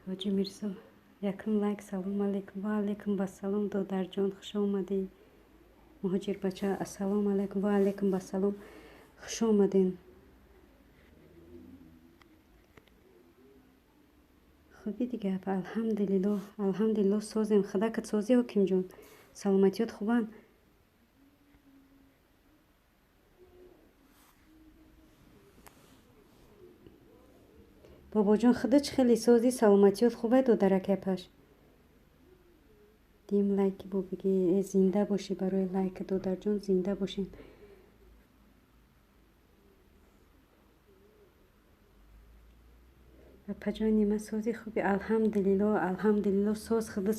Ҳоҷи Мирзо, якум лайк. Салому алайкум. Ва алайкум басалом, додарҷон, хуш омадӣ. Муҳоҷирбача, ассалому алайкум. Ва алайкум басалом, хуш омаден. Хуби дига, алҳамдулилло, алҳамдулилло, созем. Худакат созӣ, ҳокимҷон, саломатиёт хубанд? Бобоҷон, худо чӣ хеле созӣ, саломатиёт хубай, додаракапаш? Дим лайки бо бигӣ. Э, зинда бошӣ барои лайк, додарҷон, зинда бошед. Апаҷони ман, сози, хуби? Алҳамдулилло, алҳамдулилло, соз. Худо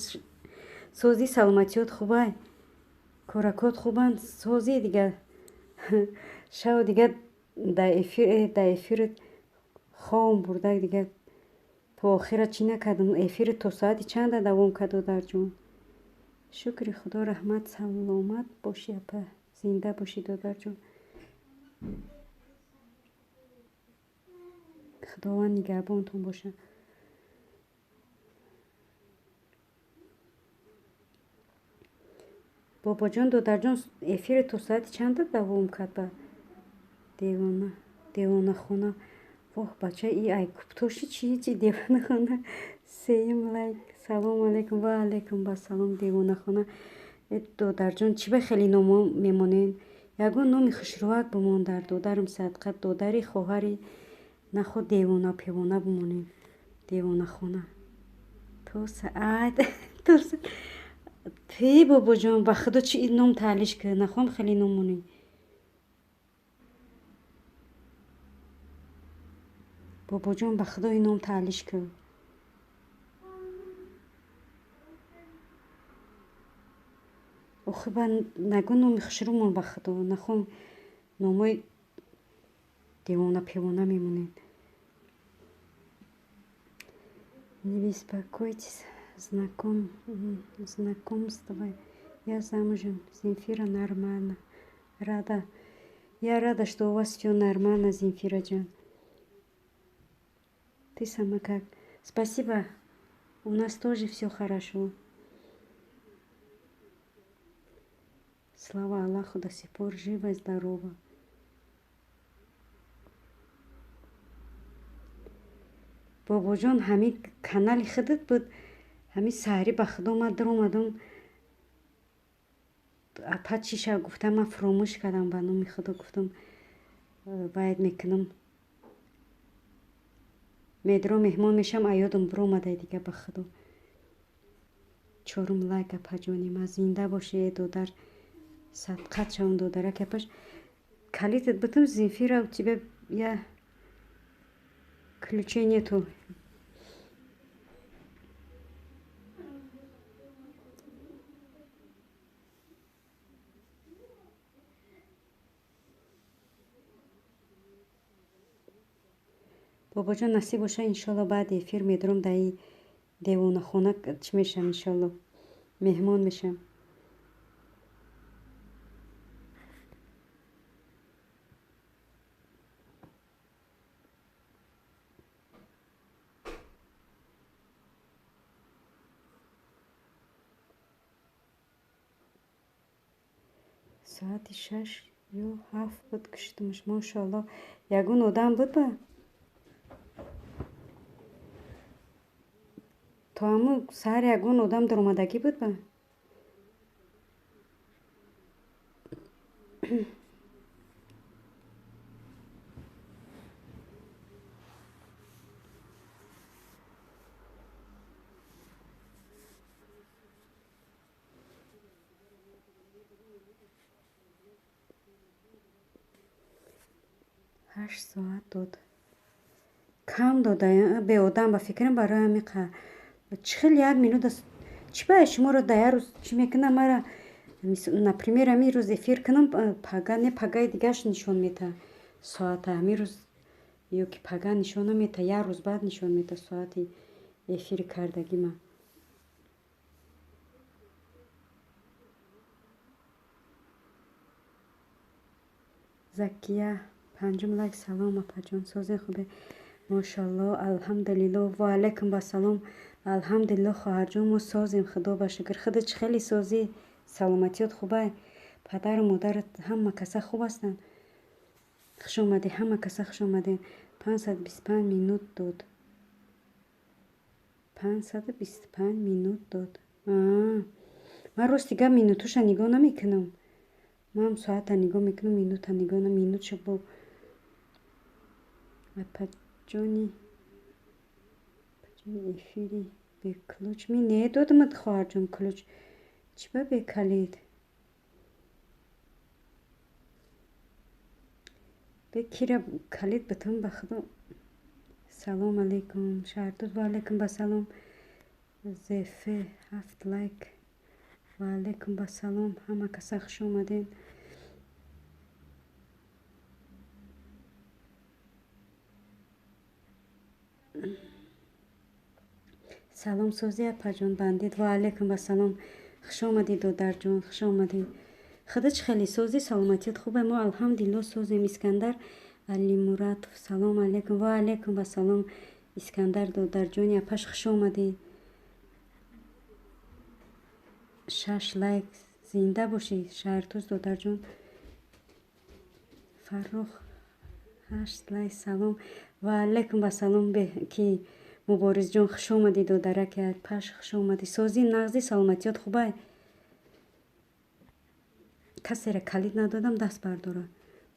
созӣ, саломатиёт хубай, коракот хубанд, созӣ дига. Шав дига дар эфир, дар эфират ховм бурда дига, то охира чӣ накардам. Эфири то соати чанда давом кард, додарҷон? Шукри Худо, раҳмат, саломат бошӣ, апа, зинда бошӣ, додарҷон, Худованд нигаҳбонтон бошад. Бобоҷон, додарҷон, эфири то соати чанда давом кард? Ба девона, девонахона. Воҳ, бача, и ай куптоши чи чи девонахона. Сеюм лайк. Салому алайкум. Ва алайкум басалом, девонахона. Э, додарҷон, чӣ ба хеле номо мемонед? Ягон номи хушрӯак бимон, дар додарам садқа, додари, хоҳари, наход девона певона бимонед. Девонахона то саат пе. Бобоҷон, ба Худо, чи ном таълиш ки нахоҳам хеле ном монед. Бобоҷон, ба Худо, ин ном таълиш ки. Охи, ба нагӯ, номи хушрӯ мон, ба Худо, нахоҳам номои девона певона мемонед. Не беспокойтесь, знакомство, я замужем. Земфира, нормально. Рада, я рада, что у вас все нормально, Земфираҷон. Ты сама как? Спасибо, у нас тоже все хорошо, слава Аллаху, до сих пор жива и здорова. Бобоҷон, ҳамин канали худат буд? Ҳамин саҳарӣ, ба Худо, ман даромадам, апа чиша гуфтам, ман фуромӯш кардам. Ба номи Худо, гуфтам, бояд мекунам, медро меҳмон мешам, аёдам биромадай дига, ба Худо. Чорум лайк, апаҷони ман, зинда бошӣ, э додар, садқат шавам, додарак. Апаш, калитат бутум. Земфира, у тебя я ключей нету. Бобоҷон, насиб боша, иншолло, баъди эфир медурам, дар и девонахона чӣ мешавам, иншолло, меҳмон мешавам. Соати 6 ё 7 буд, киштумаш. Мошоалло, ягон одам буд ба то ҳамун саҳар? Ягон одам даромадагӣ буд ба? 8 соат дод, кам дода, беодам, ба фикрам, барои ҳамин чӣ хел як минут аст. Чӣ ба шуморо дар як рӯз чӣ мекунам? Мара, например, ҳамин рӯз эфир кунам, пага не, пагаи дигараш нишон метаҳад соата. Ҳамин рӯз ё ки пага нишон наметаҳад, як рӯз баъд нишон метаҳад соати эфири кардагима. Закия, панҷум лайк. Салом, апаҷон, созе, хубе? Мошалло, алҳамдулилло. Ва алайкум ассалом. Алҳамдулилло, хоҳарҷон, мо созем, худо ба шукр. Худат чӣ хеле созӣ? Саломатиёт хубай? Падару модарат ҳама каса хуб ҳастанд? Хуш омадед, ҳама каса хуш омадед. 525 минут дод. 525 минут дод. Ман рости гап минутуша нигоҳ намекунам. Ман соата нигоҳ мекунам, минута нигоҳ минутша бо апаҷони эфири бе ключ ми не додамад, хоҳарҷон, ключ. Чӣ ба бе калид? Бе кира калид битам ба худо. Салом алейкум, Шаҳрдуз. Ва алейкум ассалом. Зефе 7 лайк. Ва алейкум ассалом. Ҳама каса хуш омадед. Салом, созӣ, апаҷон, бандит. Ва алейкум ассалом. Хуш омадӣ, додарҷон, хуш омадӣ. Худо чӣ хеле созӣ? Саломатият хубе? Мо алҳамдулилло созем. Искандар Алимуратов, салом алейкум. Ва алейкум ассалом. Искандар додарҷони апаш, хуш омадӣ. 6 лайк. Зинда бошӣ, Шаҳртуз додарҷон. Фаррух 8 лайк. Салом. Ва алейкум ассалом. Ки Муборизҷон, хуш омадӣ, додараки апаш, хуш омадӣ. Созӣ, нағзӣ, саломатиёт хубай? Касеро калид надодам, даст бардора.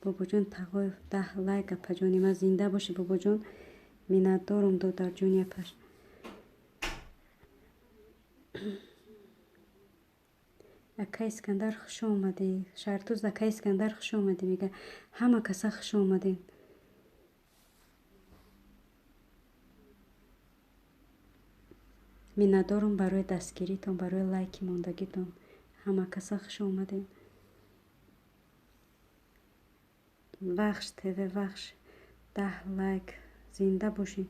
Бобоҷон Тағоев 10 лайк. Апаҷони ман, зинда бошӣ, бобоҷон. Миннатдорум, додарҷони апаш. Ака Искандар, хуш омадӣ. Шаҳртуз, ака Искандар, хуш омадӣ мега. Ҳама каса хуш омадед. Миннатдорум барои дастгиритон, барои лайки мондагитон. Ҳама каса хуш омадед. Вахш ТВ, Вахш 10 лайк. Зинда бошӣ.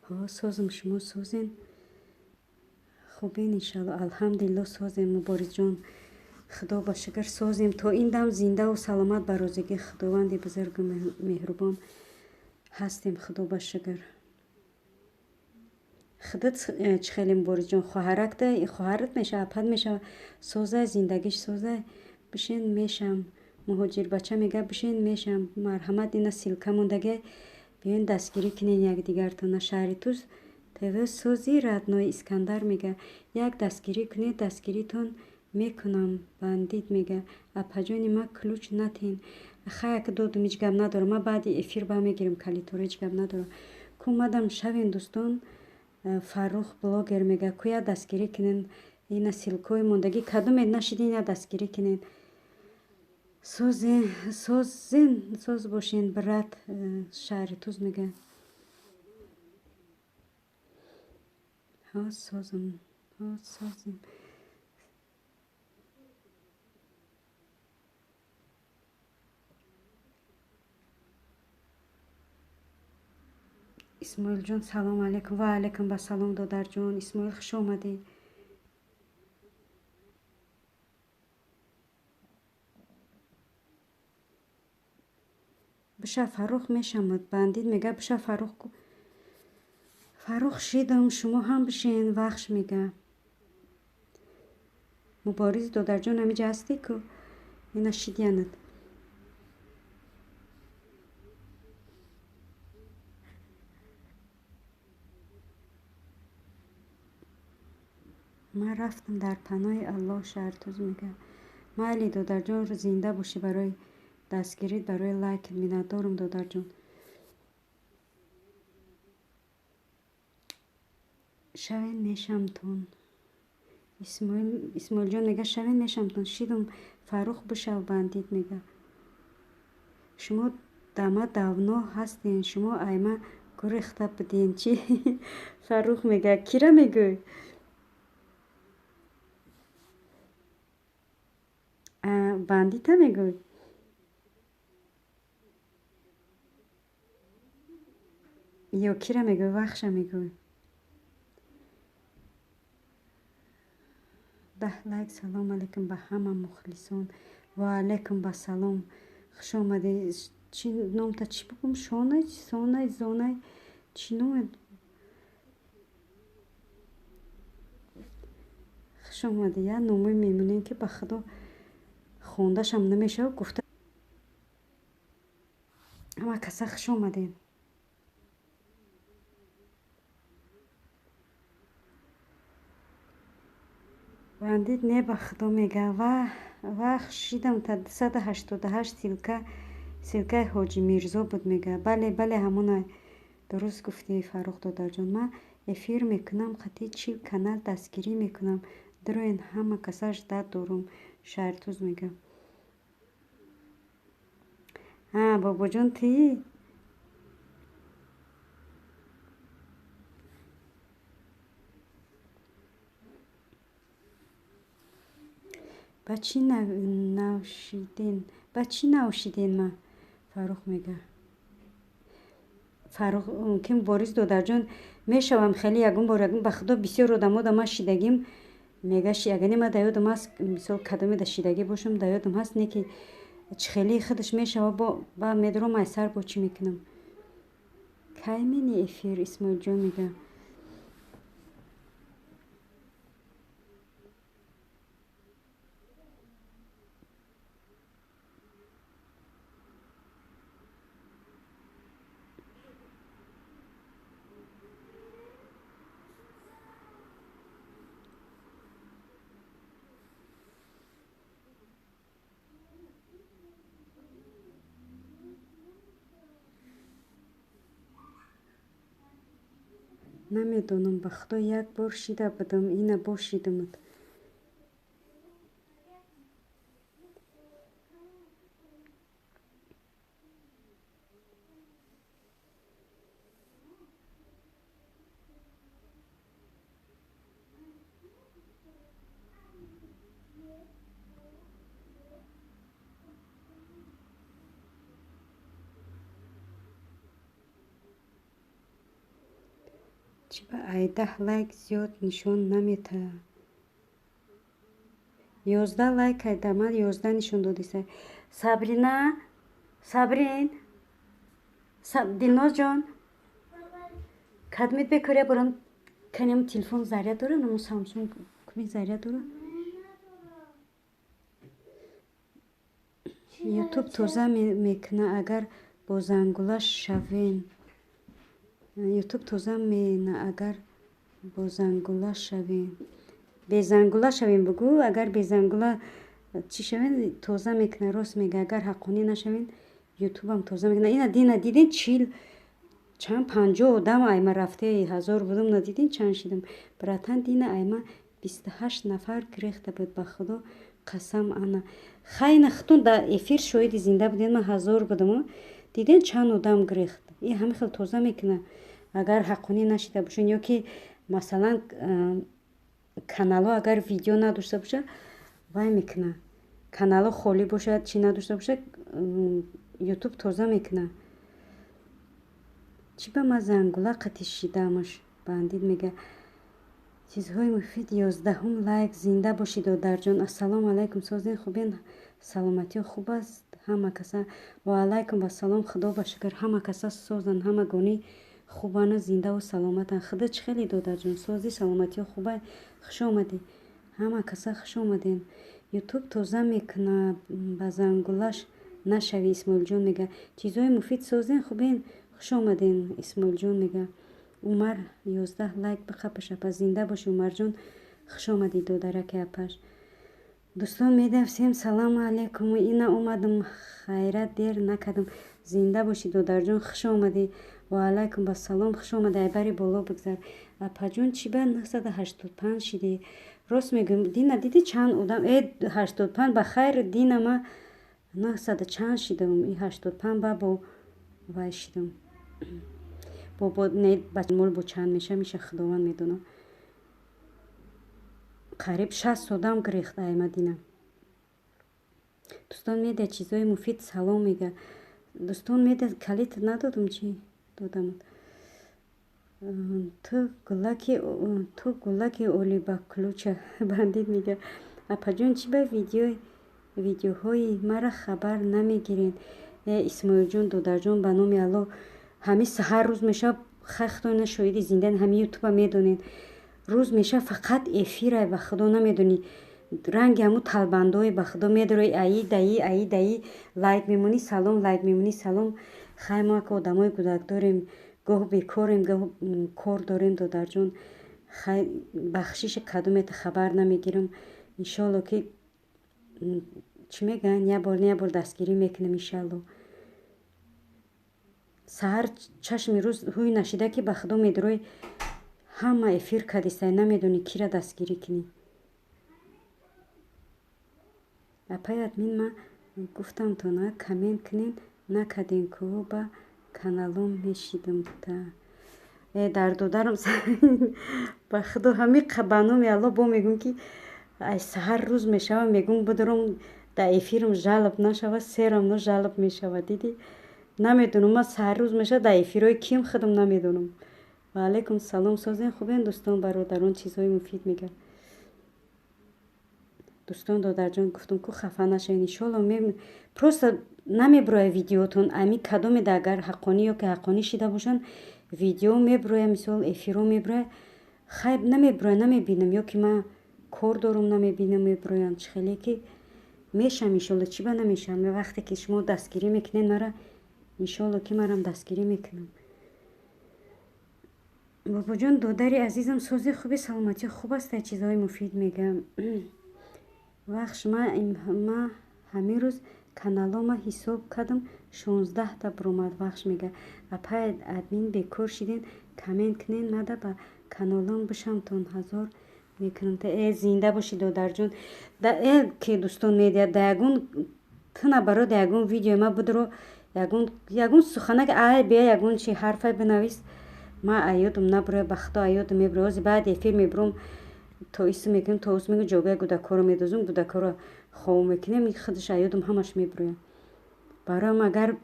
Ҳо, созм, шумо созен? Хубен, иншалло. Алҳамдулилло, созем, Муборизҷон. Худо ба шукр, созем. То ин дам зиндаву саломат ба розигии Худованди бузургу меҳрубон ҳастем, худо ба шукр. Худат чӣ хеле, Муборизҷон? Хоҳаракта, хоҳарат мешава, апат мешава. Созай, зиндагиш созай. Бишен, мешам. Муҳоҷирбача мега, бишен, мешам. Марҳамат, ина ссылка мондагиай. Биёен дастгирӣ кунен якдигартона. Шаҳри Туз ТВ сози, родной Искандар мега. Як дастгирӣ кунед, дастгиритон мекунам. Бандит мега. Апаҷони ма ключ натен. Хаяк додум, ҳеҷ гап надорам. Ма баъди эфир ба мегирем калидҳоро, ҳеҷ гап надорам. Ку омадам, шавен, дӯстон. Фаррух блогер мега, ку як дастгирӣ кунен. Ина ссылкаҳои мондагӣ, кадомед нашидин, як дастгирӣ кунен. Созен, созен, соз бошен, брат. Шаҳри Туз мега. Ҳо, созм, ҳо, созем. Исмоилҷон, салом алейкум. Ва алейкум ассалом, додарҷон. Исмоил, хуш омадӣ. Биша, Фаррух, мешамад. Бандит мега, биша, Фаррух. Фаррух, шидам, шумо ҳам бишен. Вахш мега. Мубориз додарҷон, ҳамиҷа ҳастӣ ку? Ина шидянат. Ман рафтам, дар паноҳи Аллоҳ, Шаҳртуз мега. Майли, додарҷон, зинда бошӣ, барои дастгирит, барои лайкит миннатдорум, додарҷон. Шавен, мешамтон. Исмоилҷон мега, шавен, мешамтон. Шидум, Фаррух, бишав, бандит мега. Шумо дама давно ҳастен, шумо айма гурехта буден, чӣ? Фаррух мега, кира мегӯй? Бандита мегӯй? Ё кира мегӯй? Вахша мегӯй? 11 лайк. Салом алейкум ба ҳама мухлисон. Ва алейкум ба салом. Хуш омадед. Чӣ номта чӣ бигӯм? Шонай, сонай, зонай, чӣ номе? Хуш омадед. Я номои мемонем, ки ба худо хондашам намешавад гуфта. Ҳама каса хуш омадед. Бандит не, ба худо мега. Ва шидам та 288 ссылка, ссылкаи Ҳоҷи Мирзо буд, мега. Бале, бале, ҳамона, дуруст гуфтӣ, Фаррух додарҷон. Ман эфир мекунам, қатъи 40 канал дастгирӣ мекунам. Дуроен, ҳама каса ждать дорум. Шаҳртуз мега. А, бобоҷон, тии? Ба чӣ навшиден? Ба чӣ навшиден ма? Фаррух мега. Фаррух ким, Борис додарҷон, мешавам хеле ягон бор, ягон, ба худо, бисёр одамо да ман шидагим мега. Ягоне ма да ёдам ҳаст, мисол, кадоме да шидагӣ бошам, да ёдам ҳаст, не ки чӣ хеле худаш мешава, бо ба медурам айсар, бо чӣ мекунам. Кай мени эфир, Исмоилҷон мега. Намедонам, ба худо, як бор шида будам, ина бо шидамуд. Чӣ ба 10 лайк зиёд нишон наметаҳад? 11 лайк айда, ман 11 нишон додиса. Сабрина, Сабрин, Дилнозҷон, кадмит бекоря борам, канем телефон заряд дора, намо Самсунг куми заряд дора? Ютуб тоза мекуна, агар бо зангула шавен. Ютуб тоза мена, агар бо зангула шавем. Безангула шавем бугӯ, агар безангула чӣ шавем, тоза мекуна, рост мега. Агар ҳаққонӣ нашавем, ютубам тоза мекуна. Ина дина дидин, 40 чанд, 50 одам айма рафте, 1000 будум, надидин чанд шидам. Братан, дина айма 28 нафар гирехта буд, ба худо қасам, ана. Хайна хутун да эфир шоҳиди зинда буден, ман 1000 будум. Диден чанд одам гирехт. И ҳамин хел тоза мекуна. Агар ҳаққонӣ нашида бошен ё ки масалан каналҳо агар видео надошта бошад, вай мекуна. Каналҳо холӣ бошад, чӣ надошта бошад, ютуб тоза мекуна. Чӣ ба ман зангула қатӣ шидамаш? Бандит мега. Чизҳои муфид, 11-ум лайк. Зинда бошӣ, додарҷон. Ассалому алайкум, созен, хубен, саломатиё хуб аст ҳама каса? Ва алайкум ассалом, худо ба шукр, ҳама каса созанд, ҳамагонӣ хубану зиндаву саломатанд. Худо чӣ хеле, додарҷон, созӣ, саломатиё хуба? Хуш омадӣ, ҳама каса хуш омадем. Ютуб тоза мекуна, ба зангулаш нашавӣ, Исмоилҷон мега. Чизҳои муфид, созен, хубен, хуш омадем, Исмоилҷон мега. Умар, 11 лайк биқапаш, апа. Зинда бошӣ, Умарҷон, хуш омадӣ, додараки апаш. Дӯстон медиа, всем салому алейкум. Ина омадам, хайрат, дер накардам. Зинда бошӣ, додарҷон, хуш омадӣ. Ва алайкум ассалом, хуш омадӣ, айбари боло бигзар. Апаҷон, чӣ ба 985 шидӣ? Рост мегӯям, дина дидӣ чанд одам? Э, 85 ба хайр, дина ма 900 чанд шидам, и 85 ба бо вай шидам. Бо не, мол бо чанд меша, меша худованд медонад. Қариб 60 одам гирехт айма дина. Дӯстон медиа, чизҳои муфид, салом мега. Дӯстон медиа, калит надодум, чӣ додамуд? Ту гулаки оли ба ключа бандит мега. Апаҷон, чӣ ба видеоҳои мара хабар намегирен? Э, Исмоилҷон, додарҷон, ба номи Аллоҳ, ҳамин саҳар рӯз мешава, хахтона шоҳиди зиндан, ҳамин ютуба медонед. Рӯз мешава, фақат эфирай, ба худо, намедонӣ, ранги ҳамун талбандое, ба худо, медорои, аи даи, аи даи, лайк мемонӣ, салом, лайк мемонӣ, салом. Хай, мо ака одамои гудак дорем, гоҳ бекорем, гоҳ кор дорем, додарҷон. Хай, бахшиши кадомета хабар намегирам. Иншоалло, ки чӣ мегӯянд, як бор не як бор дастгирӣ мекунем, иншаалло. Саҳар чашми рӯз ҳуй нашида, ки ба худо, медорои, ҳама эфир кадистай, намедонӣ кира дастгирӣ кунӣ. Апай админ, ма гуфтамтон, а коммент кунен, накардем ку, ба каналом мешидам та. Э, дар додарам, ба худо, ҳами ба номи Аллоҳ бо мегӯм, ки ай саҳар рӯз мешава, мегӯм, бидорам дар эфирам жалоб нашава, серамно жалоб мешава, дидӣ? Намедонам, ма саҳар рӯз мешава, дар эфирҳои ким худам намедонам. Ва алайкум салом, созен, хубен, дӯстон, бародарон, чизҳои муфид мегӯяд. Дӯстон, додарҷон, гуфтам ку, хафа нашавед, иншоалло. Просто намебирояд видеотон, ами кадомеда агар ҳаққонӣ ё ки ҳаққонӣ шида бошанд, видео мебирояд, мисол, эфирҳо мебирояд. Хайб, намебирояд, намебинам, ё ки ман кор дорум, намебинам, мебироянд. Чӣ хеле ки мешам, иншоалло, чӣ ба намешам? Вақте ки шумо дастгирӣ мекунед мара, иншоалло, ки марам дастгирӣ мекунам. Бобоҷон, додари азизам, сози, хуби, саломатӣ хуб аст, чизҳои муфид мегӯям. Вахш, ма ҳамин рӯз каналома ҳисоб кардам, 16-та биромад. Вахш мега. Апай админ, бекор шиден, коммент кунен, мада ба каналом бишамтон, ҳазор мекунам. Э, зинда бошӣ, додарҷон. Э, ки дӯстон медиҳад, да ягон тина баро, да ягон видеои ма бидро, ягон суханак, ай бия, ягон чи ҳарфай бинавис, ма аёдам набироя, ба худо, аёдам мебироя. Ҳози баъди эфир мебиром, то исм мекунем, то ус мекунем, ҷогаи гудакҳоро медозум, гудакҳоро хов мекунем, худаш аёдам ҳамаш мебироя. Бароям агар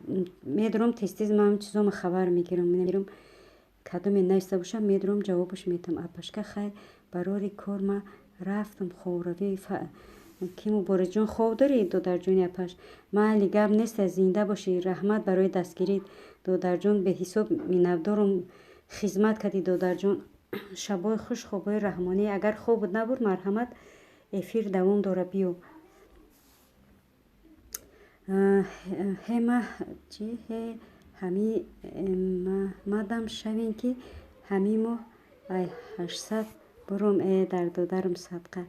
медорам, тез тез ман чизома хабар мегирам, кадоме нависта бошам, медорам, ҷавобаш метам. Апашка, хай, барори кор, ма рафтам, ховравӣ. Ки Муборизҷон, хов дорӣ, додарҷони апаш? Майли, гап нест, зинда бошӣ, раҳмат барои дастгирӣ, додарҷон, беҳисоб миннатдорум, хизмат кардӣ, додарҷон. Шабои хуш, хобои раҳмонӣ. Агар хобут набуд, марҳамат, эфир давом дора, биё. Ҳема чи ҳе ҳами мадам шавем, ки ҳамин моҳ ай 800 буром. Э, дар додарам садқа.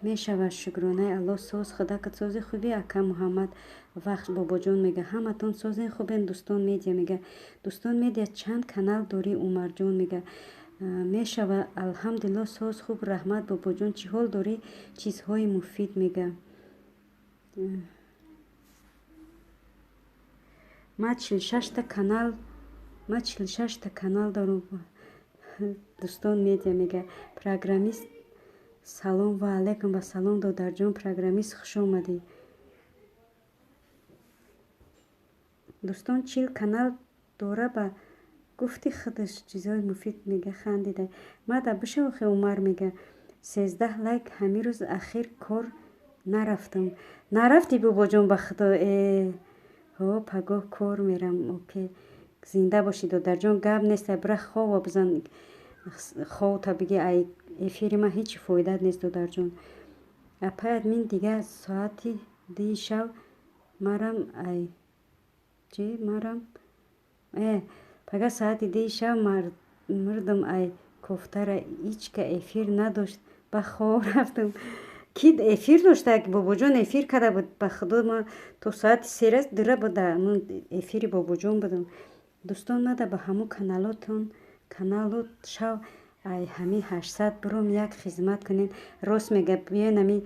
Мешава, шукронаи Аллоҳ, соз, худакат сози, хуби, ака Муҳаммад. Вахш, бобоҷон мега, ҳаматон созен, хубен. Дӯстон медиа мега, дӯстон медиа, чанд канал дорӣ? Умарҷон мега, мешава, алҳамдулилло, соз, хуб, раҳмат. Бобоҷон, чӣ ҳол дорӣ? Чизҳои муфид мега. Ма 46-та канал, ма 46-та канал дорам. Дӯстон медиа мега, программист, салом. Ва алайкум ва салом, додарҷон программист, хуш омадӣ. Дӯстон 40 канал дора, ба гуфти худаш чизҳои муфид мега, хандида. Мада бишавохе. Умар мега, 13 лайк. Ҳамин рӯз ахир кор нарафтам. Нарафтӣ, бобоҷон, ба худо? Э, ҳо, пагоҳ кор мерам. Оке, зинда бошӣ, додарҷон, гап нест, бира хова бизан, ховта биги, ай эфири ман ҳеҷ фоидат нест, додарҷон. Апай админ, дига соати 2-и шав марам, ай чи марам, э, пага соати 2-и шав мурдам, ай кофтара, ичка эфир надошт, ба хоб рафтам. Ки эфир дошта, бобоҷон эфир карда буд, ба худо, ма то соати сера дура буда эфири бобоҷон будам. Дӯстон, мада ба ҳамун каналотон, каналот шав, ай ҳамин 800 буром, як хизмат кунед. Рост мега, биёен, ами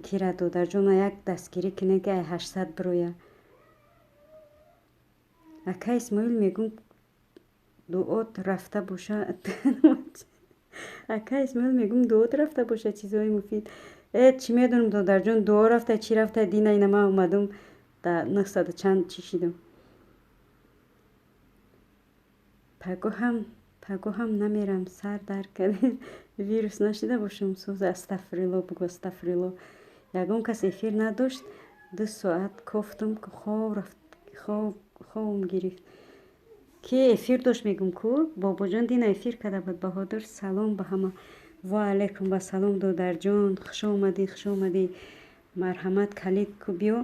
кира, додарҷона, як дастгирӣ кунед, ки ай 800 бироя. Ака Исмоил, мегӯм, дуот рафта боша. Ака Исмоил, мегӯм, дуот рафта боша, чизҳои муфид. Э, чӣ медонам, додарҷон, дуо рафта, чӣ рафта, дина ина ман омадам, да 900 чанд чӣ шидам. Пагоҳам намерам, сар дар кардем. Вирус нашида бошам, сӯза астағфирулло бугӯ, астағфирулло. Ягон кас эфир надошт, 2 соат кофтум, хоб рафт, хобам гирифт. Ки эфир дошт мегум ку? Бобоҷон дина эфир карда буд. Баҳодур салом ба ҳама. Ва алайкум ба салом додарҷон, хуш омадӣ, хуш омадӣ. Марҳамат калид ку биё.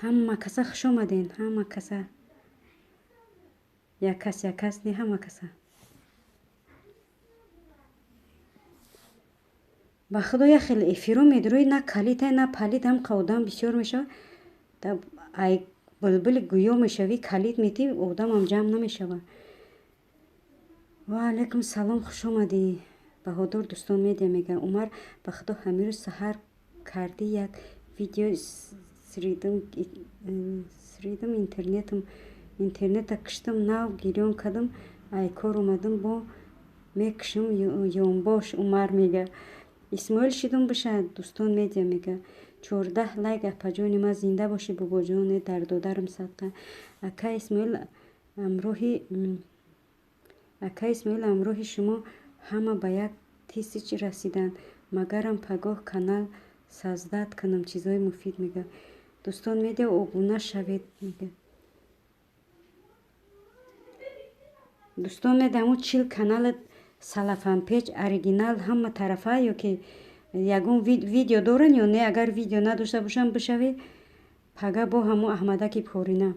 Ҳама каса хуш омаден, ҳама каса. Як кас, як кас не, ҳама каса. Ба худо як хел эфиро медурӯи, на калитай, на палит, ҳам одам бисёр мешавад. Ай булбули гӯё мешавӣ, калит метӣ, одамам ҷамъ намешавад. Ва алайкум салом, хуш омадӣ. Баҳодур дӯстон медиа мегӯяд. Умар, ба худо ҳамин рӯз саҳар кардӣ як видео сридим интернетам. Интернета киштам, нав гирён кардам, ай кор омадам, бо мекушам ёнбош, Умар мега. Исмоил шидум биша, дӯстон медиа мега. 14 лайк апаҷони ма, зинда бошӣ бобоҷоне, дар додарам садқа. Ака Исмоил амроҳи шумо ҳама ба 1000 расиданд. Магарам пагоҳ канал создать кунам, чизҳои муфид мега. Дӯстон медиа обуна шавед мега. Дӯстон медиа ҳамун 40 канали салафанпеч оригинал ҳама тарафа ё ки ягон видео доранд ё не? Агар видео надошта бошанд, бишавед пага бо ҳамун Аҳмадаки Порина.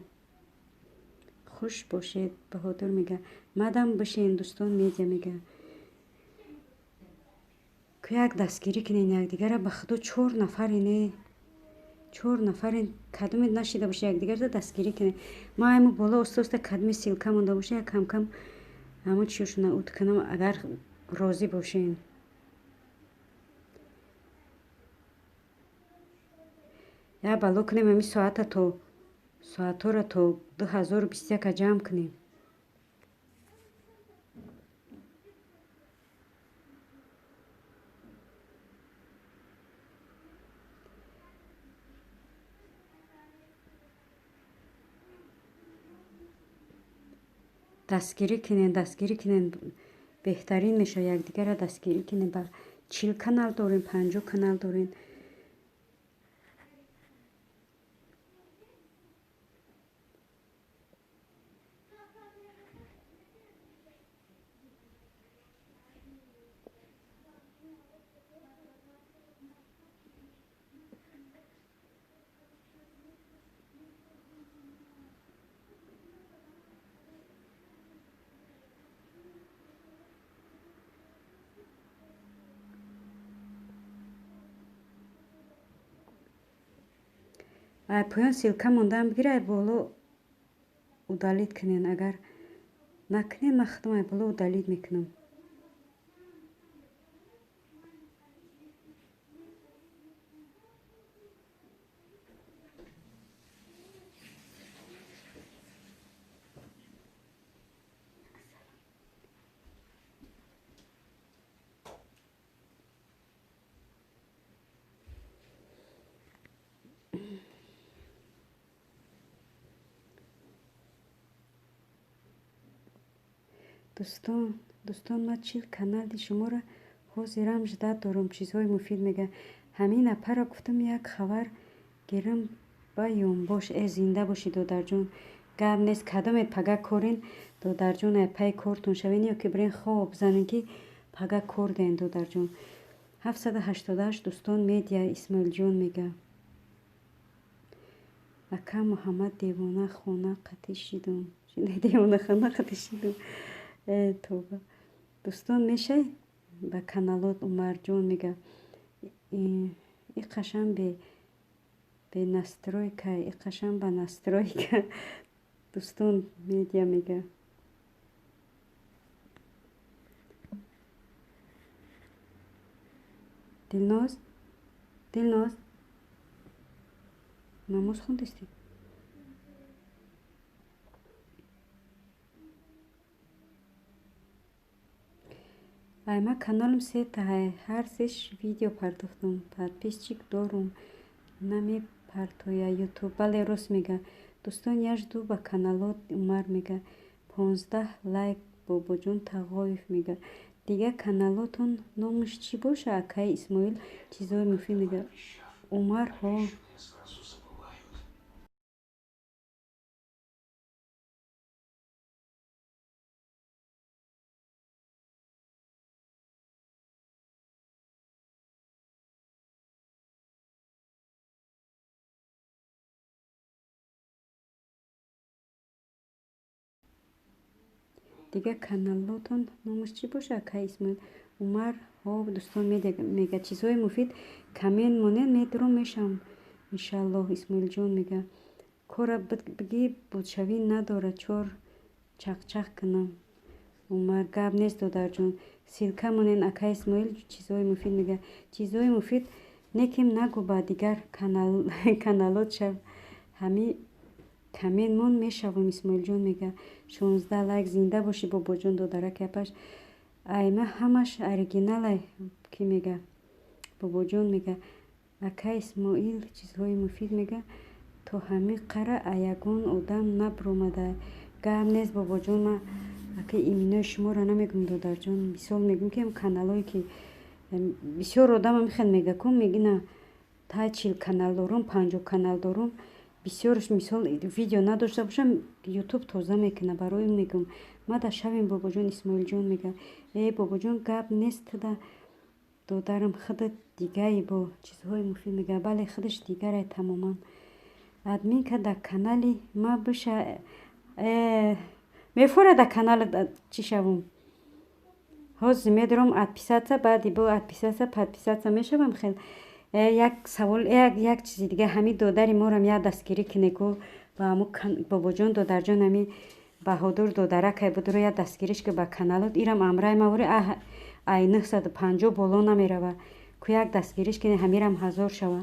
Хуш бошед, Баҳодур мега. Мадам бишен, дӯстон медиа мега. Ку як дастгирӣ кунед якдигара, ба худо 4 нафаре не, 4 нафаре кадоме нашида боша якдигарро дастгирӣ кунед. Ма айму боло оста оста кадоме ссылка монда боша, як камкам ҳамон чиёшона ут кунам, агар розӣ бошен. Я бало кунем ҳамин соата то соатҳоро то 2021 ҷамъ кунем. Дастгирӣ кунед, дастгирӣ кунед, беҳтарин мешавад якдигарро дастгирӣ кунед. Ба 40 канал дорем, 50 канал дорем. Ай поён ссылка мондаам бигир, ай боло удалить кунед. Агар накунед, ман худам ай боло удалить мекунам. Дӯстон, ман 40 канали шуморо ҳозирам ждать дорам, чизҳои муфид мега. Ҳамин апаро гуфтам як хабар гирам ба ёнбош. Э, зинда бошӣ додарҷон, гап нест, кадомед пага корен додарҷон, ай пай кортон шавен ё ки бирен хоб занен ки пага кор ден додарҷон. 788 дӯстон медиа Исмоилҷон мега. Ака Муҳаммад девона хона қатӣ шидум. Девона хона қатӣ шидум. Э, тоба. Дӯстон мешай ба каналот Умарҷон мега. И қашан бе настройка, и қашан ба настройка. Дӯстон медиа мега. Дилноз, Дилноз, намоз хондистӣ? Ай ма каналам сетаҳай, ҳар сеш видео партофтум, подписчик дорум, намепартоя ютуб. Бале, рост мега. Дӯстон, я жду ба каналот. Умар мега, 15 лайк. Бобоҷон Тағоев мега, дигар каналотон номаш чӣ боша, акаи Исмоил? Чизҳои муфид мега. Умар, ҳо. Дигар каналотон номаш чӣ боша, акаи Исмоил? Умар, ҳо. Дӯстон, мега, чизҳои муфид коммент монед, медурам, мешавам, иншаллоҳ. Исмоилҷон мега, кора бигӣ, будшавӣ надорад, чор чақчақ кунам. Умар, гап нест, додарҷон, ссылка монед, акаи Исмоил. Чизҳои муфид мега, чизҳои муфид неким нагӯ, ба дигар каналот шав, ҳами коммент мон, мешавам. Исмоилҷон мега, 16 лайк. Зинда бошӣ, бобоҷон додараки апаш. Айма ҳамаш оригиналай ки мега. Бобоҷон мега, ака Исмоил, чизҳои муфид мега, то ҳами қара ягон одам набуромада. Гап нест, бобоҷон, ма ака иминои шуморо намегӯм, додарҷон. Мисол мегӯм, ки каналое ки бисёр одама мехел мега ку, мегина та 40 канал дорум, 50 канал дорум, бисёрш мисол видео надошта бошам, Ютуб тоза мекуна, барои мегӯм. Ма да шавем, бобоҷон. Исмоилҷон мега, э, бобоҷон, гап нест, да додарам, худат дигаи бо чизҳои муфид мега. Бале, худаш дигарай тамоман. Админка дар канали ма биша, э, мефора дар канал чӣ шавум? Ҳозир медорам отписаться, баъди бо отписаться, подписаться мешавам хел. Як савол, як чизи дига, ҳами додари морам як дастгирӣ кунеку ба ҳамо бобоҷон додарҷон, ҳами Баҳодур додаракай будро як дастгириш ки ба каналот ирам амрай мавори ай 950 боло намерава ку, як дастгириш куне, ҳамирам 1000 шава.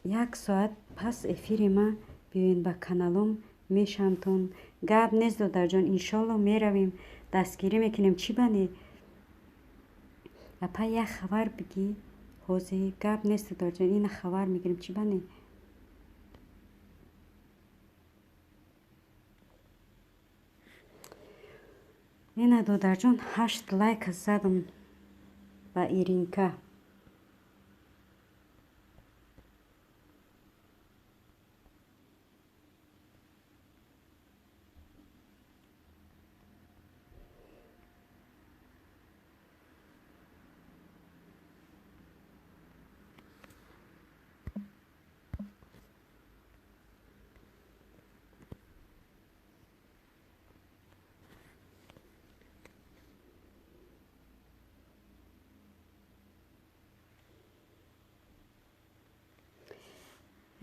Як соат пас эфири ма биёен ба каналом, мешавамтон. Гап нест, додарҷон, иншолло меравем, дастгирӣ мекунем, чӣ бане? Апа, як хабар бигӣ ҳозир. Гап нест, додарҷон, ина хабар мегирем, чӣ бане? Ина, додарҷон, ҳашт лайк задам ба Иринка.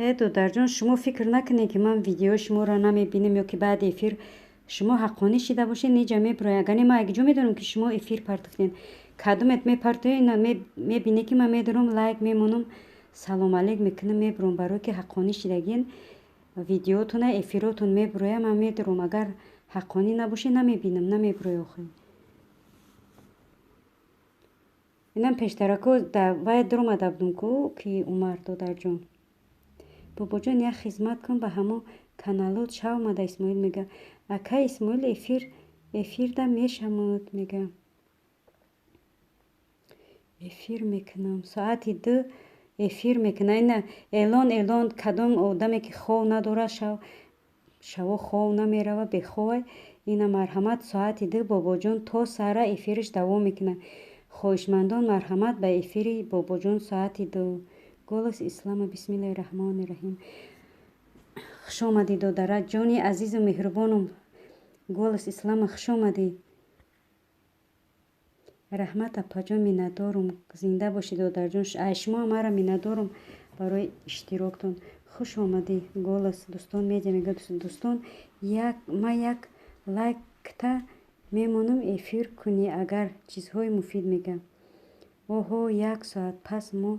Э, додарҷон, шумо фикр накунед, ки ман видеои шуморо намебинем ё ки баъди эфир шумо ҳаққонӣ шида бошед, неҷа мебироед. Агар не, ман якҷо медонам, ки шумо эфир партофтед. Кадомет мепартоед, мебине, ки ман медорам, лайк мемонам, салом алейк мекунам, мебурам, барое ки ҳаққонӣ шидагин видеотона, эфиротон мебуроям, ман медорам. Агар ҳаққонӣ набошед, намебинам, намебуроя охи. Инам пештарако вай дуромада будум ку, ки Умар додарҷон. Бобоҷон, як хизмат кун, ба ҳамо каналот шав омада. Исмоил мега, акай Исмоил, эфир эфирда мешамуд мега. Эфир мекунам соати 2, эфир мекунам. Ина эълон, эълон, кадом одаме ки хов надорад, шав шаво хов намерава, беховай, ина марҳамат, соати 2 бобоҷон то саҳра эфираш давом мекунад. Хоҳишмандон, марҳамат ба эфири бобоҷон соати 2. Голос Ислама, бисмиллаҳи раҳмони раҳим. Хуш омадӣ, додара ҷони азизу меҳрубонум. Голос Ислама, хуш омадӣ. Раҳмат, апаҷон, миннатдорум. Зинда бошӣ, додарҷон. Ай шумо маро миннатдорум барои иштироктон. Хуш омадӣ, Голос. Дӯстон, медиа мега, дӯстон, як ма як лайкта мемонам, эфир кунӣ, агар чизҳои муфид мега. Оҳо, як соат пас мо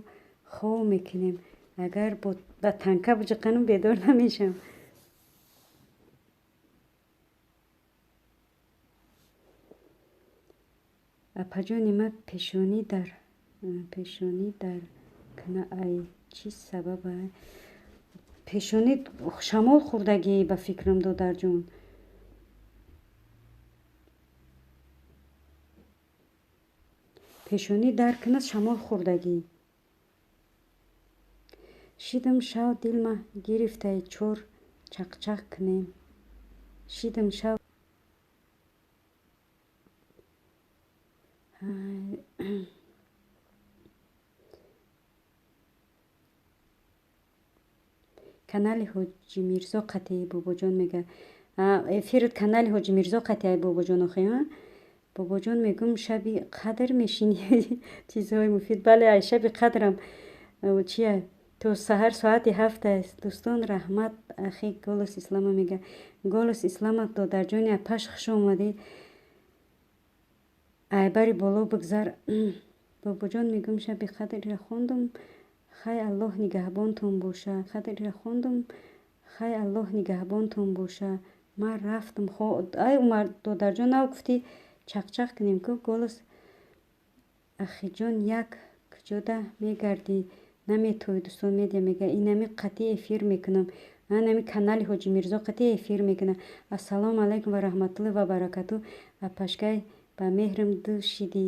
хов мекунем. Агар ба танка буҷиқанам, бедор намешавам. Апаҷони ма, пешонӣ дар кана, ай чӣ сабаба? Пешонӣ шамол хӯрдагӣ ба фикрам, додарҷон. Пешонӣ дар кунад, шамол хӯрдагӣ. Шидам шав, дилма гирифтай, чор чақчақ кунем. Шидам шав. Канали Ҳоҷи Мирзо қатъи бобоҷон мега. Эфират канали Ҳоҷи Мирзо қатъи бобоҷон охи, бобоҷон мегум, шаби қадр мешинӣ, чизҳои муфид. Бале, ай шаби қадрам чия то саҳар соати 7 аст. Дӯстон, раҳмат, ахи Голос Ислама мега. Голос Ислама, додарҷони апаш, хуш омадӣ. Айбари боло бигзар. Бобоҷон мегум, шаби қадрро хондум. Хай, Аллоҳ нигаҳбонтон боша. Қадрро хондум. Хай, Аллоҳ нигаҳбонтон боша. Ман рафтам. Ай Умар додарҷон, нав гуфтӣ чақчақ кунем ку. Голос ахиҷон, як куҷода мегардӣ? Наметавӣ. Дӯстон медиа мега, инами қатъи эфир мекунам. Анами канали Ҳоҷи Мирзо қатъи эфир мекунам. Ассалому алайкум ва раҳматуллоҳи ва баракату. Апашкай, ба меҳрам ду шидӣ.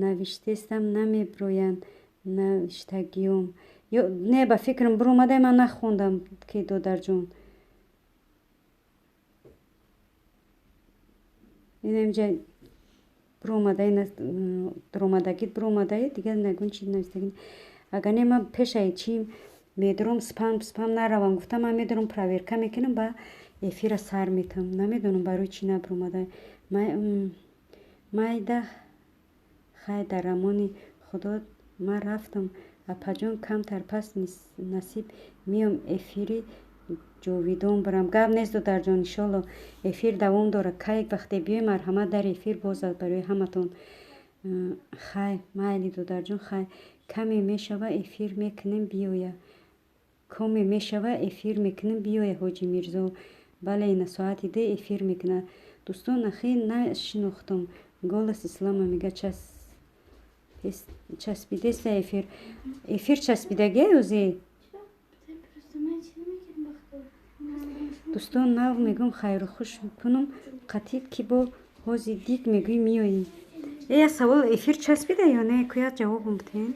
Навиштестам, намеброянд навиштагиём. Ё не, ба фикрам биромадай, ман нахондам ки, додарҷон. Инамҷа биромадай, дуромадагит биромадай, дигар нагун чи навиштагӣ. Агар не, ман пешаи чи медурам, спам наравам гуфтам, ман медурам, проверка мекунам, ба эфира сар метам. Намедонам барои чӣ набиромадай. Майда, хай, дар амони Худо, ман рафтам. Апаҷон, камтар пас насиб меом, эфири ҷовидон барам. Гап нест, додарҷон, иншолло эфир давом дорад. Кай вақте биёй, марҳамат, дар эфир боз аст барои ҳаматон. Хай, майли, додарҷон, хай. Каме мешава, эфир мекунем, биёя. Коме мешава, эфир мекунем, биёя Ҳоҷи Мирзо. Бале, ина соати 2 эфир мекунад. Дӯстон, ахи нашинохтам. Голос Ислама мега, часпидеста эфир. Эфир часпидагия ӯзи? Дӯстон, нав мегӯм, хайру хуш кунум, қатид ки бо ҳози дик мегӯй меоӣ. Э, я савол, эфир часпида ё не? Куя ҷавобам битен.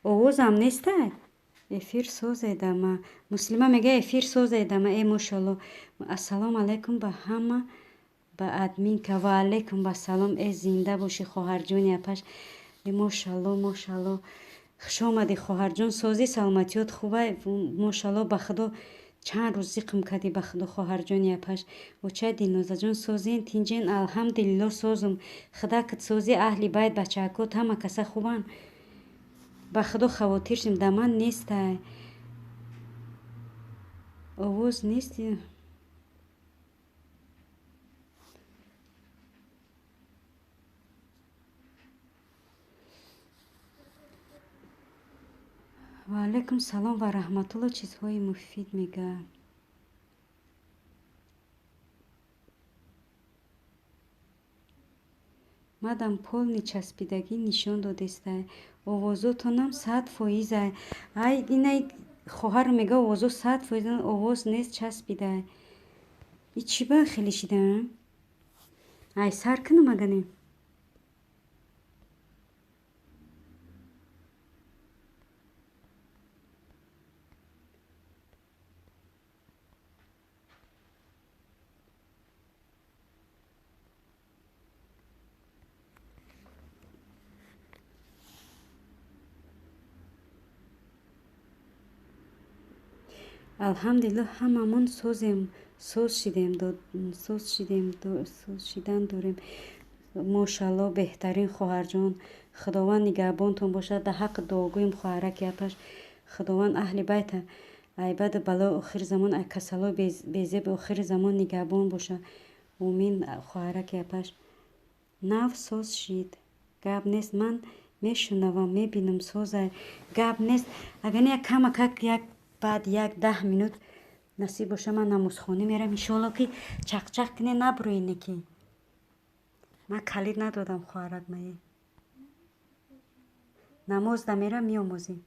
Овозам нестай? Эфир созедама. Муслима мега, эфир созедама. Э, мошалло. Ассалому алайкум ба ҳама, ба админка. Ва алайкум ассалом. Э, зинда бошӣ, хоҳарҷони апаш. Э, мошалло, мошалло. Хуш омадӣ, хоҳарҷон. Созӣ, саломатиёт хубай? Мошалло, ба Худо чанд рӯз зиқм кардӣ, ба Худо, хоҳарҷони апаш. Очай Дилнозаҷон, созен, тинҷен? Алҳамдулилло, созум. Худакат созӣ, аҳли байт, бачаакот ҳама каса хубанд? Ба Худо хавотир шудем, да ман нестай. Овоз нест. Ва алайкум салом ва раҳматулло, чизҳои муфид мега. Мадам полни часпидагӣ нишон додестай. Овозотонам 100%-ай. Ай, инай хоҳар мега, овозо 100%, овоз нест, часпидай. И чӣ ба хеле шида? Ай, сар кунам агане? Алҳамдулиллоҳ, ҳамамон созем, соз шидем, соз шидем, соз шидан дорем. Мошалло, беҳтарин хоҳарҷон, Худованд нигаҳбонтон бошад. Дар ҳаққи дуогӯем, хоҳараки апаш. Худованд аҳли байта ай бади балои охири замон, ай касалои безеби охири замон нигаҳбон бошад. Омин, хоҳараки апаш. Нав соз шид, гап нест. Ман мешунавам, мебинам, созай, гап нест. Агар не, як камакак, як баъд як 10 минут насиб боша, ман намозхонӣ мерам. Иншоалло, ки чақчақ кине, набурӯине, ки ман калид надодам. Хоҳарак мае, намоз да мерам, меомӯзем.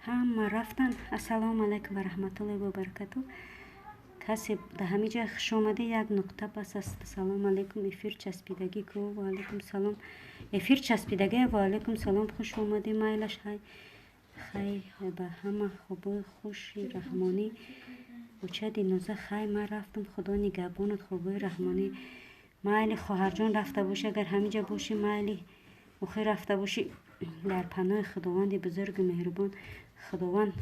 Ҳама рафтан. Ассалому алайкум ва раҳматуллоҳи ва баракату. Касе дар ҳамин ҷа хуш омадӣ, як нуқта бас аст. Салому алайкум, эфир часпидагӣ ку? Ва алайкум салом. Эфир часпидагӣ, ва алайкум салом, хуш омадӣ, майлаш хай. Хай ба ҳама хубои хуши раҳмонӣ. Уча Диноза, хай ман рафтам, худо нигаҳбонат, хубои раҳмонӣ. Майли хоҳарҷон, рафта бошӣ, агар ҳамин ҷа бошӣ, майли охир рафта бошӣ, дар паноҳи Худованди бузургу меҳрубон. Худованд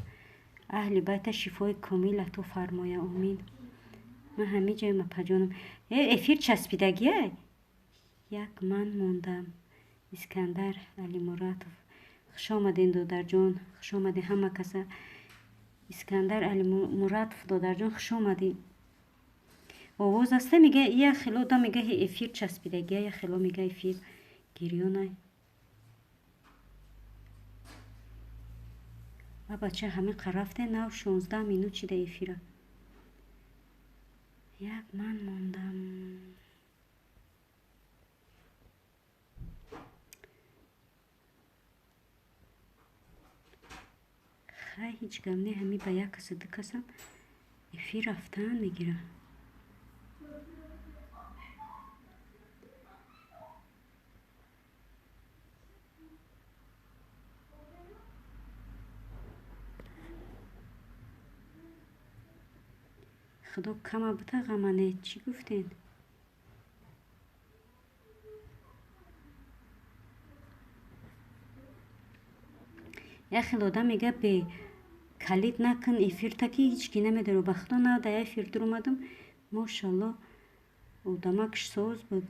аҳли байта шифои комил ато фармоя, омин. Ман ҳамин ҷоям, апаҷонам. Эфир часпидагия? Як ман мондам. Искандар Алимуратов. Хуш омадем, додарҷон, хуш омадем ҳама каса. Искандар Алимуратов, додарҷон, хуш омадӣ. Овоз аста мега, я хело одам мега эфир часпидагия, я хело мега эфир гирёнай. А бача ҳамин рафте нав 16 минут шида эфира. Як ман мондам. Хай ҳеҷ гап не, ҳамин ба як касу ду касам эфир рафтан мегирам. Худо кама бута ғамане, чӣ гуфтен? Як хел одам мега бе калид накун эфирта ки ҳеҷ ки намедонад. Ба худо нав дар эфир дуромадам, мошалло одамакш соз буд.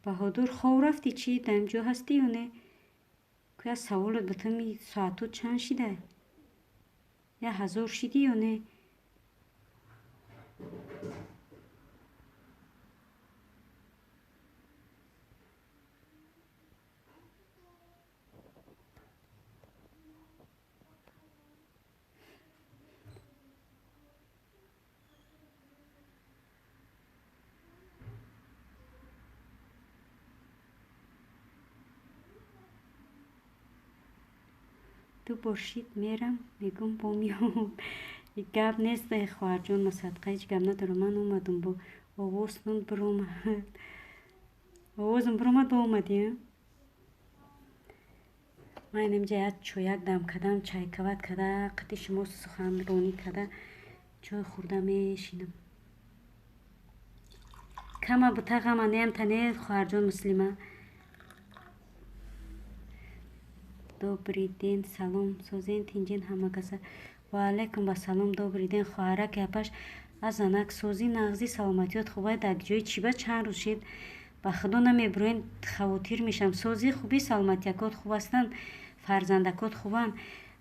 Баҳодур, хов рафтӣ чӣ? Дар инҷо ҳастӣ ё не? Ку як саволот ба ту ми соатҳо чанд шида? 1000 шидӣ ё не? Ду бор шид мерам, мегӯм бо меом. Гап нест, хоҳарҷон, ма садқа ҳеҷ гап надорам. Ман омадам бо овозтон биромад. Овозам биромад, бо омадӣ? Ман инамҷа як чояк дам кардам, чайкават карда, қати шумо суханронӣ карда, чой хӯрда мешинам. Кама бута ғама неам тане, хоҳарҷон Муслима. Добрый день, салом, созен тинҷен ҳама каса. Ва алайкум ва салом, добрый день, хоҳараки апаш. Аз занак созӣ нағзӣ, саломатиёт хубай, дар ҷои чиба чанд рӯз шид. Ба худо намебурен, хавотир мешам. Созӣ хубӣ, саломатиякот хуб ҳастанд, фарзандакот хубанд.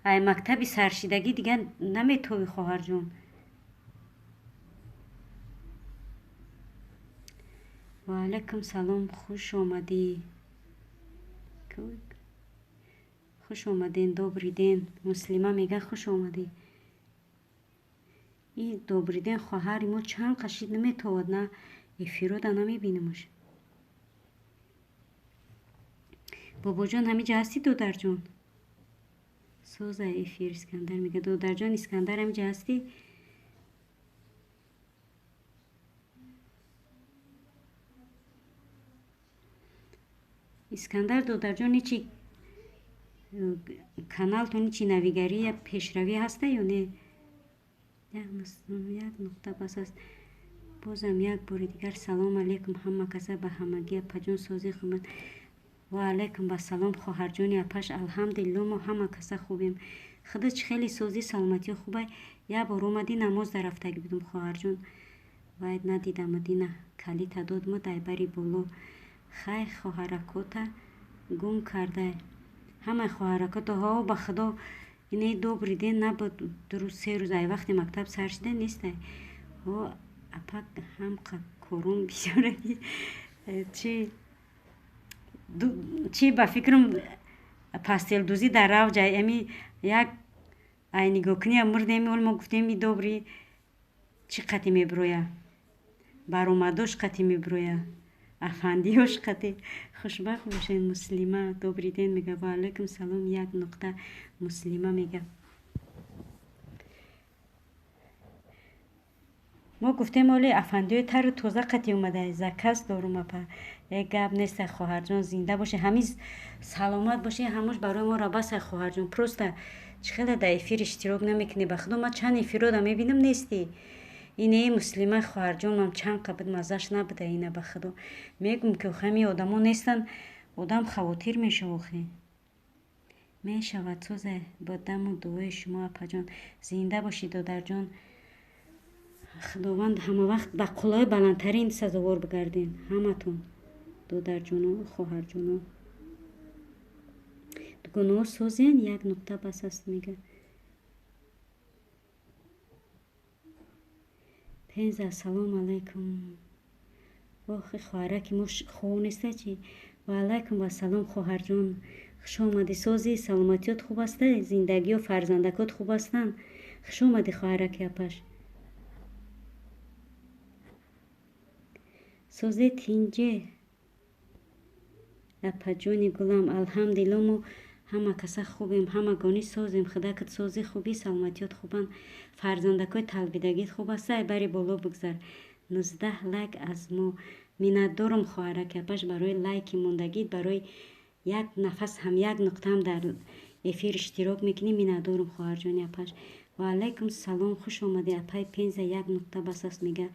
Ай мактаби саршидагӣ дигар наметовӣ, хоҳарҷон. Ва алайкум салом, хуш омадӣ. Хуш омаден, добрый день. Муслима мега хуш омадӣ. И добрый день хоҳари мо чанд қашид наметовад, на эфирода намебинамаш. Бобоҷон ҳамиҷа ҳастӣ, додарҷон? Соза эфир Искандар мега. Додарҷон Искандар ҳамиҷа ҳастӣ? Искандар додарҷон, ҳечи каналтон ҳечи навигария пешравӣ ҳаста ё не? Як нуқта бас аст. Бозам як бори дигар салом алейкум ҳама каса, ба ҳамагӣ апаҷон созӣ хубанд. Ва алайкум ва салом, хоҳарҷони апаш, алҳамдулилло мо ҳама каса хубем. Худо чӣ хеле созӣ, саломатиё хубай. Як бор омадӣ намоз дар рафтагӣ будум, хоҳарҷон. Вайд надидам, дина калита дод мо дар бари боло. Хай хоҳаракота гум кардай. Ҳамаи хоҳаракото ҳо ба худо ине добрый день набуд, ду рӯз се рӯз ай вақти мактаб сар шида нестай. Ҳо апак ҳам корум бисёраги. Чи ба фикрам Пастелдӯзӣ дар авҷ, ами як ай нигоҳкунӣ мурдем. Ол мо гуфтем, и добри чӣ қати мебироя, баромадош қати мебироя, афандиёш қати. Хушбахт бошед. Муслима добрый день мега. Ва алайкум салом. Як нуқта Муслима мега. Мо гуфтем, оли афандиёи тару тоза қати омада, заказ дорум, апа. Э, гап неста, хоҳарҷон, зинда боше, ҳамиз саломат боше, ҳамуш барои мо рабаса, хоҳарҷон. Просто чӣ хеле дар эфир иштирок намекунӣ? Ба худо, ман чанд эфирода мебинам, нестӣ. Ине Муслима хоҳарҷонам чанд қабид маззаш набуда. Ина, ба худо мегӯм, ки охи одамо нестанд, одам хавотир мешава. Охи мешавад, сӯзе бо даму дуои шумо, апаҷон. Зинда бошӣ, додарҷон. Худованд ҳамавақт ба қуллаи баландтарин сазовор бигарден ҳаматон, додарҷоно, хоҳарҷоно. Дугонаҳо созен, як нуқта бас аст, мега. Пенза, ассалому алайкум. Охи, хоҳараки мо хов неста чи? Ва алайкум вассалом, хоҳарҷон, хуш омадӣ. Созӣ, саломатиёт хуб аста, зиндагиё, фарзандакот хуб ҳастанд? Хуш омадӣ, хоҳараки апаш. Созе, тинҷе, апаҷони гулам? Алҳамдулилло, мо ҳама каса хубем, ҳамагонӣ созем. Худакат сози, хубӣ, саломатиёт хубанд, фарзандакои талбидагит хуб аста? Ай бари боло бигзар. 19 лайк аз мо. Миннатдорам, хоҳараки апаш, барои лайки мондагит, барои як нафас ҳам, як нуқтаам дар эфир иштирок мекунӣ. Миннатдорам, хоҳарҷони апаш. Ва алайкум салом, хуш омадӣ, апаи Пенза. Як нуқта бас аст, мега.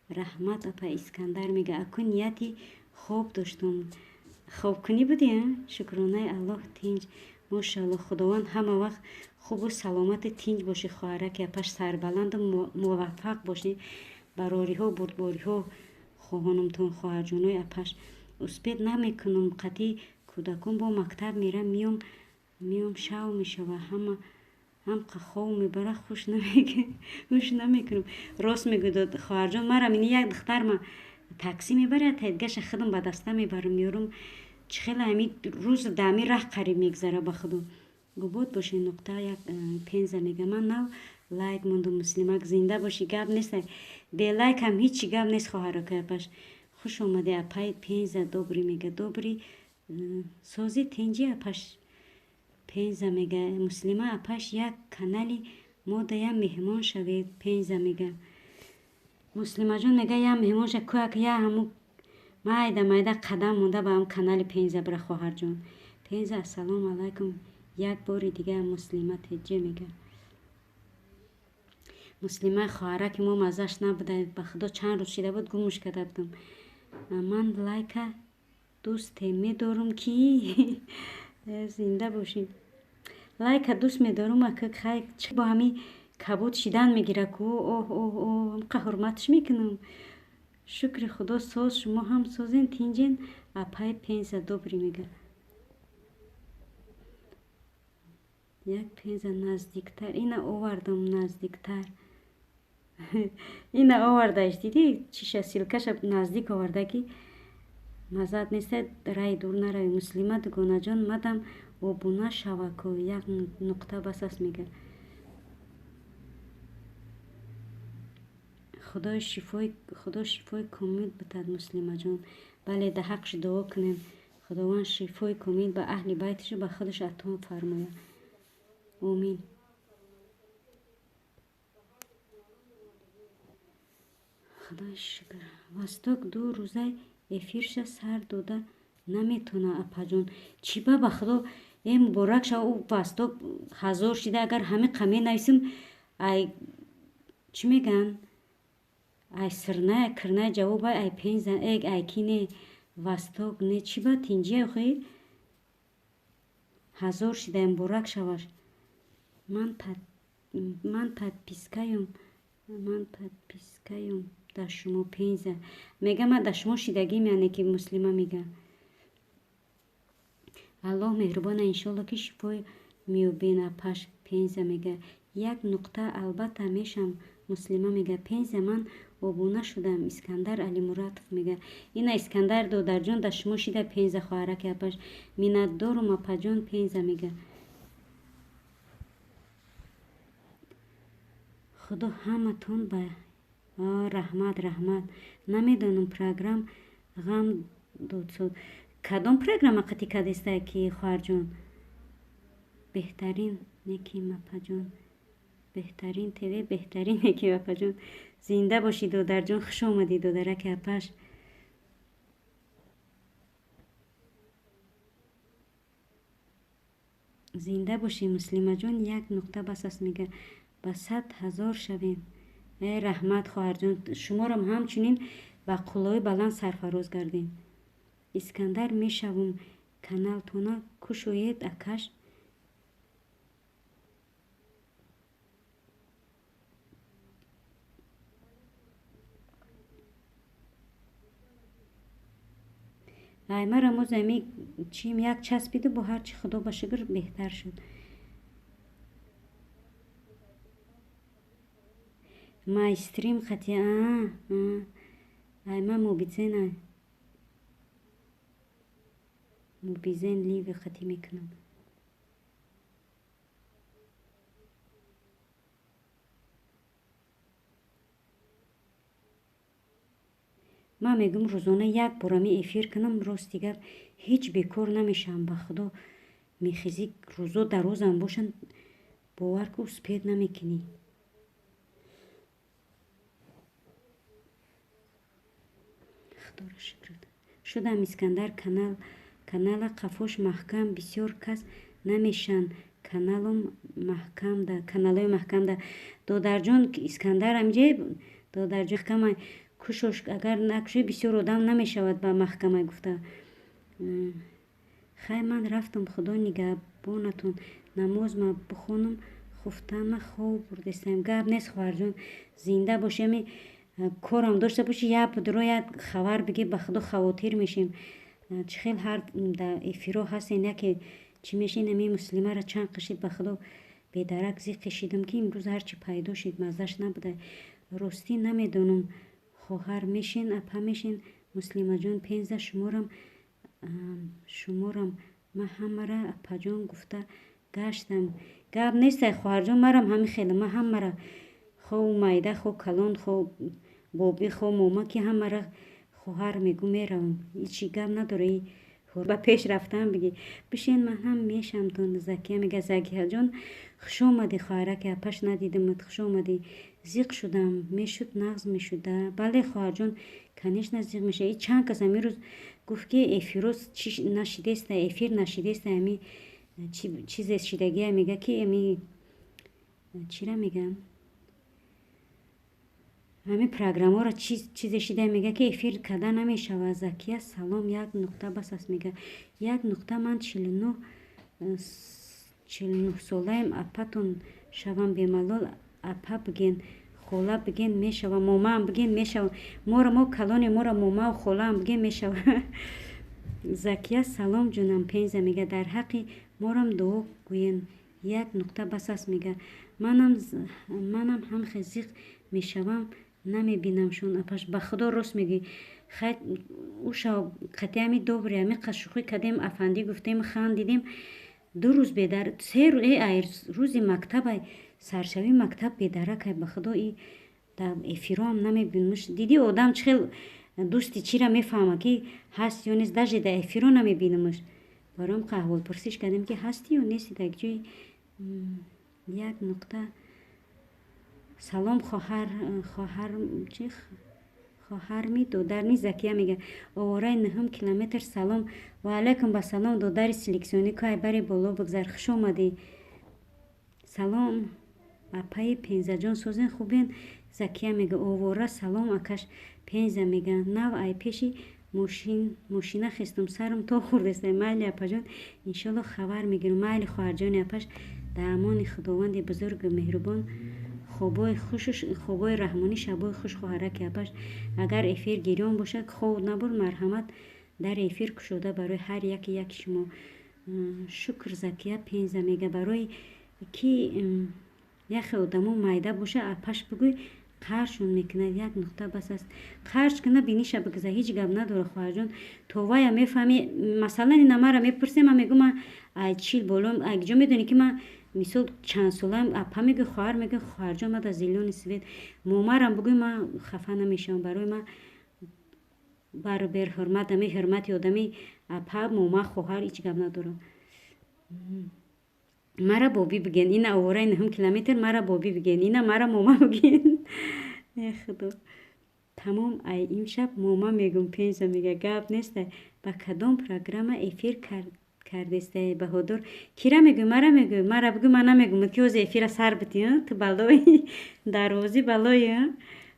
Раҳмат, апа. Искандар мега, аку нияти хоб доштум. Хобкунӣ будӣ? Шукронаи Аллоҳ, тинҷ, мошаалло. Худованд ҳама вақт хубу саломати тинҷ бошӣ, хоҳараки апаш, сарбаланду муваффақ бошӣ. Барориҳо, бурдбориҳо хоҳонумтон, хоҳарҷонои апаш. Успеть намекунам, қатъи кӯдакон бо мактаб мерам, миём, шав мешава, ҳама ҳамқа хов мебара, хуш намекунам. Рост мегӯяд, хоҳарҷон. Марам ини як духтарма таксӣ мебарад, тайдгаша худам ба даста мебарам, меёрам. Чӣ хеле ҳами рӯз даами раҳ қариб мегзара, ба худо. Губод бошед. Нуқта як Пенза мега, ман нав лайк мондум. Муслимак, зинда бошӣ. Гап нест, бе лайк ҳам ҳичи гап нест, хоҳаракои апаш. Хуш омадӣ, апаи Пенза. Добрый мега. Добрый. Сози, тинҷи, апаш? Пенза мега. Муслима апаш, як канали мо да меҳмон шавед, Пенза мега. Муслимаҷон мега, я меҳмон ша. Кӯяк я ҳаму майда майда қадам монда ба ҳам канали Пенза бира, хоҳарҷон. Пенза, ассалому алайкум як бори дигар. Муслима теҷе мега. Муслимаи хоҳараки мо маззаш набуда, ба худо, чанд рӯз шида буд, гумуш карда будам. Ман лайка дӯсте медорум, ки зинда бошед. Лайка дӯст медорум, ака. Бо ҳами кабуд шидан мегира ку. Оҳ, оҳ, оҳ, ҳамқа ҳурматш мекунам. Шукри Худо, соз, шумо ҳам созен, тинҷен, апаи Пенза? Добрый мега. Як Пенза наздиктар. Ина овардам наздиктар, ина овардааш, дидӣ, чиша, ссылка ша наздик оварда, ки маззат неста, раи дур наравӣ. Муслима дугонаҷон, мадам обуна шаваку. Як нуқта бас аст, мега. Худо шифои комил битад, Муслимаҷон. Бале, да ҳақш дуо кунем, Худованд шифои комил ба аҳли байтишу ба худаш ато фармояд. Омин. Худои шукр. Восток 2 рӯза эфирша сар дода наметона, апаҷон. Чӣ ба худо, э, муборак шава, ӯ Восток 1000 шида. Агар ҳамиқа менависим, ай чӣ мегӯянд, ай сирная кирная ҷавоба, ай Пенза, э, ай ки не, Восток не. Чӣ ба, тинҷия охи? 1000 шида, муборак шаваш. Ман подписка ём, ман подписка ём дар шумо. Пенза мега, ман дар шумо шидагим, яъне ки Муслима мега. Аллоҳ меҳрубона, иншолло, ки шифо меёбен, апаш. Пенза мега, як нуқта. Албатта, мешам. Муслима мега Пенза ман обуна шудам. Искандар Алимуратов мега ина Искандар додарҷон да шумо шида Пенза хоҳараки апаш миннатдорум апаҷон Пенза мега. Худо ҳаматон ба раҳмат раҳмат. Намедонам программ ғам додсод. Кадом программа қатӣ кадеста ки хоҳарҷон? Беҳтарин неким апаҷон. Беҳтарин ТВ беҳтарин неким апаҷон. Зинда бошӣ додарҷон, хуш омадӣ додараки апаш. Зинда бошӣ Муслимаҷон, як нуқта бас аст мега. Ба 100 000 шавем. Э раҳмат хоҳарҷон, шуморам ҳамчунин ба қуллаҳои баланд сарфароз гардем. Искандар мешавум каналтона кушоед акаш. Ай мара моз ами чим як часпиду бо ҳарчи худо ба шукр беҳтар шуд. Майстрим хати ай ма мобизен мобизен ливи хати мекунам. Ман мегӯм рӯзона як бор ами эфир кунам, рости гап ҳеҷ бекор намешавам. Ба худо мехезӣ рӯзо дарозам бошанд, бовар ку успеть намекунӣ. Худоро шукр. Шудам Искандар канал канала қафош маҳкам бисёр кас намешанд каналом маҳкамда каналҳои маҳкамда. Додарҷон Искандар амҷе додарҷон маҳкама кушош агар накушои бисёр одам намешавад ба маҳкама гуфта. Хай ман рафтам, худо нигаҳбонатон. Намозма бихонам, хуфтанма хоб бурдестам. Гап нест хоҳарҷон, зинда бошӣ. Ами корам дошта бошӣ, як будро як хабар бигӣ, ба худо хавотир мешем. Чӣ хел ҳар дар эфирҳо ҳастен, яке чӣ мешин ами муслимаро чанд қишид, ба худо бедарак зиқ кишидам ки имрӯз ҳарчи пайдо шид маззаш набуда. Ростӣ намедонам хоҳар мешен, апа мешен. Муслимаҷон Пенза шуморам шуморам ман ҳамара апаҷон гуфта гаштам. Гап нестай хоҳарҷон, марам ҳамин хеле ман ҳамара хо майда, хо калон, хо бобӣ, хо мома ки ҳамара хоҳар мегӯ меравам. Ҳичи гап надора. Ба пеш рафтан бигӣ. Бишен ман ҳам мешамтон. Закия мега Закияҷон хуш омадӣ хоҳараки апаш надидамат, хуш омадӣ. Зиқ шудам, мешуд нағз мешуда. Бале хоҳарҷон, конечно зиқ мешавад. И чанд кас ами рӯз гуфт ки эфиро чи нашидеста, эфир нашидеста, ами чизе шидагия мега ки ами чира меган? Ҳамин программаро чизе шида мега ки эфир карда намешавад. Закия салом, як нуқта бас аст мега. Як нуқта ман 49 солаем, апатон шавам бемалол апа биген, хола биген мешава, момаам биген мешава. Моро мо калоне моро момау холаам биген мешава. Закия салом ҷонам Пенза мега дар ҳаққи морам дуо гӯен. Як нуқта бас аст мега. Манам ҳамхе зиқ мешавам, намебинамшон апаш. Ба худо рост мегӯӣ. Хай уша қатъи добре ами шӯхӣ кардем, афандӣ гуфтем, хандидем. 2 рӯз бедар 3 рӯз ай рӯзи мактабай саршавии мактаб бедаракай ба худо и дар эфироам намебинамш. Дидӣ одам чӣ хел дӯсти чира мефаҳма ки ҳаст ё нест, даже дар эфиро намебинамш. Бароям аҳволпурсиш кардем ки ҳастӣ ё нести дар ҷои як нуқта. Салом хоҳар хоҳар чи хоҳарми додарми Закия мега овораи нӯҳум километр салом ва алайкум ба салом додари селексионӣ ку айбари боло бигзар, хуш омадӣ. Салом апаи Пензаҷон созен хубен. Закия мега овора салом акаш Пенза мега нав ай пеши мошина хестум сарам то хӯрдеста. Майли апаҷон, иншолло хабар мегирам. Майли хоҳарҷони апаш, дар амони худованди бузургу меҳрубон, хобои хушу хобои раҳмонӣ, шабои хуш хоҳараки апаш. Агар эфир гирён бошад, хоб набур, марҳамат, дар эфир кушода барои ҳар яки яки шумо. Шукр Закия Пенза мега барои ки яхе одамо майда боша апаш бигӯй Қаршон мекунад, як нуқта бас аст. Қарш куна, биниша бигза, ҳеҷ гап надора, хоҳарҷон. То вая мефаҳми, масалан, ина мара мепурсем, ман мегӯм, ман ай 40 болом, ай ҷо медонӣ, ки ман мисол чанд солаам? Апа мегӯй, хоҳар мегӯй, хоҳарҷон, ма да зелёный свет. Момарам бугӯй, ман хафа намешавам. Барои ман баробер ҳурмат, ами ҳурмати одами апа, мома, хоҳар, ҳеҷ гап надорам. Мара бобӣ биген, ина овораи нуҳум километр, мара бобӣ биген, ина мара мома биген. Э худо, тамом, ай имшаб мома мегум. Пенза мега, гап неста. Ба кадом программа эфир кардестай, Баҳодур? Кира мегӯй, мара мегӯй? Мара бигӯ, ман намегӯм, ки ҳозир эфира сар битӣ, ту балои дарвозӣ, балои.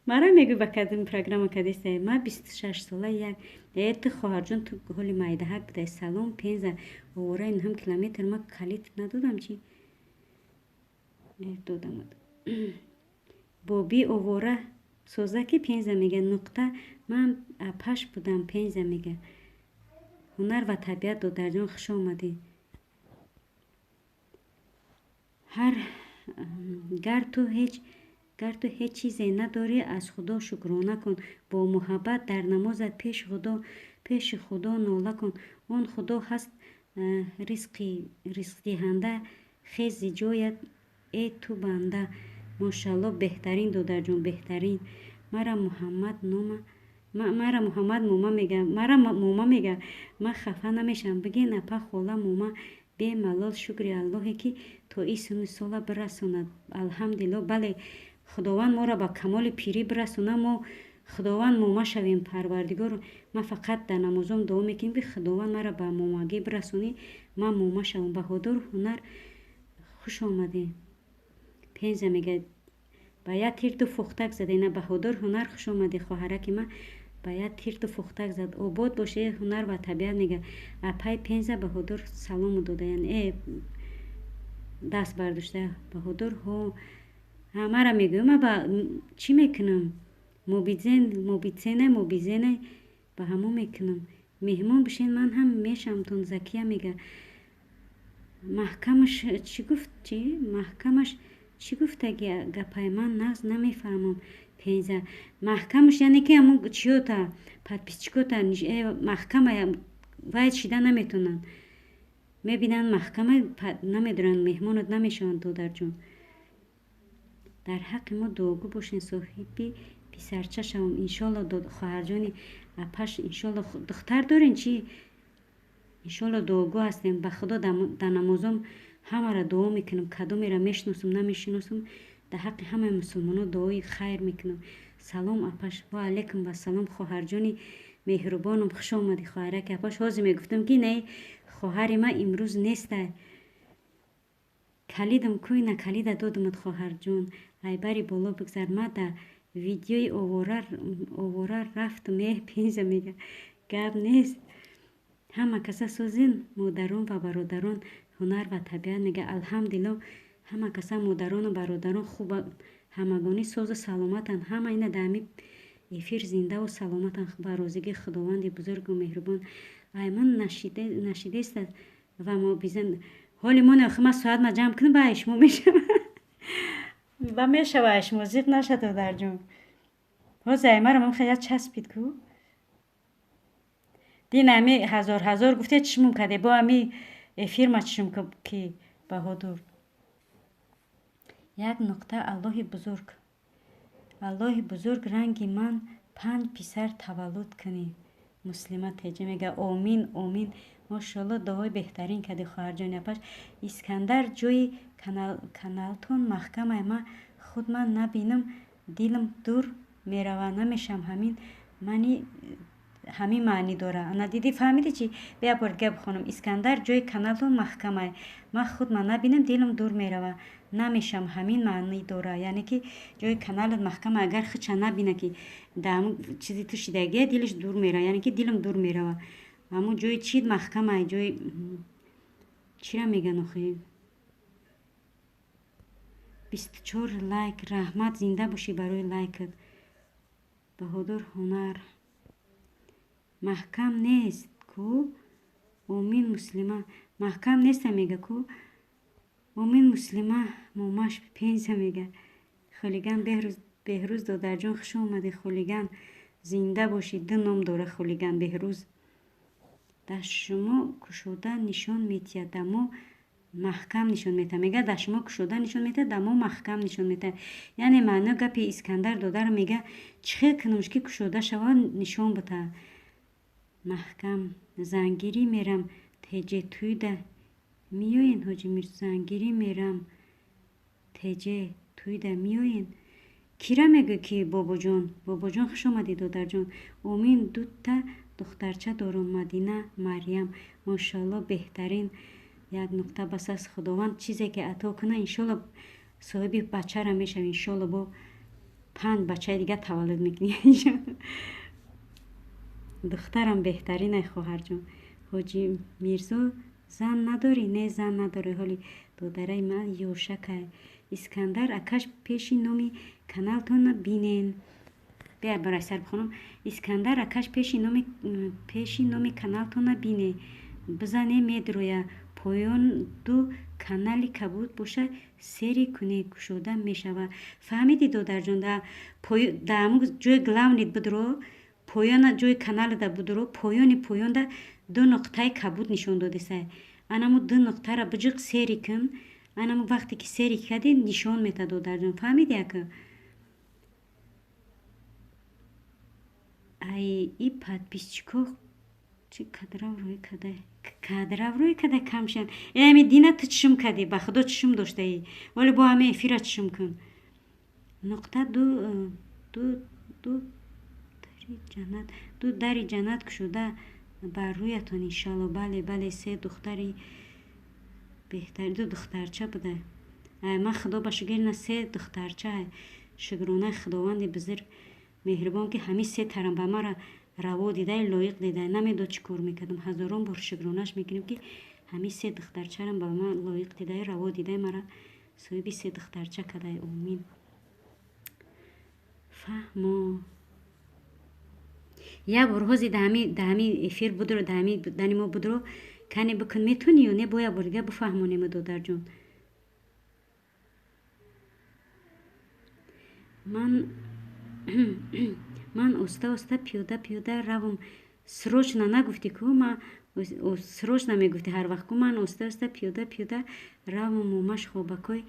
Мара мегӯй, ба кадом программа кардестай? Ма 26 сола як. Э, ту, хоҳарҷон, ту ҳоли майдаҳак будай. Салом, Пенза, овораи нуҳум километр. Ма калид надодам, чӣ? Додам. Боби овора соза, ки Пенза мега, нуқта, ман апаш будам. Пенза мега, ҳунар ва табиат, додарҷон, хуш омадӣ. Ҳар гар ту ҳеҷ чизе надорӣ, аз Худо шукрона кун. Бо муҳаббат дар намозат пеши Худо нола кун. Он Худо ҳаст ризқдиҳанда, хези ҷоят, э ту банда. Мошалло, беҳтарин, додарҷон, беҳтарин. Мара Муҳаммад нома, мара Муҳаммад мома мега, мара мома мега, ман хафа намешавам. Бигин, апа, хола, мома, бемалол. Шукри Аллоҳе, ки то ин синну сола бирасонад, алҳамдулилло. Бале, Худованд моро ба камоли пирӣ бирасонад, мо Худованд мома шавем. Парвардигор, ман фақат дар намозом дуо мекунем, ки Худованд маро ба момагӣ бирасонӣ, ман мома шавам. Баҳодур ҳунар, хуш омадӣ. Пенза мега, ба як тир ду фухтак зада. Ина, Баҳодур ҳунар, хуш омадӣ, хоҳараки ман, ба як тир ду фухтак зад. Обод бошед. Ҳунар ва табиат мега, апай Пенза, Баҳодур салому додаян, э даст бардошта. Баҳодур, ҳо, мара мегӯй, ма ба чӣ мекунам? Мобизен, мобицене, мобизене, ба ҳамо мекунам. Меҳмон бишен, ман ҳам мешавамтон. Закия мега, маҳкамаш чӣ гуфт? Чӣ маҳкамаш, чӣ гуфтаги гапай? Ман нағз намефаҳмам. Пенза, маҳкамаш, яъне ки ҳамон чиёта, подписчикота маҳкама, вай шида наметонанд, мебинанд маҳкама, намедонанд, меҳмонат намешаванд. Додарҷон, дар ҳаққи мо дуогӯ бошед, соҳиби писарча шавам, иншолло. Хоҳарҷони апаш, иншолло. Духтар дорен чӣ? Иншолло, дуогӯ ҳастем. Ба Худо, дар намозом ҳамаро дуо мекунам, кадомеро мешиносам, намешиносам, дар ҳаққи ҳамаи мусулмонон дуои хайр мекунам. Салом, апаш. Ва алайкум вассалом, хоҳарҷони меҳрубонам, хуш омадӣ, хоҳараки апаш. Ҳозир мегуфтам, ки не, хоҳари ман имрӯз нестай. Калидам кӯй на, калида додамат, хоҳарҷон, айбари боло бигзар. Ма дар видеои овора рафтам. Э, Пенза мега, гап нест. Ҳама каса созин, модарон ва бародарон. Ҳунар ва табиат мега, алҳамдулилло, ҳама каса, модарону бародарон хуба, ҳамагонӣ созу саломатанд. Ҳама ина дар ҳами эфир зиндаву саломатанд, ба розигии Худованди бузургу меҳрубон. Ай ман нашидеста ва мобизан ҳоли мо. Охи, ман соат ма ҷамъ кунам, ба айшмо мешава, ба мешава, айшмо зиқ наша, додарҷон. Ҳозир аймаро ман я часпид ку. Дин ами ҳазор ҳазор гуфте, чишмум каде, бо ами эфир ма чишм ки. Баҳодур, як нуқта, Аллоҳи бузург, Аллоҳи бузург ранги ман панҷ писар таваллуд кунӣ. Муслима теҷа мега, омин, омин. Мошоалло, дуои беҳтарин кади, хоҳарҷони апаш. Искандар, ҷои каналтон маҳкамай, ма худ ман набинам, дилам дур мерава, намешавам. Ҳамин мани, ҳамин маънӣ дора. Ана, дидӣ, фаҳмидӣ чӣ? Бия, бор дига бихонам. Искандар, ҷои каналтон маҳкамай, ман худ ман набинам, дилам дур мерава, намешавам. Ҳамин маънӣ дора, яъне ки ҷои каналат маҳкама, агар худша набина, ки дар ҳамун чизи ту шидагия, дилаш дур мерава, яъне ки дилам дур мерава. Ҳамун ҷои чит маҳкамай, ҷои чира меган охи? 24 лайк, раҳмат, зинда бошӣ барои лайкат. Баҳодур ҳунар, маҳкам нест ку? Омин, Муслима, маҳкам неста мега ку? Омин, Муслима, момаш. Пенза мега, хулиган Беҳрӯз. Беҳрӯз додарҷон, хуш омадӣ. Хулиган, зинда бошӣ. Ду ном дора хулиган Беҳрӯз. Дар шумо кушода нишон метиҳад, дар мо маҳкам нишон метиҳад. Мега, дар шумо кушода нишон метиҳад, дар мо маҳкам нишон метиҳад. Яъне маъно гапи Искандар додар мега, чӣ хел кунумш, ки кушода шавад, нишон битаҳад маҳкам. Зангирӣ мерам, теҷе тӯйда меоен? Ҳоҷи Мирзо, зангирӣ мерам, теҷе тӯйда меоен? Кира мегӯ ки бобоҷон? Бобоҷон, хуш омадӣ, додарҷон. Омин. Дута духтарча дорум, Мадина, Марьям. Мошоалло, беҳтарин. Як нуқта бас аст. Худованд чизе ки ато куна, иншолло соҳиби бачара мешавӣ. Иншолло бо 5 бачаи дига таваллуд мекунӣ. Духтарам беҳтаринай, хоҳарҷон. Ҳоҷи Мирзо, зан надорӣ? Не, зан надорӣ ҳоли, додараи ман ёшакай. Искандар акаш, пеши номи каналтона бинен. Бия, барай сар бихонам. Искандар акаш, пеши номи каналтона бине, бизане, медроя. Поён ду канали кабуд боша, сери кунӣ, кушода мешавад. Фаҳмидӣ, додарҷон? Да ҳамун ҷои главный бидро, поёна ҷои каналда будро, поёни поёнда ду нуқтаи кабуд нишон додесай. Анаму ду нуқтара биҷиқ, сери кун. Анаму вақте ки сери кардӣ, нишон метад, додарҷон. Фаҳмидӣ, ака? Ай, и подписчико чи кадрав рӯй када, кадрав рӯй када кам шидан. Э, ами дина ту чишм кардӣ, ба худо чишм доштаӣ, вале бо ҳами эфира чишм кун. Нуқта ду дари ҷаннат, ду дари ҷаннат кушода бар рӯятон, иншоалло. Бале, бале, се духтари беҳтар, ду духтарча буда. Ман худо ба шукр, ина се духтарча. Шукронаи худованди бузург меҳрубон, ки ҳамин се тарам ба мара раво дидай, лоиқ дидай. Намедод, чӣ кор мекардам. Ҳазорон бор шукронаш мекунем, ки ҳамин се духтарчарам ба ман лоиқ дидай, раво дидай, мара соҳиби се духтарча кадай. Омин. Фаҳмо. Як бор ҳози даҳами эфир будро, даҳами дани мо будро, кане бикун, метавонӣ ё не? Бо як бор дига бифаҳмонем, додарҷон. Ман оста оста, пиёда пиёда равам. Срочно нагуфтӣ ку, ма срочно мегуфтӣ ҳар вақт ку. Ман оста оста, пиёда пиёда равам. Момаш хобакҳои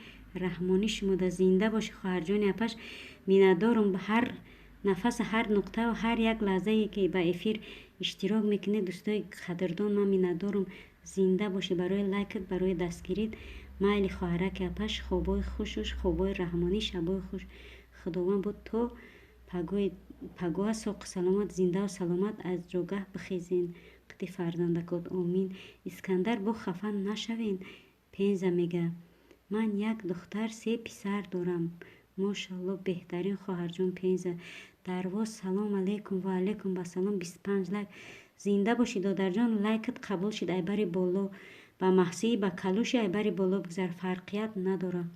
раҳмонӣ шумода. Зинда бошӣ, хоҳарҷони апаш. Миннатдорум ҳар нафаса, ҳар нуқтаву ҳар як лаҳзае, ки ба эфир иштирок мекунед, дӯстои қадрдон. Ман миннатдорум. Зинда бошӣ барои лайкат, барои дастгирит. Майли, хоҳараки апаш, хобҳои хушуш, хобҳои раҳмонӣ, шабҳои хуш. Худованд буд то пагоҳа соқу саломат, зиндаву саломат аз ҷогаҳ бихезен қити фарзандакот. Омин. Искандар, бо хафа нашавен. Пенза мега, ман як духтар, се писар дорам. Мошалло, беҳтарин, хоҳарҷон Пенза. Дарвоз, салом алейкум. Ва алейкум басалом. 25 лайк. Зинда бошӣ, додарҷон. Лайкат қабул шид. Айбари боло ба маҳсии, ба калуши айбари боло бигзар, фарқият надорад.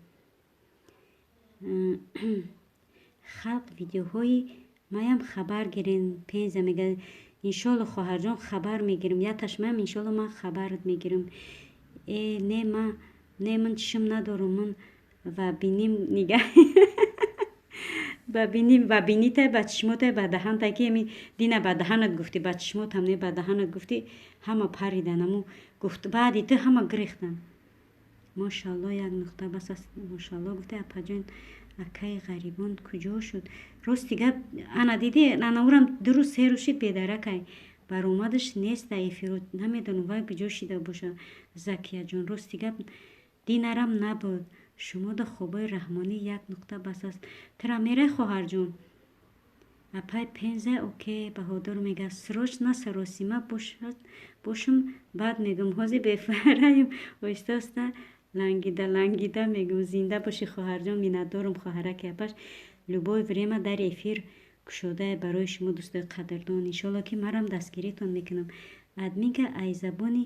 Халқ, видеоҳои маям хабар гирен. Пенза мега, иншолло, хоҳарҷон, хабар мегирем. Яташ маям, иншолло, ман хабарат мегирам. Э, не, ма не, ман чишм надорам. Ман ва биним нигаҳ ба биним, ба бинитай, ба чишмотай, ба даҳантай, ки ами дина ба даҳанат гуфтӣ, ба чишмотам не, ба даҳанат гуфтӣ, ҳама паридан. Аму гуфт, баъди ту ҳама гирехтан. Мошалло, як нуқта бас аст. Мошалло гуфта, апаҷон, акаи ғарибон куҷо шуд? Рости гап, ана дидӣ, ана урам 2 рӯз, 3 рӯз шид, бедаракай, баромадаш нест дар эфиру. Намедонам, вай куҷо шида боша. Закияҷон, рости гап, динарам набуд. Шумода хобои раҳмонӣ. Як нуқта бас аст. Тира мерай, хоҳарҷон. Апай Пенза, окей. Баҳодур мега, срочно саросима бошум, баъд мегӯм. Ҳозир бефараем, оҳиста оҳиста, лангида лангида мегӯм. Зинда бошӣ, хоҳарҷон. Миннатдорум, хоҳараки апаш. Любое время дар эфир кушодае барои шумо, дӯстои қадрдон. Иншолло, ки марам дастгиритон мекунам. Админка ай забони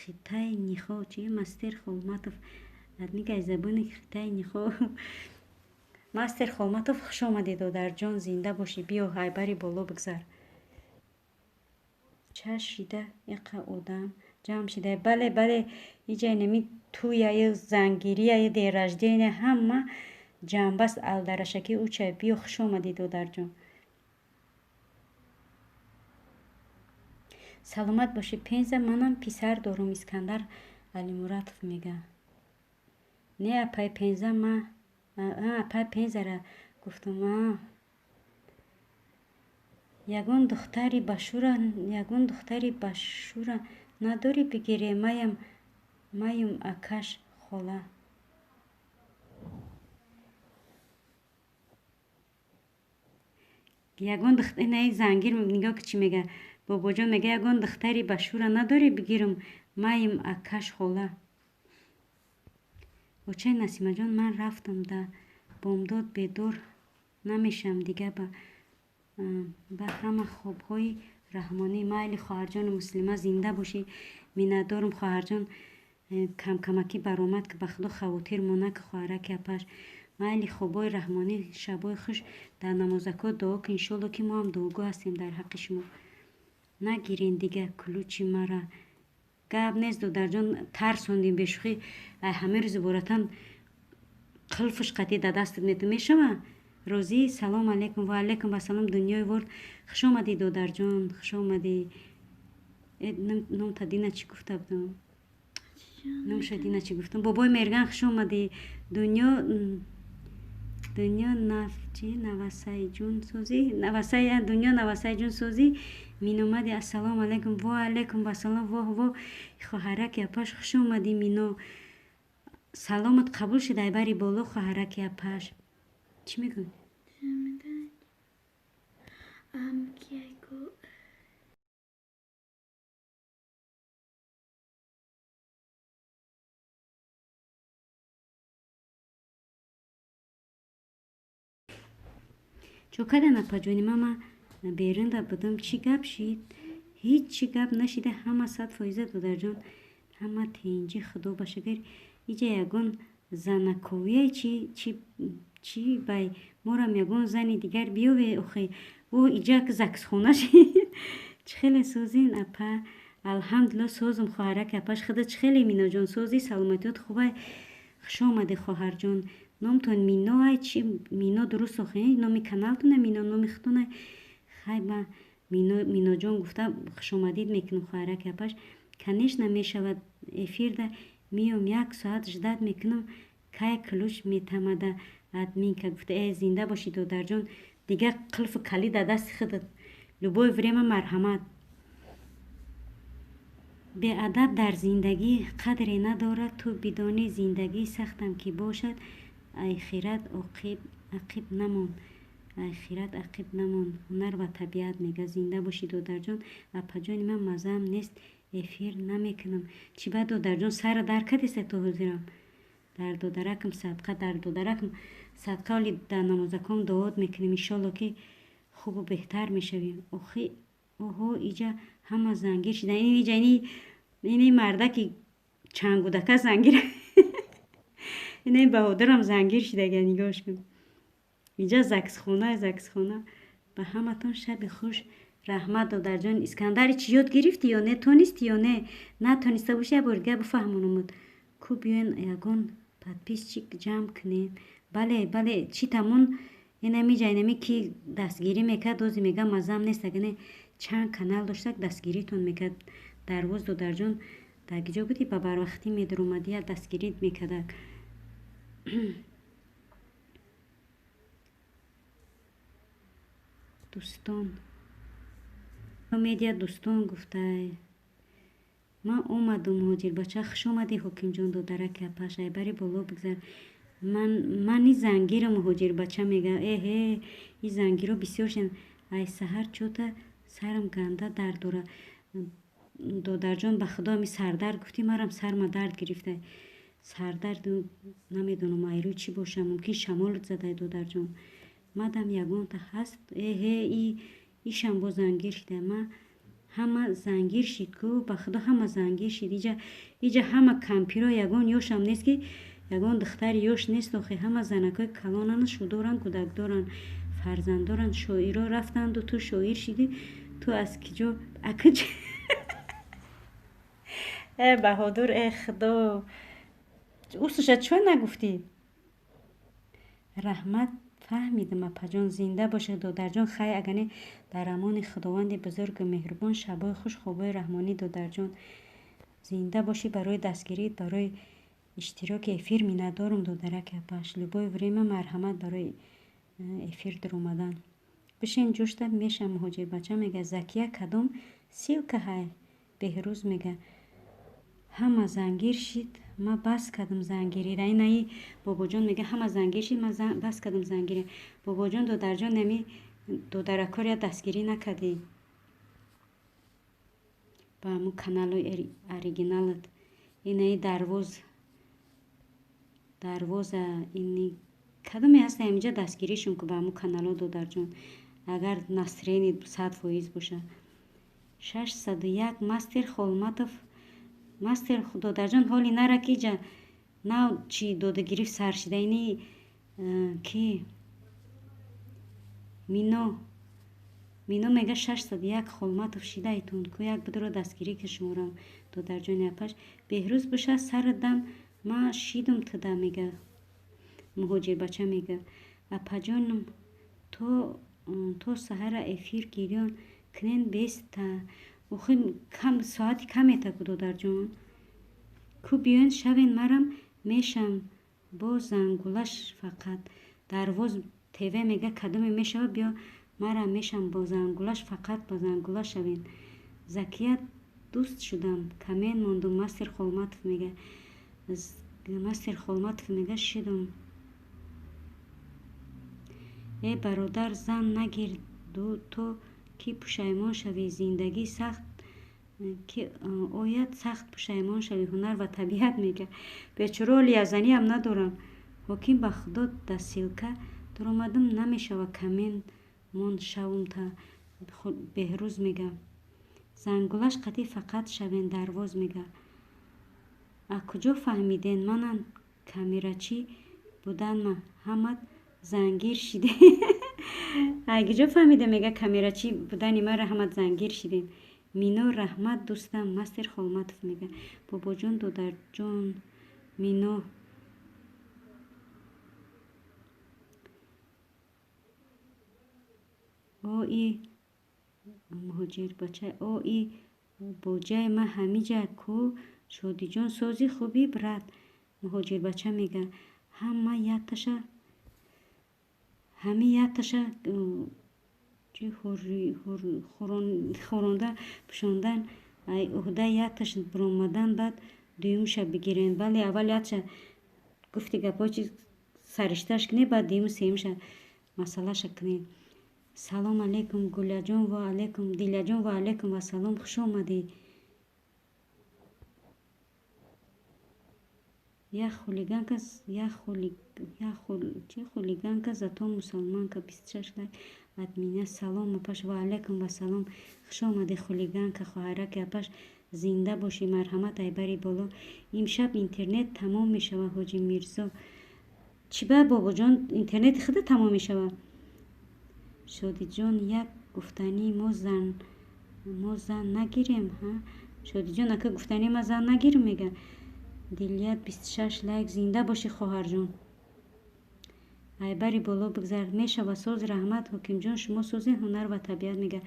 хитай нихо чи? Мастер Холматов, админка ай забони хитай нихо. Мастер Холматов, хуш омадӣ, додарҷон. Зинда бошӣ. Биё, ҳайбари боло бигзар. Ча шида, иқа одам ҷамъ шида? Бале, бале, иҷа инами тӯяю, зангирияю, день рождения, ҳама Ҷамбаст алдарашаки учай биё, хуш омадӣ, додарҷон. Саломат бошӣ, Пенза. Манам писар дорум, Искандар Алимуратов мега. Не, апай Пенза, ма апай Пензара гуфтум. Ягон духтари башура, ягон духтари башура надорӣ бигире? Маям, маюм акаш хола. Ягон инаи зангир нигоҳ ки чӣ мега. Бобоҷон мега, ягон духтари башура надорӣ бигирам? Маим акаш хола. Очаи Насимаҷон, ман рафтам, да бомдод бедор намешавам дига. Ба ҳама хобҳои раҳмонӣ. Майли, хоҳарҷону Муслима, зинда бошӣ, миннатдорум, хоҳарҷон. Камкамакӣ баромад, ки ба худо хавотир монад, ки хоҳараки апаш. Майли, хобҳои раҳмонӣ, шабҳои хуш. Дар намозакҳо дуо ки, иншолло, ки мо ҳам дуогӯ ҳастем дар ҳаққи шумо. Нагирен дига ключи мара. Гап нест, додарҷон, тарсондем бешӯхӣ. Ай ҳамин рӯзи боратан қилфш қатӣ да дастат мету мешава. Розӣ? Салом алейкум. Ва алейкум вассалом, дунёи ворд. Хуш омадӣ, додарҷон, хуш омадӣ. Номта дина чӣ гуфта будам? Номша дина чӣ гуфтам? Бобои Мерган, хуш омадӣ. Дунё, дунё чи навасайҷун созӣ, навасай, дунё навасайҷун созӣ. Миномади. Ассалому алайкум. Во алайкум вассалом. Воҳ, во, хоҳараки апаш, хуш омадӣ, Мино. Саломат қабул шуд, ай бари боло, хоҳараки апаш. Чӣ мегӯӣ? Чо кадан, апаҷони мама? Берунда будам. Чӣ гап шид? Ҳеҷ чӣ гап нашида, ҳама 100%, додарҷон, ҳама тинҷи, худо ба шукр. Иҷа ягон занаковия чи чи чӣ бай морам ягон зани дигар биёве охи. О, иҷа заксхона шид. Чӣ хеле созин, апа? Алҳамдулилла, созум, хоҳараки апаш. Худо чӣ хеле, Миноҷон, созӣ? Саломатиёт хубай? Хуш омадӣ, хоҳарҷон. Номтон Мино ай чи Мино дуруст охи? Номи каналтона Мино, номи худтона? Хай, ба Миноҷон гуфта хушомадид мекунам, хоҳараки апаш. Конечно, мешавад, эфирда миём, як соат ждать мекунам, кай ключ метамада админка гуфта. Э, зинда бошӣ, додарҷон. Дигар қилфу калид дар дасти худат, любое время марҳамат. Беадаб дар зиндагӣ қадре надорад, ту бидонӣ, зиндагӣ сахтам ки бошад, айхират ақиб намон, айхират ақиб намон. Ҳунар ва табиат мега. Зинда бошӣ, додарҷон. Апаҷони ман, мазаам нест, эфир намекунам. Чӣ бад, додарҷон, сара дар кадеста то ҳозирам? Дар додаракам садқа, дар додаракам садқа. Оли дар намозаком дуот мекунем, иншолло, ки хубу беҳтар мешавем. Охи, оҳо, иҷа ҳама зангир шида. Иҷа ини мардаки чангудака зангир, ини Баҳодурам зангир шидага, нигоҳш кун. Иҷа заксхона, заксхона. Ба ҳаматон шаби хуш. Раҳмат, додарҷон. Искандари, чӣ ёд гирифтӣ ё не? Тонистӣ ё не? Натониста бошӣ, як бори дигар бифаҳмонумуд ку. Биёен, ягон подписчик ҷамъ кунем. Бале, бале, чӣ тамон инамиҷа инами ки дастгирӣ мекард, ози мега мазам нест. Агане чанд канал доштак, дастгиритон мекард. Дарвоз, додарҷон, дар киҷо будӣ? Ба барвақтӣ медаромадӣ, я дастгирит мекардак. Дӯстон медиа, дӯстон гуфтай. Ман омадум, муҳоҷирбача. Хуш омадӣ, Ҳокимҷон, додараки апаш, айбари боло бигзар. Мани зангира, муҳоҷирбача мега. Эҳе, и зангиро бисёр шин. Ай саҳар чота сарам ганда дард дора, додарҷон. Ба худо, ами сардард гуфтӣ, марам сарма дард гирифта. Сардард намедонам айрӯи чӣ боша, мумкин шамолат задай, додарҷон. Мадам ягонта ҳаст. Эҳе, ишам бо зангир шида. Ма ҳама зангир шид ку, ба худо, ҳама зангир шид. Иҷа ҳама кампиро, ягон ёшам нест, ки ягон духтари ёш нест охи. Ҳама занакҳои калонанд, шудоранд, кӯдакдоранд, фарзанддоранд. Шоиро рафтанду ту шоир шидӣ. Ту аз киҷо акаҷ? Э, Баҳодур, э худо, усуша чо нагуфтӣ? Раҳмат, фаҳмидам, апаҷон, зинда бошед, додарҷон. Хай, агане дар амони Худованди бузургу меҳрубон, шабои хуш, хобои раҳмонӣ, додарҷон. Зинда бошӣ, барои дастгирӣ, барои иштироки эфир миннатдорум, додараки апаш. Любое время марҳамат барои эфир дуромадан. Бишен ҷӯшта мешам, муҳоҷирбача мега. Закия, кадом ссылка ҳай? Беҳрӯз мега. Ҳама зангир шид, ма бас кардам зангирира. Инаи бобоҷон мега, ҳама зангир шид, ма бас кардам зангири. Бобоҷон, додарҷон, нами додаракоря дастгирӣ накардӣ ба ҳамун каналу оригиналат. Инаи дарвоз, дарвоза, ини кадоме ҳаста, ҳаминҷа дастгиришон ку ба ҳамун канало, додарҷон, агар настроение 100% боша. 601 мастер Холматов, мастер додарҷон, ҳоли нара ки иҷа нав чи додагирифт сар шида. Ини ки Мино, Мино мега, 601 Холматов шидаитон ку, як будро дастгирӣ ки шуморам, додарҷони апаш. Беҳрӯз боша, сари дам ма шидум туда, мега. Муҳоҷирбача мега, апаҷонам, то саҳара эфир гирён кунен беста. Охи кам соати камета ку, додарҷон, ку биёен шавен, марам мешам бо зангулаш фақат. Дарвоз ТВ мега, кадоме мешава, биё, марам мешам бо зангулаш, фақат бо зангула шавен. Закия, дӯст шудам, коммент мондум. Мастер Холматов мега, мастер Холматов мега, шидум. Э, бародар, зан нагир, то ки пушаймон шавӣ, зиндагӣ сахт ки ояд, сахт пушаймон шавӣ. Ҳунар ва табиат мега, бечора, оли азаниам надорам. Ҳоким, ба худо, да ссылка дуромадам, намешава, коммент монд шавум та. Беҳрӯз мега, зангулаш қатӣ фақат шавен. Дарвоз мега, а куҷо фаҳмиден манам камерачӣ буданма ҳамат зангир шиде? Ай куҷо фаҳмида, мега, камерачӣ будани мара ҳамат зангир шидем? Мино, раҳмат, дӯстам. Мастер Холматов мега, бобоҷон, додарҷон, Мино. Ои муҳоҷирбача, ои боҷаи ма ҳамиҷа ку. Шодиҷон, сози, хубӣ, брат? Муҳоҷирбача мега, ҳама якташа, ҳами якташа чи хӯронда пӯшондан, ай уҳдаи якташ биромадан, баъд дуюмша бигирен. Бале, аввал якша гуфти гапҳо чи саришташ кунед, баъд дуюму сеюмша масъалаша кунед. Салом алейкум, Гуляҷон, ва алейкум, Диляҷон, ва алейкум ассалом, хуш омадӣ. Я хулиганка, я хули, я хул, чи хулиганка, зато мусалманка. 26 лайк от меня. Салом, апаш, ва алейкум вассалом, хуш омадӣ, хулиганка, хоҳараки апаш, зинда бошӣ, марҳамат, айбари боло. Имшаб интернет тамом мешава. Ҳоҷи Мирзо, чӣ ба, бобоҷон, интернети худа тамом мешава? Шодиҷон, як гуфтанӣ, мо зан нагирем, ҳа? Шодиҷон ака, гуфтанӣ, ма зан нагирем, мега. Дилият, 26 лайк, зинда бошӣ, хоҳарҷон, айбари боло бигзар. Мешава, соз, раҳмат, ҳокимҷон, шумо созед. Ҳунар ва табиат мега,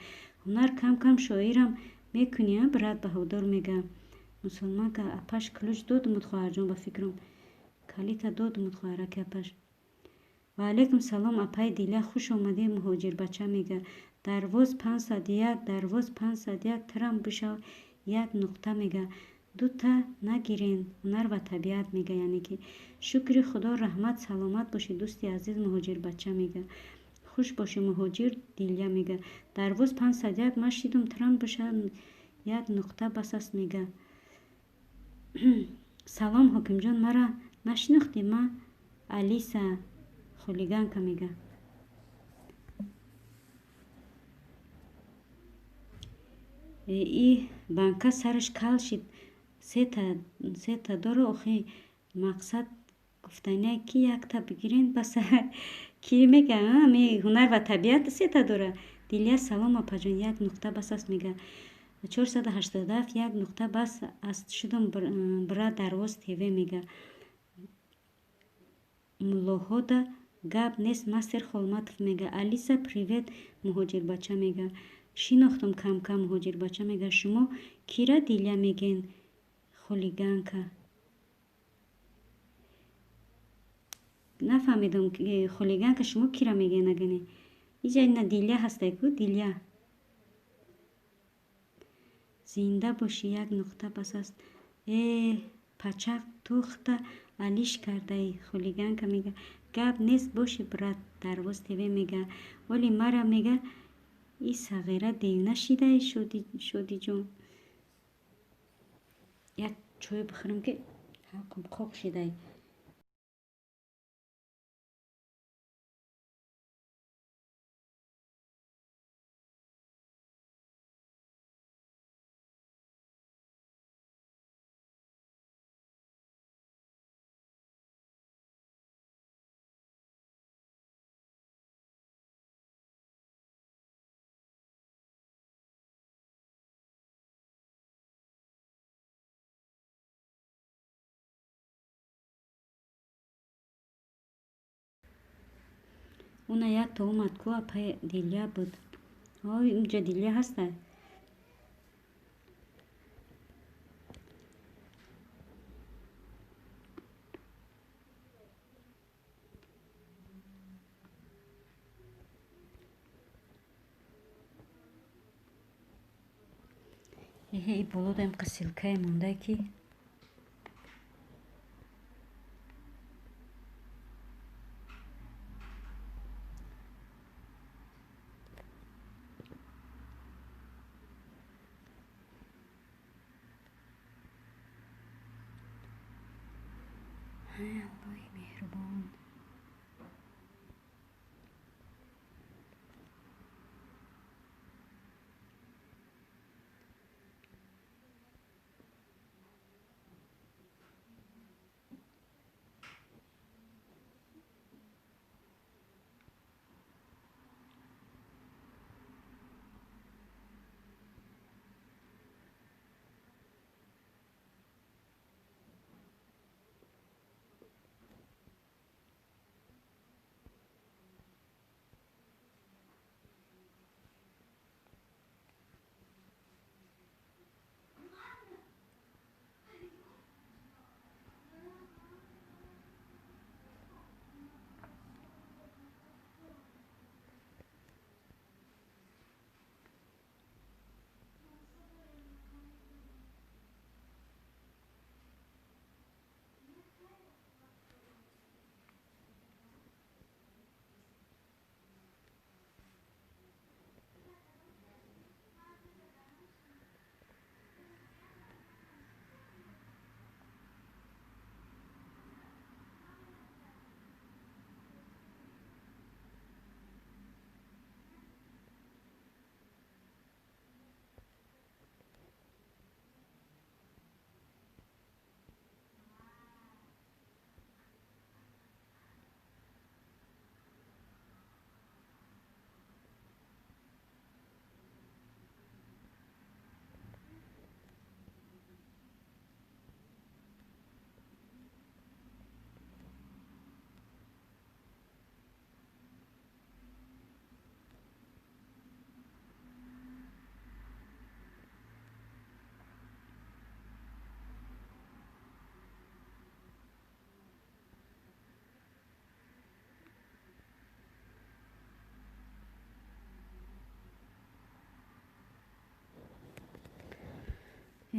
ҳунар кам кам шоирам мекунӣ, а, брат? Баҳодор мега, мусулманка, апаш, ключ додумуд, хоҳарҷон, ба фикрам, калита додумуд, хоҳараки апаш. Ва алейкум салом, апаи Диля, хуш омадӣ. Муҳоҷирбача мега, дарвоз 501, дарвоз 501, тирам бишав, як нуқта, мега. Дута нагирен. Ҳунар ва табиат мега, яъне ки шукри Худо, раҳмат, саломат бошӣ, дӯсти азиз. Муҳоҷирбача мега, хуш бошӣ, муҳоҷир. Диля мега, дарвоз 501, ман шидум, тирам биша, як нуқта бас аст, мега. Салом, ҳокимҷон, мара нашинохтӣ? Ма Алиса хулиганка, мега. И банка сараш кал шид, сета дору. Охи, мақсад гуфтания ки якта бигирен баса. Ки мега, ами ҳунар ва табиат сета дора. Дилия, салом, апаҷон, як нуқта бас аст, мега. 487, як нуқта бас аст, шудум, бира. Дарвоз ТВ мега, муллоҳода Гап нест, мастер Холматов мега. Алиса привет, муҳоҷирбача мега. Шинохтам кам-кам, муҳоҷирбача мега. Шумо кира Диля меген, хулиганка? Нафаҳмидам, хулиганка шумо кира меген агане? Иҷа ина Диля ҳастай ку, Диля. Зинда бошӣ, як нуқта бас аст. Э, пачақ тухта алиш кардаи, хулиганка мега. Гап нест, боши, брат, Дарвоз ТВ мега. Оли мара мега, и сағира девна шидаи, Шодиҷон. Як чой бихӯрам, ки ҳалқам қоқ шидай. Уна якто омад ку, апай Диля буд. Ой, инҷа Диля ҳаста. Эҳе, и боло даем ссылка е монда ки. Ай, Аллоҳи меҳрубон.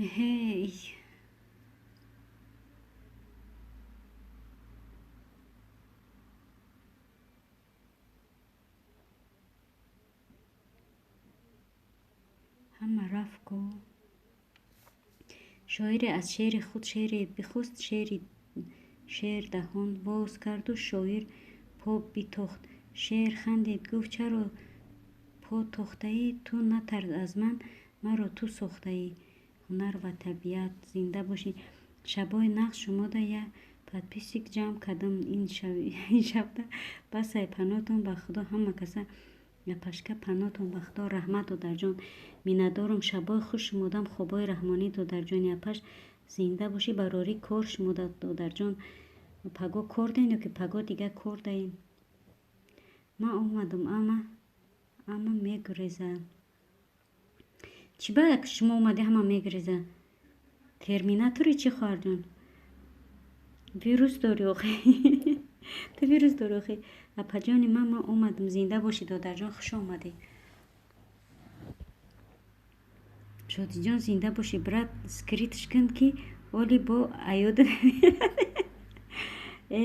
Эҳе, ҳама рафт ку. Шоире аз шеъри худ шеъре бихост, шеъри шер даҳон боз карду шоир по битохт. Шер хандид, гуфт: чаро по тохтаӣ? Ту натарс аз ман, маро ту сохтаӣ. Ҳунар ва табиат, зинда бошӣ. Шабои нағз шумода як подписчик ҷамъ кардам ин шабда. Басай, паноҳтон ба Худо, ҳама каса апашка, паноҳтон ба Худо. Раҳмат, додарҷон, миннатдорум. Шабои хуш шумодам, хобои раҳмонӣ, додарҷони апаш, зинда бошӣ, барорӣ кор шумода, додарҷон. Паго кор даин ё ки паго дигар кор даин? Ман омадам, ама мегурезад. Чӣ ба шумо омадӣ, ҳама мегурезад? Терминатори чӣ, хоҳарҷон? Вирус дорӣ охи? Ту вирус дорӣ охи? Апаҷони ман омадам. Зинда бошӣ, додарҷон, хуш омадӣ. Шодиҷон, зинда бошӣ, брат. Скрыть ш кун, ки оли бо аёда. Э,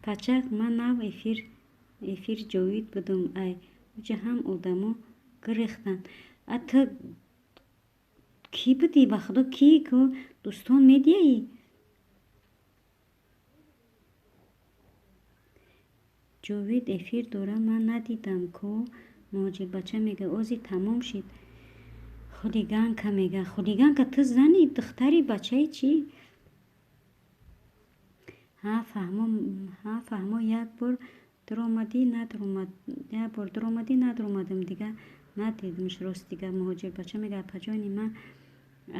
пачак, ман нав эфир ҷовид будум, ай уҷа ҳам одамо гирехтанд. А ту кӣ будӣ, ба худо, кӣ ку дӯстон медиҳӣ? Ҷовид эфир дора, ман надидам ку. Муҳоҷирбача мега, ози тамом шид. Хулиганка мега. Хулиганка, ту зани, духтари, бачаи чӣ? Ҳа, фаҳмо, як бор дуромадӣ, надуромад, як бор дуромадӣ, надуромадам, дига надидамш, ростига. Муҳоҷирбача мега, апаҷони ман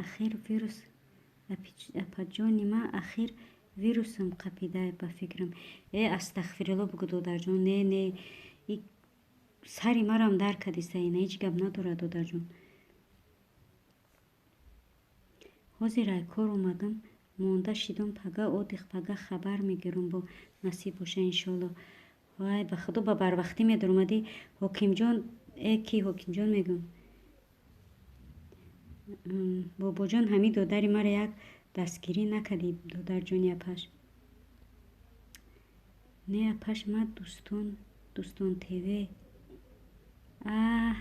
ахир вирус, апаҷони ман ахир вирусам қапида, ба фикрам. Э, астағфирулло бугӯ, додарҷон. Не, не, сари марам дар кадиста, ина ҳеҷ гап надорад, додарҷон. Ҳозир ай кор омадам, монда шидум, пага отдых, пага хабар мегирам, бо насиб боша, иншоалло. Вай, ба худо, ба барвақтӣ медуромадӣ, ҳокимҷон. Э, ки ҳокимҷон мегӯм? Бобоҷон, ҳамин додари мара як дастгирӣ накардӣ, додарҷони апаш. Не, апаш, ман дӯстон ТВ. Аҳ,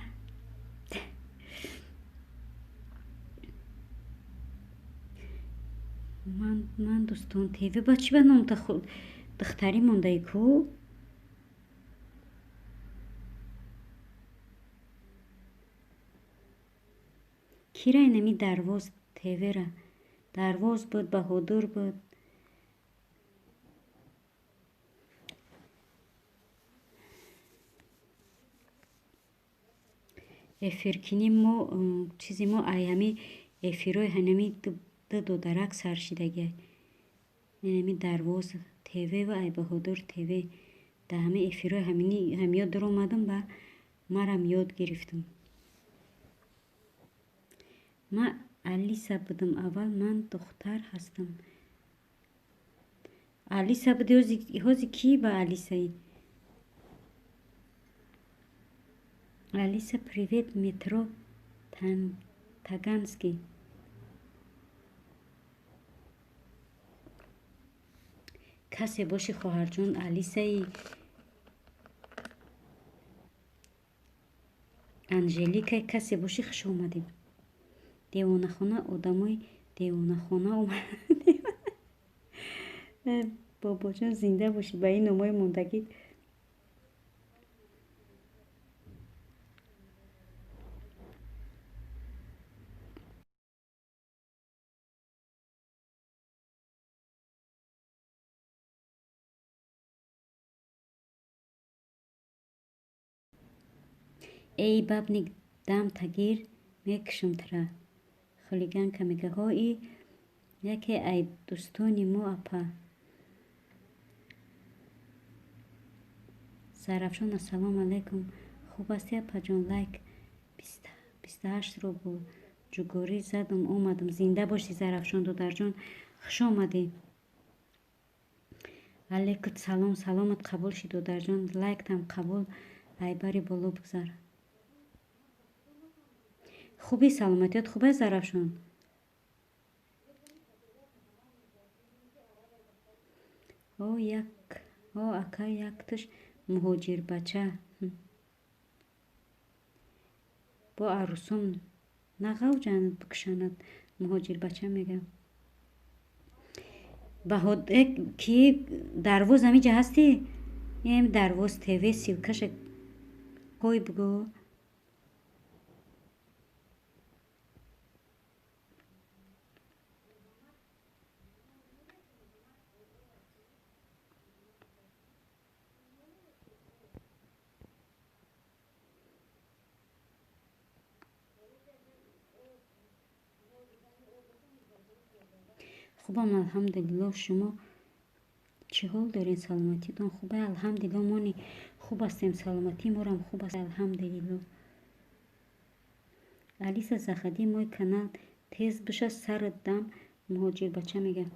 ман дӯстон ТВ. Ба чӣ ба номта духтарӣ мондаӣ ку? Кира инами Дарвоз ТВра? Дарвоз буд, Баҳодур буд. Эфиркини мо, чизи мо ай ҳами эфирҳои ҳанами ду додарак сар шидагиай. Инами Дарвоз ТВ ва ай Баҳодур ТВ. Дар ҳами эфирҳои ҳамиё дуромадам, ба марам ёд гирифтам. Ман Алиса будам аввал, ман духтар ҳастам. Алиса буди, ҳози кӣ ба Алисаи? Алиса, привет, метро Таганский. Касе боши, хоҳарҷон, Алисаи, Анжелика, касе боши, хуш омадем. Девонахона, одамои девонахона омад. Бобоҷон, зинда бошӣ ба ин номҳои мондагӣ. Эй, бабник, дам тагир, мекушам тура. Хулиганка мега, ҳо, и яке ай дӯстони мо, апа. Зарафшон, ассалому алайкум, хуб ҳастӣ, апаҷон? Лайк 28-ро бо ҷугорӣ задам, омадам. Зинда бошӣ, Зарафшон додарҷон, хуш омадӣ. Алайкум салом, саломат қабул шид, додарҷон, лайктам қабул, айбари боло бигзар. Хуби, саломатиёт хуб аст, Зарафшон? О, як, о, ака, якташ муҳоҷирбача. Бо арӯсом нағавҷанад, бикушанад, муҳоҷирбача мега. Ки Дарвоз ҳамиҷа ҳастӣ? Ем Дарвоз ТВ ссылка ша ҳой бигӯ. Хубам, алҳамдулиллоҳ. Шумо чӣ Чӣ ҳол доред? Саломатитон хуба? Алҳамдулилло, мони хуб ҳастем, саломатии морам хуб аст, алҳамдулилло. Алиса, заходи мой канал, тез биша, сарат дам. Муҳоҷирбача мега.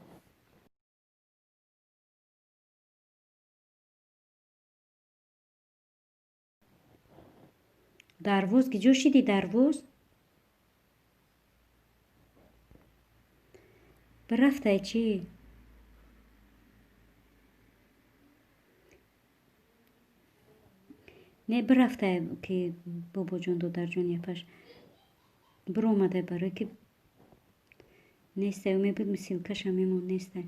Дарвоз киҷо шидӣ, дарвоз? Бирафтай чӣ? Не, бирафтай ки бобоҷон, додарҷон япаш биромадай, барое ки нестай, мебуд ссылка ша мемонд, нестай.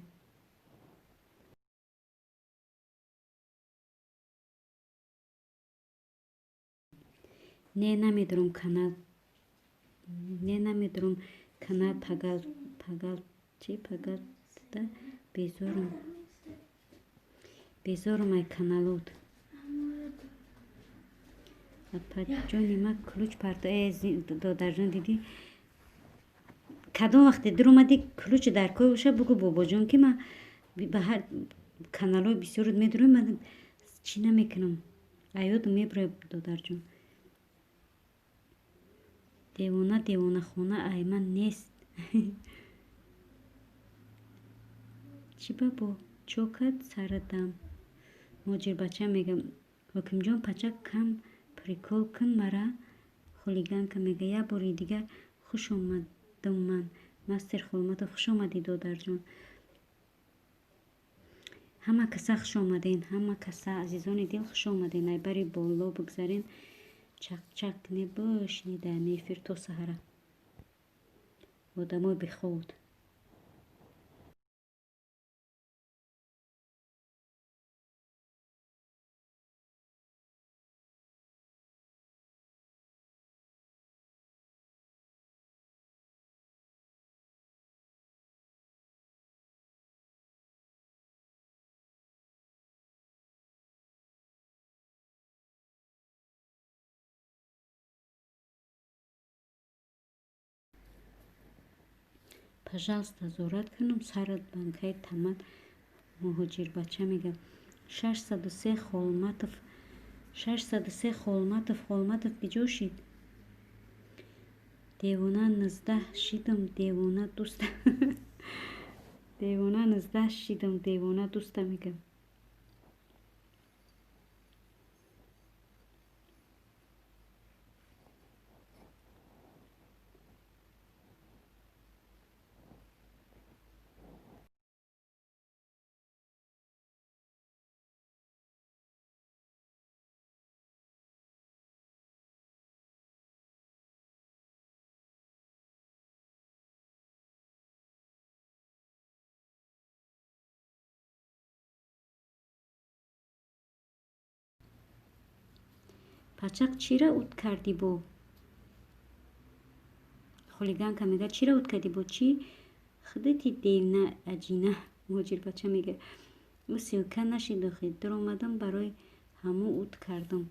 Не, намедорам канал, не, намедорам канал. Пагал, пагал чи, пагалда безорум, безорум ай каналот. Апаҷони ма ключ парто. Э, додарҷон, дидӣ, кадом вақте дуромадӣ, ключ дар кор боша, бугӯ бобоҷон, ки ман ба ҳар каналҳои бисёрот медурам, ман чӣ намекунам, аёдам мебурад, додарҷон. Девона, девонахона ай ман нест. Чӣ бабо, чо кард сарадам? Муҳоҷирбача мега. Ҳокимҷон, пача, кам прикол кун мара. Хулиганка мега. Як бори дигар хуш омадам ман, мастер Холматов. Хуш омадӣ, додарҷон. Ҳама каса хуш омаден, ҳама каса, азизони дил, хуш омаден. Ай бари боло бигзарен, чақчақ не бишнида эфир то саҳара, одамои бехуд. Пожалуйста, зорат кунам сарат банкаи тамат. Муҳоҷирбача мега. 603 Холматов, 603 Холматов. Холматов киҷо шид? Девона 19 шидам, девона дуста, девона 19 шидам, девона дуста мега. Пачақ, чира ут кардӣ бо? Хулиганка мега. Чира ут кардӣ бо? Чӣ худати девна аҷина. Муҳоҷирбача мега. Ӯ ссылка нашид охи, дуромадам, барои ҳамун ут кардам.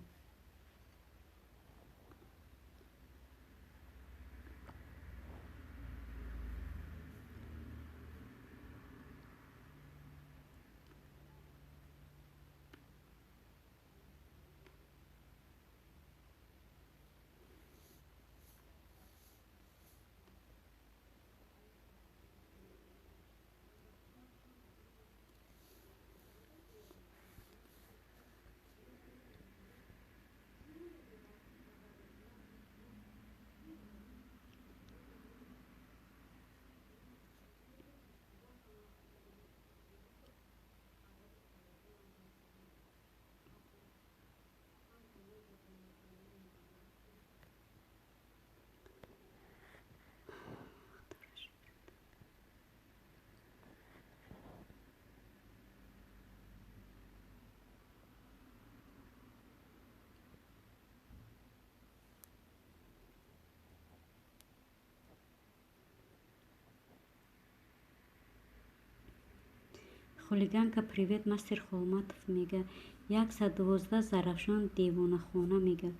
Хулиганка, привет, мастер Холматов мега. 112 Зарафшон, девонахона мега.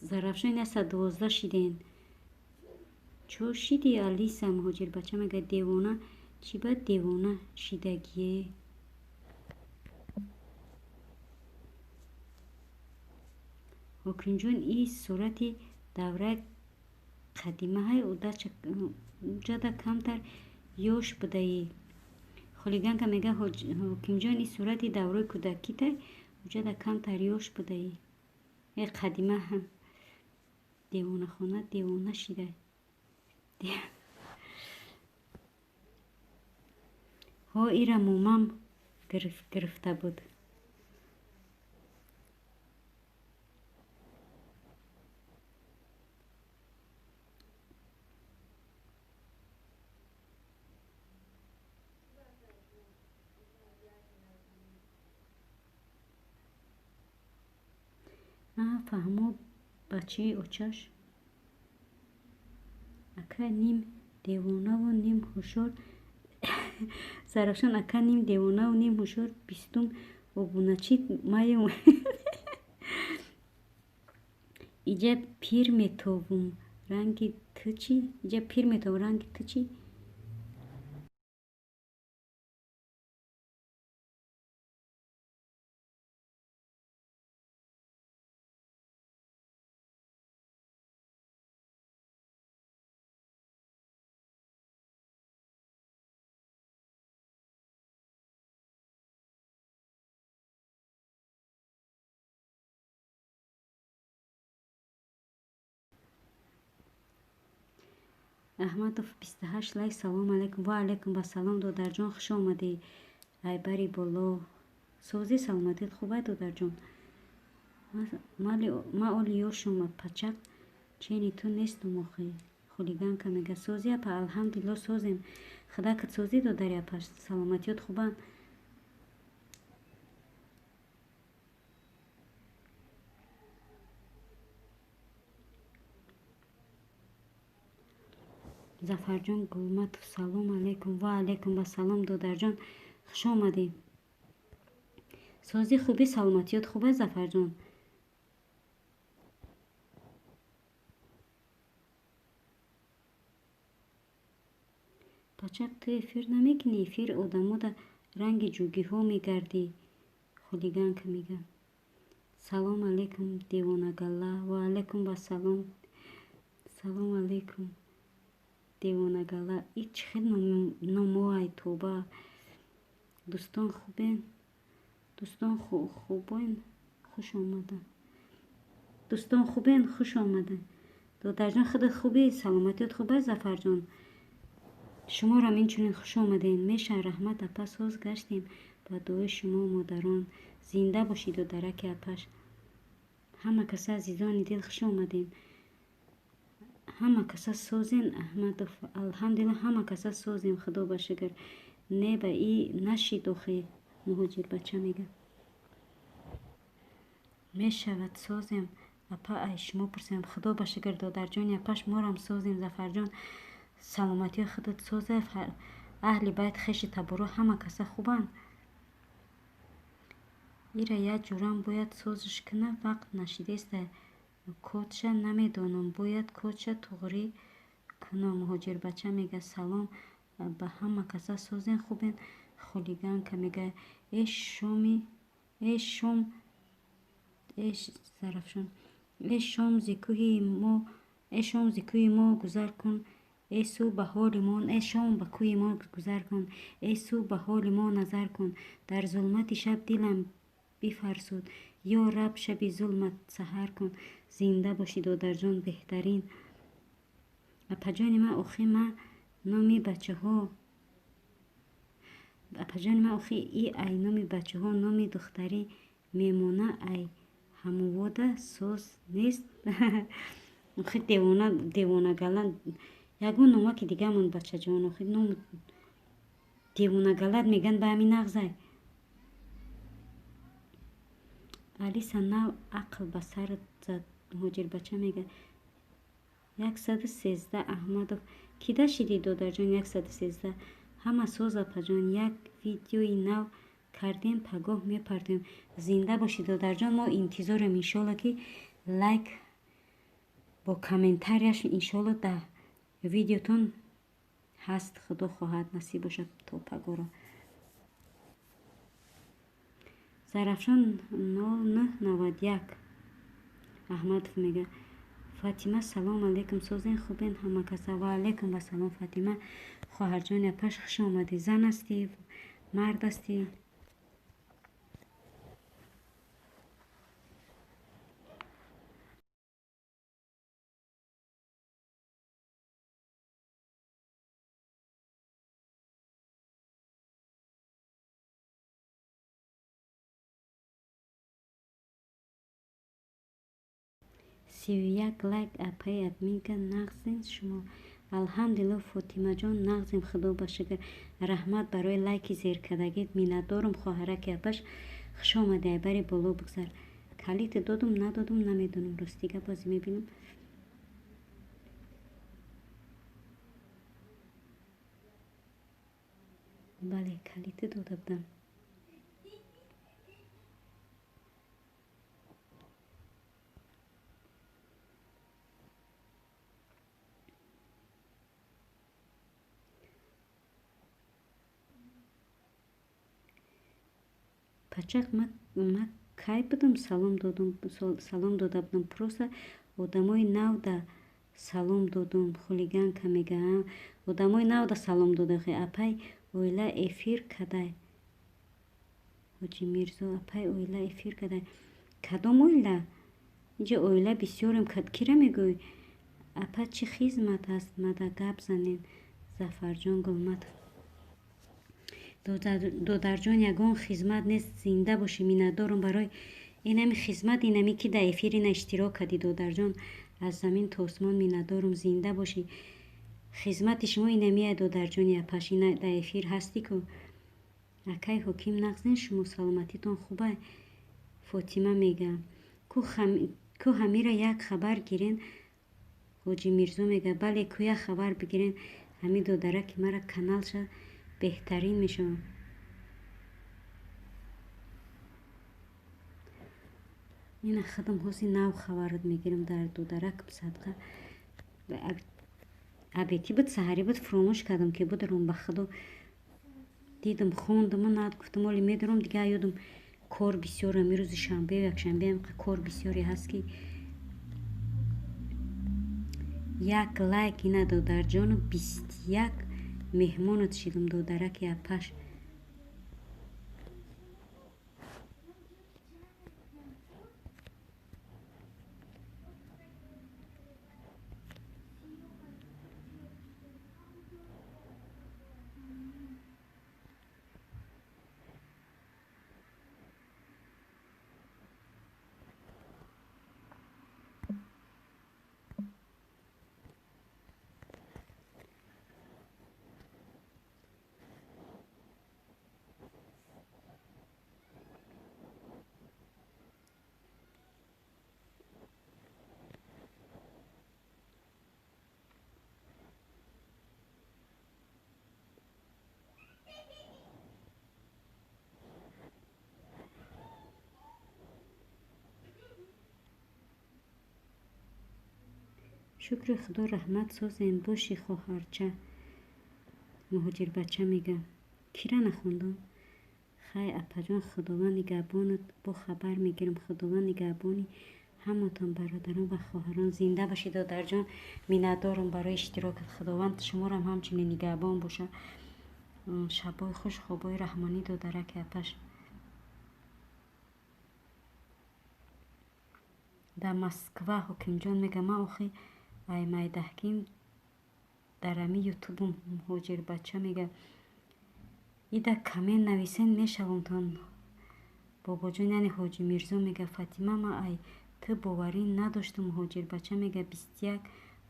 Зарафшон, 112 шиден, чо шиди? Алиса, муҳоҷирбача мега. Девона чӣ ба девона шидагие? Ҳокимҷон, и сурати давраи қадимаҳай уҷада камтар ёш будаӣ. Хулиганка мега, Ҳокимҷон, и сурати давраи кӯдакитай, уҷада камтар ёш будаӣ. Э қадима девонахона девона шидай. Ҳо, ира момам гирифта буд. Фаҳмо бачаи очаш. Ака ним девонаву ним ҳушёр. Зарафшон, ака ним девонаву ним ҳушёр, бистум обуначит маем. Иҷа пир метовум ранги ту чӣ? Иҷа пир метовум ранги ту чӣ? Аҳмадов 28 лайк. Салом алейкум. Ва алейкум вассалом, додарҷон, хуш омадӣ. Айбари боло. Созӣ, саломатият хубай, додарҷон? Ма оли ёшум, пачак чени ту нестум охи. Хулиганка мега, созӣ апа, алҳамдулилло созем. Худакат созӣ, додари апа, саломатиёт хубанд? Зафарҷон Гулматов, салом алейкум. Ва алейкум вассалом, додарҷон, хуш омадӣ. Созӣ, хубӣ, саломатиёт хубай, Зафарҷон? Пачак, ту эфир намекунӣ? Эфир одамода ранги ҷугиҳо мегардӣ. Хулиганка мега. Салом алейкум, девонагалла. Ва алейкум вассалом. Салом алейкум, девонагала. И чӣ хел номоай, тоба. Дӯстон хубен? Дӯстон хубен? Хуш омаданд. Дӯстон хубен? Хуш омаданд. Додарҷон, худат хубӣ? Саломатиёт хубай, Зафарҷон? Шуморам инчунин хуш омадем. Меша, раҳмат апа, соз гаштем ба дуои шумо модарон. Зинда бошӣ, додараки апаш. Ҳама каса азизони дил, хуш омадем. Ҳама каса созен? Аҳмадов, алҳамдулилла, ҳама каса созем, худо ба шукр. Не, ба и нашид охи, муҳоҷирбача мега. Мешавад, созем апа, ай шумо пурсем. Худо ба шукр, додарҷони апаш, морам созем. Зафарҷон, саломатиҳои худат созай, аҳли байт, хеши таборо ҳама каса хубанд? Ира як ҷурам бояд созиш кина, вақт нашидеста. Кодша намедонам, бояд кодша туғрӣ кунам. Муҳоҷирбача мега, салом ба ҳама каса, созен, хубен? Хулиганка мега, э шоми, э шом, э Зарафшон, э шом зи кӯҳи мо, э шом зи кӯҳи мо гузар кун, э сӯ ба ҳоли мо, э шом ба кӯҳи мо гузар кун, э сӯ ба ҳоли мо назар кун. Дар зулмати шаб дилам бифарсуд, ё раб, шаби зулмат саҳар кун. Зинда бошӣ, додарҷон, беҳтарин. Апаҷони ман, охи ма номи бачаҳо, апаҷони ман, охи и ай номи бачаҳо номи духтарӣ мемона, ай ҳамовода соз нест. Охи девона, девонагала, ягон номаки дигамон, бачаҷон, охи ном девонагалат меган, ба ҳамин нағзай. Алиса нав ақл ба сарат зад. Муҳоҷирбача мега, 113 Аҳмадов, кида шидӣ, додарҷон? 113. Ҳама соз, апаҷон, як видеои нав кардем, пагоҳ мепартоем. Зинда бошӣ, додарҷон, мо интизорем, иншолло, ки лайк бо комментарияш иншолло дар видеотон ҳаст, худо хоҳад, насиб бошад то пагоҳро. Зарафшон 0991. Аҳмадов мега. Фатима, салом алейкум, созен, хубен ҳама каса? Ва алейкум вассалом, Фатима хоҳарҷони апаш, хуш омадӣ. Зан ҳастӣ, мард ҳастӣ? 31 лайк, апаи админка, нағзен шумо? Алҳамдулилло, Фотимаҷон, нағзем, худо ба шукр. Раҳмат барои лайки зеркардагит, миннатдорум, хоҳараки апаш, хуш омадӣ, айбари боло бигзар. Калити додум, надодум, намедонам, рости гап, бозӣ мебинам. Бале, калити дода будам. Пачақ, ма кай будум салом додум, салом дода будум, просто одамои навда салом додум. Хулиганка мега, одамои навда салом дода. Апай оила эфир кадай, Ҳоҷи Мирзо, апай оила эфир кадай. Кадом оила? Инҷа оила бисёрем, кира мегӯй? Апа, чӣ хизмат аст, мада гап занем. Зафарҷон Гулматов, додарҷон, ягон хизмат нест, зинда бошӣ, миннатдорум барои инами хизмат, инами ки дар эфир ина иштирок кардӣ, додарҷон, аз замин то осмон миннатдорум, зинда бошӣ. Хизмати шумо инамия, додарҷони апаш, ина дар эфир ҳастӣ ку. Акай Ҳоким, нағзен шумо, саломатитон хубай? Фотима мега, ку ҳамира як хабар гирен. Ҳоҷи Мирзо мега, бале, ку як хабар бигирен, ҳами додараки мара каналша беҳтарин мешавад. Ина худам ҳози нав хабарот мегирам дар додарак садқа. Абети буд, саҳарӣ буд, фуромӯш кардам ки бударом, ба худо дидам, хондам, над гуфтам, оли медаром, дига ёдам кор бисёр, ами рӯзи шанбе, якшанбе кор бисёре ҳаст ки. Як лайк, ина додарҷону, 21 меҳмонат шидам, додараки апаш. Шукри худо, раҳмат, созем бошӣ, хоҳарча. Муҳоҷирбача мега, кира нахондам? Хай, апаҷон, худованд нигаҳбонат, бо хабар мегирам. Худованд нигаҳбони ҳаматон, бародарон ва хоҳарон. Зинда бошӣ, додарҷон, миннатдорам барои иштирокат. Худованд шуморам ҳамчунин нигаҳбон боша. Шабои хуш, хобои раҳмонӣ, додараки апаш. Дар Москва Ҳокимҷон мега, ман охи ай майдаҳким дар ами ютубум. Муҳоҷирбача мега, ида коммент нависен мешавомтон, бобоҷон, яъне Ҳоҷи Мирзо мега. Фатима, ма ай ту боварӣ надоштум. Муҳоҷирбача мега, 21.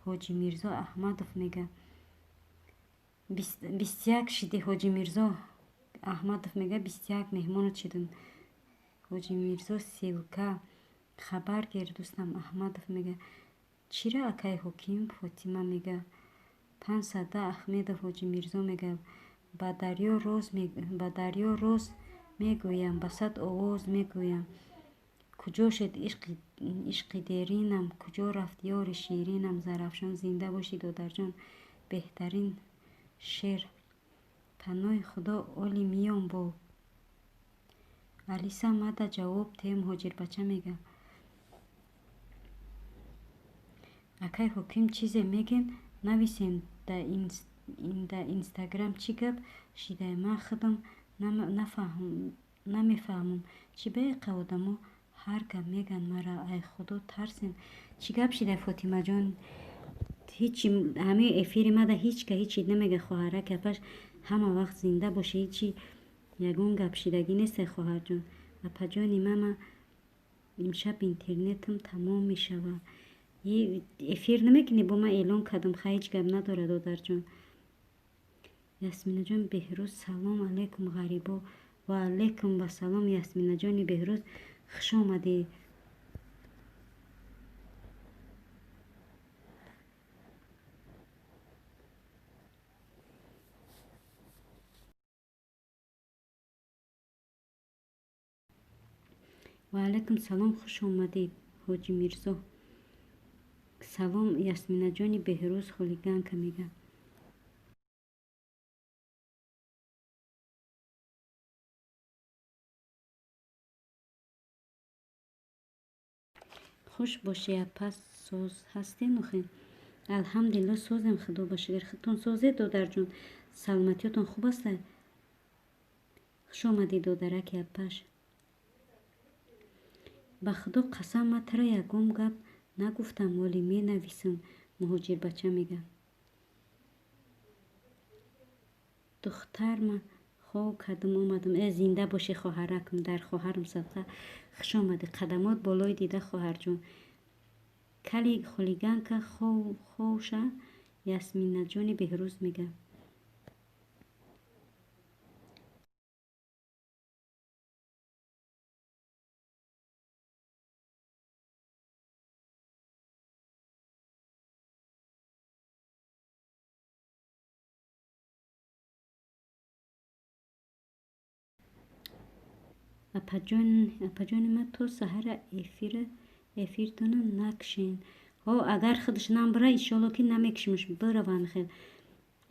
Ҳоҷи Мирзо Аҳмадов мега, 21 шиди. Ҳоҷи Мирзо Аҳмадов мега, 21 меҳмонат шидум. Ҳоҷи Мирзо, ссылка хабар гир, дӯстам. Аҳмадов мега, чира, акай Ҳоким? Фотима мега, 510 Ахмедов. Ҳоҷи Мирзо мега, ба дарё роз мегӯям, ба сад овоз мегӯям, куҷо шуд ишқи деринам, куҷо рафт ёри ширинам. Зарафшон, зинда бошӣ, додарҷон, беҳтарин шер. Паноҳи худо, оли миём бо Алиса, мада ҷавоб те. Муҳоҷирбача мега, Акай Ҳоким, чизе мегӯем, нависем да Инстаграм, чӣ гап шидай, ман худам намефаҳмам, чӣ ба иқа одамо ҳар гап мегӯянд мара, ай Худо тарсем. Чӣ гап шидай, Фотимаҷон? Ҳичи, ҳамаи эфири мада ҳеч ка ҳичи намега. Хоҳараки апаш, ҳама вақт зинда бошӣ, ҳичи ягон гап шидагӣ нестай, хоҳарҷон. Апаҷони мама, имшаб интернетам тамом мешавад. Эфир намекунӣ? Бо ман эълон кардам, хай, ҳеҷ гап надорад, додарҷон. Ясминаҷон Беҳрӯз, салом алейкум, ғарибо. Ва алейкум вассалом, Ясминаҷони Беҳрӯз, хуш омадӣ. Ва алайкум салом, хуш омадед, Ҳоҷи Мирзо. Салом, Ясминаҷони Беҳрӯз, хулиганка мега. Хуш бошӣ, апа, соз ҳастен охе? Алҳамдулилло, созем, Худо ба шукр. Худтон созед, додарҷон? Саломатиётон хуб аста? Хуш омадӣ, додараки апаш. Ба Худо қасам, ман тара ягон гап нагуфтам, вале менависам, муҳоҷирбача мега. Духтарма хоб кардам, омадам. Э, зинда бошӣ, хоҳаракам, дар хоҳарам садқа, хуш омадӣ. Қадамот болои дида, хоҳарҷон. Кали хулиганка ховша, Ясминаҷони Беҳрӯз мега. Апаҷони ман, то саҳара эфиртона накшен. Ҳо, агар худаш намбара, иншолло, ки намекшимаш. Бираванд, хел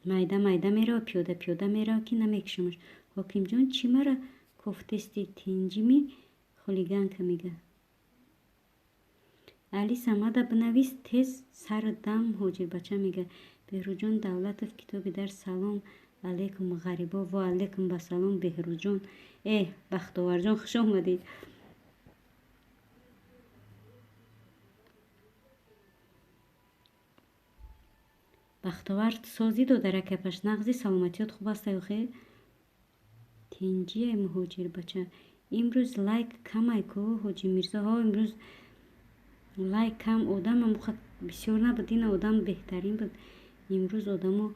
майда майда мерава, пиёда пиёда мерава, ки намекшимаш. Ҳокимҷон, чӣ мара кофтести, тинҷими, хулиганка мега. Алиса, мада бинавис тез, сари дам, ҳоҷирбача мега. Беҳрӯзҷон Давлатов, китоби дар, салом алейкум, ғарибо. Ва алейкум вассалом, Беҳрӯзҷон. Э, Бахтоварҷон, хуш омадед. Бахтовар, созӣ, додараки апаш? Нағзи, саломатиёт хуб аста охе? Тинҷие, муҳоҷирбача. Имрӯз лайк камай ку, Ҳоҷи Мирзо? Ҳо, имрӯз лайк кам, одамам бисёр набуд. Ина одам беҳтарин буд, имрӯз одамо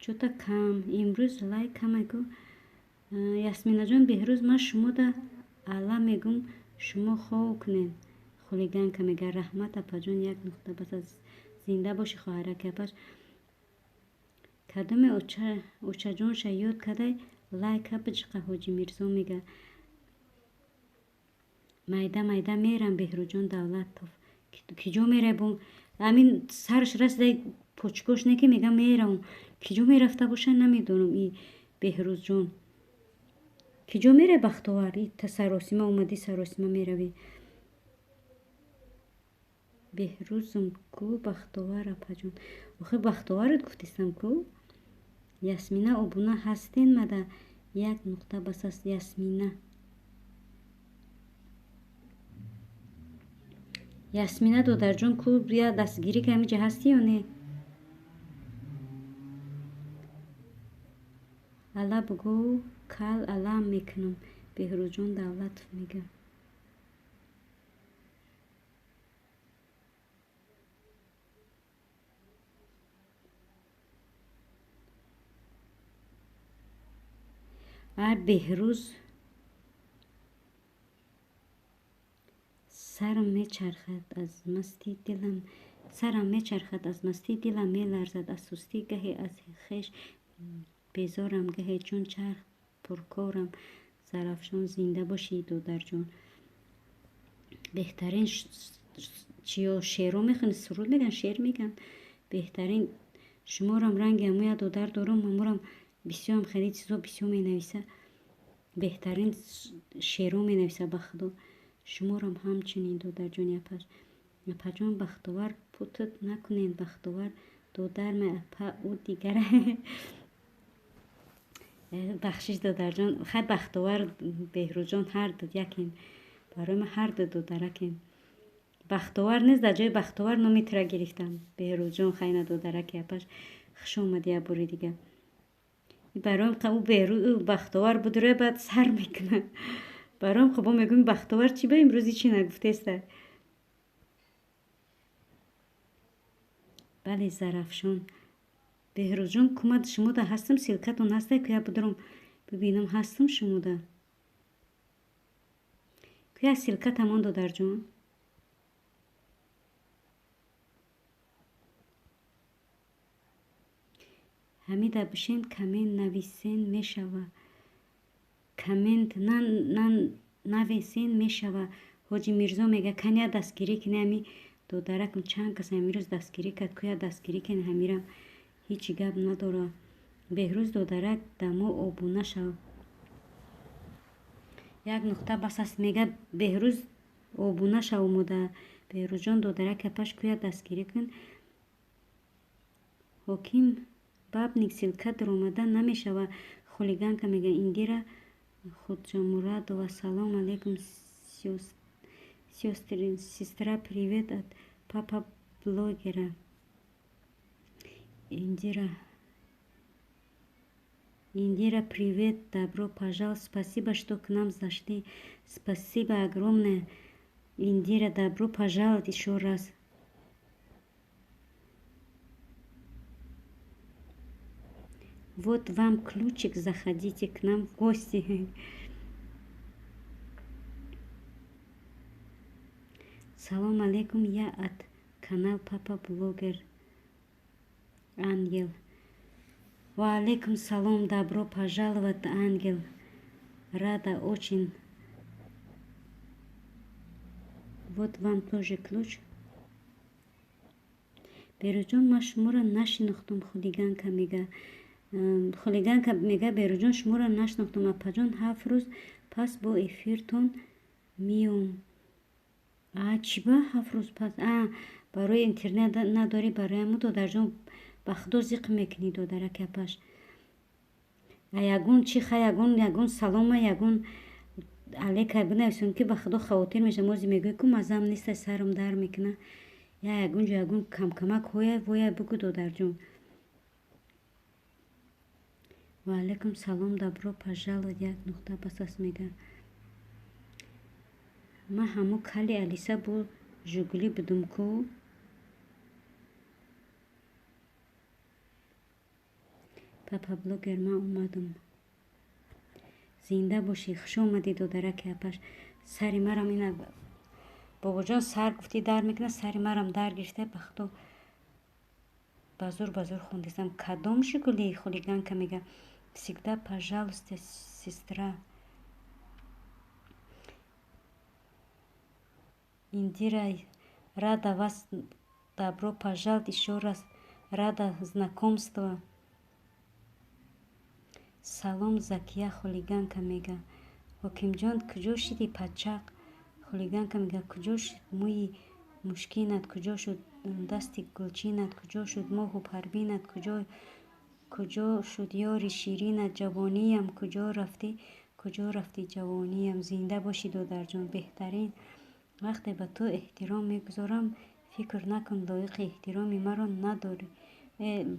чӯта кам. Имрӯз лайк камай ку, Ясминаҷон Беҳрӯз? Ман шумода алла мегӯм, шумо хов кунед, хулиганка мега. Раҳмат, апаҷон, як нуқта бас аст. Зинда бошӣ, хоҳараки апаш. Кадоме очаҷонша ёд кардай, лайка биҷиқа, Ҳоҷи Мирзо мега. Майда майда мерам, Беҳрӯзҷон Давлатов. Киҷо мерай? Бо амин сараш расидай, почкош не, ки мега меравам. Киҷо мерафта боша, намедонам. И Беҳрӯзҷон, киҷо мерай? Бахтовар, та саросима омадӣ, саросима меравӣ. Беҳрӯзам ку, Бахтовар, апаҷон? Охи, Бахтоварат гуфтистам ку. Ясмина, обуна ҳастен мада? Як нуқта бас аст, Ясмина. Ясмина додарҷон ку, я дастгирӣ ка, ҳамиҷа ҳастӣ ё не? Алла бугӯ, кал алам мекунам, Беҳрӯзҷон Давлатов мега. А, Беҳрӯз, сарам мечархад аз масти дилам, сарам мечархад аз мастӣ, дилам меларзад аз сустӣ, гаҳе аз хеш безорам, гаҳе чун чарх пуркорам. Зарафшон, зинда бошӣ, додарҷон. Беҳтарин чиё шеъро мехонӣ, суруд меган, шеър меган, беҳтарин. Шуморам ранги ҳамоя додар дорум, ҳаморам бисёрам хеле чизо бисёр менависа, беҳтарин шеъро менависа, ба Худо. Шуморам ҳамчунин, додарҷони апаш. Апаҷон Бахтовар, Путут накунед, Бахтовар додарме, апа, ӯ дигара. Бахшиш, додарҷон. Хай, Бахтовар, Беҳрӯзҷон ҳарду якем. Барои ман ҳарду додаракем. Бахтовар нест, дар ҷои Бахтовар номи тура гирифтам. Беҳрӯзҷон, хайна, додараки апаш, хуш омадӣ як бори дига. Бароям ӯ Беҳрӯз Бахтовар буд, рӯя баъд сар мекунад. Бароям хубо мегӯем, Бахтовар чӣ ба имрӯз ҳичи нагуфтеста. Бале, Зарафшон. Беҳрӯзҷон, кумад шумода ҳастам, ссылка тон ҳаста, куя будурам бибинам, ҳастам шумода. Куя ссылка тамон, додарҷон? Ҳамида бишен, коммент нависен мешава. Коммент навесен мешава. Ҳоҷи Мирзо мега, каня дастгирӣ кини ҳами додаракам, чанд кас ҳамирӯз дастгирӣ кард, куя дастгирӣ кини ҳамирам, ҳичи гап надора. Беҳрӯз додарак, дамо обуна шав. Як нуқта бас аст, мега Беҳрӯз, обуна шав омода. Беҳрӯзҷон, додарак апаш, куя дастгирӣ кун. Ҳоким бабник, ссылка даромада намешава, хулиганка мега. Индира Худжамурадова, салом алейкум, сестра, привет от папа блогера. Индира, Индира, привет, добро пожаловать, спасибо, что к нам зашли, спасибо огромное, Индира, добро пожаловать ещё раз. Вот вам ключик, заходите к нам в гости. Салом алейкум, я от канал Папа Блогер Ангел. Ва алейкум салом, добро пожаловать, Ангел. Рада очень. Вот вам тоже ключ. Берӯҷон, ман шуморо нашинохтум, хулиганка мега. Хулиганка мега, Берӯҷон, шуморо нашинохтум, апаҷон, 7 рӯз пас бо эфиртон миём. А чӣ ба 7 рӯз пас? А барои интернет надорӣ, барои ҳамун, додарҷон, ба худо зиқ мекунӣ, додараки апаш. А ягон чӣ, ха, ягон ягон салома, ягон алейка бинависем, ки ба худо хавотир мешавам. Ози мегӯӣ, ку маззам неста, сарам дар мекуна. Я ягон ҷо ягон камкамак ҳоя воя бигӯ, додарҷон. Ва алейкум салом, добро пожаловать, як нуқта бас аст, мега. Ман ҳамо кали Алиса бо Жигули будум ку. Папа блогер, ман омадам. Зинда бошӣ, хуш омадӣ, додараки апаш. Сари марам ина, бобоҷон, сар гуфтӣ дар мекунад, сари марам дар гирифта, ба худо ба зур ба зур хондистам. Кадом Жигули, хулиганка мега. Всегда пожалуйста, сестра. Индира, рада вас, добро пожаловать ещё раз, рада знакомству. Салом, Закия, хулиганка мега. Ҳокимҷон, куҷо шидӣ, пачақ? Хулиганка мега, куҷо шуд мӯи мушкинат, куҷо шуд дасти гулчинат, куҷо шуд моҳу парвинат, куҷо шуд ёри ширинат, ҷавониям, куҷо рафтӣ, куҷо рафтӣ, ҷавониям. Зинда бошӣ, додарҷон, беҳтарин. Вақте ба ту эҳтиром мегузорам, фикр накун, лоиқи эҳтироми маро надорӣ.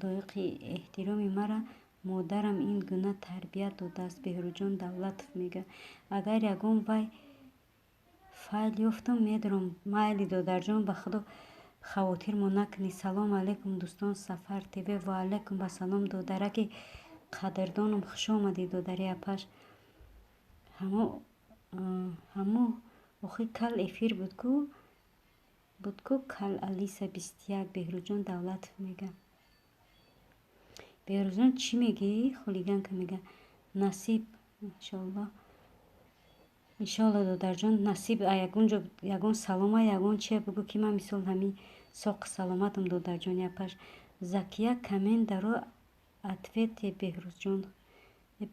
Лоиқи эҳтироми мара модарам ин гуна тарбият додааст, Беҳрӯзҷон Давлатов мега. Агар ягон вай файл ёфтам, медорам. Майли, додарҷон, ба худо хавотирмо накунӣ. Салом алейкум, дӯстон, Сафар ТВ. Ва алейкум ассалом, додараки қадрдонам, хуш омадӣ, додари апаш. Ҳамо охи кал эфир буд ку, буд ку, кал Алиса 21, Беҳрӯзҷон Давлатов мега. Беҳрӯзҷон, чӣ мегӯӣ, хулиганка мега. Насиб, иншоалло, иншоалло, додарҷон, насиб. Ягон ҷо ягон салома, ягон чия бигӯ, ки ман мисол ҳамин соқи саломатам, додарҷони апаш. Закия, коммент даро ответе, Беҳрӯзҷон,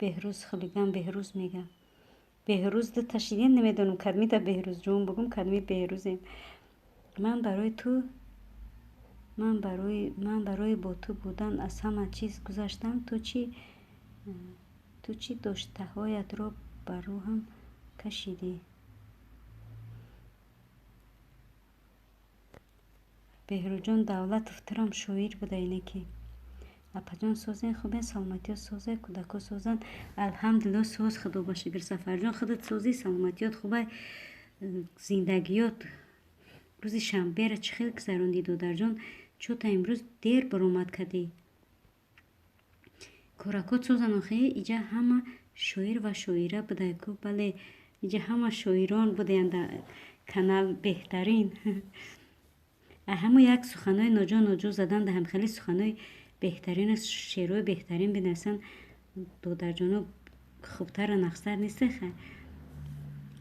Беҳрӯз, хулиган Беҳрӯз мега. Беҳрӯз дута шидем, намедонам кадмита Беҳрӯзҷон бугум, кадми Беҳрӯзем. Ман барои ту Ман барои бо ту будан аз ҳама чиз гузаштам. Ту чӣ доштаҳоятро ба рӯҳам кашидӣ? Беҳрӯзҷон Давлатов, турам шоир буда ине ки. Апаҷон, созен, хубен, саломатиёт созе, кӯдако созанд. Алҳамдулилло, соз, худо ба шукр. Сафарҷон, худат созӣ, саломатиёт хубай, зиндагиёт. Рӯзи шанбера чӣ хел гузарондӣ, додарҷон? Чӯ та имрӯз дер баромад кардӣ? Коракот созан охе, иҷа ҳама шоир ва шоира будай ку. Бале, иҷа ҳама шоирон будаянд дар канал, беҳтарин. Ҳамо як суханҳои ноҷо ноҷо задан, дар ҳамхели суханҳои беҳтарину шеърҳои беҳтарин бинависанд, додарҷоно, хубтару нақстар неста хай.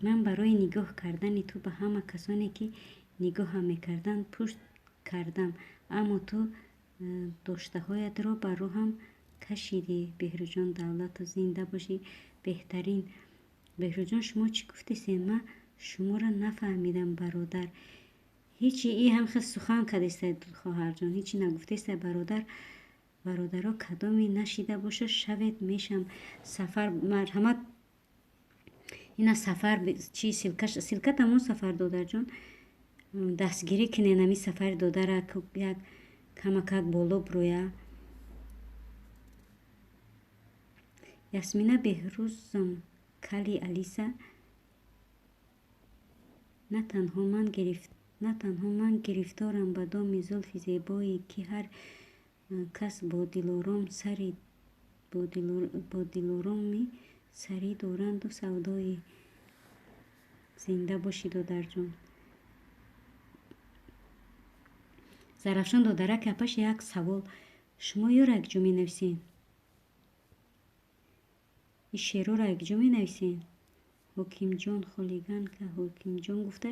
Ман барои нигоҳ кардани ту ба ҳама касоне, ки нигоҳам мекарданд, пушт кардам, аммо ту доштаҳоятро ба рӯҳам кашидӣ. Беҳрӯзҷон Давлатов, зинда бошӣ, беҳтарин. Беҳрӯзҷон, шумо чӣ гуфтесен? Ман шуморо нафаҳмидам, бародар. Ҳечи, и ҳам хел сухан кардеста, хоҳарҷон, ҳечи нагуфтеста, бародар. Бародаро, кадоме нашида боша, шавед, мешам. Сафар, марҳамат, ина Сафар чи ссылка тамом. Сафар додарҷон, дастгирӣ кунен ами Сафари додара, як камакак боло броя. Ясмина Беҳрӯзам кали Алиса. На танҳо ман гирифторам ба доми зулфи зебое, ки ҳар кас бо дилороми сарӣ доранду савдои. Зинда бошӣ, додарҷон. Зарафшон додараки апаш, як савол: шумо ёро якҷо менависен? Ин шеърҳоро якҷо менависен? Ҳокимҷон, хулиганка Ҳокимҷон гуфта,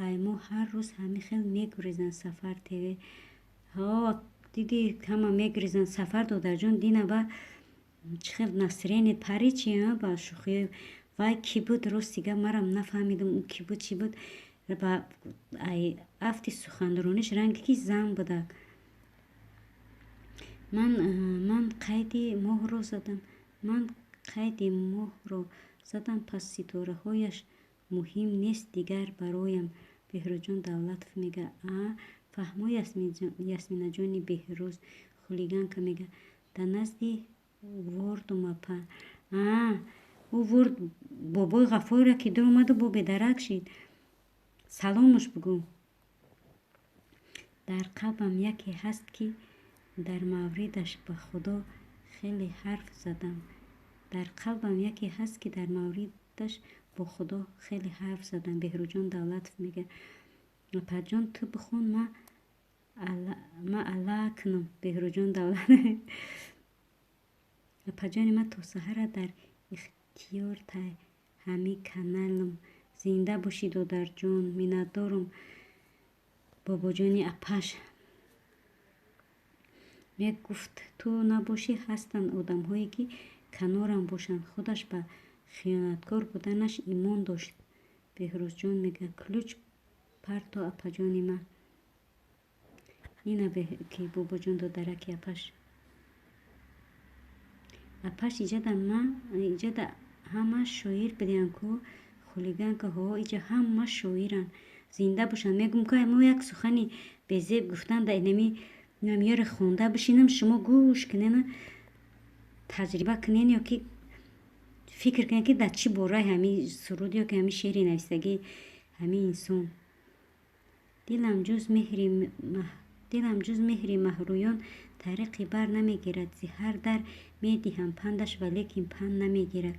ай мо ҳар рӯз ҳамин хел мегурезанд. Сафар ТВ, ҳо, диди, ҳама мегурезанд. Сафар додарҷон, дина ба чӣ хел настроение пари чи ба шӯхӣ. Вай кӣ буд, рости гап, марам нафаҳмидам, ӯ кӣ буд, чӣ буд. Ба ай афти суханрониш ранге ки зан будак. Ман қайди моҳро задам, ман қайди моҳро задам, пас ситораҳояш муҳим нест дигар бароям. Беҳрӯзҷон Давлатов мега: а фаҳмо, Ясминаҷони Беҳрӯз. Хулиганка мега: дар назди вордум, апа. А ӯ ворд бобои Ғаффорро ки дуромаду бо бедарак шид. Саломуш бугӯ. Дар қалбам яке ҳаст, ки дар мавридаш ба Худо хеле ҳарф задам. Дар қалбам яке ҳаст, ки дар мавридаш бо Худо хеле ҳарф задам. Беҳрӯзҷон Давлатов мега: апаҷон, ту бихон, ма алла кунам. Беҳрӯзҷон Давлат, апаҷони ман, то саҳара дар ихтиёр ҳами каналам. Зинда бошӣ, додарҷон, миннатдорум. Бобоҷони апаш мегуфт: ту набошӣ, ҳастанд одамҳое, ки канорам бошанд. Худаш ба хиёнаткор буданаш имон дошт. Беҳрӯзҷон мега: ключ парто, апаҷони ман. Ина ки бобоҷон додараки апаш. Апаш, иҷада ҳама шоир будиянд ку. Хулиганка, ҳо, иҷа ҳама шоиранд, зинда бошанд. Мегӯм ка мо як сухани безеб гуфтан да инами намёре хонда бишинам, шумо гӯш кунена, таҷриба кунен ё ки фикр кунед, ки дар чӣ бораи ҳамин суруд ё ки ҳамин шеъри нависагии ҳамин инсон. Дилам ҷуз меҳри маҳрӯён тариқи бар намегирад. Зи ҳар дар медиҳам пандаш, валекин панд намегирад.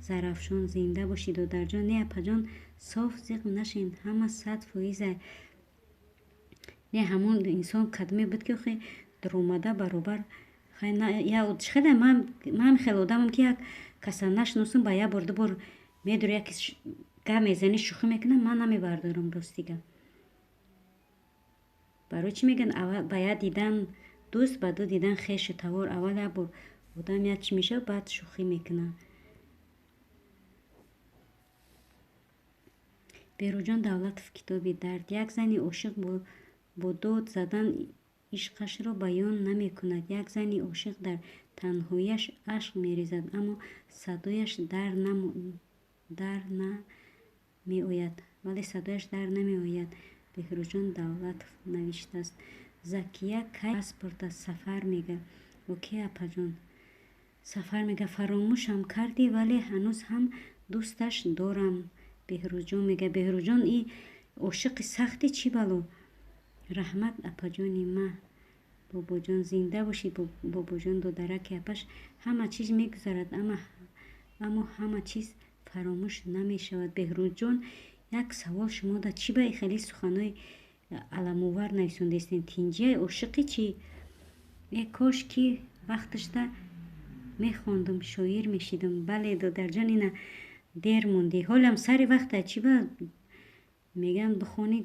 Зарафшон, зинда бошӣ, додарҷон. Не, апаҷон, соф зиқ нашен, ҳама 100%. Не, ҳамон инсон кадоме буд, ки охи дуромада баробар. Хеле ман хеле одамам, ки як каса нашиносам, ба як бор, ду бор медури, яке гап мезанӣ, шӯхӣ мекунам, ман намебардорам, рости гап. Барои чӣ мегӯянд: ба як дидан дӯст, ба ду дидан хешу тавор? Аввал як бор одам як чӣ мешавад, баъд шӯхӣ мекунад. Беҳрӯзҷон Давлатов, китоби дард. Як зани ошиқ бо дод задан Ишқашро баён намекунад. Як зани ошиқ дар танҳояш ашк мерезад, аммо садояш дар намеояд. Вале садояш дар намеояд. Беҳрӯзҷон Давлатов навиштааст. Закия кай паспорта сафар мега. Окей, апаҷон. Сафар мега, фаромӯшам кардӣ, вале ҳанӯз ҳам дӯсташ дорам. Беҳрӯзҷон мега. Беҳрӯзҷон, и ошиқи сахти чӣ бало? Раҳмат, апаҷони ма. Бобоҷон, зинда бошӣ, бобоҷон. Додараки апаш, ҳама чиз мегузарад, аммо ҳама чиз фаромӯш намешавад. Беҳрӯзҷон, як савол: шумо да чӣ ба хеле суханҳои аламовар нависондаистем? Тинҷияй, ошиқи чӣ? Э, кош ки вақташда мехондум, шоир мешидум. Бале, додарҷон, ина дер мондӣ. Ҳолам сари вақта. Чӣ ба мегӯянд, бихонӣ,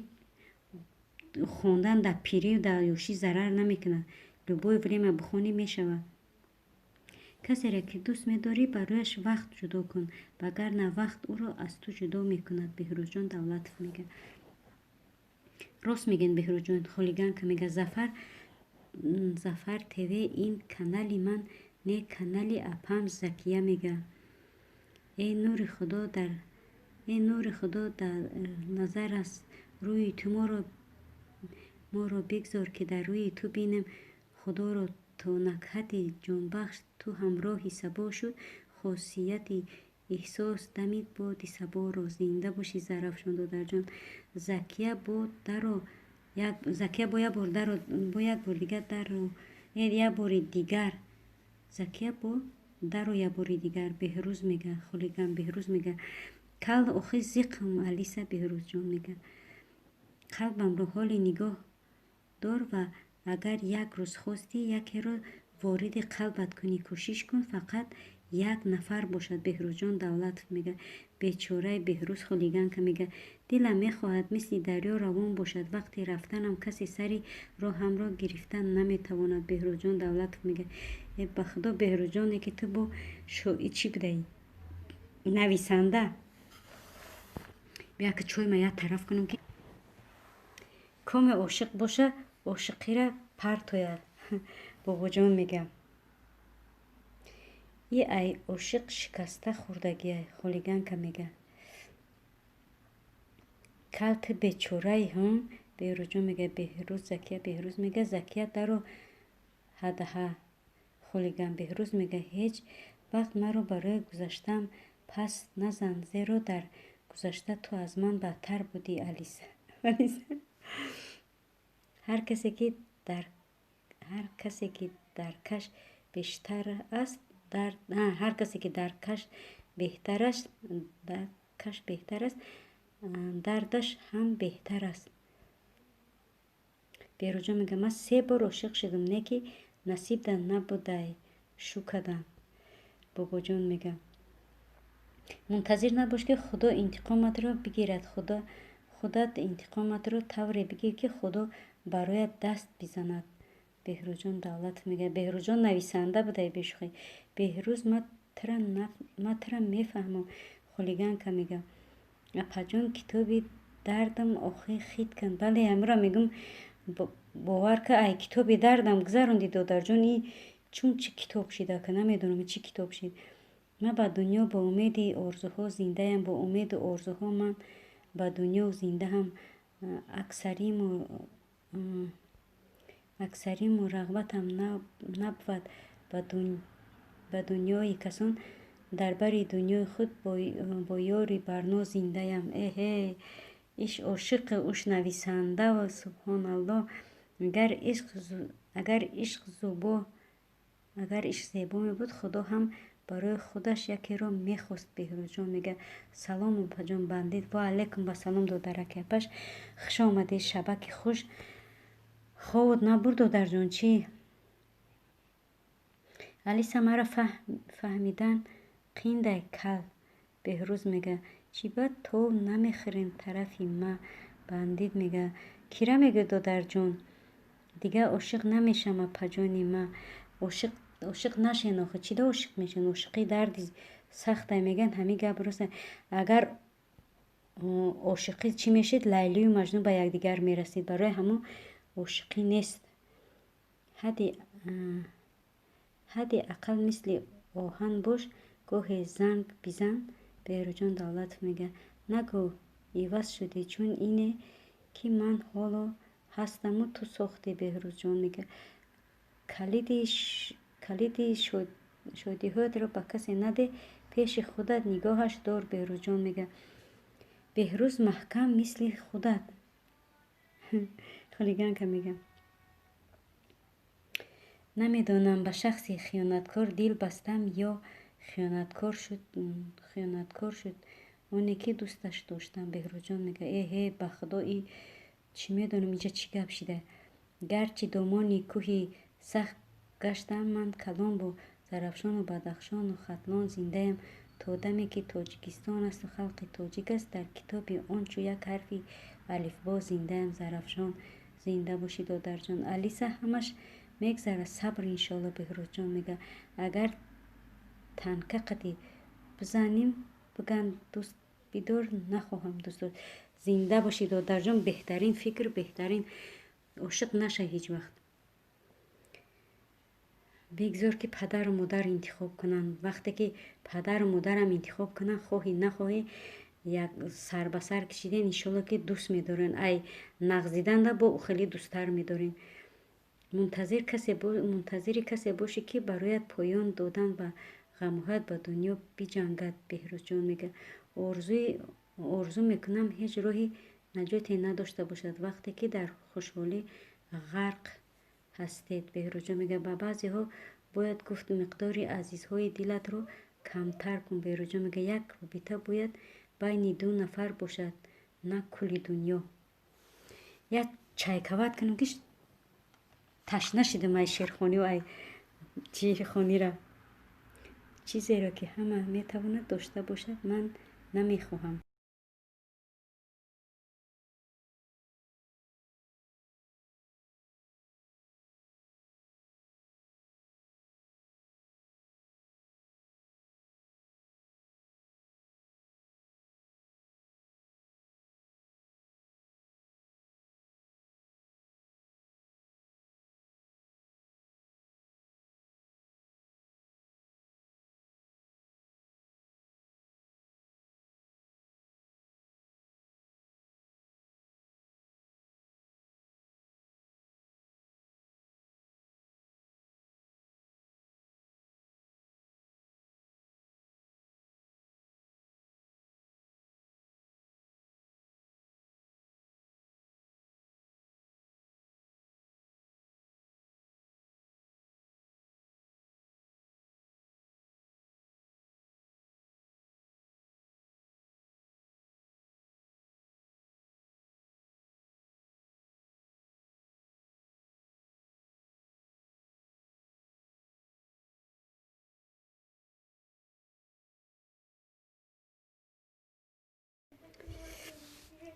хондан дар пирию дар ёшӣ зарар намекунад. Любое время бихонӣ, мешавад. Касере ки дӯст медорӣ, барояш вақт ҷудо кун, вагарна вақт ӯро аз ту ҷудо мекунад. Беҳрӯзҷон Давлатов мега. Рост мегӯянд, Беҳрӯзҷон. Хулиганка мега, Зафар, Зафар ТВ ин канали ман не, канали апам Закия мега. Э нури Худо дар, э нури Худо дар назар аст, рӯи ту моро бигзор, ки дар рӯи ту бинем Худоро. То накҳати ҷонбахш ту ҳамроҳи сабо шуд, хосияти эҳсос дамид боди саборо. Зинда бошӣ, Зарафшон додарҷон. Закия бо даро, Закия бо як бор даро, бо як бор дигар даро, як бори дигар. Закия бо даро, як бори дигар. Беҳрӯз мега, хулиган Беҳрӯз мега. Кал охи зиқм Алиса. Беҳрӯзҷон мега. Қалбамро ҳоли нигоҳ дор ва агар як рӯз хостӣ якеро вориди қалбат кунӣ, кӯшиш кун, фақат як нафар бошад. Беҳрӯзҷон Давлатов мега. Бечораи Беҳрӯз. Хулиганка мега. Дилам мехоҳад мисли дарё равон бошад. Вақти рафтанам касе сари роҳамро гирифта наметавонад. Беҳрӯзҷон Давлатов мега. Э, ба Худо, Беҳрӯзҷоне, ки ту бо шоир чӣ будаӣ, нависанда. Бия, ки чойма як тараф кунам, ки коме ошиқ боша, ошиқира партояд. Бобоҷон мега. И ай ошиқ шикаста хӯрдагиай. Хулиганка мега. Кал, ту бечораи ҳм. Беҳрӯзҷон мега. Беҳрӯз, Закия, Беҳрӯз мега. Закия даро ҳадаҳа. Хулиган Беҳрӯз мега. Ҳеҷ вақт маро барои гузаштаам пас назан, зеро дар гузашта ту аз ман бадтар будӣ. Алиса, ҳар касе ки даркаш бештар аст, ҳар касе ки даркаш беҳтар аст, даркаш беҳтар аст, дардаш ҳам беҳтар аст. Беҳрӯзҷон мега. Ман се бор ошиқ шудам, не ки насибда набудай, шу кардам. Бобоҷон мега. Мунтазир набош, ки Худо интиқоматро бигирад. Худат интиқоматро тавре бигир, ки Худо бароят даст бизанад. Беҳрӯзҷон Давлатов мега. Беҳрӯзҷон, нависанда будай, бешӯхӣ. Беҳрӯз, ман тура мефаҳмам. Хулиганка мега. Апаҷон, китоби дардам охи хит кун. Бале, ҳамира мегӯм, бовар ка, ай китоби дардам гузаронди, додарҷон. И чун чӣ китоб шида, ка намедонам чӣ китоб шид. Ман ба дунё бо умеди орзуҳо зиндаям, бо умеду орзуҳо ман ба дунё зиндаам. Аксариму рағбатам набвад ба дунёи касон, дар бари дунёи худ бо ёри барно зиндаям. Эҳе, иш ошиқу уш нависанда, субҳоналлоҳ. Агар ишқ зебо мебуд, Худо ҳам барои худаш якеро мехост. Беҳрӯзҷон мега. Салом, опаҷон. Бандит, ва алайкум вассалом, додараки апаш, хуш омадед. Шабаки хуш. Хобот набурд, додарҷон, чӣ? Алиса, маро фаҳмидан қиндай, кал. Беҳрӯз мега. Чӣ ба тов намехӯрем тарафи ма? Бандит мега. Кира мегӯ, додарҷон? Дигар ошиқ намешам, апаҷони ма. Ошиқ нашен охи, чида ошиқ мешен? Ошиқӣ дарди сахтай, мегӯянд, ҳамин гап рост. Агар ошиқӣ чӣ мешид, Лайлию Маҷнун ба якдигар мерасид. Барои ҳамон ошиқӣ нест. Ҳадди ақал мисли оҳан бош, гоҳе занг бизан. Беҳрӯзҷон Давлатов мегӯяд: нагӯ иваз шудӣ, чун ине ки ман ҳоло ҳастаму ту сохтӣ. Беҳрӯзҷон мегӯяд: калиди шодиҳоятро ба касе надеҳ, пеши худат нигоҳаш дор. Беҳрӯзҷон мегӯяд: Беҳрӯз маҳкам мисли худат. Хулиганка мегӯяд: намедонам ба шахси хиёнаткор дил бастам ё хиёнаткор шуд оне ки дӯсташ доштам. Беҳрӯзҷон мегӯяд: эҳе, ба худо и чӣ медонам инҷа чӣ гап шида. Гарчи домони кӯҳи сахт гаштам, ман калон бо Зарафшону Бадахшону Хатлон зиндаям. То даме ки Тоҷикистон асту халқи тоҷик аст, дар китоби он чу як ҳарфи алифбо зиндаям. Зарафшон зинда бошӣ, додарҷон. Алиса ҳамаш мегзарад, сабр иншоалло. Беҳрӯзҷон мегӯяд: агар танка қади бизанем, биган дӯст бидор, нахоҳам дӯст дор. Зинда бошӣ, додарҷон. Беҳтарин фикр, беҳтарин. Ошиқ наша ҳеҷ вақт. Бигзор ки падару модар интихоб кунанд. Вақте ки падару модарам интихоб кунанд, хоҳӣ нахоҳӣ як сар ба сар кашиден, иншоалло ки дӯст медорен. Ай нағз диданда бо хеле дӯсттар медорен. Мунтазири касе бошӣ ки барояд поён додан ба ғамҳоят ба дунё биҷангад. Беҳрӯзҷон мегӯяд: орзу мекунам ҳеҷ роҳи наҷоте надошта бошад вақте ки дар хушҳолӣ ғарқ ҳастед. Беҳрӯзҷон мегӯяд: ба баъзеҳо бояд гуфт миқдори азизҳои дилатро камтар кун. Беҳрӯзҷон мегӯяд: як робита бояд байни ду нафар бошад, на кулли дунё. Як чайкават кунам ки ташна шидам ай шерхонию ай чихонира. Чизеро ки ҳама метавонад дошта бошад, ман намехоҳам.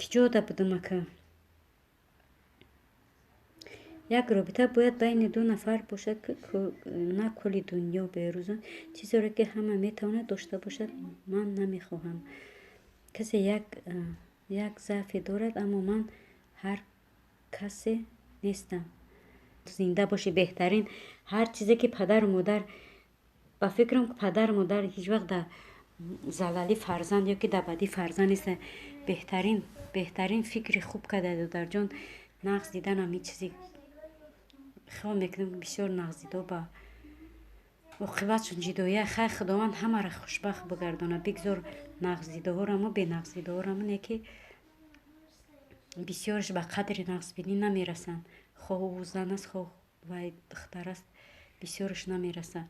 Киҷода будам ака? Як робита бояд байни ду нафар бошад, на кулли дунё. Беҳрӯзон чизеро ки ҳама метавонад дошта бошад, ман намехоҳам. Касе як заъфе дорад, аммо ман ҳар касе нестам. Зинда бошӣ, беҳтарин. Ҳар чизе ки падару модар, ба фикрам ки падару модар ҳеҷ вақт дар залали фарзанд ё ки дар бадии фарзанд нест. Беҳтарин фикри хуб карда, додарҷон. Нағз диданам ин чизи хиёл мекунам ки бисёр нағздидо ба оқибатшон ҷидоя. Хай, Худованд ҳамаро хушбахт бигардонад. Бигзор нағздидоҳораму бенағздидоҳораму не ки бисёраш ба қадри нағзбинӣ намерасанд. Хоҳ ӯ зан аст, хоҳ вай духтар аст, бисёраш намерасанд.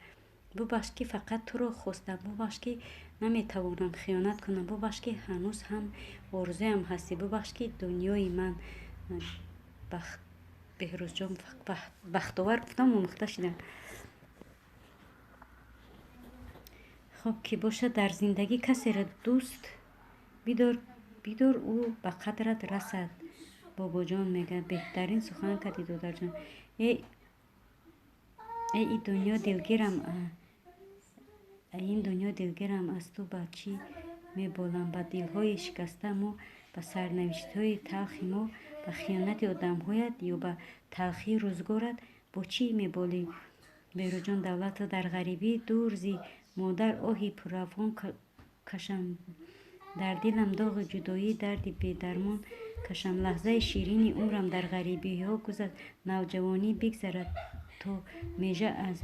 Бубахш ки фақат туро хостам, бубахш ки наметавонам хиёнат кунам, бубахш ки ҳанӯз ҳам орзуям ҳастӣ, бубахш ки дунёи ман. Беҳрӯзҷон бахтовар гуфтам, омӯхта шидам. Хоб ки бошад, дар зиндагӣ касеро дӯст бидор, ӯ ба қадрат расад. Бобоҷон мегӯяд: беҳтарин сухан кардӣ, додарҷон. Э ин дунё дилгирам, ин дунё дилгирам, аз ту ба чӣ меболам? Ба дилҳои шикаста мо, ба сарнавиштҳои талхи мо, ба хиёнати одамҳоят ё ба талхии рӯзгорат. Бо чӣ меболӣ? Беҳрӯзҷон Давлатов, дар ғарибӣ дур зи модар оҳи пурафғон кашам, дар дилам доғи ҷудоӣ, дарди бедармон кашам. Лаҳзаи ширини умрам дар ғарибиҳо гузашт, навҷавонӣ бигзарад, то межа аз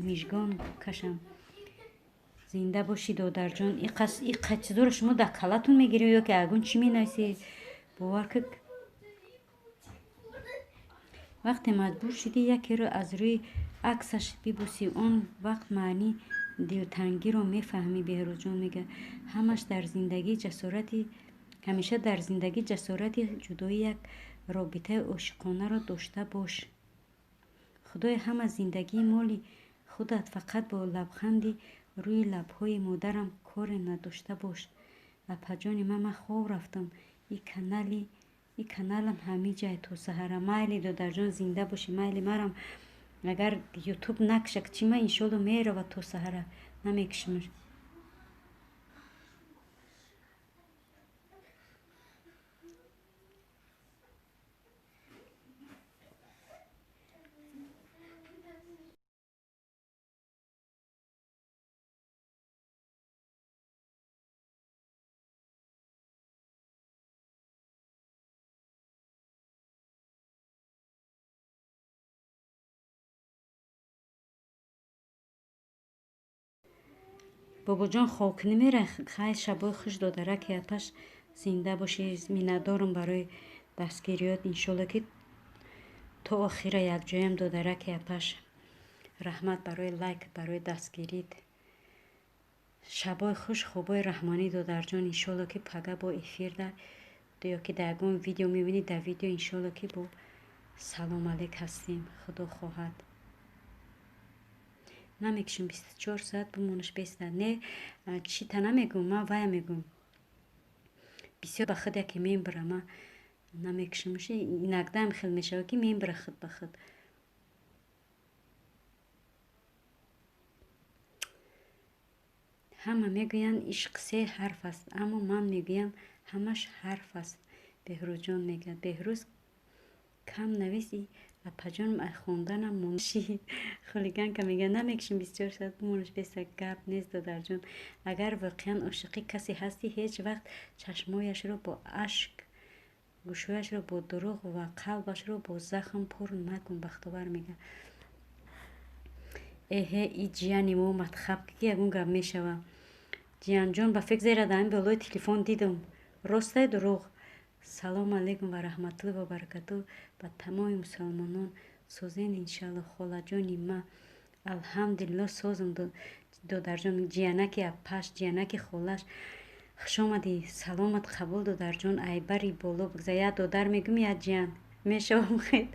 мижгон кашам. Зинда бошӣ, додарҷон. Иқа чизоро шумо дар калатон мегиред ё ки ягон чӣ менависед? Бовар ки вақте маҷбур шудӣ якеро аз рӯи аксаш бибӯсӣ, он вақт маънии дилтангиро мефаҳмӣ. Беҳрӯзҷон мегӯяд, ҳамаш дар зиндагӣ ҷасорати ҳамеша дар зиндагӣ ҷасорати ҷудои як робитаи ошиқонаро дошта бош. Худои, ҳама зиндагии моли худат, фақат бо лабханди рӯи лабҳои модарам коре надошта бош. Апаҷони ман, ман хоб рафтам. И каналам ҳамиҷай то саҳара. Майли, додарҷон, зинда бошӣ. Майли, марам агар ютуб накушак, чӣ ман иншолло мерава, то саҳара намекушамаш. Бобоҷон, хобкунӣ мера? Хай, шабои хуш, додараки апаш, зинда бошӣ. Миннатдорам барои дастгириёт. Иншолло, ки то охира якҷоям, додараки апаш. Раҳмат барои лайк, барои дастгирит. Шабои хуш, хобои раҳмонӣ, додарҷон. Иншолло, ки пага бо эфирда ё ки дар ягон видео мебинӣ, дар видео иншолло, ки бо салом алейк ҳастем, худо хоҳад. Намекушам, 24 соат бимонаш беста. Не, чита намегӯм, ман вая мегӯм. Бисёр ба худ яке мебара, ман намекушамш. Иногда хел мешавад, ки мебара худ ба худ. Ҳама мегӯянд, ишқ се ҳарф аст, аммо ман мегӯям, ҳамаш ҳарф аст. Беҳрӯзҷон мегӯяд, Беҳрӯз, кам нависи, апаҷонам, ай хонданам монши. Хулиганка мегӯяд, намекушем, 24 соат бимонаш беста. Гап нест, додарҷон. Агар воқеан ошиқи касе ҳастӣ, ҳеҷ вақт чашмояшро бо ашк, гӯшҳояшро бо дурӯғ ва қалбашро бо захм пур накун. Бахтовар мегӯяд, эҳе, и ҷияни мо омад, хаб ки ягон гап мешава. Ҷиянҷон, ба фикр зера дар ҳамин болои телефон дидам, ростай дурӯғ? Салому алайкум ва раҳматуллоҳи ва баракатуҳ ба тамоми мусалмонон. Созен, иншалло, холаҷони ма. Алҳамдулилло, созам, додарҷон. Ҷиянаки апаш, ҷиянаки холаш, хушомадӣ, саломат қабул, додарҷон. Айбари боло бигзар, як додар мегӯм, як ҷиян мешавам. Хел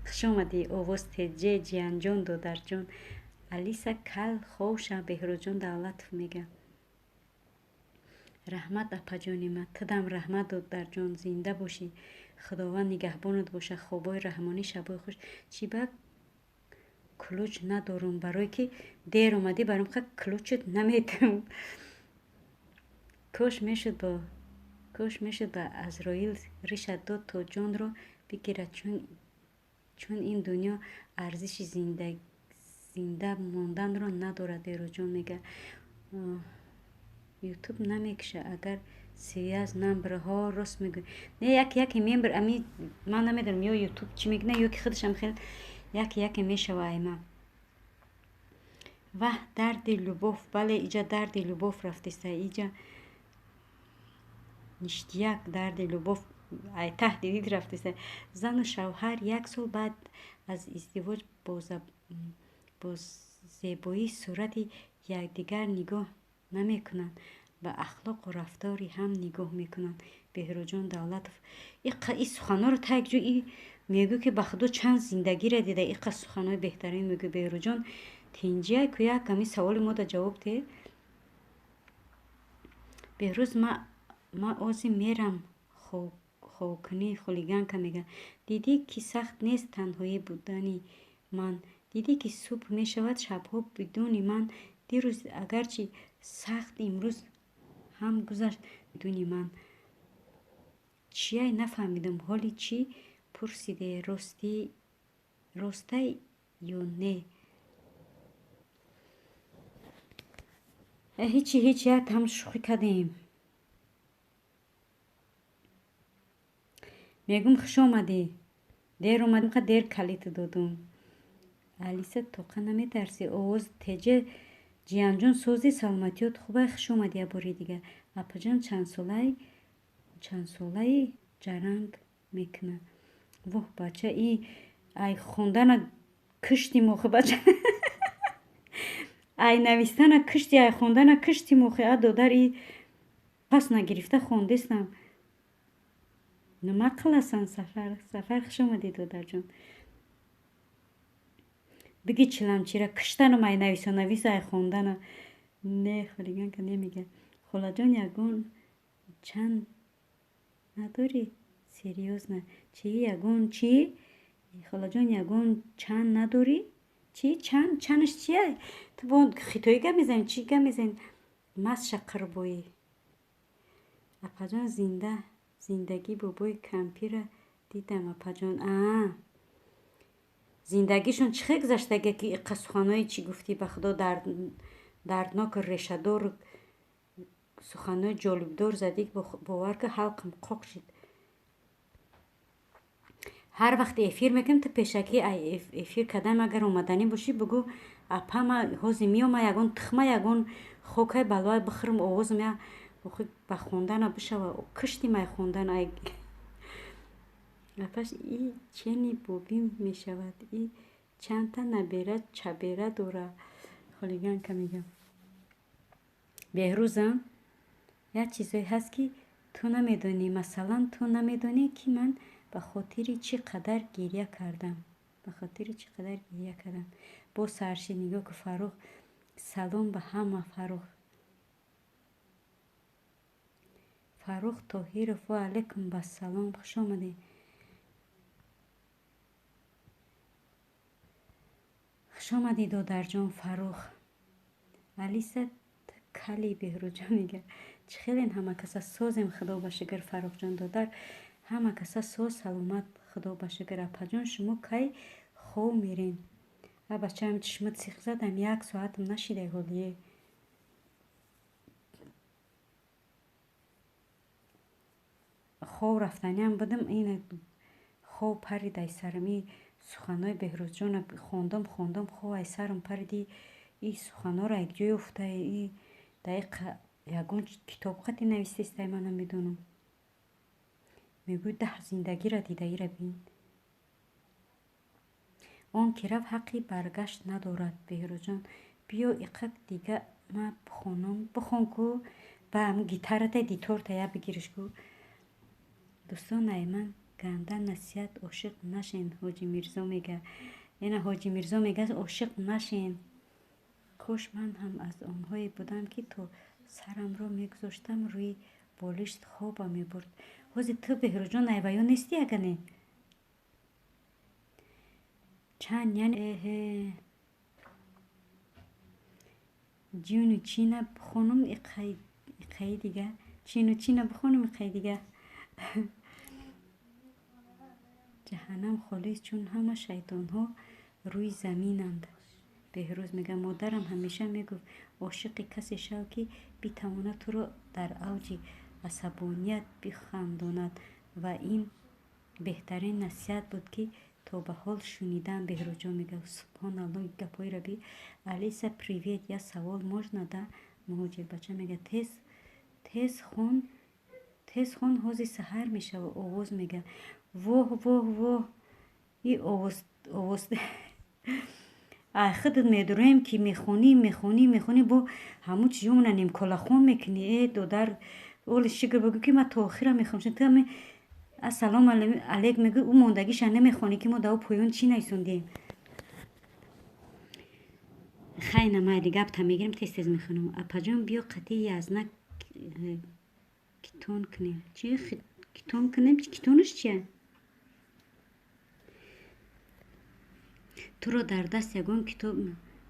хушомадӣ, овоз теҷе, ҷиянҷон, додарҷон. Алиса кал ховша. Беҳрӯзҷон Давлатов мега, раҳмат, апаҷони ман. Тудам раҳмат, додарҷон, зинда бошӣ, худованд нигаҳбонат бошад. Хобои раҳмонӣ, шабои хуш. Чӣ ба ключ надорум? Барое ки дер омадӣ, баром ха ключат наметам. Кош мешуд ба Азроил ришат дод, то ҷонро бигирад, чун ин дунё арзиши зинда монданро надорад. Беҳрӯзҷон мегӯяд, ютуб намекуша, агар связь набра. Рост мегӯй. Не, як яке мембр ами, ман намедонам, ё ютуб чӣ мекунад, ё ки худашам хел як яке мешава. Айма ваҳ, дарди любовь. Бале, иҷа дарди любовь рафтеста, иҷа ништяк, дарди любовь ай таҳти дид рафтеста. Зану шавҳар як сол баъд аз издивоҷ бо зебоии сурати якдигар нигоҳ намекунанд, ба ахлоқу рафтори ҳам нигоҳ мекунанд. Беҳрӯзҷон Давлатов, и суханҳоро та як ҷо и мегӯ, ки ба худо чанд зиндагиро дида, иқа суханҳои беҳтарин мегӯ. Беҳрӯзҷон, тинҷия ку, як ҳами саволи мода ҷавоб деҳ. Беҳрӯз, ма ози мерам хобкунӣ. Хулиганка мегӯяд, дидӣ, ки сахт нест танҳоӣ будани ман, дидӣ, ки субҳ мешавад шабҳо бидуни ман. Дирӯз агарчи сахт, имрӯз ҳам гузашт бидуни ман. Чияй, нафаҳмидам, ҳоли чӣ пурсиде? Ростай ё не? Ҳичи, ҳеч, як ҳам шӯхӣ кардем. Мегум, хуш омадӣ. Дер омадим, ха, дер калит додум. Алиса, тоқа наметарсӣ? Овоз теҷа. Ҷиянҷон, сози, саломатиёт хубай? Хуш омадӣ як бори дига. Апаҷон, чандсолаи? Чандсолаи? Ҷаранг мекунад. Воҳ, бача, и ай хондана киштим охи, бача. Ай навистана кишти, ай хондана киштим охи. А, додар, и пас нагирифта хондестам. Нима қиласан? Сафар, Сафар, хуш омадӣ, додарҷон. Биги, чиламчира киштанам, ай нависо навис, ай хондана. Не, хулиганка немега. Холаҷон, ягон чанд надорӣ? Серьёзно, чӣ? Ягон чӣ? Холаҷон, ягон чанд надорӣ? Чӣ чанд? Чанаш чия? Ту бо хитоӣ гап мезанӣ, чӣ гап мезанӣ? Масша қирбоӣ. Апаҷон, зинда зиндагӣ бобои кампира дидам, апаҷон. А зиндагишон чӣ хел гузаштага, ки иққа суханҳое чӣ гуфтӣ? Ба худо, дардноку решадор суханҳои ҷолибдор задӣ, бовар ки, ҳалқам қоқ шид. Ҳар вақте эфир мекунем, ту пешакӣ эфир кардам, агар омаданӣ бошӣ, бугӯ: «Апа, ма ҳозир меома, ягон тухма, ягон хокай балоай бихӯрам, овозам я ба хондана бишава». Киштим ай хондан. Ай апаш, и чени бобим мешавад, и чандта набера чабера дора. Хулиганка мегам. Беҳрӯзам, як чизое ҳаст, ки ту намедонӣ. Масалан, ту намедонӣ, ки ман ба хотири чӣ қадар гиря кардам, ба хотири чӣ қадар гиря кардам. Боз саршид, нигоҳ ку. Фаррух, салом ба ҳама. Фаррух, Фаррух Тоҳиров, ва алайкум ассалом, хуш омадед. Хуш омадӣ, додарҷон Фаррух. Алиса кали Беҳрӯзҷон мега. Чӣ хелен, ҳама каса созем, худо ба шукр. Фаррухҷон, додар, ҳама каса соз, саломат, худо ба шукр. Апаҷон, шумо кай хов мерен? А, бачаам, чишма сих задам, як соатам нашидай ҳолие. Хов рафтаниам будам, ина хов парид ай сарам. И суханҳои Беҳрӯзҷона хондам, хондам, хов ай сарам париди. И суханҳоро як ҷой ёфтай, и даиқа ягон китоб қати навистестай, ман намедонам. Мегӯй, даҳ зиндагиро дидаира бин. Он ки рафт, ҳаққи баргашт надорад. Беҳрӯзҷон, биё, иқак дига ма бихонам. Бихон ку, ба гитаратай, диторта я бигириш ку. Дӯстон, ай ман ганда насиҳат: ошиқ нашен. Ҳоҷи Мирзо мега, ина Ҳоҷи Мирзо мега, ошиқ нашен. Кош ман ҳам аз онҳое будам, ки то сарамро мегузоштам рӯи болишт, хобам мебурд. Ҳозир ту, Беҳрӯзҷон, айваё нестӣ, ага не? Чанд, яъне эҳе, ҷуну чина бихонум иқаи дига, чину чина бихонум иқаи дига. Ҷаҳаннам холист, чун ҳама шайтонҳо рӯи заминанд. Беҳрӯз мега, модарам ҳамеша мегуфт: «Ошиқи касе шав, ки битавонад туро дар авҷи асабоният бихандонад». Ва ин беҳтарин насиҳат буд, ки то ба ҳол шунидам. Беҳрӯзҷон мега, субҳоналло, гапҳои раби. Алиса, привет, я савол можно, да? Муҳоҷирбача мега, тез тез хон, тез хон, ҳозир саҳар мешава. Овоз мега. Воҳ, воҳ, воҳ, и овоз, овоз. Ай худат медуроем, ки мехонӣ, мехонӣ, мехонӣ, бо ҳамун чизҳомона нимколахон мекунӣ. Э, додар, оли шукр бигӯ, ки ман то охира мехонам. Ту ҳами ассалому алейк мегӯ, ӯ мондагиша намехонӣ, ки мо дар ӯ поён чӣ нависондем. Хайна, майли, гапта мегирем, тез тез мехонам. Апаҷон, биё, қатъи язна китон кунем. Чи китон кунем? Китонаш чия? Туро дар даст ягон китоб,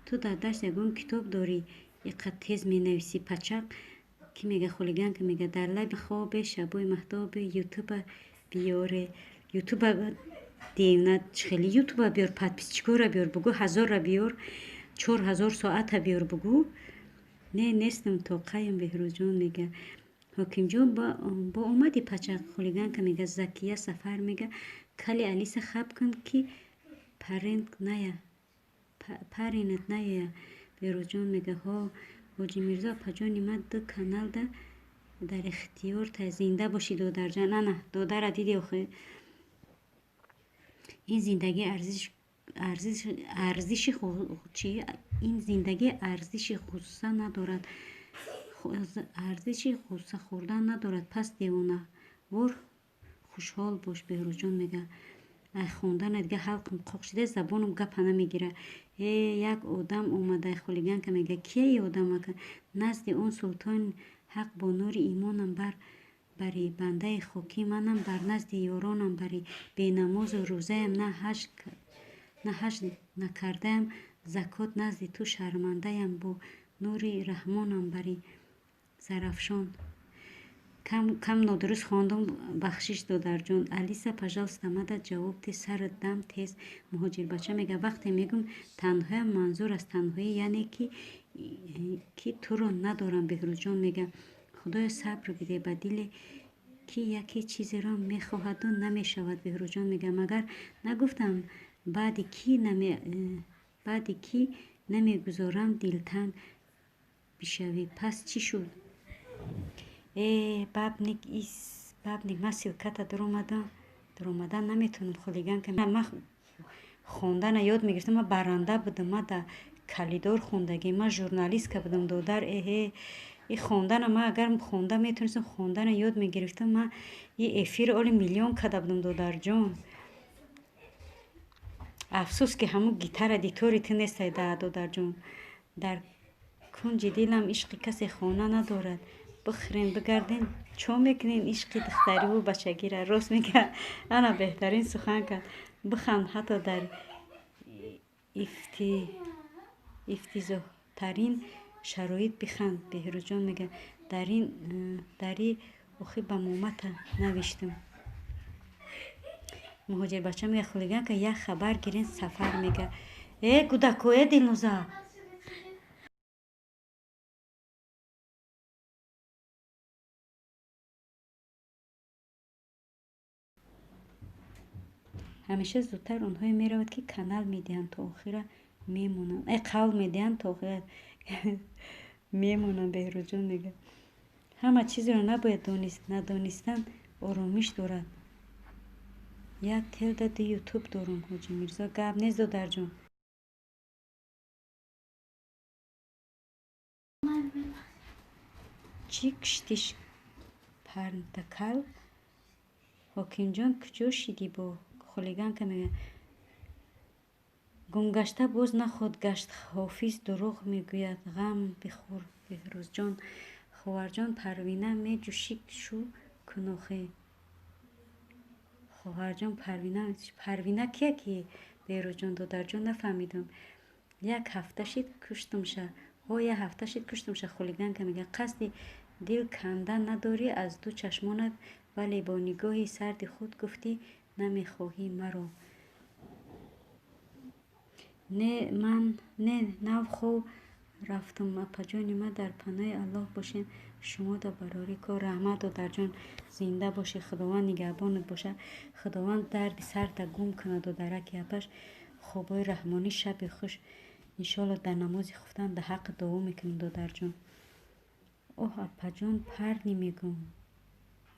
ту дар даст ягон китоб дорӣ, иқад тез менависӣ? Пачақ ки мега, хулиганка мега. Дар лаби хобе шабои маҳтобе, ютуба биёре, ютуба. Девна хеле ютуба биёр, подписчикора биёр, бугӯ, ҳазорра биёр, 4000 соата биёр, бугӯ. Не, нестам, тоқаем, Беҳрӯзҷон мега. Ҳокимҷон, бо омади пача, хулиганка мега. Закия Сафар мега: кали Алиса хаб кун, ки паренат наёя. Беҳрӯзҷон мега: ҳо, Ҳоҷи Мирзо, апаҷони ман, ду каналда дар ихтиёрта. Зинда бошӣ, додарҷон. Ана додара диди охи. Ин зиндагӣ арзиши чи? Ин зиндагӣ арзиши ғусса надорад, арзиши ғусса хӯрдан надорад, пас девонавор хушҳол бош. Беҳрӯзҷон мега: ай хондана дига ҳалқам қоқ шуда, забонам гапа намегира. Э, як одам омада, хулиганка мега. Кия и одамака? Назди он султони ҳақ бо нури имонам бар бари, бандаи хокӣ манам, бар назди ёронам бари. Бенамозу рӯзаям, на ҳаҷ накардаям, закот, назди ту шармандаям, бо нури раҳмонам бари. Зарафшон, кам нодуруст хондум, бахшиш, додарҷон. Алиса, пожалуйста, мада ҷавоб те, сарат дам тез. Муҳоҷирбача мега: вақте мегӯм танҳоям, манзур аз танҳоӣ яъне ки туро надорам. Беҳрӯзҷон мега: худоё, сабр бидеҳ ба диле, ки яке чизеро мехоҳаду намешавад. Беҳрӯзҷон мега: магар нагуфтам, баъди кӣ намегузорам дилтанг бишавӣ? Пас чӣ шуд? Э, бабник, ис бабник, ман ссылката дуромадам, дуромадан наметавонам, хулиганка. Ман хондана ёд мегирифтам, ман баранда будам, ман дар калидор хондагӣ, ман журналистка будам, додар. Эҳе, и хондана ман агар хонда метавонистам, хондана ёд мегирифтам, ман и эфири оли миллион карда будам, додарҷон. Афсӯс, ки ҳамун гитара дитори ту нестай, да, додарҷон. Дар кунҷи дилам ишқи касе хона надорад. Бихӯрен, бигарден, чо мекунен ишқи духтариву бачагира? Рост мега, ана беҳтарин сухан кард. Биханд, ҳатто дар ифтизоҳтарин шароит биханд. Беҳрӯзҷон мега: дари охи ба момата навиштам. Муҳоҷирбача мега: хулиганка, як хабар гирен. Сафар мега: э, кӯдако, э, Дилноза. Ҳамеша зудтар онҳое меравад, ки канал медиҳанд, то охира мемонанд, э, қавл медиҳанд, то охира мемонанд. Беҳрӯзҷон мега: ҳама чизеро набояд донист, надонистан оромиш дорад. Як телда ду ютуб дорум. Ҳоҷи Мирзо, гап нест, додарҷон. Чӣ киштиш парндакал? Ҳокимҷон, куҷо шидӣ бо? Хулиганка мега: гумгашта боз нахоҳад гашт, Ҳофиз дурӯғ мегӯяд, ғам бихӯр. Беҳрӯзҷон. Ховарҷон, Парвина меҷӯшӣ, шу кунохе. Хоҳарҷон Парвина, Парвина кия ки? Беҳрӯзҷон, додарҷон, нафаҳмидам. Як ҳафта шид, куштумша. Ҳо, як ҳафта шид, куштумша. Хулиганка мега: қасди дил кандан надорӣ аз ду чашмонат, вале бо нигоҳи сарди худ гуфтӣ, намехоҳӣ маро. Не, ман не, нав хов рафтум, апаҷони ман, дар паноҳи Аллоҳ бошем. Шумо да барори кор. Раҳмат, додарҷон, зинда бошӣ, Худованд нигаҳбонат бошад, Худованд дарди сарта гум кунад, додараки апаш. Хобҳои раҳмонӣ, шаби хуш. Иншоалло, дар намози хуфтан дар ҳаққи дуо мекунем, додарҷон. Оҳ, апаҷон, парни мегӯм,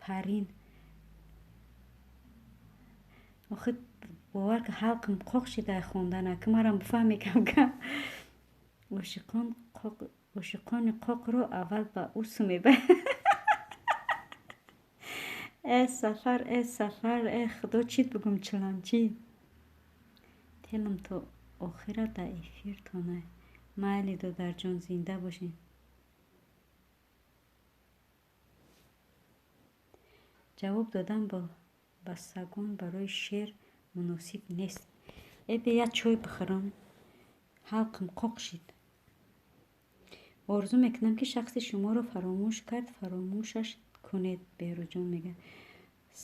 парин. Охи, бовар ки, ҳалқам қоқ шида хондана, ки марам бифаҳме кам-кам. Ошиқони қоқро аввал ба усу мебаранд. Э, Сафар, э, Сафар, э, Худо, чит бигӯм, чиланчӣ. Телам то охира дар эфиртона. Майли, додарҷон, зинда бошед. Ҷавоб додан ба сагон барои шер муносиб нест. Э, бе як чой бихӯрам, ҳалқам қоқ шид. Орзу мекунам, ки шахси шуморо фаромӯш кард, фаромӯшаш кунед. Беҳрӯзҷон мега: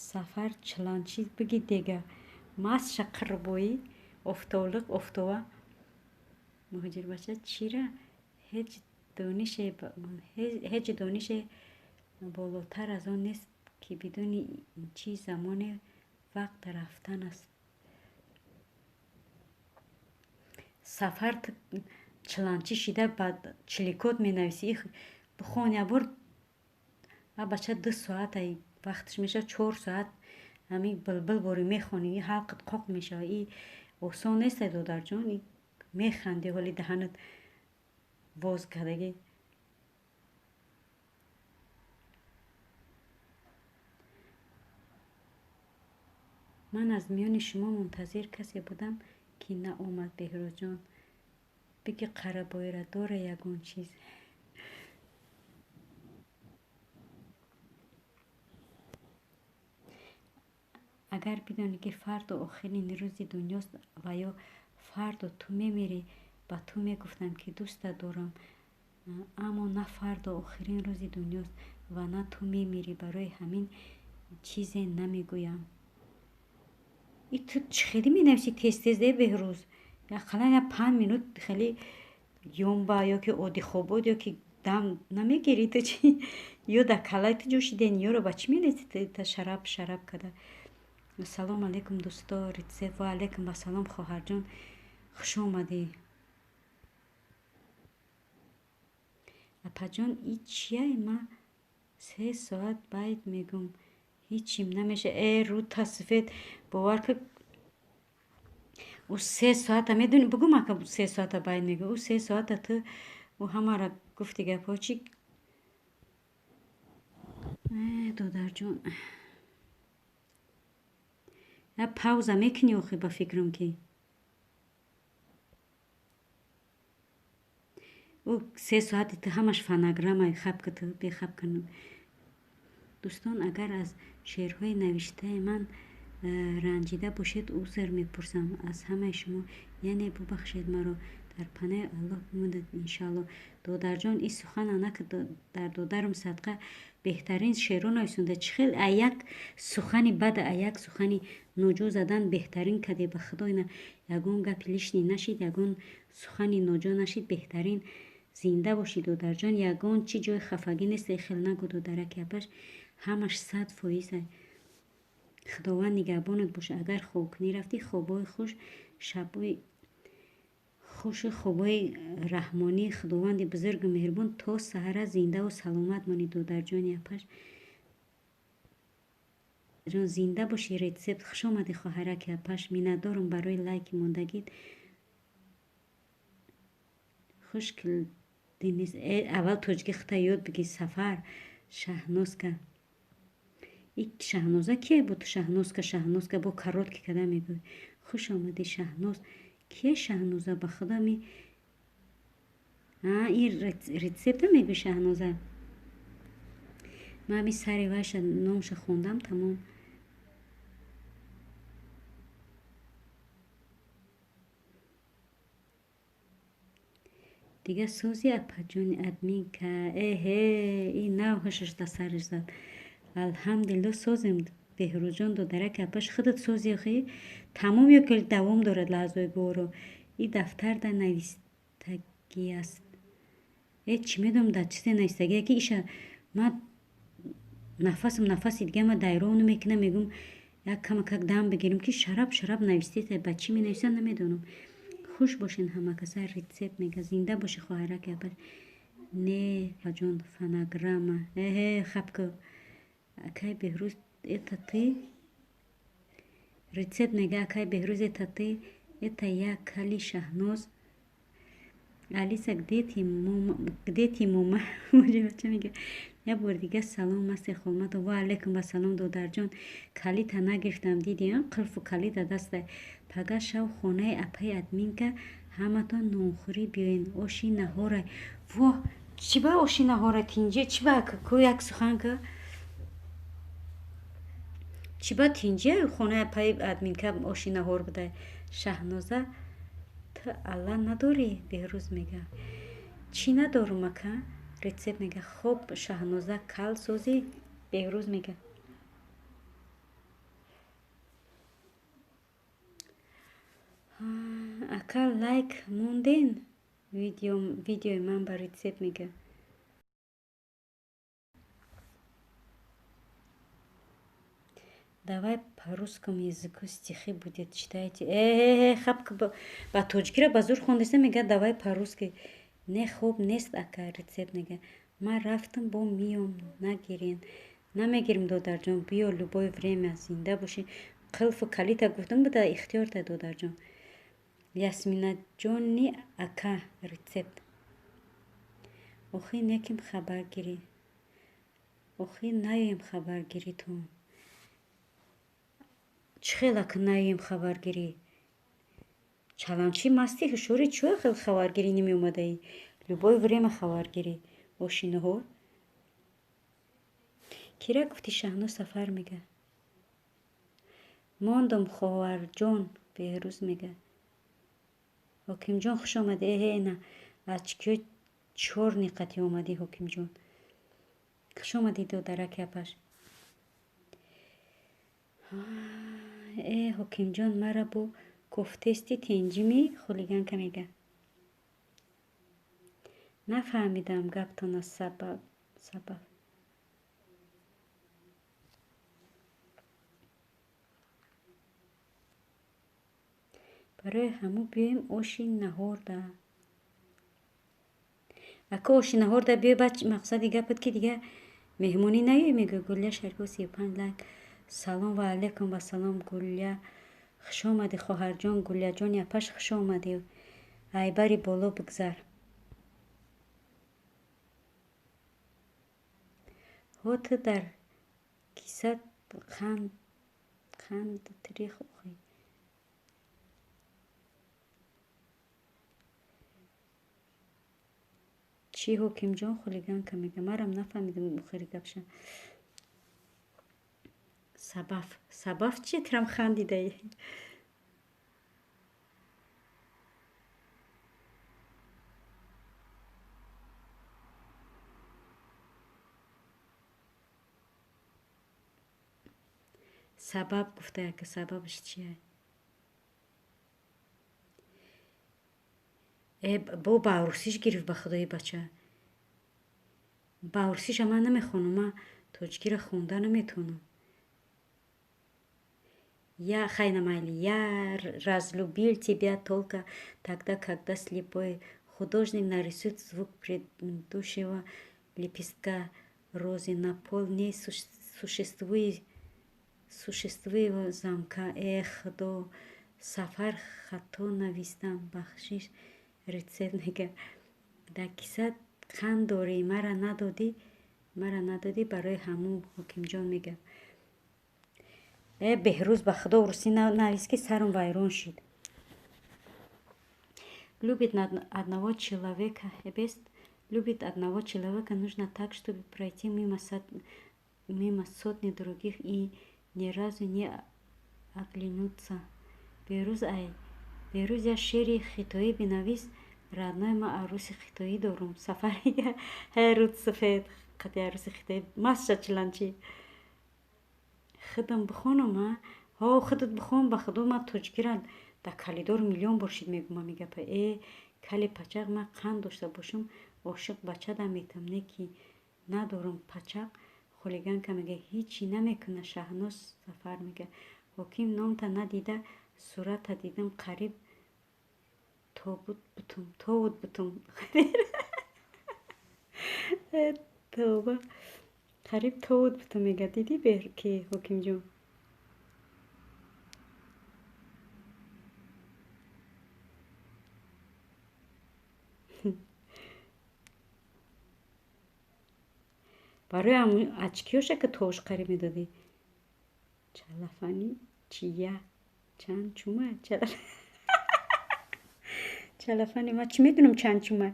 Сафар, чиланчӣ, бигӣ дега. Мастша қирбоӣ, офтоблиқ, офтова. Муҳоҷирбача чира ҳеҷ донише болотар аз он нест, ки бидуни чӣ замоне вақт рафтан аст. Сафар чиланчӣ шида ба чиликот менависӣ. Бихон ябор, а бача 2 соат вақташ мешавад, 4 соат ҳамин билбил борӣ мехонӣ, и ҳалқат қоқ мешавад. И осон нест, додарҷон, и механдӣ, ҳоли даҳанат воз кардагӣ. Ман аз миёни шумо мунтазир касе будам, ки наомад. Беҳрӯзҷон, биги қарабоира дора ягон чиз. Агар бидонӣ, ки фардо охирин рӯзи дунёст ва ё фардо ту мемирӣ, ба ту мегуфтам, ки дӯстат дорам, аммо на фардо охирин рӯзи дунёст ва на ту мемирӣ, барои ҳамин чизе намегӯям. И ту чӣ хеле менависӣ тез-тез, э Беҳрӯз? Ақаллан я 5 минут хеле ёмба ё ки одихобод ё ки дам намегирӣ ту чӣ? Ё дар каллаи ту ҷӯшиден, ёро ба чӣ менависӣ та шараб шараб када? Салом алейкум, дӯсто, рецепт. Ва алейкум ассалом, хоҳарҷон, хуш омадӣ. Апаҷон, и чияй? Ма 3 соат байт мегӯм, ҳичим намеша. Э, рӯта сафед, бовар ки ӯ 3 соата медонӣ, бугум ака 3 соата байт мегӯ. Ӯ 3 соата ту ӯ ҳамаро гуфти гапҳо чӣ? Э, додарҷон, я пауза мекунӣ охи, ба фикрам ки ӯ 3 соати ту ҳамаш фонограмма, хаб ки ту бехаб кун. Дӯстон, агар аз шеърҳои навиштаи ман ранҷида бошед, узр мепурсам аз ҳамаи шумо, яъне бубахшед маро. Дар паноҳи Аллоҳ бимонед, иншааллоҳ. Додарҷон, ин сухан анаки дар додарам садқа беҳтарин шеърҳо нависонда. Чӣ хел а як сухани бада, а як сухани ноҷо задан беҳтарин каде, ба худо ина ягон гапи лишний нашид, ягон сухани ноҷо нашид, беҳтарин. Зинда бошӣ, додарҷон, ягон чӣ ҷои хафагӣ нест, хел нагӯ, додараки апаш, ҳамаш 100%. Худованд нигаҳбонат боша. Агар хобкунӣ рафтӣ, хобҳои хуш, шабҳои хушу хобҳои раҳмонӣ, Худованди бузургу меҳрубон то саҳара зиндаву саломат монӣ, додарҷони апаш. Ҷон, зинда бошӣ. Рецепт, хуш омадӣ, хоҳараки апаш. Миннатдорам барои лайки мондагит. Хуш килдинис. Э, аввал тоҷики худта ёд бигир, Сафар. Шаҳнозка. И Шаҳноза кие буд? Шаҳнозка, Шаҳнозка бо короткий када мегӯй. Хуш омадӣ, Шаҳноз. Кие Шаҳноза? Ба худо ми а ин рецепта мегӯй, Шаҳноза? Ман ҳамин сари вайша номша хондам, тамом. Дига сӯзи апаҷони админка. Эҳе, ин нав ҳушаш да сараш зад. Алҳамдулилло, созем, Беҳрӯзҷон, додараки апаш, худат сози охи? Тамом ё ки давом дорад лаҳзаҳои гуворо? И дафтар да навистагӣ аст. Э, чӣ медонам дар чизе навистагӣ, ки иша ма нафасам нафаси дига ма дайро намекунам, мегӯм як камакак дам бигирем, ки шараб шараб навистед, ба чӣ менависанд намедонам. Хуш бошен ҳама каса. Рецепт мега, зинда боши, хоҳараки апаш. Не, ҷон, фонограмма. Эҳе, хаб ку. Акай Беҳрӯз, это ты? Рецепт мега, акай Беҳрӯз, это ты? Это я, Кали Шаҳноз. Алиса, где ты, мума? Где ты, мума? Бача мега. Як бор дига салом, масти холмато. Ва алейкум вассалом, додарҷон. Калита нагирифтам, диди, қулфу калита даста. Пага шав хонаи апаи админка ҳаматон нонхӯрӣ биёен, оши наҳора. Воҳ, чӣ ба оши наҳора тинҷе? Чӣ ба ку як сухан ка? Чӣ ба тинҷе хонаи апаи админка оши наҳор буда? Шаҳноза, ту алла надорӣ? Беҳрӯз мега. Чӣ надорум, ака? Рецепт мега. Хоб, Шаҳноза, кал созӣ? Беҳрӯз мега. Ака, лайк монден видеои ман ба рецепт, мега. Давай по русскому языку стихи будет читайте. Э, хаб, ба тоҷикиро ба зур хондеста, мега, давай по-русски. Не, хуб нест, ака, рецепт, мега. Ман рафтам, бо миём, нагирен. Намегирим, додарҷон, биё любое время, зинда бошӣ. Қилфу калита гуфтам буда, ихтиёрта, додарҷон. Ясминаҷони ака, рецепт. Охи неким хабаргирӣ, охи наёем хабаргиритон. Чӣ хел ака наёем хабаргирӣ? Чаланчи масти, ҳушёри, чӯ хел хабаргирӣ намеомадаӣ? Любое время хабаргирӣ. Ошинаҳор кира гуфти? Шаҳноз Сафар мега. Мондум, хоҳарҷон, Беҳрӯз мега. Ҳокимҷон, хуш омадӣ. Эҳе, на аз чикиё чор ниқати омадӣ, Ҳокимҷон. Хуш омадӣ, додараки апаш. Э, Ҳокимҷон, мара бо кофтести тенҷими, хулиганка, мега. Нафаҳмидам гаптона, сабаб. Барои ҳамун биёем оши наҳорда. Ака, оши наҳорда биёй, баъд мақсади гапат ки дига меҳмонӣ наёй, мегӯй. Гулля Шарипова, 35 лайк. Салом ва алайкум ва салом, Гулля. Хуш омадӣ, хоҳарҷон, Гулляҷони апаш, хуш омадӣ. Айбари боло бигзар. Ҳо, ту дар кисат қанд рих охи. Чӣ, Ҳокимҷон, хулиганка, мега. Марам нафаҳмидам охири гапша. Сабаф, сабаф чи? Трам хандидаи. Сабаб гуфта, яка сабабаш чия? Э, бо ба русиш гирифт, ба худои бача. Ба русиша ман намехонам, ман тоҷикиро хонда наметавонам. Я хайна майли. Я разлюбил тебя только тогда, когда слепой художник нарисует звук предыдущего лепестка розы на пол не существует замка. Эх, худо, Сафар, хато навистам, бахшиш, рецепт, мега. Дар кисат қанд дорӣ, мара надодӣ, мара надодӣ, барои ҳамун, Ҳокимҷон, мега. Э, Беҳрӯз, ба худо, русӣ навис, ки сарам вайрон шид. Любит одного человека бест. Любит одного человека нужно так, чтобы пройти мимо сотни других и ни разу не оглянуться. Беҳрӯз, ай Беҳрӯз, як шеъри хитоӣ бинавис, родной, ман арӯси хитоӣ дорум. Сафар ҳай руд сафед қати арӯси хитоӣ маст чиланчи. Худам бихонам, а? Ҳо, худат бихон, ба худо, ман тоҷикиро дар калидор миллион бор шид мегӯм ҳами гапа. Э, кали пачақ, ман қанд дошта бошам, ошиқ бачада метам, не ки надорам пачақ, хулиганка, мега. Ҳичи намекуна, Шаҳноз Сафар, мега. Ҳоким, номта надида, сурата дидам, қариб тобут бутум, тобут бутум. Тавба, қариб тобут бутум, мега. Дидӣ, ки Ҳокимҷон? Барои очкиёша ки тош қариб медодӣ. Чалафани чия? Чанд чума? Чалафани ман чӣ медонам чанд чума?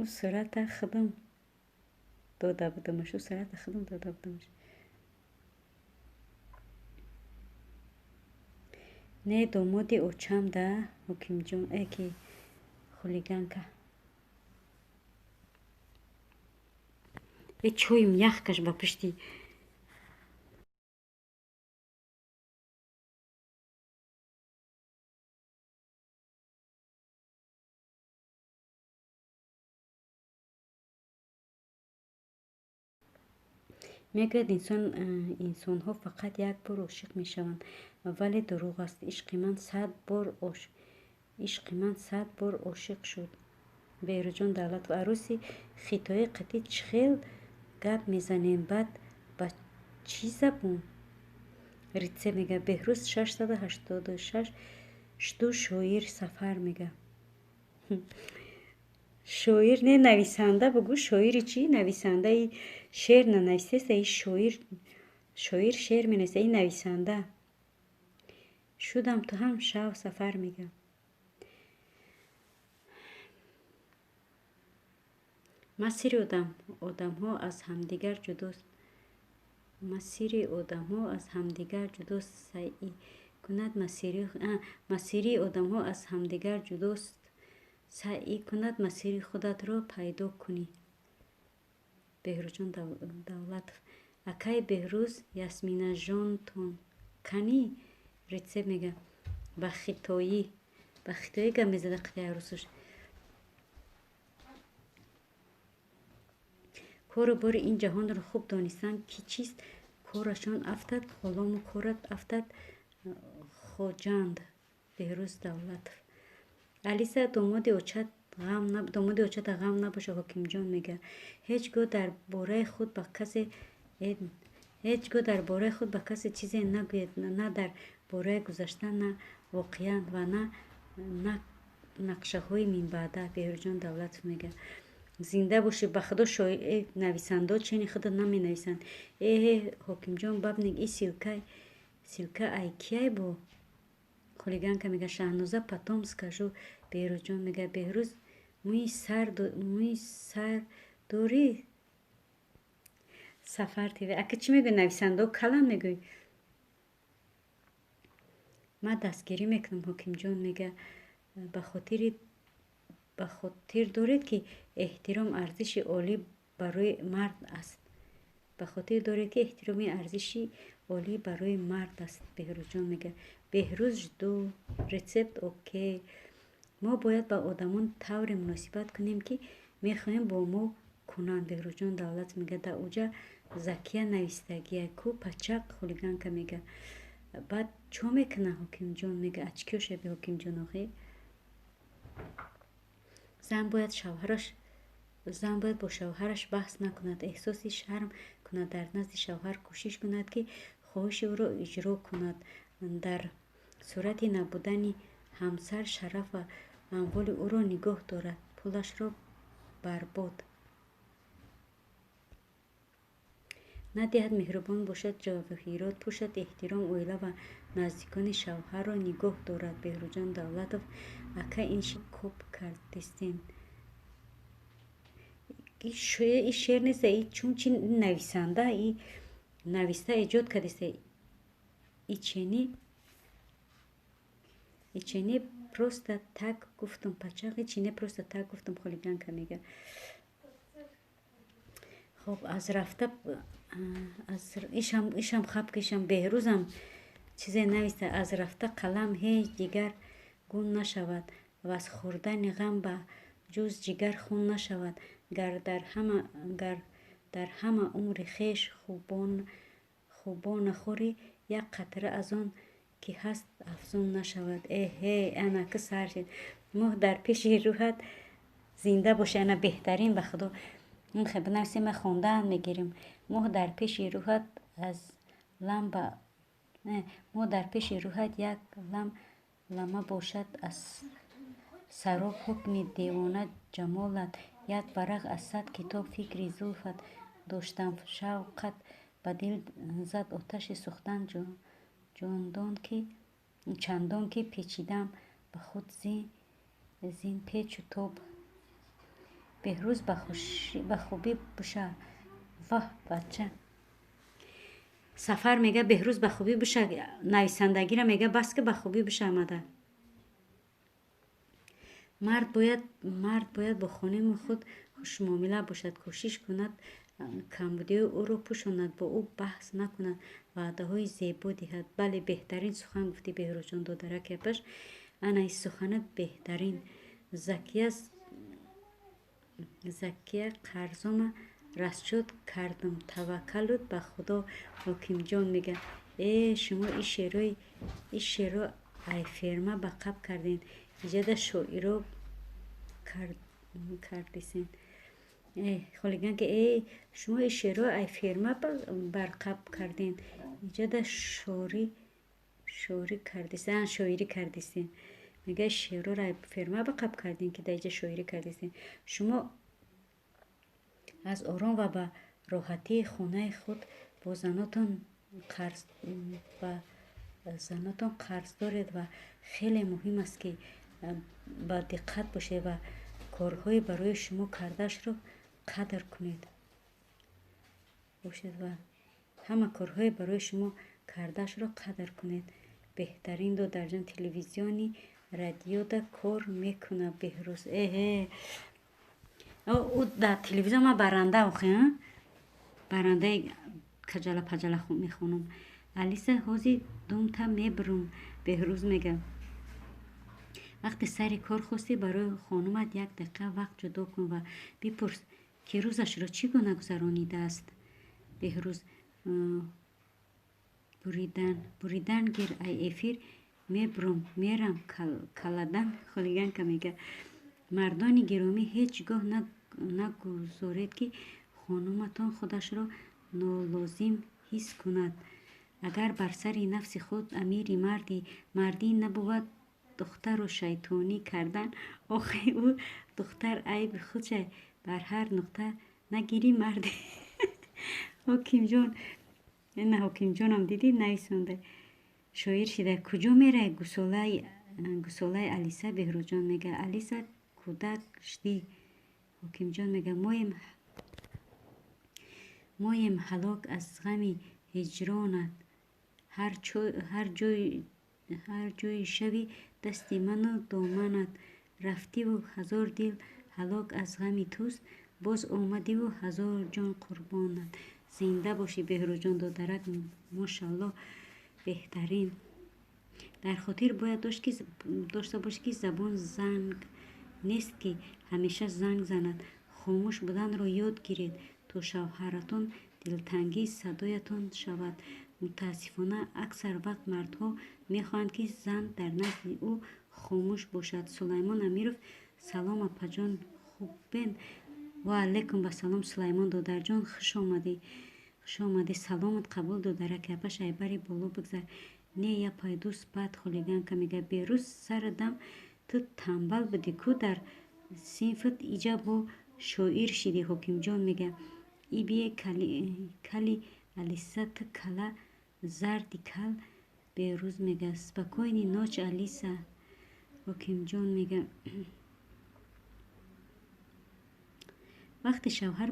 Ӯ сурата худам дода будамаш, ӯ сурата худам дода будамаш. Не, домоди очам да, Ҳокимҷон, э ки хулиганка. Э, чоим ях каш ба пишти. Мегӯяд, инсонҳо фақат як бор ошиқ мешаванд, вале дурӯғ аст. Ишқи ман 100 бор ошиқ шуд. Беҳрӯзҷон Давлатов. Арӯси хитоӣ қатӣ чӣ хел гап мезанем, баъд ба чӣ забон? Рецепт мега. Беҳрӯз 686 жду шоир Сафар мега. Шоир не, нависанда бугӯ. Шоири чӣ? Нависандаи шеър нанависеста и шоир. Шоир шеър менависа, и нависанда. Шудам, ту ҳам шав, Сафар мега. Масири одамҳо аз ҳамдигар ҷудост. Масири одамҳо аз ҳамдигар ҷудост. Саъй кунад масири одамҳо аз ҳамдигар ҷудост. Саъй кунад масири худатро пайдо кунӣ. Беҳрӯзҷон Давлатов. Акай Беҳрӯз, Ясминажонтон канӣ? Рецепт мега. Ба хитоӣ гап мезада қити арӯсаш. Кору бори ин ҷаҳонро хуб донистан ки чист, корашон афтад ғулому корат афтад Хоҷанд. Беҳрӯз Давлатов. Алиса, домоди очата ғам набоша, Ҳокимҷон мега. Ҳеҷ гоҳ дар бораи худ ба касе чизе нагӯед, на дар бораи гузашта, на воқеа ва на нақшаҳои минбаъда. Беҳрӯзҷон Давлатов мега. Зинда бошӣ, ба худо, нависандао чени худо наменависанд. Эҳе, Ҳокимҷон бабник, и ссылка ай кияй бо? Хулиганка мега. Шаҳноза, потом скажу. Беҳрӯзҷон мега. Беҳрӯз, мӯи сар дорӣ? Сафар ТВ. Ака, чӣ мегӯӣ? Нависандао калан мегӯӣ? Ман дастгирӣ мекунам, Ҳокимҷон мега. Ба хотир доред, ки эҳтиром арзиши олӣ барои мард аст. Ба хотир доред, ки эҳтироми арзиши олӣ барои мард аст. Беҳрӯзҷон мега. Беҳрӯз, жду рецепт, окей. Мо бояд ба одамон тавре муносибат кунем, ки мехоҳем бо мо кунанд. Беҳрӯзҷон Давлатов мега. Дар уҷа Закия навистагия ку пачақ. Хулиганка мега. Баъд чо мекуна, Ҳокимҷон мега. Очки ошаби, Ҳокимҷон охи. Зан бояд бо шавҳараш баҳс накунад, эҳсоси шарм кунад, дар назди шавҳар кӯшиш кунад, ки хоҳиши ӯро иҷро кунад. Дар сурати набудани ҳамсар шараф ва амволи ӯро нигоҳ дорад, пулашро барбод надиҳад, меҳрубон бошад, ҷавоҳирот пӯшад, эҳтиром оила ва наздикони шавҳарро нигоҳ дорад. Беҳрӯзҷон Давлатов. Ака, ин коб кардистен. И шеър неста, и чун чи нависанда, и нависта эҷод кардиста. Ичени просто так гуфтум пачақ, ичине просто так гуфтум, хулиганка мега. Хоб, аз рафта ишам хаб кишам, Беҳрӯзам чизе нависта. Аз рафта қалам ҳеҷ дигар гум нашавад ва аз хӯрдани ғам ба ҷуз ҷигар хун нашавад. Гар дар ҳама умри хеш хубо нахӯрӣ, як қатра аз он ки ҳаст афзун нашавад. Эҳе, анаки сар шид. Моҳ дар пеши рӯҳат зинда бошӣ, ана беҳтарин, ба худо. Бинависем, ма хондаан мегирем. Моҳ дар пеши рӯҳат аз ламба, моҳ дар пеши рӯҳат як лам лама бошад, аз сароб ҳукми девона ҷамолат. Як варақ аз 100 китоб фикри зулфат доштам, шавқат ба дил зад оташи сӯхтан, чандон ки печидам ба худ зин печу тоб. Беҳрӯз, ба хубӣ буша. Воҳ, бача. Сафар мега, Беҳрӯз, ба хубӣ буша. Нависандагиро мега, бас ки, ба хубӣ буша омада. Мард бояд бо хоними худ хушмуомила бошад, кӯшиш кунад камбудиҳои ӯро пӯшонад, бо ӯ баҳс накунад, ваъдаҳои зебо диҳад. Бале, беҳтарин сухан гуфтӣ, Беҳрӯзҷон додараки апаш. Ана ин суханат беҳтарин. Закия қарзома Расчёт кардам, таваккалут ба Худо. Ҳокимҷон мега: э, шумо и шеъро ай ферма ба қаб кардем, иҷада шоиро кардисен. Холиган ки э, шумо и шеърро ай ферма барқаб кардем, иҷада шорӣ кардисен, шоирӣ кардисен. Мега, шеърро ай ферма ба қаб кардем, ки дар иҷа шоирӣ кардисен. Шумо аз ором ва ба роҳатии хонаи худ ба занотон қарз доред ва хеле муҳим аст, ки ба диққат бошед ва корҳои барои шумо кардаашро қадр кунед бошед ва ҳама корҳои барои шумо кардаашро қадр кунед. Беҳтарин, додарҷон. Телевизиони радиода кор мекунад Беҳрӯз. Эҳе, ӯ дар телевизион. Ман баранда охи, барандаи каҷала паҷала мехонам. Алиса, ҳози думта мебурум. Беҳрӯз мега: вақте сари кор хостӣ, барои хонумат як дақиқа вақт ҷудо кун ва бипурс, ки рӯзашро чӣ гуна гузаронидааст. Беҳрӯз, буридан гир, ай эфир мебурум, мерам каладан. Хулиганка мега: мардони гиромӣ, ҳеҷ гоҳ нагузоред, ки хонуматон худашро нолозим ҳис кунад. Агар бар сари нафси худ амири мардӣ, мардӣ набувад духтарро шайтонӣ кардан. Охи, ӯ духтар айби худша, бар ҳар нуқта нагирӣ марди. Ҳокимҷон, ина ҳокимҷонам дидӣ, нависонда, шоир шида. Куҷо мерай, гусолаи Алиса? Беҳрӯзҷон мега: Алиса, кӯдак жди. Ҳокимҷон мега: моем ҳалок аз ғами ҳиҷронат, ҳар ҷойи шави дасти ману доманат. Рафтиву ҳазор дил ҳалок аз ғами туст, боз омадиву ҳазор ҷон қурбонат. Зинда бошӣ, Беҳрӯзҷон додарак, мошалло, беҳтарин. Дар хотир бояд дошта бошӣ, ки забон занг нест, ки ҳамеша занг занад. Хомӯш буданро ёд гиред, то шавҳаратон дилтангии садоятон шавад. Мутаассифона, аксар вақт мардҳо мехоҳанд, ки зан дар назди ӯ хомӯш бошад. Сулаймон Амиров: салом, апаҷон, хубен? Ва алайкум вассалом, Сулаймон додарҷон, хуш омадӣ, хуш омадӣ. Саломат қабул, додараки. Апа, шайбари боло бигзар. Не, я пойду спать. Хулиганка мега: берӯз сари дам ту тамбал будӣ ку дар синфат, иҷа бо шоир шидӣ. Ҳокимҷон мега: ибие кали Алиса, ту кала зарди кал. Берӯз мега: спокойной ночи, Алиса. Ҳокимҷон мега: вақте шавҳар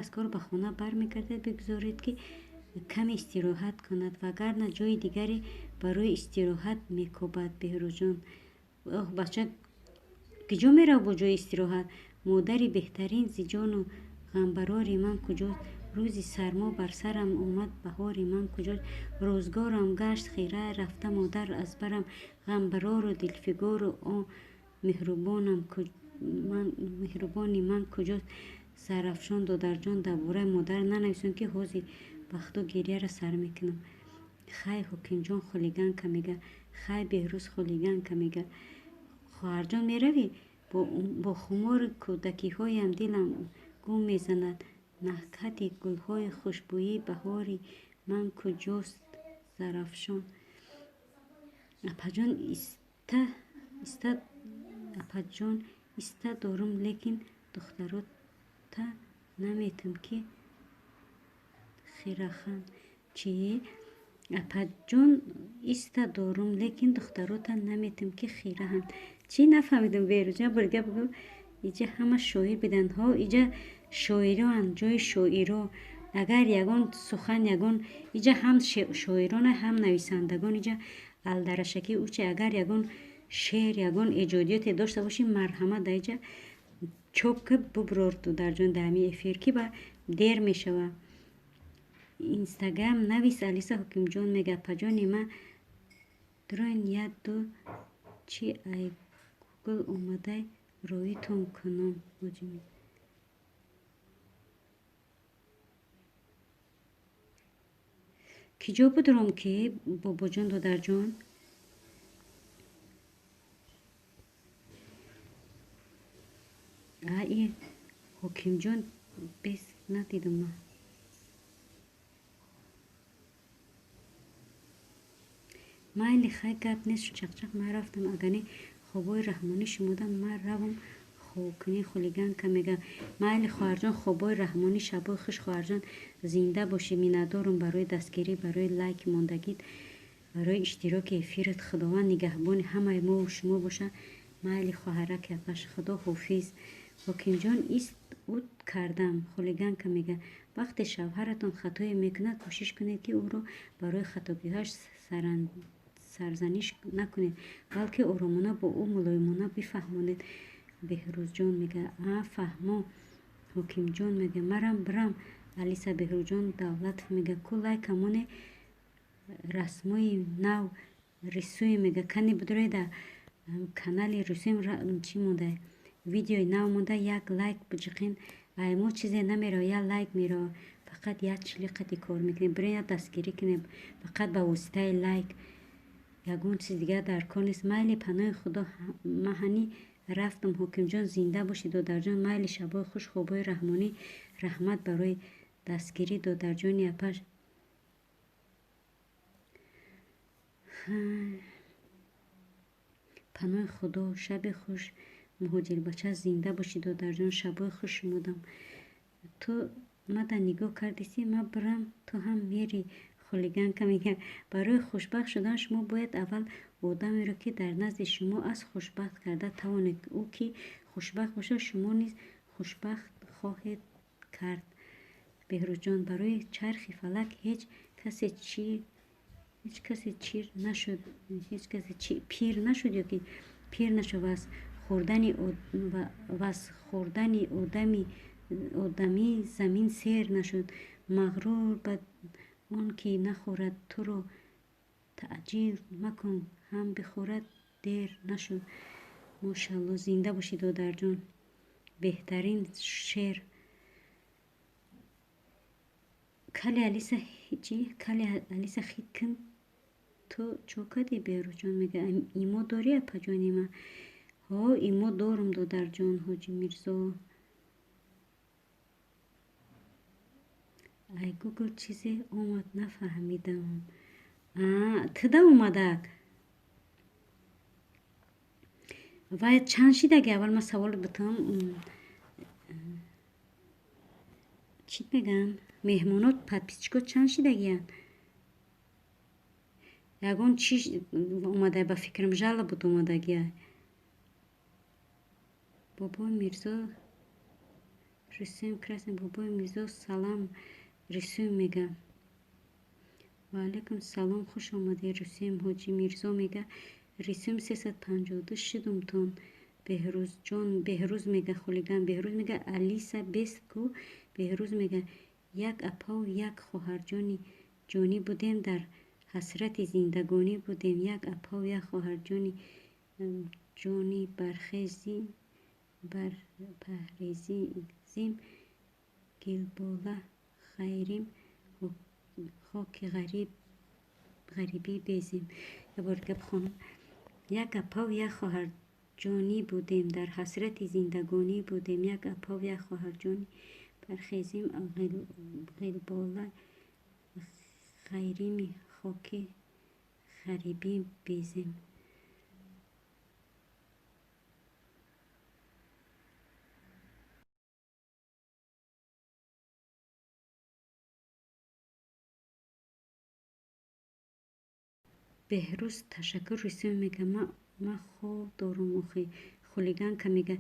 аз кор ба хона бармегардад, бигузоред, ки каме истироҳат кунад, вагарна ҷои дигаре барои истироҳат мекобад. Беҳрӯзҷон: оҳ, бача куҷо мерав бо ҷои истироҳат? Модари беҳтарин, зи ҷону ғамбарори ман куҷост? Рӯзи сармо бар сарам омад, баҳори ман куҷост? Рӯзгорам гашт хира, рафта модар аз барам. Ғамбарору дилфигору о меҳрубони ман куҷост? Сарафшон додарҷон, дар бораи модар нанависон, ки ҳозир ба худо гирьяра сар мекунам. Хай, Ҳокимҷон. Хулиганка мега: хай. Беҳрӯз хулиганка мега: хоҳарҷон, меравӣ? Бо хумори кӯдакиҳоям дилам гум мезанад. Накҳати гулҳои хушбӯйии баҳори ман куҷост? Зарафшон: апаҷон, иста дорум, лекин духтарота наметам, ки хирахан. Чӣ? Апаҷон, иста дорум, лекин духтарота наметам, ки хираҳанд. Чӣ, нафаҳмидам, Беҳрӯзҷон, бори дига бигӯ. Иҷа ҳама шоир биданд. Ҳо, иҷа шоироанд, ҷои шоиро. Агар ягон сухан, ягон, иҷа ҳам шоирона, ҳам нависандагон, иҷа алдарашакӣ уче. Агар ягон шеър, ягон эҷодиёте дошта бошӣ, марҳамат, дар иҷа чоп ки буброр, додарҷон, дар ҳамин эфир, ки ба дер мешава. Инстаграм навис, Алиса. Ҳокимҷон мега: апаҷони ма, дроин як ду чи ай гугл омадай, роитон кунам. Киҷо будуром ки, бобоҷон, додарҷон? А и Ҳокимҷон бес надидум ман. Майли, хай, гап нест, чақчақ. Ман рафтам, агани хобои раҳмонӣ шумода, ман равам хобкунӣ. Хулиганка мега. Майли, хоҳарҷон, хобои раҳмонӣ, шабои хуш, хоҳарҷон, зинда бошӣ. Миннатдорум барои дастгирӣ, барои лайк мондагит, барои иштироки эфират. Худованд нигаҳбони ҳамаи мову шумо боша. Майли, хоҳараки апаш, худо ҳофиз. Ҳокимҷон, ист уд кардам. Хулиганка мега. Вақте шавҳаратон хатое мекунад, кӯшиш кунед, ки ӯро барои хатогиҳояш сарзаниш накунед, балки оромона бо ӯ мулоимона бифаҳмонед. Беҳрӯзҷон мега. А, фаҳмо. Ҳокимҷон мега. Марам бирам. Алиса Беҳрӯзҷон Давлатов мега. Ку лайкамоне расмои нав рисуем мега. Кани бидуреда канали рисуем, чӣ монда, видеои нав монда, як лайк биҷиқин. Ай мо чизе намеро, як лайк меро, фақат як чили қати кор мекунем. Бирен, як дастгирӣ кунем, фақат ба воситаи лайк, ягон чиз дигар дар кор нест. Майли, паноҳи Худо, маҳанӣ рафтам. Ҳокимҷон, зинда бошӣ, додарҷон. Майли, шабои хуш, хобои раҳмонӣ. Раҳмат барои дастгирӣ, додарҷони апаш. Паноҳи Худо, шаби хуш. Муҳоҷирбача, зинда бошӣ, додарҷон, шабои хуш шумодам. Ту мада нигоҳ кардисӣ, ман бирам, ту ҳам мери. Хулиганка мега. Барои хушбахт шудан шумо бояд аввал одамеро, ки дар назди шумо аст, хушбахт карда тавонед. Ӯ ки хушбахт бошад, шумо низ хушбахт хоҳед кард. Беҳрӯзҷон, барои чархи фалак ҳеҷ касе чир нашуд, ҳеҷ касе пир нашуд ё ки пир нашуд ва аз хӯрдани одамӣ замин сер нашуд. Мағрур ба он ки нахӯрад туро, таъҷил макун, ҳам бихӯрад дер нашуд. Мошалло, зинда бошӣ, додарҷон, беҳтарин шер. Кали Алиса чӣ? Кали Алиса хит кун, ту чо кардӣ? Беҳрӯзҷон мега. Имо дорӣ, апаҷони ман? Ҳо, имо дорум, додарҷон. Ҳоҷи Мирзо. Ай Гугл чизе омад, нафаҳмидам. А, туда омадак. Вай чанд шидаги? Аввал ман савол бутам. Чӣ мегӯянд? Меҳмонот, подписчико чанд шидагиянд? Ягон чи омада, ба фикрам, жала буд омадагия. Бобои Мирзо рисуем красный. Бобои Мирзо, салам, рисуем мега. Ваалайкум салом, хуш омадӣ, рисуем. Ҳоҷи Мирзо мега. Рисуем 352 шидумтон. Беҳрӯзҷон, Беҳрӯз мега, хулиган Беҳрӯз мега. Алиса бест ку. Беҳрӯз мега. Як апаву як хоҳарҷони ҷонӣ будем, дар ҳасрати зиндагонӣ будем. Як апаву як хоҳарҷони ҷонӣ, бархезим, барпаҳрезим, гилбола хайрим, хоки ғарибӣ безем. Як бор дига бихонам. Як апаву як хоҳарҷонӣ будем, дар ҳасрати зиндагонӣ будем. Як апаву як хоҳарҷони, бархезим, ғилбола хайрими, хоки ғарибӣ безем. Беҳрӯз, ташаккур. Русия мега. Ма хоб дорум охи. Хулиганка мега.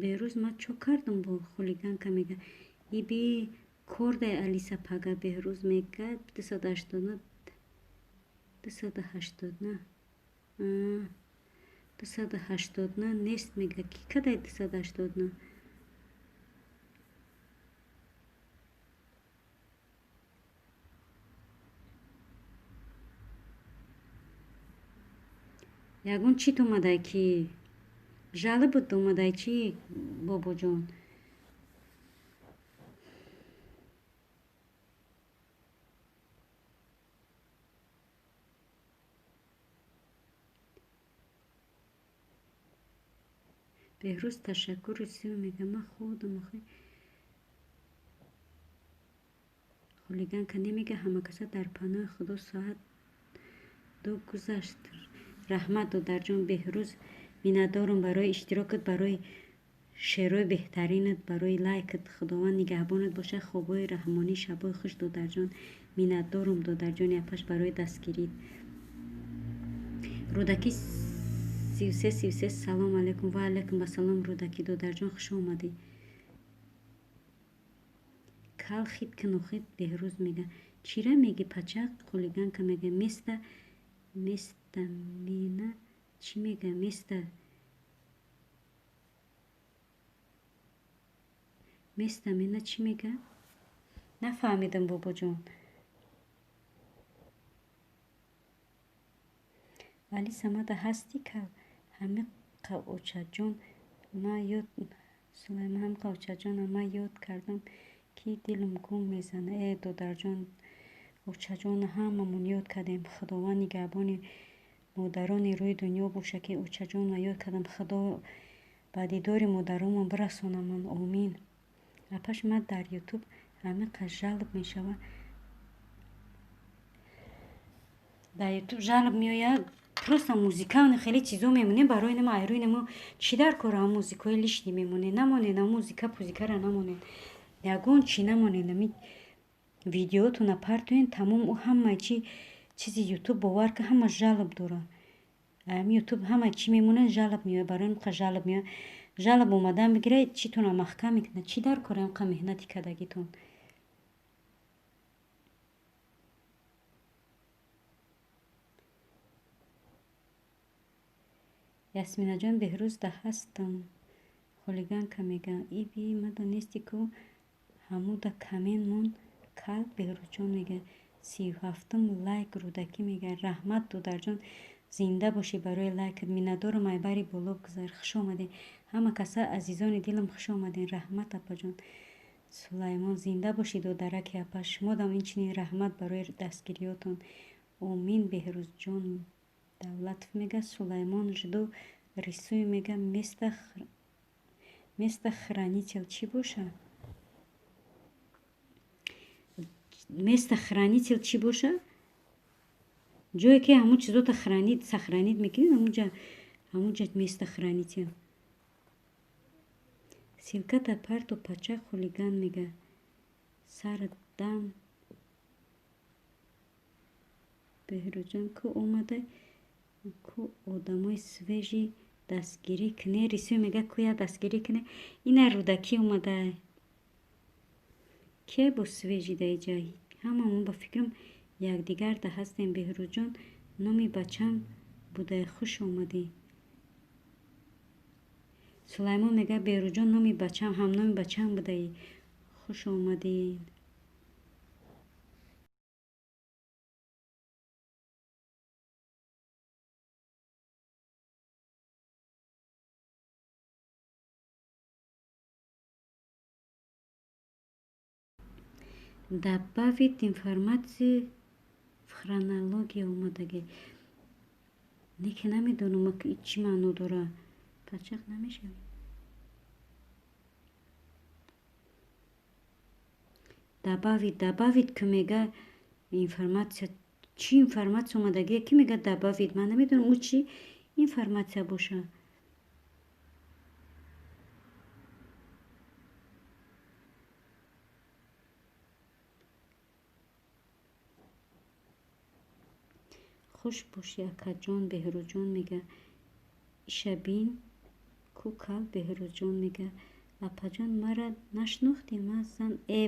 Беҳрӯз, ман чо кардум бо? Хулиганка мега. Иби кордай Алиса пага. Беҳрӯз мега. 289, 289, 289 нест мега. Ки кадай 289? Ягон чит омадай, ки жала буд омадай, чӣ, бобоҷон? Беҳрӯз ташаккур рисую мега. Ман худам охи хулиганка немега. Ҳамакаса дар паноҳи Худо, соат 2 гузашт. Раҳмат, додарҷон Беҳрӯз, миннатдорам барои иштирокат, барои шеърҳои беҳтаринат, барои лайкат. Худованд нигаҳбонат бошад. Хобҳои раҳмонӣ, шабҳои хуш, додарҷон. Миннатдорам, додарҷони апаш, барои дастгирит. Рӯдакӣ 33 33, салом алайкум. Ва алайкум ассалом, Рӯдакӣ додарҷон, хуш омадӣ. Кал хит кун охи, Беҳрӯз мега. Чира меги, пача? Хулиганка мега. Места мена чӣ мега? Места мена чӣ мега? Нафаҳмидам, бобоҷон. Али Самада ҳастӣ, кал? Ҳами қавочаҷон ма ёд, Сулаймон, ҳами қавочаҷона ма ёд кардам, ки дилам гум мезана. Э, додарҷон, очаҷона ҳамамон ёд кардем. Худованд нигаҳбони модарони рӯи дунё боша, ки очаҷонро ёд кардам. Худо ба дидори модаронмон бирасонамон, омин. Апаш, ман дар Ютуб ҳамиқа жалоб мешава. Дар Ютуб жалоб меояд, просто музыка хеле чизо мемонем. Барои нама айрӯи намо чӣ дар кора музыкаҳои лишний мемонем? Намонед, музыка пузикара намонед, ягон чӣ намонед. Ами видеотона партоен, тамом. Ӯ ҳамаи чи чизи Ютуб, бовар ка, ҳама жалоб дора. Ами Ютуб ҳамаи чӣ мемонад, жалоб меояд. Барои ҳамқа жалоб меояд. Жалоб омадан бигира, читона маҳкам мекунад. Чӣ дар кора ҳамқа меҳнати кардагитон? Ясминаҷон, Беҳрӯз да ҳастам. Хулиганка мега. Иби мада нести ку, ҳамуда камен мон кал. Беҳрӯзҷон мега. 37-ум лайк, Рӯдакӣ мега. Раҳмат, додарҷон, зинда бошӣ барои лайкат. Миннатдорам. Айбари боло гузар. Хуш омадед, ҳама каса, азизони дилам, хуш омадед. Раҳмат, апаҷон. Сулаймон, зинда бошӣ, додараки апа. Шумодам инчунин раҳмат барои дастгириётон. Омин. Беҳрӯзҷон Давлатов мега. Сулаймон, жду рисую мега. Место хранитель чӣ боша? Место хранитель чӣ боша? Ҷое ки ҳамун чизота хранить, сохранить мекунед, ҳамунҷа место хранитель. Ссылката парто, пача, хулиган мега. Сар дам, Беҳрӯзҷон, ку омада, ку одамои свежий дастгирӣ куне. Рисӯ мега, ку як дастгирӣ куне. Ина Рӯдакӣ омада. Ке бо свежий да иҷа? Ҳамамон ба фикрам якдигар да ҳастем. Беҳрӯзҷон, номи бачам будай, хуш омадӣ. Сулаймон мега, Беҳрӯзҷон, номи бачам, ҳамноми бачам будаӣ, хуш омадед. Добавить информацию в хронология омадагӣ. Неки намедонам, чӣ маъно дора. Пачақ намешавӣ? Добавить ки мега информация. Чӣ информация омадагие, ки мега добавить? Ман намедонам, ӯ чӣ информация боша. Хуш бошӣ, акаҷон. Беҳрӯзҷон мега. Ишабин ку кал, Беҳрӯзҷон мега. Апаҷон, мара нашинохтӣ? Ман зан э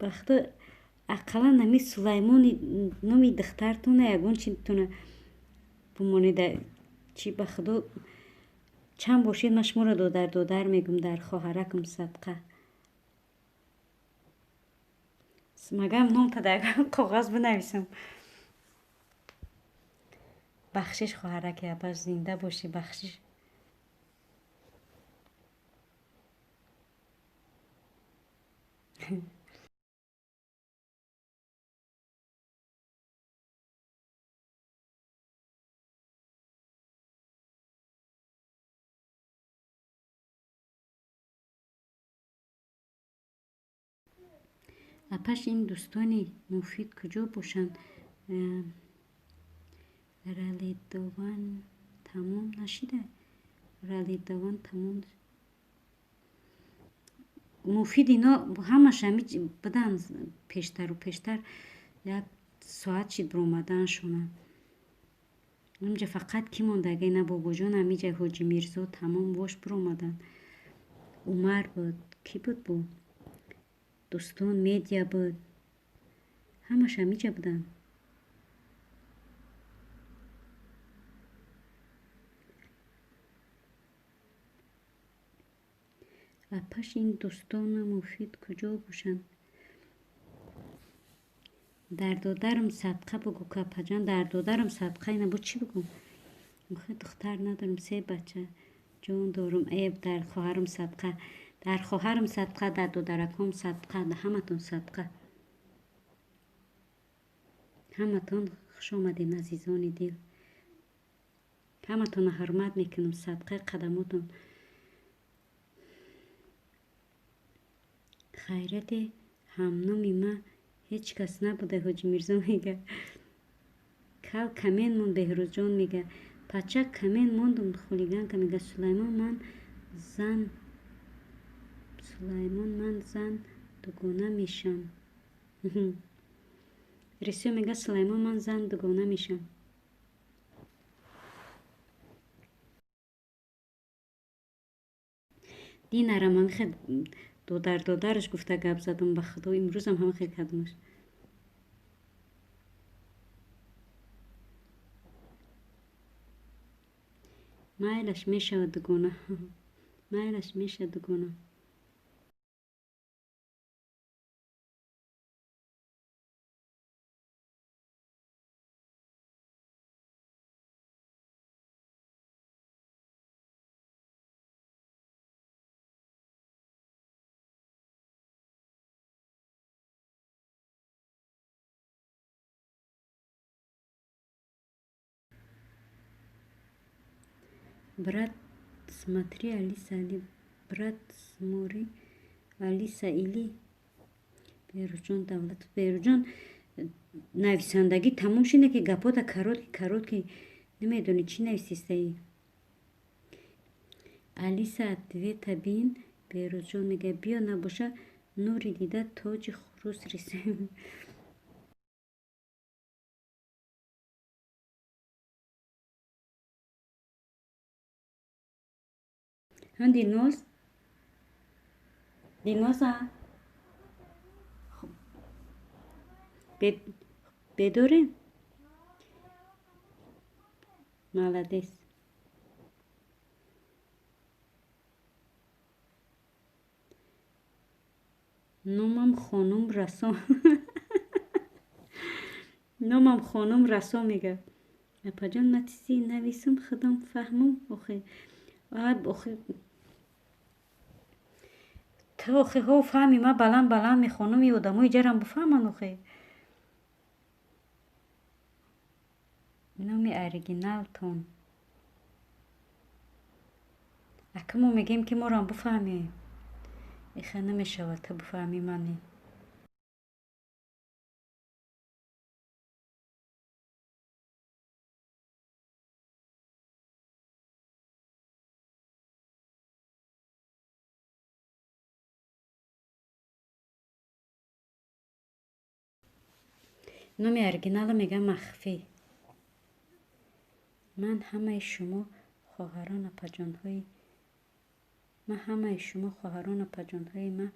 бахто ақаллан ами Сулаймони номи духтартона ягон читона бимонеда. Чӣ, ба худо, чанд бошед, ман шуморо додар додар мегӯм, дар хоҳаракам садқа. Магам номта дар коғаз бинависам? Бахшиш, хоҳараки апаш, зинда бошӣ, бахшиш. Апаш, ин дӯстони муфид куҷо бошанд? Ралидован тамом нашида? Ралидован тамом. Муфид ино ҳамаш ҳами будан пештару пештар, як соат шид биромаданшона. Инҷа фақат кӣ монда? Ина бобоҷон, ҳамиҷа Ҳоҷи Мирзо, тамом, вош биромадан. Умар буд, кӣ буд, бу дӯстон медиа буд, ҳамаш ҳамиҷа буданд. Апаш, ин дӯстону муфид куҷо бошанд? Дар додарам садқа бугӯ, капаҷон, дар додарам садқа. Ина бу чӣ бугӯм? Охи, духтар надорам, се бача ҷон дорум. Э, дар хоҳарам садқа, дар хоҳарам садқа, дар додаракҳом садқа, ҳаматон садқа. Ҳаматон хуш омадед, азизони дил. Ҳаматонро ҳурмат мекунам, садқаи қадамотон. Хайрати ҳамноми ма ҳеҷ кас набуда, Ҳоҷи Мирзо мега. Кал камен монд, Беҳрӯзҷон мега. Пача камен мондум, хулиганка мега. Сулаймон, ман зан, Сулаймон, ман зан дугона мешам. Рисё мега: Сулаймон, ман зан дугона мешам. Динарам ҳамихел додар додараш гуфта гап задам, ба худо, имрӯзам ҳамихел кардамаш. Майлаш, мешавад дугона, майлаш, мешавад дугона. Брат, смотри, Алиса, али, брат, смотри, Алиса или Беҳрӯзҷон Давлатов. Беҳрӯзҷон, нависандагӣ тамом шуда, ки гапота короткий короткий, намедонӣ чӣ нависистаӣ. Алиса, ответа бин. Беҳрӯзҷон мега: биё, набоша нури дида тоҷи хурус рисем. Дилноз, Дилноза, бедорем? Молодец. Номам хонум Расо, номам хонум Расо мега. Апаҷон, ман чизе нависум, худам фаҳмум. Охи, охи, ту, охи, ҳо, фаҳми, ман баланд баланд мехонум, и одамои ҷарам бифаҳманд, охи. Номи оригиналтон. Ака, мо мегӯем, ки морам бифаҳмӣ. Иха намешавад, ту бифаҳмӣ, мани. Номи оригинала мегӯям махфӣ. Ман ҳамаи шумо хоҳарон, апаҷонҳои ман, ҳамаи шумо хоҳарон, апаҷонҳои ман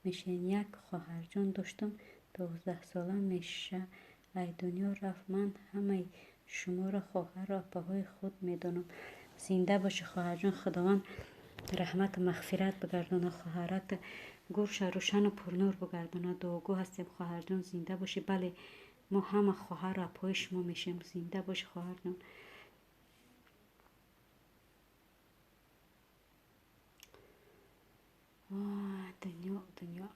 мешавед. Як хоҳарҷон доштам, 12сола меша ай дунё рафт. Ман ҳамаи шуморо хоҳару апаҳои худ медонам. Зинда бошӣ, хоҳарҷон, Худованд раҳмату мағфират бигардонад, хоҳарата гӯрша рӯшану пурнур бигардонад. Дуогӯ ҳастем, хоҳарҷон, зинда бошӣ. Бале, мо ҳама хоҳару апаҳои шумо мешавем. Зинда бошӣ, хоҳарҷон. Дунё, дунё.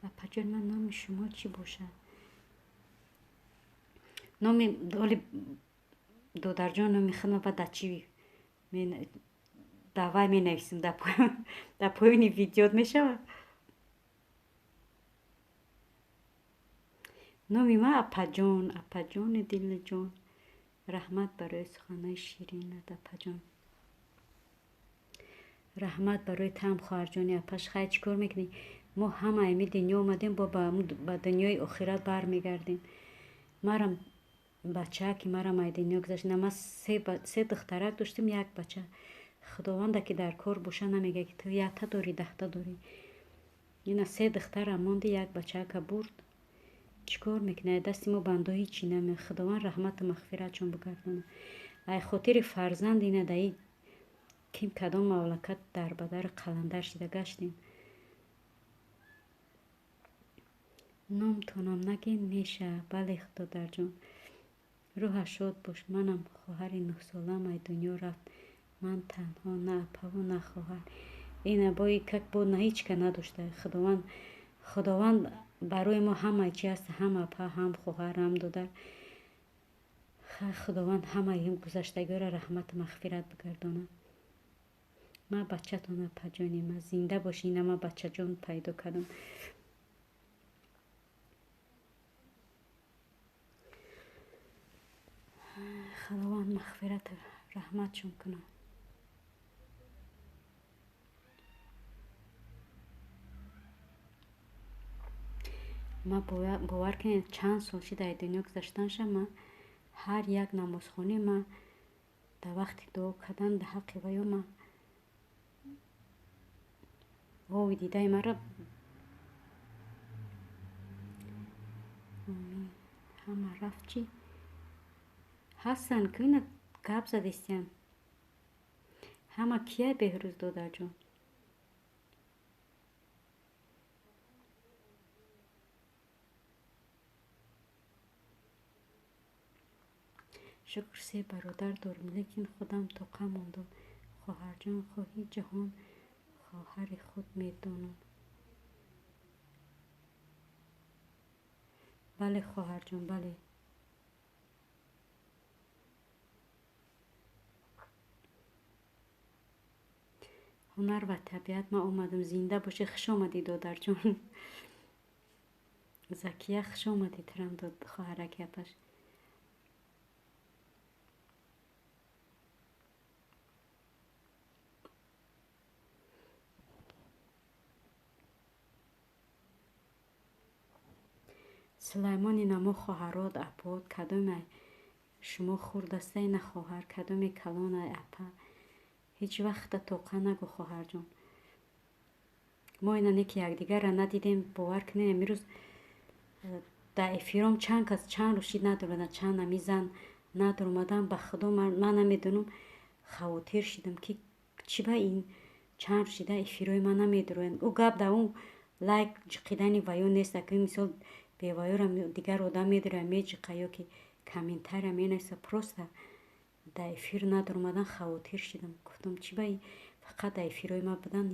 Апаҷон, ман номи шумо чӣ бошад? Номи оли, додарҷон, номи худма ба да чӣ Давай менависем, дар поёни видеот мешавад. Номи ман апаҷон, апаҷони дилҷон. Раҳмат барои суханҳои ширинат, апаҷон. Раҳмат барои таам, хоҳарҷони апаш. Хай, чӣ кор мекунӣ? Мо ҳама ами дунё омадем, бо ба дунёи охират бармегардем. Марам бачааки марам ай дунё гузашт. На, ман се духтарак доштем, як бача. Худованда ки дар кор боша, намега ки ту якта дорӣ, даҳта дорӣ. Ина се духтарам монди, як бачаака бурд. Чӣ кор мекунӣ? Ай дасти мо бандо ҳичи наме. Худованд раҳмату мағфиратшон бигардонад. Ай хотири фарзанд ина даи ким кадом мамлакат дарбадари қаландар шида гаштем. Номтонам нагин меша. Бале, додарҷон. Рӯҳаш шод бош. Манам хоҳари нӯҳсолаам ай дунё рафт. Ман танҳо, на апаву на хоҳар. Ина бои как бо на ҳичка надошта. Худованд барои мо ҳама чи ҳаст, ҳам апа, ҳам хоҳар, ҳам додар. Худованд ҳамаи гузаштагиҳоро раҳмату мағфират бигардонад. Ман бачатон, апаҷони ман, зинда бошӣ. Ина ман бачаҷон пайдо кардам. Худованд мағфирату раҳматшон кунад. Ман бовар кунед, чанд сол шид ай дунё гузаштанша, ман ҳар як намозхонӣ ман дар вақти дуо кардан дар ҳаққи ваё ман вови дидаи маро омин. Ҳама рафт чӣ? Ҳастанд ку, ина гап задистиян. Ҳама кия, Беҳрӯз додарҷон? Шукр, се бародар дорам, лекин худам тоқа мондам. Хоҳарҷон, хоҳи ҷаҳон хоҳари худ медонам. Бале, хоҳарҷон, бале. Ҳунар ва табиат, ман омадам. Зинда бошӣ, хуш омадӣ, додарҷон. Закия, хуш омадӣ, турам дод хоҳараки апаш. Сулаймони намо хоҳарот, апот, кадоме шумо хурдастаи на хоҳар, кадоме калонай апа. Ҳеҷ вақта тоқа нагӯ, хоҳарҷон. Мо ина не ки якдигарра надидем, бовар кунед, имрӯз дар эфиром чанд кас чанд рӯз шид надоромадан, чанд ами зан надоромадан. Ба худо ман намедонам, хавотир шидам ки чӣ ба ин чанд рӯз шида эфирҳои ман намедороянд. Ӯ гап дар он лайк ҷиқидани ваё нест, аки мисол беваёра дигар одам медорад, меҷиқа ё ки комментария менависа, просто дар эфир надоромадан хавотир шидам. Гуфтам, чӣ ба фақат дар эфирҳои ман будан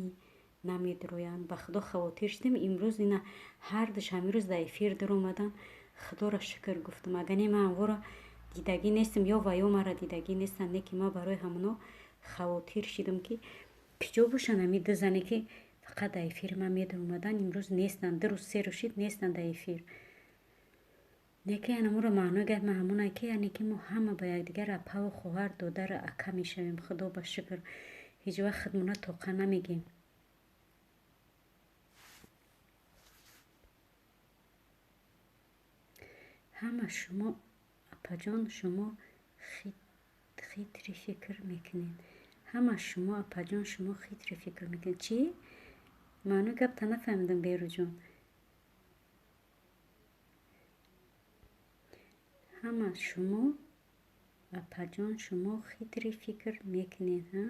намедироянд. Ба худо хавотир шидем. Имрӯз ина ҳардуш ҳамин рӯз дар эфир даромадан. Худоро шукр гуфтам. Агар не, ман анворо дидагӣ нестам ё ваё маро дидагӣ нестанд, не ки ман барои ҳамоно хавотир шидам ки киҷо бошанд ҳамин ду зане ки фақат дар эфири ман медаромаданд, имрӯз нестанд. 2 рӯз, 3 рӯз шид нестанд дар эфир. Не ки анамуро маънои гап ман ҳамонае ки яъне ки мо ҳама ба якдигар апаву хоҳар, додару ака мешавем. Худо ба шукр, ҳеҷ вақт худмона тоқа намегем. Ҳама шумо апаҷон, шумо хитри фикр мекунед. Ҳама шумо апаҷон, шумо хитри фикр мекунед. Чӣ? Маънои гапта нафаҳмидам, Берӯҷон. Ҳама шумо апаҷон, шумо хитри фикр мекунед, ҳа?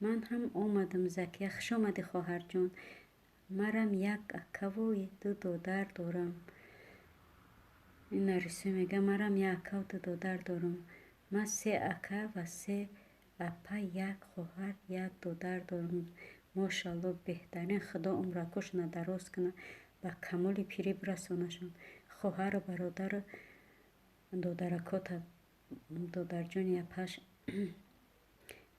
Ман ҳам омадам, Закия. Хуш омадӣ, хоҳарҷон. Марам як акаву ду додар дорам. Ин нарисӯ мега, марам як акаву ду додар дорам. Ман се ака ва се апа, як хоҳар, як додар дорам. Мошалло, беҳтарин. Худо умракошона дароз кунад, ба камоли пирӣ бирасонашон. Хоҳару бародару додаракота, додарҷони апаш.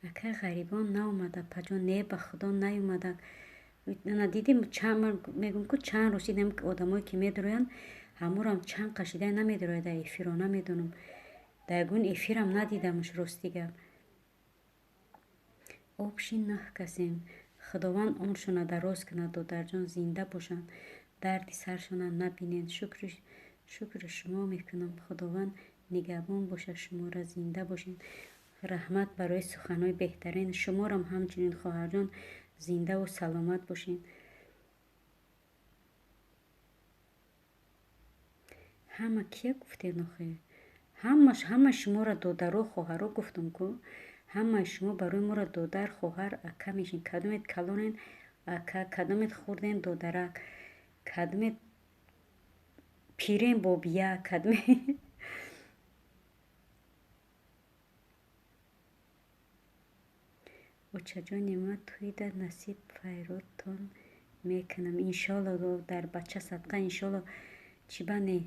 Акай ғарибон наомада, паҷон, не, ба худо наомада. Ана дидим, мегӯм ку чанд рӯз дидам одамое ки медароянд, ҳамурам чанд қашида намедарояд дар эфиро, намедонам. Дар ягон эфирам надидамш, рости гап. Обши наҳ касем. Худованд умршона дароз кунад, додарҷон, зинда бошанд, дарди саршона набинед. Шукри шумо мекунам. Худованд нигаҳбон бошад шуморо, зинда бошед. Раҳмат барои суханҳои беҳтарин. Шуморам ҳамчунин, хоҳарҷон, зиндаву саломат бошед. Ҳама кия гуфтед охе? Ҳама шуморо додару хоҳаро гуфтам ку. Ҳамаи шумо барои моро додар, хоҳар, ака мешин. Кадомед калонен ака, кадомед хурден додарак, кадомед пирен бобия, кадомед очаҷони ма тӯйда насиб файродтон мекунам. Иншолло, дар бача садқа, иншолло, чӣ ба не.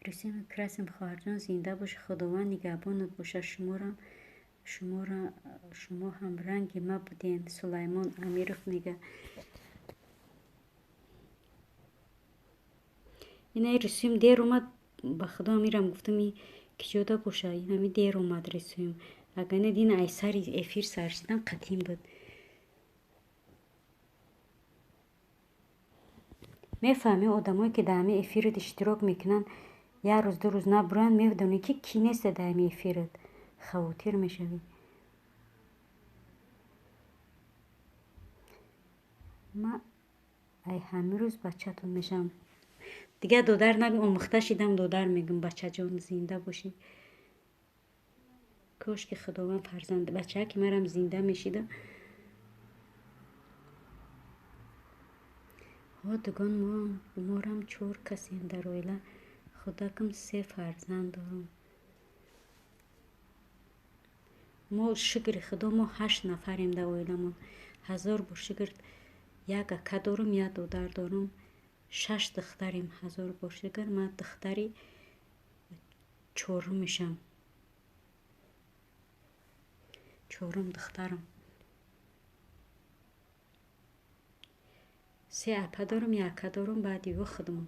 Русим красим, хоҳарҷон, зинда бошед, Худованд нигаҳбонат бошад. Шумо ҳам ранги ма буден. Сулаймон Амиров мега. Инаи Русим дер омад, ба худо амирам гуфтам, и киҷода боша, инами дер омад Русим. Агар не дина ай сари эфир сар шидан қатим буд. Мефаҳмӣ, одамое ки дар ҳамин эфират иштирок мекунанд, як рӯз ду рӯз набуранд, медонӣ ки кӣ неста дар ҳамин эфират, хавотир мешавӣ. Ма ай ҳамин рӯз бачатон мешавам. Дигар додар нагӯ, омӯхта шидам, додар мегӯм, бачаҷон, зинда бошӣ. Кош ки Худованд фарзанд бачаа ки марам зинда мешида. Ҳо дугон, морам чор касем дар оила. Худакам се фарзанд дорам. Мо шукри худо, мо ҳашт нафарем дар оиламон. Ҳазор бор шукр, як ака дорам, як додар дорам, шаш духтарем. Ҳазор бор шукр, ман духтари чорумишам. Чорум духтарам. Се апа дорам, як ака дорам, баъди ӯ худмон.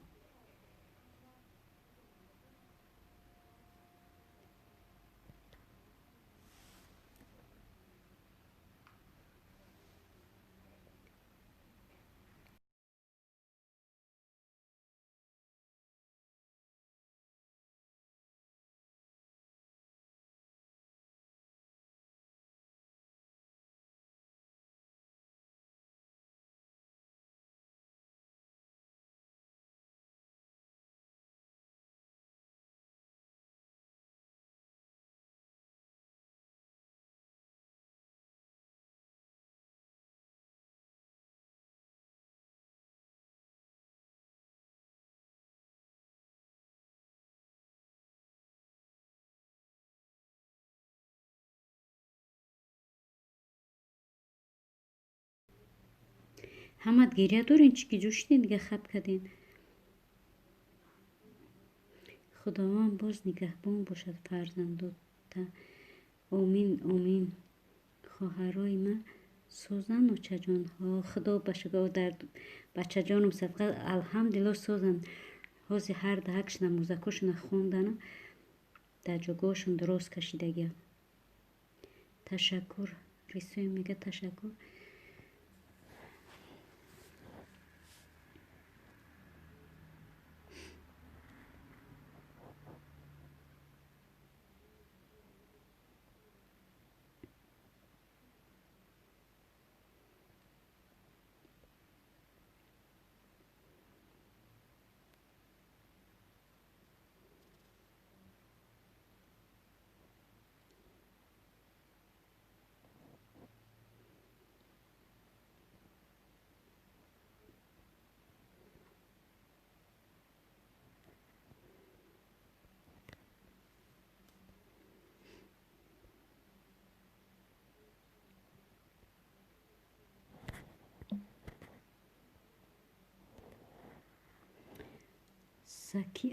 Ҳамат гиря дорен, чӣ ки ҷӯ шиден, дига хаб карден. Худованд боз нигаҳбон бошад фарзандота. Омин, омин. Хоҳарои ман созанд, очаҷон. Ҳо, худо ба шукр, дар бачаҷонам садқа, алҳамдулилло, созанд. Ҳозир ҳар даҳакш намозакошона хондана, дар ҷогоҳашон дуроз кашидагиам. Ташаккур. Рисоем мега ташаккур. Саки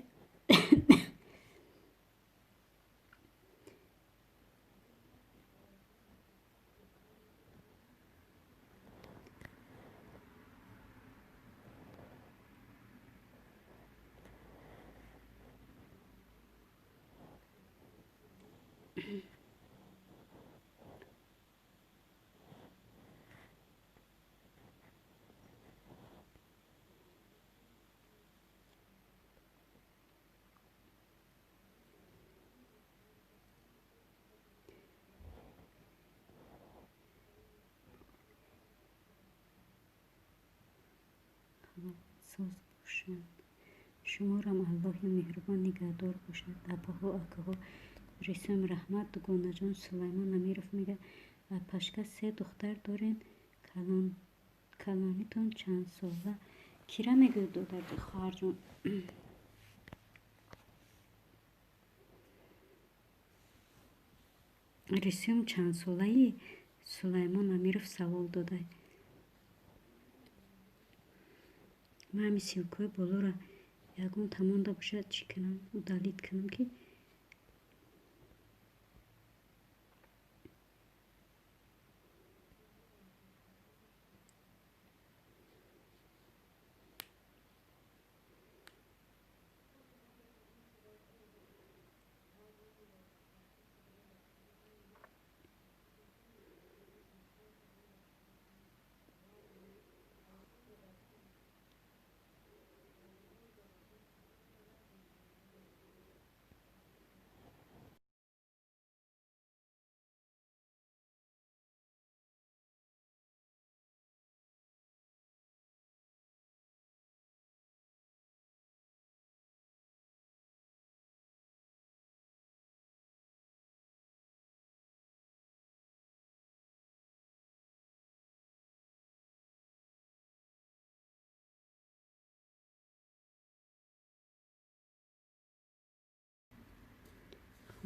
Соз бошанд. Шуморам Аллоҳи меҳрубон нигаҳдор бошад. Апаҳо, акаҳо, Рисум раҳмат, дугонаҷон. Сулаймон Амиров мега: апашка, се духтар дорен, калонитон чанд сола? Кира мегӯяд, хоҳарҷон? Рисум чандсолаи? Сулаймон Амиров савол дода. Ман ҳами ссылкаҳои болоро ягон тамонда бошад, чӣ кунам, удалить кунам ки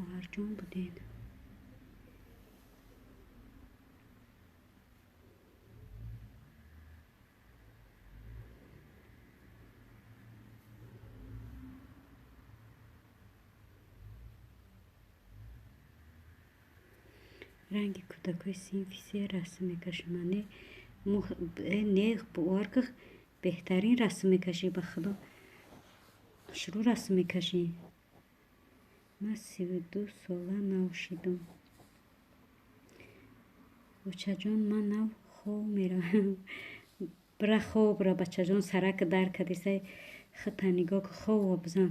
хоҳарҷон будед. Ранги кӯдакҳои синфи се расм мекашам. Не, не, бовар ки беҳтарин расм мекашӣ, ба худо. Шурӯъ расм мекашӣ. Ман 32 сола нав шидам. Бачаҷон, ман нав хоб меравам. Бира хоб ра, бачаҷон, сарак дар кадисай, худта нигоҳ ку, хоб бизан.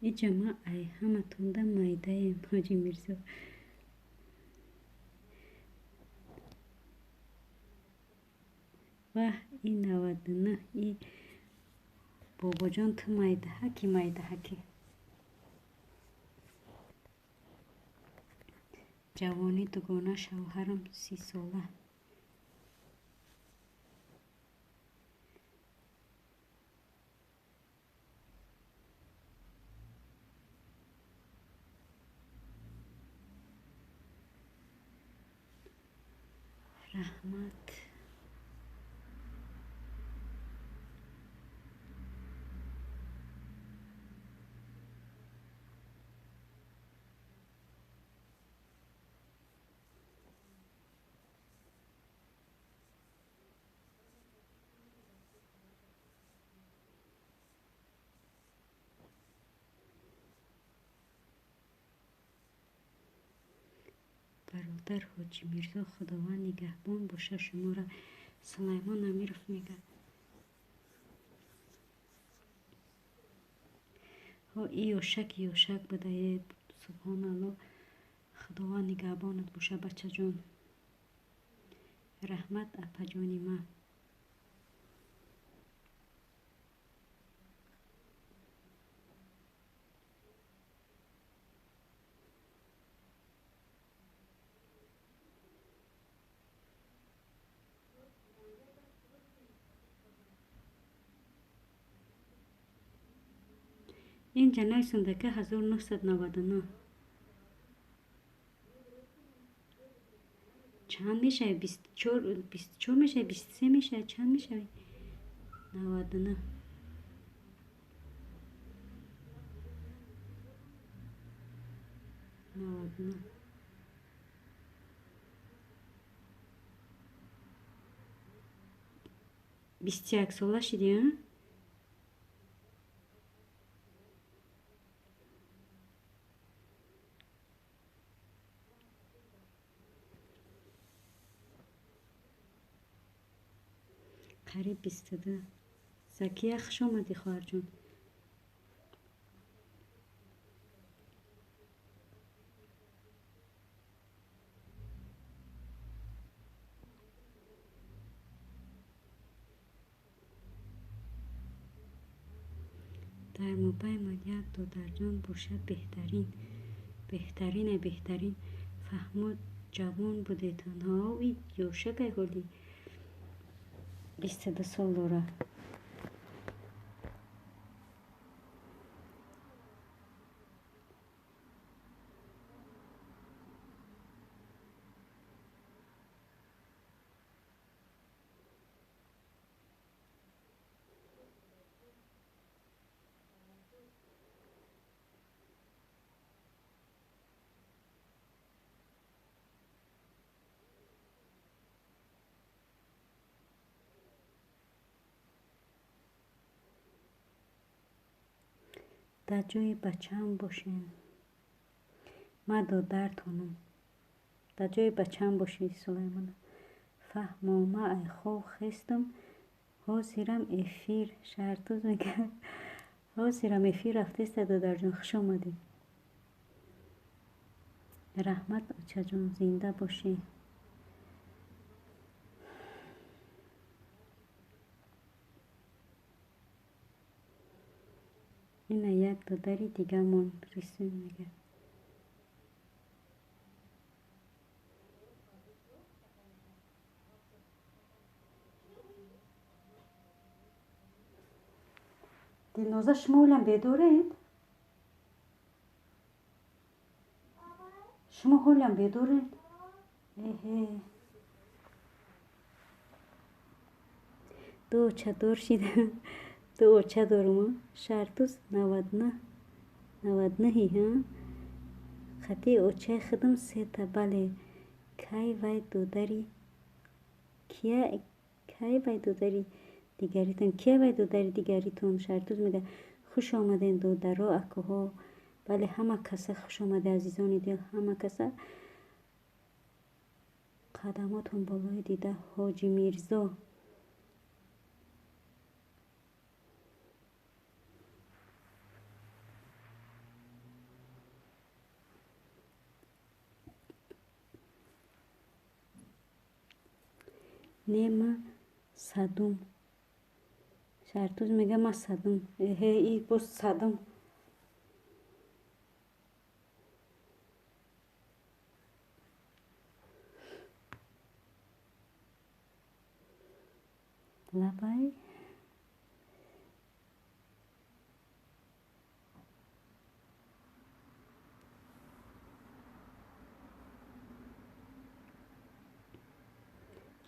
Иҷа ма ай ҳаматонда майдаем, ҳоҷи Мирзо. Ваҳ, и 99, и бобоҷон, ту майдаҳаки, майдаҳаки. Ҷавонӣ дугона, шавҳарам 30 сола. Раҳмат. Бародар ҳоҷи Мирзо, Худованд нигаҳбон боша шуморо. Сулаймон Амиров мега. Ҳо, и ёшак ёшак буда, е субҳоналло. Худованд нигаҳбонат боша, бачаҷон. Раҳмат, апаҷони ман. Инҷа нависонда ки 1999 чанд мешавӣ? 24, 24 мешавӣ, 23 мешавӣ, чанд мешавӣ? 99. 99. 21 сола шидӣ, а? Қариб 22. Закия, хуш омадӣ, хоҳарҷон. Дар мобайнмон як додарҷон бошад, беҳтарин, беҳтарине, беҳтарин. Фаҳмо, ҷавон будетон. Ҳо, и ёшакай, ҳоли 22 сол дорад. Дар ҷои бачаам бошем, ман додартонам. Дар ҷои бачаам бошӣ, Сулаймона. Фаҳмо, ман ай хоб хестам, ҳозирам эфир. Шаҳртуз мегӯяд, ҳозирам эфир рафтеста. Додарҷон, хуш омадӣ. Раҳмат, очаҷон, зинда бошӣ. Ина як додари дигамон рисун мегӯяд. Дилноза, шумо ҳолям бедоред? Шумо ҳолям бедоред? Эҳе, ду очадор шида, ду оча дорум. Шаҳртуз 99, 99-ҳи, ҳа? Хати очаи худам сета. Бале, кай вай додари кия, кай вай додари дигаритон, кия вай додари дигаритон? Шаҳртуз мегӯяд, хуш омадем, додаро, акуҳо. Бале, ҳама каса хуш омаде, азизони дил, ҳама каса қадамотон болои дида. Ҳоҷи Мирзо. Не, ма садум. Шаҳртуз мега, ма садум. Эҳе, и боз садум. Лабай.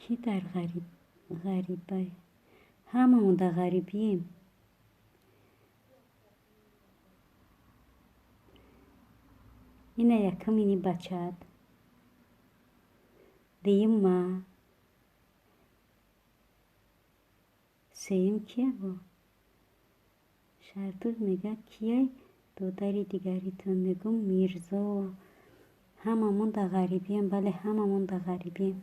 Кӣ дар ғарибай? Ҳамамон дар ғарибием. Ина якум ини бачаат, дуюм ма, сеюм кия бо? Шаҳртуз мегӯяд, кияй додари дигаритон? Мегӯм, Мирзо. Ҳамамон дар ғарибием. Бале, ҳамамон дар ғарибием.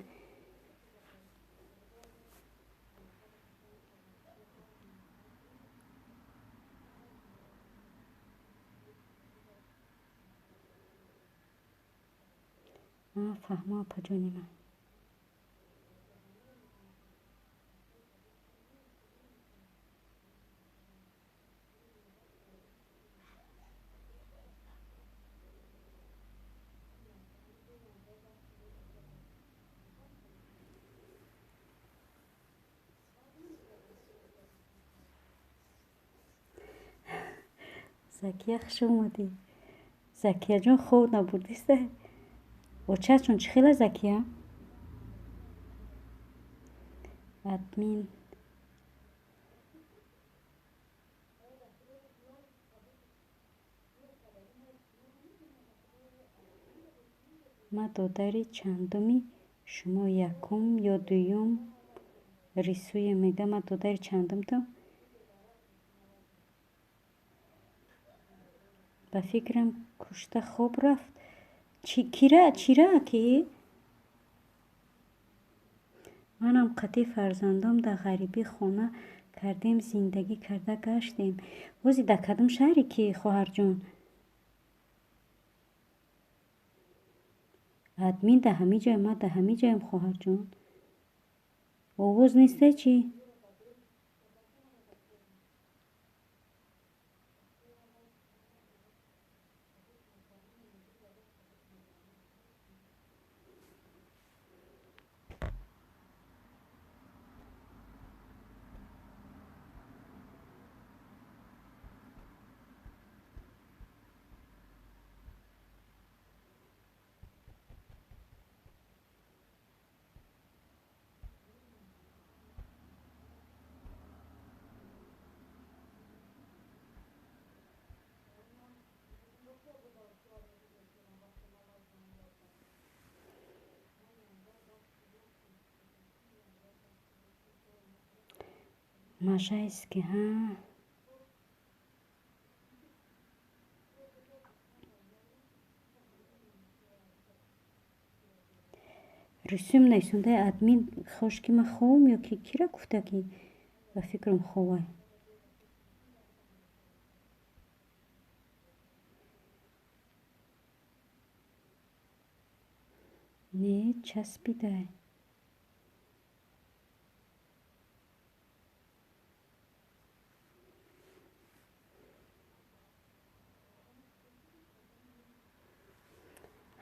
Фаҳмо, апаҷони ман. Закия, хуш омадӣ. Закияҷон, хоб набурдиста? Очаатон чӣ хела, Закия? Админ. Ма додари чандуми шумо, якум ё дуюм? Рисуе мега, ма додари чандум ту? Ба фикрам, кушта хоб рафт. Кира, чира ки? Манам қатъи фарзандом дар ғарибӣ хона кардем, зиндагӣ карда гаштем. Бози дар кадом шаҳре ки, хоҳарҷон? Админ дар ҳамин ҷоям, ман дар ҳамин ҷоям, хоҳарҷон. Овоз несте чӣ? Можайский, ҳа. Русум нависондаи админ, хош ки ман ховам ё ки кира гуфта ки ба фикрам ховай? Не, часпидай.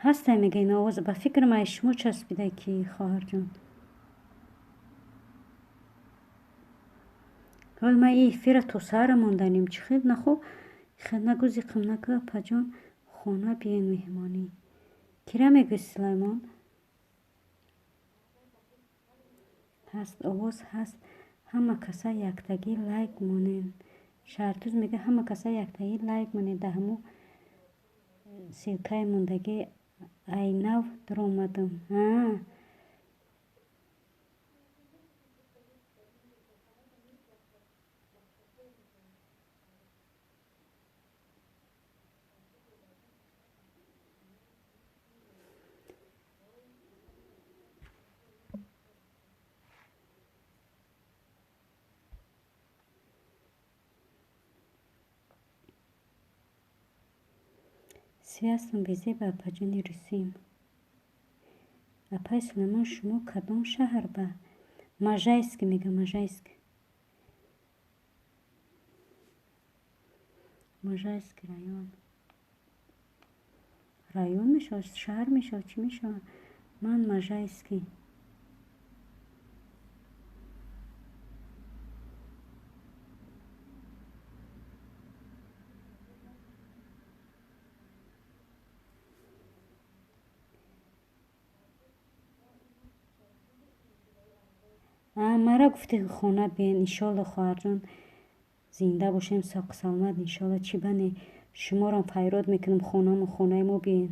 Ҳастай, мега, ин овоз, ба фикрам, ай шумо часпидай ки, хоҳарҷон. Ҳол ман ин эфира то саҳара монданем. Чӣ хел нахо? Хел нагӯ, зиқм нагӯ, апаҷон, хона биёен меҳмонӣ. Кира мегӯй, Сулаймон? Ҳаст, овоз ҳаст. Ҳама каса яктагӣ лайк монен. Шаҳртуз мега, ҳама каса яктагӣ лайк монед дар ҳамо ссылкаи мондагӣ. Ай нав дуромадам. А. Связтон безеба, апаҷони Русим. Апаи Сулаймон, шумо кадом шаҳр ба? Можайск, мега, Можайск. Можайск район. Район мешавад, шаҳр мешавад, чӣ мешавад? Ман Можайский. Мара гуфти хона биен, иншолло, хоҳарҷон, зинда бошем, соқу саломат, иншолло, чӣ бане, шуморам файрод мекунам хонаму хонаи мо биен.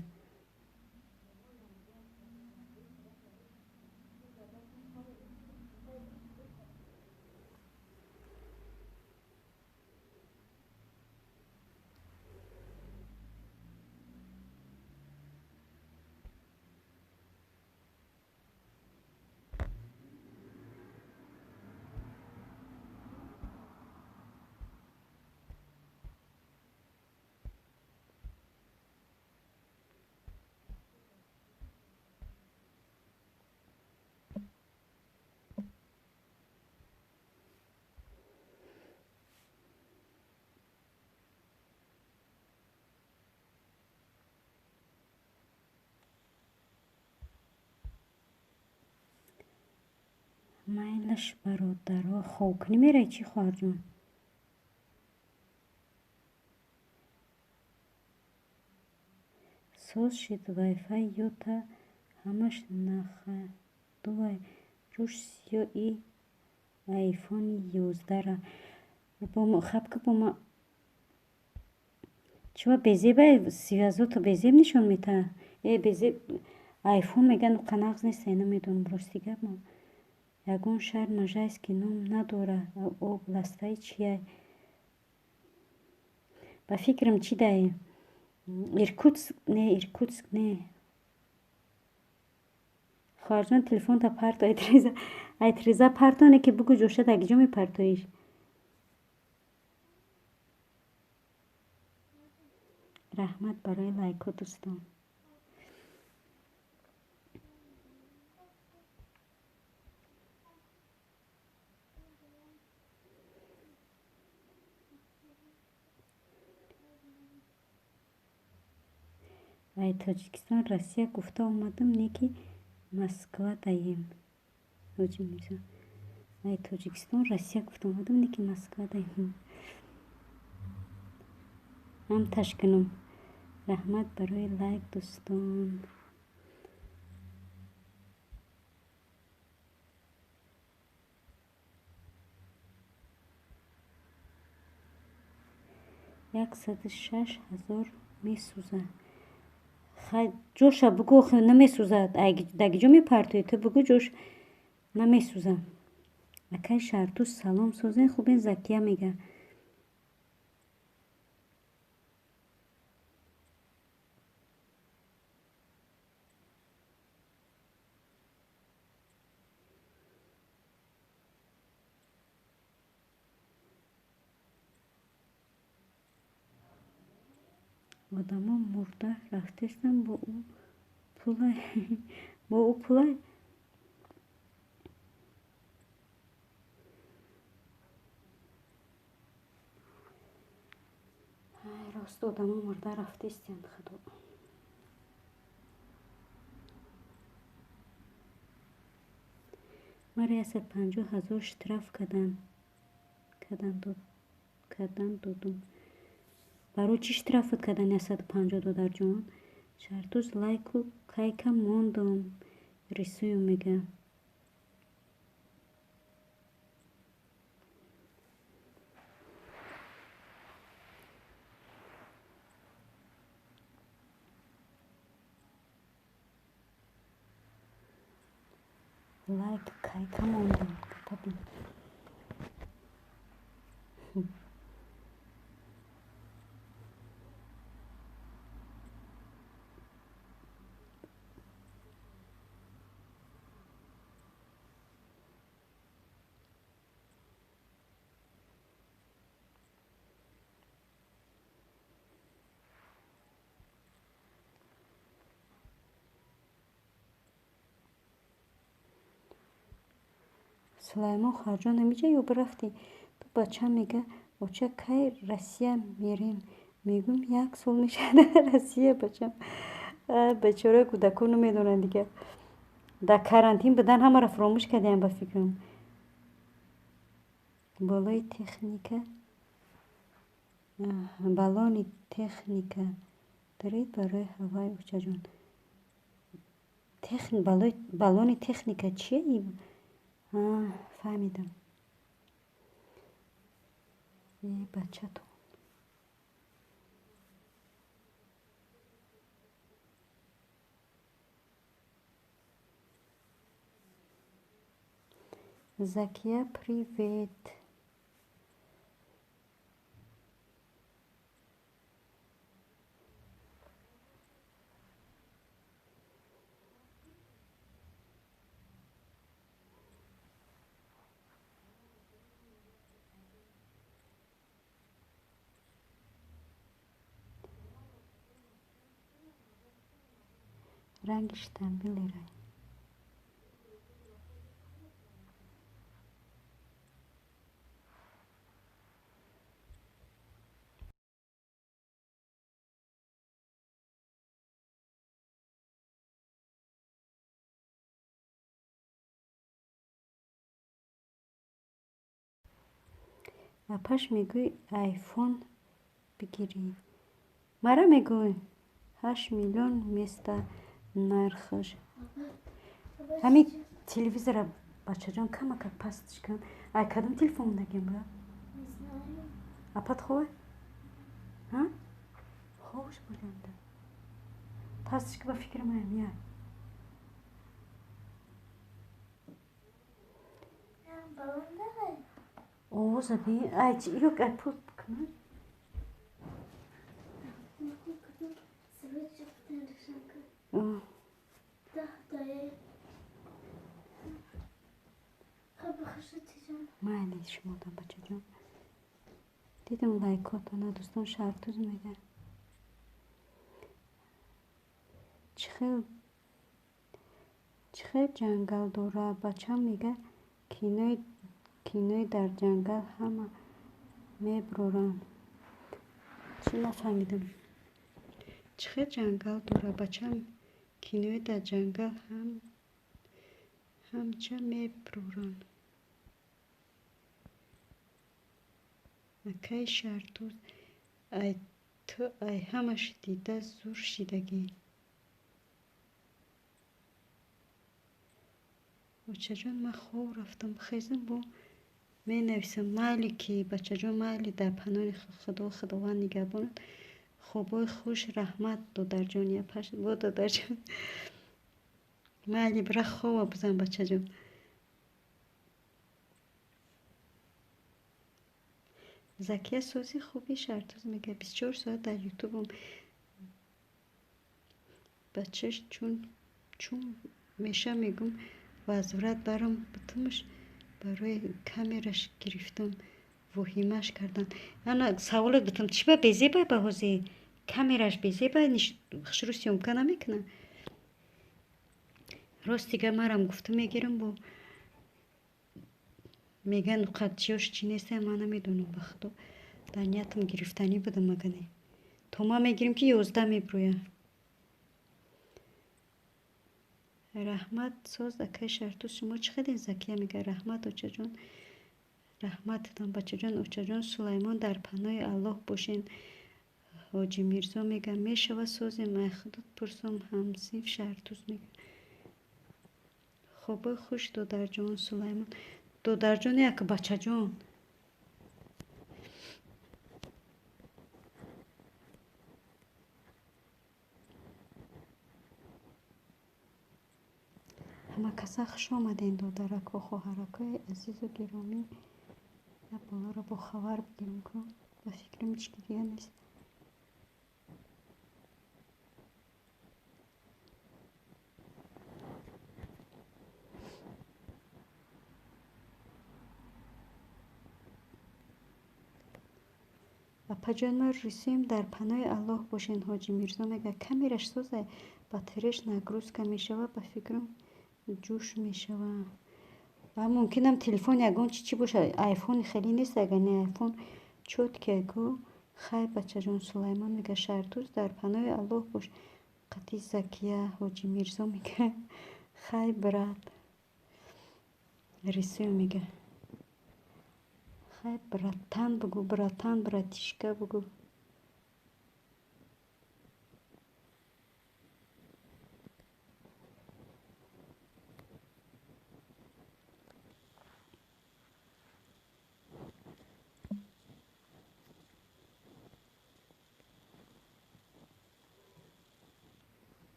Майлаш, бародаро, хобкунӣ меравӣ чӣ, хоҳарҷон? Соз шид вайфай ёта ҳамаш нахадувай рӯш сиё и айфони 11-ра. Хабка бо ма чива безебай, связото безеб нишон метаҳад. Э, безеб айфон меган, қанағз нест, намедонам, рости гап ма. Ягон шаҳр Можайский ном надорад, областаи чия? Ба фикрам чӣ дай? Иркутск не, Иркутск не. Хоҳарҷон, телефонта парто, айтреза партоне ки бугӯ ҷоша дар киҷо мепартоиш? Раҳмат барои лайкҳо, дӯстон. Ай Тоҷикистон Россия гуфта омадам, не ки Москва даем. Ҳоҷи Мирзо. Ай Тоҷикистон Россия гуфта омадам, не ки Москва даем. Ҳам ташкинум. Раҳмат барои лайк, дӯстон. 106 000 месӯзад. Хай, ҷоша бугӯ, намесӯзад. Дар киҷо мепартоӣ? Ту бугӯ, ҷош намесӯзад. Акай Шаҳртӯз, салом, созен, хубен? Закия мега. Одамо мурда рафтестанд, бо ӯ пулай. Рост, одамо мурда рафтестанд, худо. Маро 150 000 штраф кардан додум. Барои чӣ штрафат кардан 150, додарҷон? Шаҳртӯз, лайку кайка мондум. Рисую мега. Лайк кайка мондум. Табин. Сулаймон хоҳарҷон, ҳамиҷа ё бирафтӣ? Ту бача мега, оча, кай Россия мерем? Мегӯм, як сол мешавад Россия, бачам. Бечора кӯдакон намедонанд дигар. Дар карантин будан ҳамаро фуромӯш кардем, ба фикрам. Болои техника, баллони техника доред барои ҳавай, очаҷон? Баллони техника чия? Фаҳмидам. Э, бачатон. Закия, привет. Ранги штамбилерай. Апаш мегӯй, айфон бигирӣ. Мара мегӯй, 8 миллион места нархаш. Ҳамин телевизора, бачаҷон, камакак пастш кан. Ай кадом телефон мондагем ба? Апат ховай? Ховш боланда. Пастш ки, ба фикри маям яй. Овоза би ай ёк ай пуст бикунад. Майли шумодам бачаҷон. Дидам лайкотона дӯстон Шаҳртуз мега. Чӣ хел ҷангал дора? Бачам мега кинои дар ҷангал ҳама меброранд. Чӣ нафаҳмидам. Чӣ хел ҷангал дора? Бачам кинои дар ҷангал ҳамча меброранд. Акаи Шаҳртуз ай ту ай ҳамаш дида зур шидагӣ. Очаҷон ман хоб рафтам. Хезам бо менависам. Майли ки бачаҷон майли дар паноҳи Худо Худованд нигаҳбонад. Хобои хуш раҳмат додарҷон. Япаш бо додарҷон. Майли бира хоба бизан бачаҷон. Закия сози хуби Шаҳртуз мега 24 соат дар ютубам. Бачаш чун меша мегум возврат барам бутумаш барои камераш гирифтам воҳимаш кардан. Ана саволот бутум чӣ ба безеба ба ҳози камераш безеба хушрӯ съёмка намекунад. Рост дига марам гуфта мегирам бо меган қад чиёш чӣ нестам ман намедонам ба худо. Дар ниятам гирифтанӣ будам агане. То ман мегирим ки 11 меброя. Раҳмат соз акаи Шаҳртуз шумо чӣ хеле Закия мега раҳмат очаҷон. Раҳмататон бачаҷон. Очаҷон Сулаймон дар паноҳи Аллоҳ бошен. Ҳоҷи Мирзо мега мешава созем ай худот пурсом ҳамсинф Шаҳртуз мега. Хобои хуш додарҷон Сулаймон. Додарҷон як бачаҷон. Ҳама каса хуш омадем додарако хоҳаракои азизу гиромӣ. Я болоро бохабар бигирам ку ба фикрам ҳеч ки дига нест. Апаҷон ман русием дар паноҳи Аллоҳ бошен. Ҳоҷи Мирзо мега камераш созай батареяш нагрузка мешава ба фикрам ҷӯш мешава. Ва мумкинам телефон ягон чи чӣ боша. Айфони хеле нест агар не айфон чёткия ку. Хай бачаҷон Сулаймон мега Шаҳртуз дар паноҳи Аллоҳ бош. Қати Закия Ҳоҷи Мирзо мега хай брат. Рисую мега. Хай братан бугу братан братишка бугу.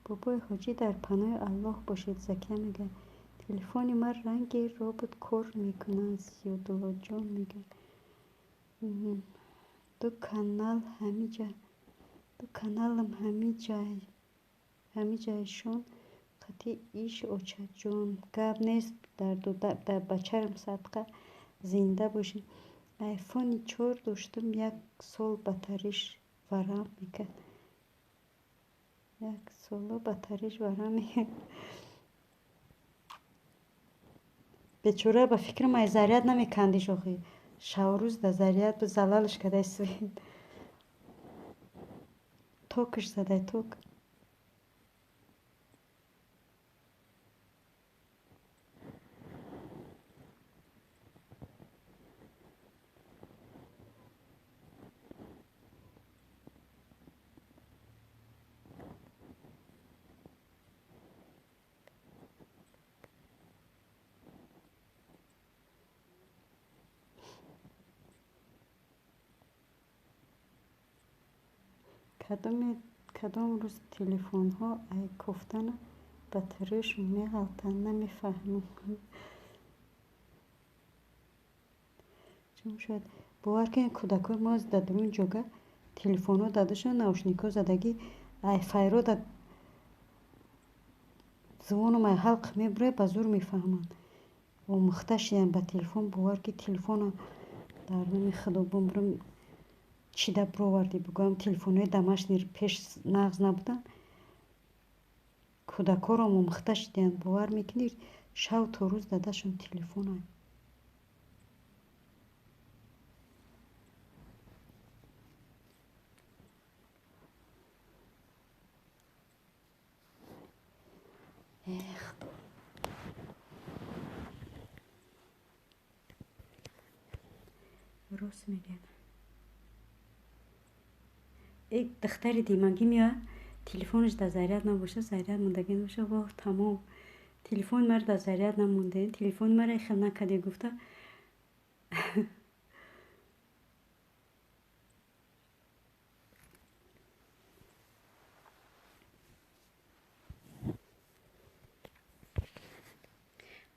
Бобои ҳоҷӣ дар паноҳи Аллоҳ бошед. Закия мега телефони ман ранги робот кор мекунад. Зиёдуллоҷон мега ду каналам ҳамиҷайшон қати иш очаҷон. Гап нест дар бачарам садқа зинда бошед. Айфони 4 доштам як сол батареяш варам мекард. Як соло батареяш варам мекард. Бечора ба фикрам ай заряд намекандиш охи. Шаврӯз да заряд залалш кадай свет. Токаш задай ток. Кадом рӯз телефонҳо ай кофтана батареяшон меғалтанд, намефаҳмам. Чун шояд бовар кунед, кӯдакҳои мо дар дарун ҷога телефонҳо дадашон, наушникҳо задагӣ, ай файро да звоном ай ҳалқ мебурад, ба зур мефаҳманд. Омӯхта шидан ба телефон, бовар ки телефона дар номи худо бумбурам чида бировардӣ, бигӯям телефонҳои домашний пеш нағз набуданд. Кӯдакҳоро омӯхта шиданд, бовар мекунед, шав то рӯз дадашон телефон. Эх, рост мегӯяд. Э, духтари димагӣ меояд, телефонаш дар заряд набошад, заряд мондагӣ набошад, воҳ, тамом. Телефони маро дар заряд намонде, телефони маро хел накардӣ гуфта.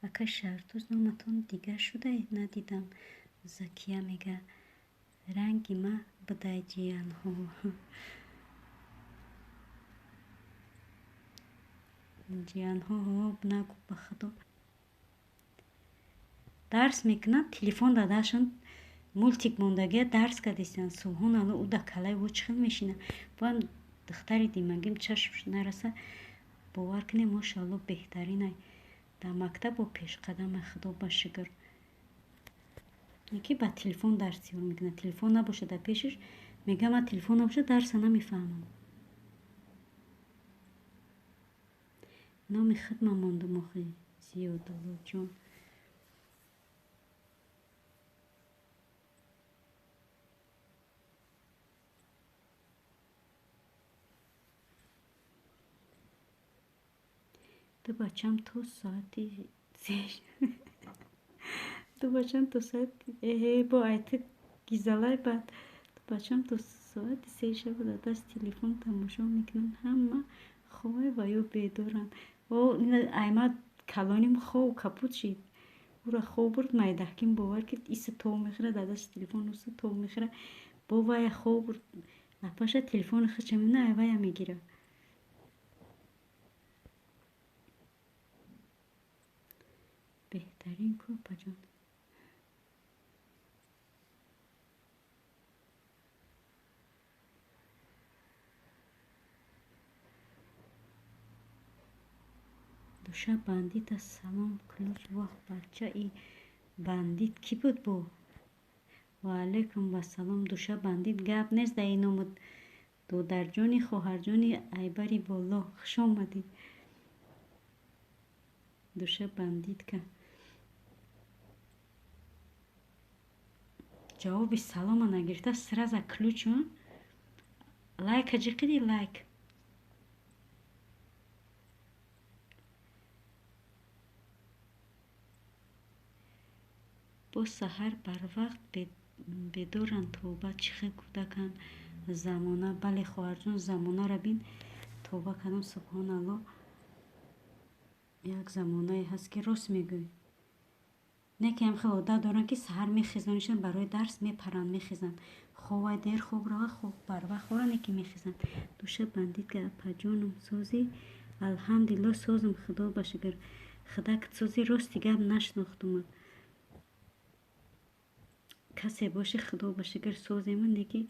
Ака Шаҳртӯз, номатон дигар шудаед, надидам. Закия мега, ранги ма будай ҷиянҳо. Ҷиянҳо нагӯ ба худо. Дарс мекунанд, телефон дадашон мултик мондагия дарс кардистанд. Субҳон Алло, ӯ дар калаи ӯ чӣ хел мешинад? Боям духтари димагим чашм нараса, бовар кунед, мошоалло, беҳтаринай. Дар мактаб бо пешқадамай, худо ба шукр. Яке ба телефон дарс ёд мекунад. Телефон набошад дар пешаш, мегӯяд ман телефон набошад дарса намефаҳмам. Номи худма мондум охи, Зиёдуллоҷон. Ду бачам то соати се, ду бачам то соати эҳе бо айти гизалай бад. Ду бачам то соати 3 шаба дар даст телефон тамошо мекунанд. Ҳама ховай ва ё бедоранд. О, айма калоним хов капут шид. Ӯра хов бурд, майдаҳким бовар ки иса тов мехӯрад, дар дасти телефон уса тов мехӯрад. Бо вая хов бурд. Апаша телефони худша мебинад, ай вая мегирад. Беҳтарин ку, апаҷон. Душа бандита салом ключ. Воҳ, бача, и бандит кӣ буд бо? Ва алайкум вассалом. Душа бандит гап нест дар ин номуд. Додарҷони, хоҳарҷони айбари боло, хуш омадед. Душа бандитка. Ҷавоби салома нагирифта сразу ключ. Лайка ҷиқиди, лайк. Боз саҳар барвақт бедоранд, тавба, чӣ хел кӯдаканд замона. Бале, хоҳарҷон, замонаро бин, тавба кардам, субҳон Алло. Як замонае ҳаст ки рост мегӯй. Не ки ҳам хел одат доранд ки саҳар мехезонишанд, барои дарс мепаранд, мехезанд. Ховай дер хоб рава, хоб барвақт хора, не ки мехезанд. Душа бандитка, апаҷонум созӣ? Алҳамдулилло, созам, худо ба шукр. Худак созӣ, рости гап нашинохтумад. Касе боше, худо ба шукр созему, не ки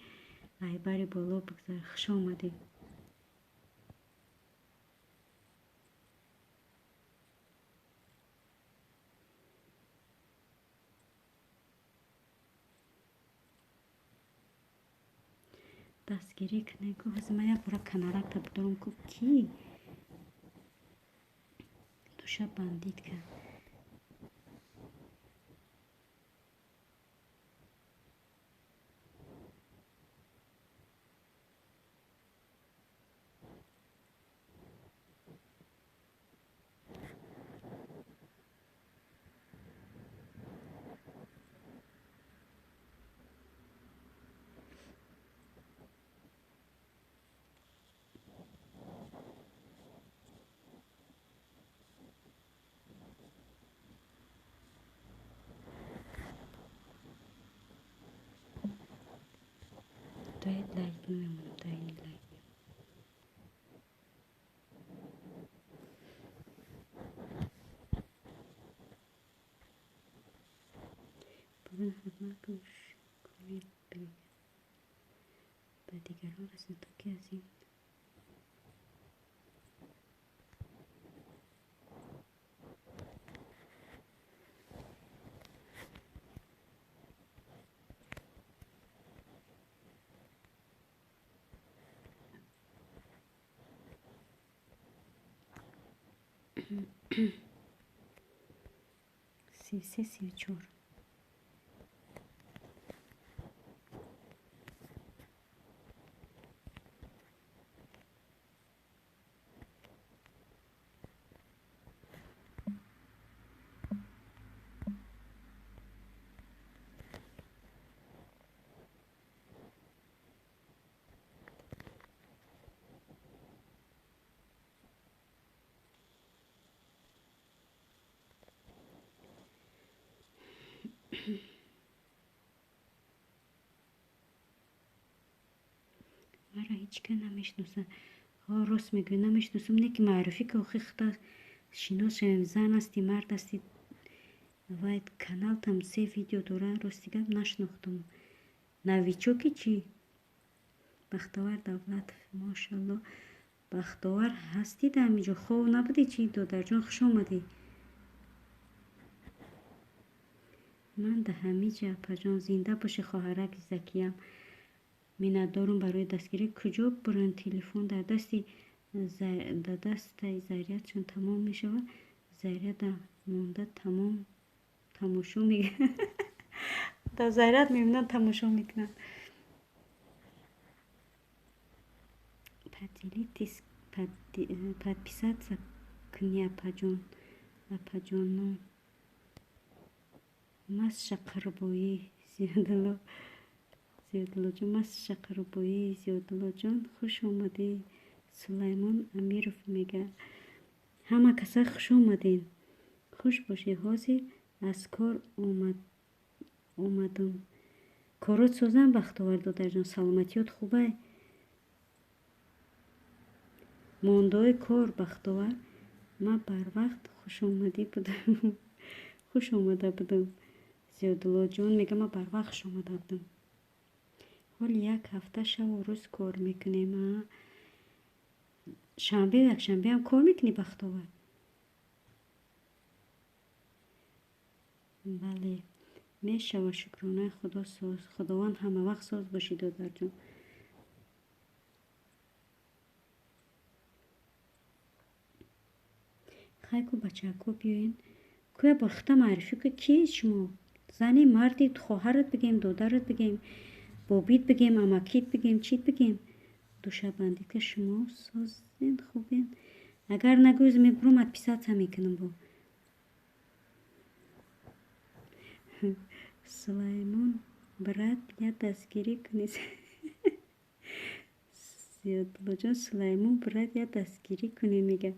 айбари боло бигзар. Хуш омадед. Дастгирӣ кунед ку. Ҳозир ман як бора канаракта бидорам ку, кӣ душа бандитка. Ҳатман гӯш кунед, ба дигарон расонед, то ки аз ин 33, 34. Маро ҳеҷ ка намешиносад. Ҳо, рост мегӯӣ, намешиносам, не ки маърифӣ ки охи худо шинос шавем. Зан ҳастӣ, мард ҳастӣ, вай каналтам се видео дора, рости гап нашинохтам. Новичок и чӣ? Бахтовар Давлатов, мошалло. Бахтовар ҳастӣ дар ҳаминҷо? Хов набудӣ чӣ, додарҷон? Хуш омадӣ. Ман дар ҳамиҷа, апаҷон, зинда бошӣ, хоҳараки Закиям. Миннатдорум барои дастгирӣ. Куҷо буранд телефон? Дар дасти дар дастаи зарядшон тамом мешавад, заряда монда тамом тамошо дар заряд мемонанд, тамошо мекунанд. Поделитесь, подписаться кунӣ, апаҷон, апаҷоно. Масша Қарбоӣ, Зиёдулло, Зиёдуллоҷон, Масша Қарбоӣ, Зиёдуллоҷон, хуш омадӣ. Сулаймон Амиров мега: ҳама каса хуш омадед, хуш бошед. Ҳозир аз кор омадум. Корот созам, Бахтовар додарҷон, саломатиёт хубай? Мондаои кор, Бахтовар? Ман барвақт хушомадӣ будам, хуш омада будам. Зиёдуллоҷон мега: ман барвақт хуш омада будам. Ҳоли як ҳафта шаву рӯз кор мекунем. Шанбею якшанбеам кор мекунӣ, Бахтовар? Бале, мешавад, шукронаи Худо, соз. Худованд ҳамавақт соз бошӣ, додарҷон. Хай ку, бачако, биёен. Кӯя бор хита маърифӣ ку, киед шумо? Зани, марди, хоҳарат бигем, додарат бигем, бобит бигем, амакит бигем, чит бигем? Душабандика, шумо созен, хубен? Агар нагӯз, мебурам, отписаться мекунам. Бо Сулаймон, брат, я дастгирӣ кунед. Зиёдуллоҷон, Сулаймон, брат, я дастгирӣ кунед, мега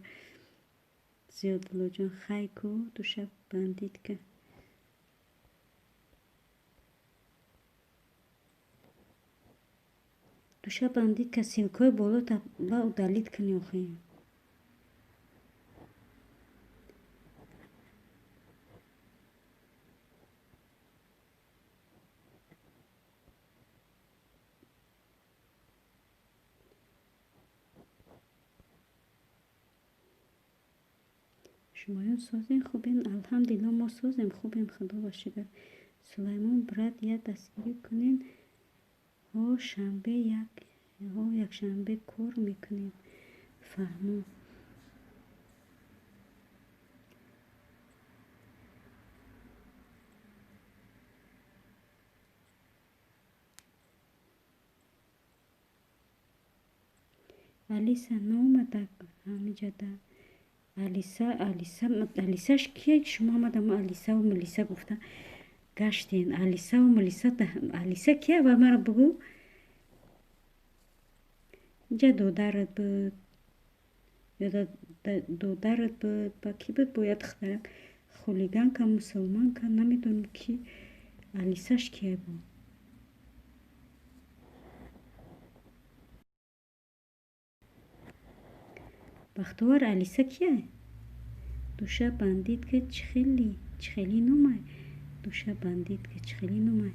Зиёдуллоҷон. Хай ку, душабандитка. Душабандитка, ссылка ҳои болота ба удалить кунӣ охи. Шумоён созен, хубен? Алҳамдулилло, мо созем, хубем, Худоро шукр. Сулаймон, брат, я дастгирӣ кунед. Ҳо, шанбе як, ҳо, якшанбе кор мекунем. Фаҳмо. Алиса наомада ҳамиҷада. Алиса, Алиса, Алисаш кие? Шумо омадам Алисаву Милиса гуфта гаштен. Алисаву Милиса, Алиса кие? Аввал маро бугӯ. Инҷа додарат буд ё додарат буд, ба кӣ буд? Бояд духтарак хулиганка, мусулманка, намедонам ки Алисаш кие буд. Бахтовар, Алиса кие? Душа бандитка, чӣ хеле номай? Душа бандит ки чӣ хеле номай?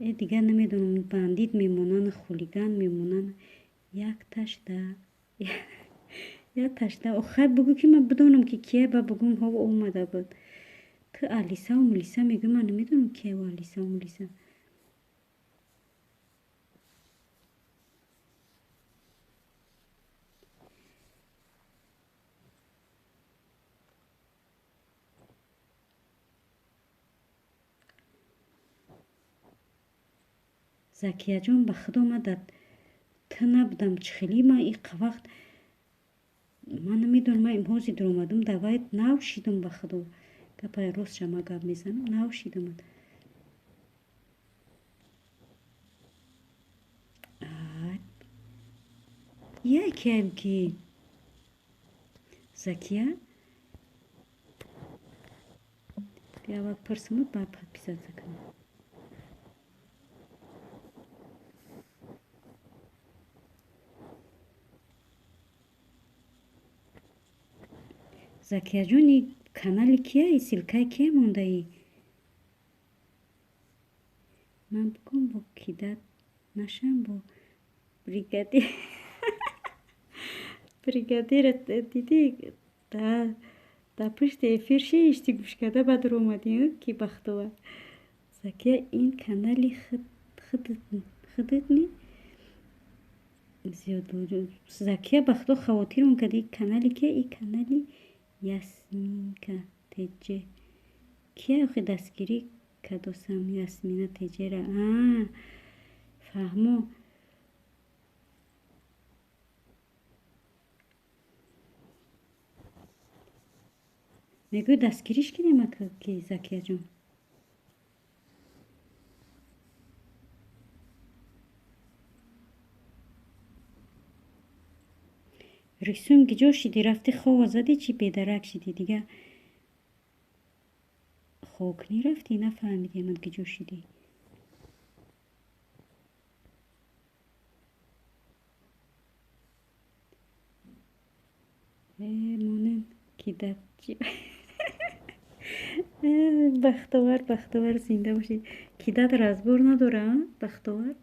Э, дигар намедонам, бандит мемонанд, хулиган мемонанд. Якташда, якташда. Охай, бугӯ, ки ман бидонам, ки кия, ба бугӯм. Ҳо, омада буд. Ту Алисаву Мулиса мегӯӣ, ман намедонам, кия Алисаву Мулиса. Закияҷон, ба худо, ман дар ту набудам. Чӣ хеле ман иқа вақт ман намедонам. Ман имҳози дуромадам, давай нав шидам. Ба худо, гапаи ростша ман гап мезанам, нав шидам. Якеам ки Закия, аввал пурсимуд, баъд подписаться кунам. Закияҷони, канали кияи, ссылкаи кия мондаӣ? Ман бигӯм, бо кидать нашам, бо бригадир. Бригадира дидӣ, дар пушти эфир шишти, гӯш карда, баъд омадӣ, ки бахтовар. Закия, ин канали худат ми? Закия, ба худо, хавотирмон карди. Канали кия? И канали Ясминка Теҷе кия? Охи, дастгирӣ кадосам Ясмина Теҷера. Фаҳмо. Мегӯй, дастгириш кунем ки, Закияҷон. Рисум, гиҷо шидӣ? Рафти, хова задӣ, чӣ бедарак шидӣ? Дига хокнӣ рафтӣ, нафаҳмидем, гиҷо шидӣ. Э, монен кидать. Бахтовар, Бахтовар, зинда бошӣ. Кидать разбор надора, Бахтовар.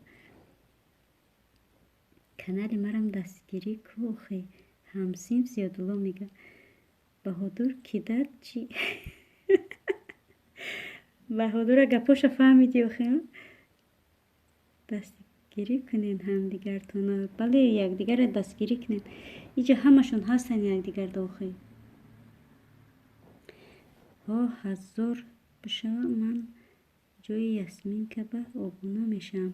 Канали марам дастгирӣ ку, охи. Ҳамсинф Зиёдулло мега: Баҳодур, кидать чӣ? Баҳодура, гапоша фаҳмидӣ, охи? Дастгирӣ кунед ҳамдигартона. Бале, якдигарро дастгирӣ кунед. Иҷа ҳамашон ҳастанд якдигар дохил. Ҳо, 1000 бишавам, ман ҷои Ясминка ба обуна мешавам.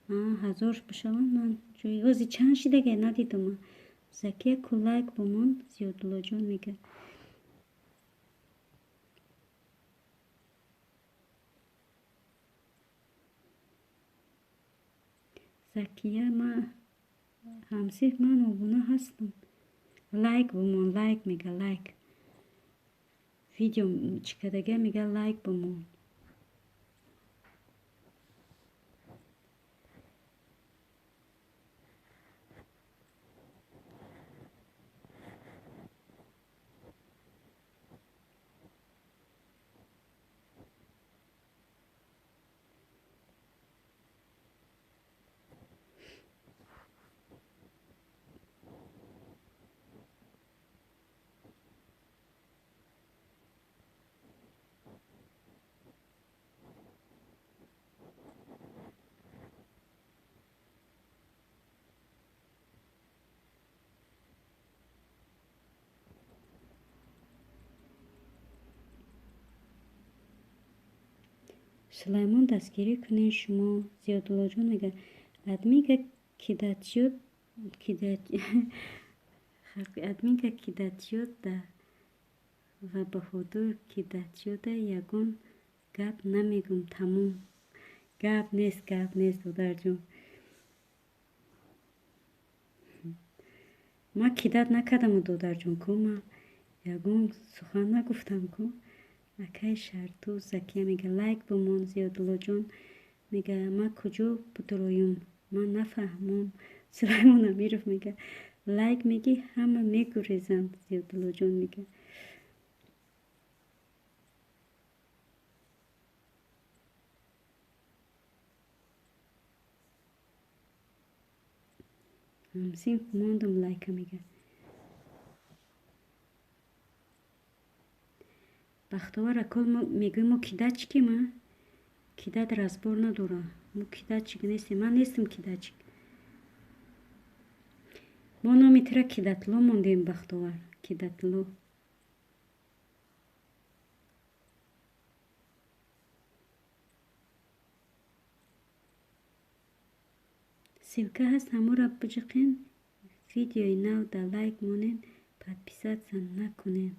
1000 бишавам, ман ҷои ози чанд шидага, надидам. Закия ку, лайк бомон. Зиёдуллоҷон мега. Закия, ма ҳамсиф, ман обуна ҳастам. Лайк бумон, лайк мега, лайк. Видео чӣ кардага, мега, лайк бумон. Сулаймон, дастгирӣ кунед шумо. Зиёдуллоҷон мега: админка кидатьёт, админка кидатьёда ва Баҳодур кидатьёда ягон гап намегӯм, тамом. Гап нест, гап нест, додарҷон. Ман кидать накардаму, додарҷон, ку ман ягон сухан нагуфтам ку. Акай Шарту, Закия мега: лайк бумон. Зиёдуллоҷон мега: ман куҷо будроюм, ман нафаҳмом. Сулаймон Амиров мега: лайк мегӣ, ҳама мегурезанд. Зиёдуллоҷон мега. Ҳамсинф мондум лайка мега. Бахтовар акол мегӯем, мо кидачикем, а? Кидать разбор надора. Мо кидачик нестем. Ман нестам кидачик. Мо номи тира кидатло мондем, Бахтовар. Кидатло. Ссылка ҳаст, ҳамора биҷиқен. Видеои нав да лайк монен, подписаться накунен.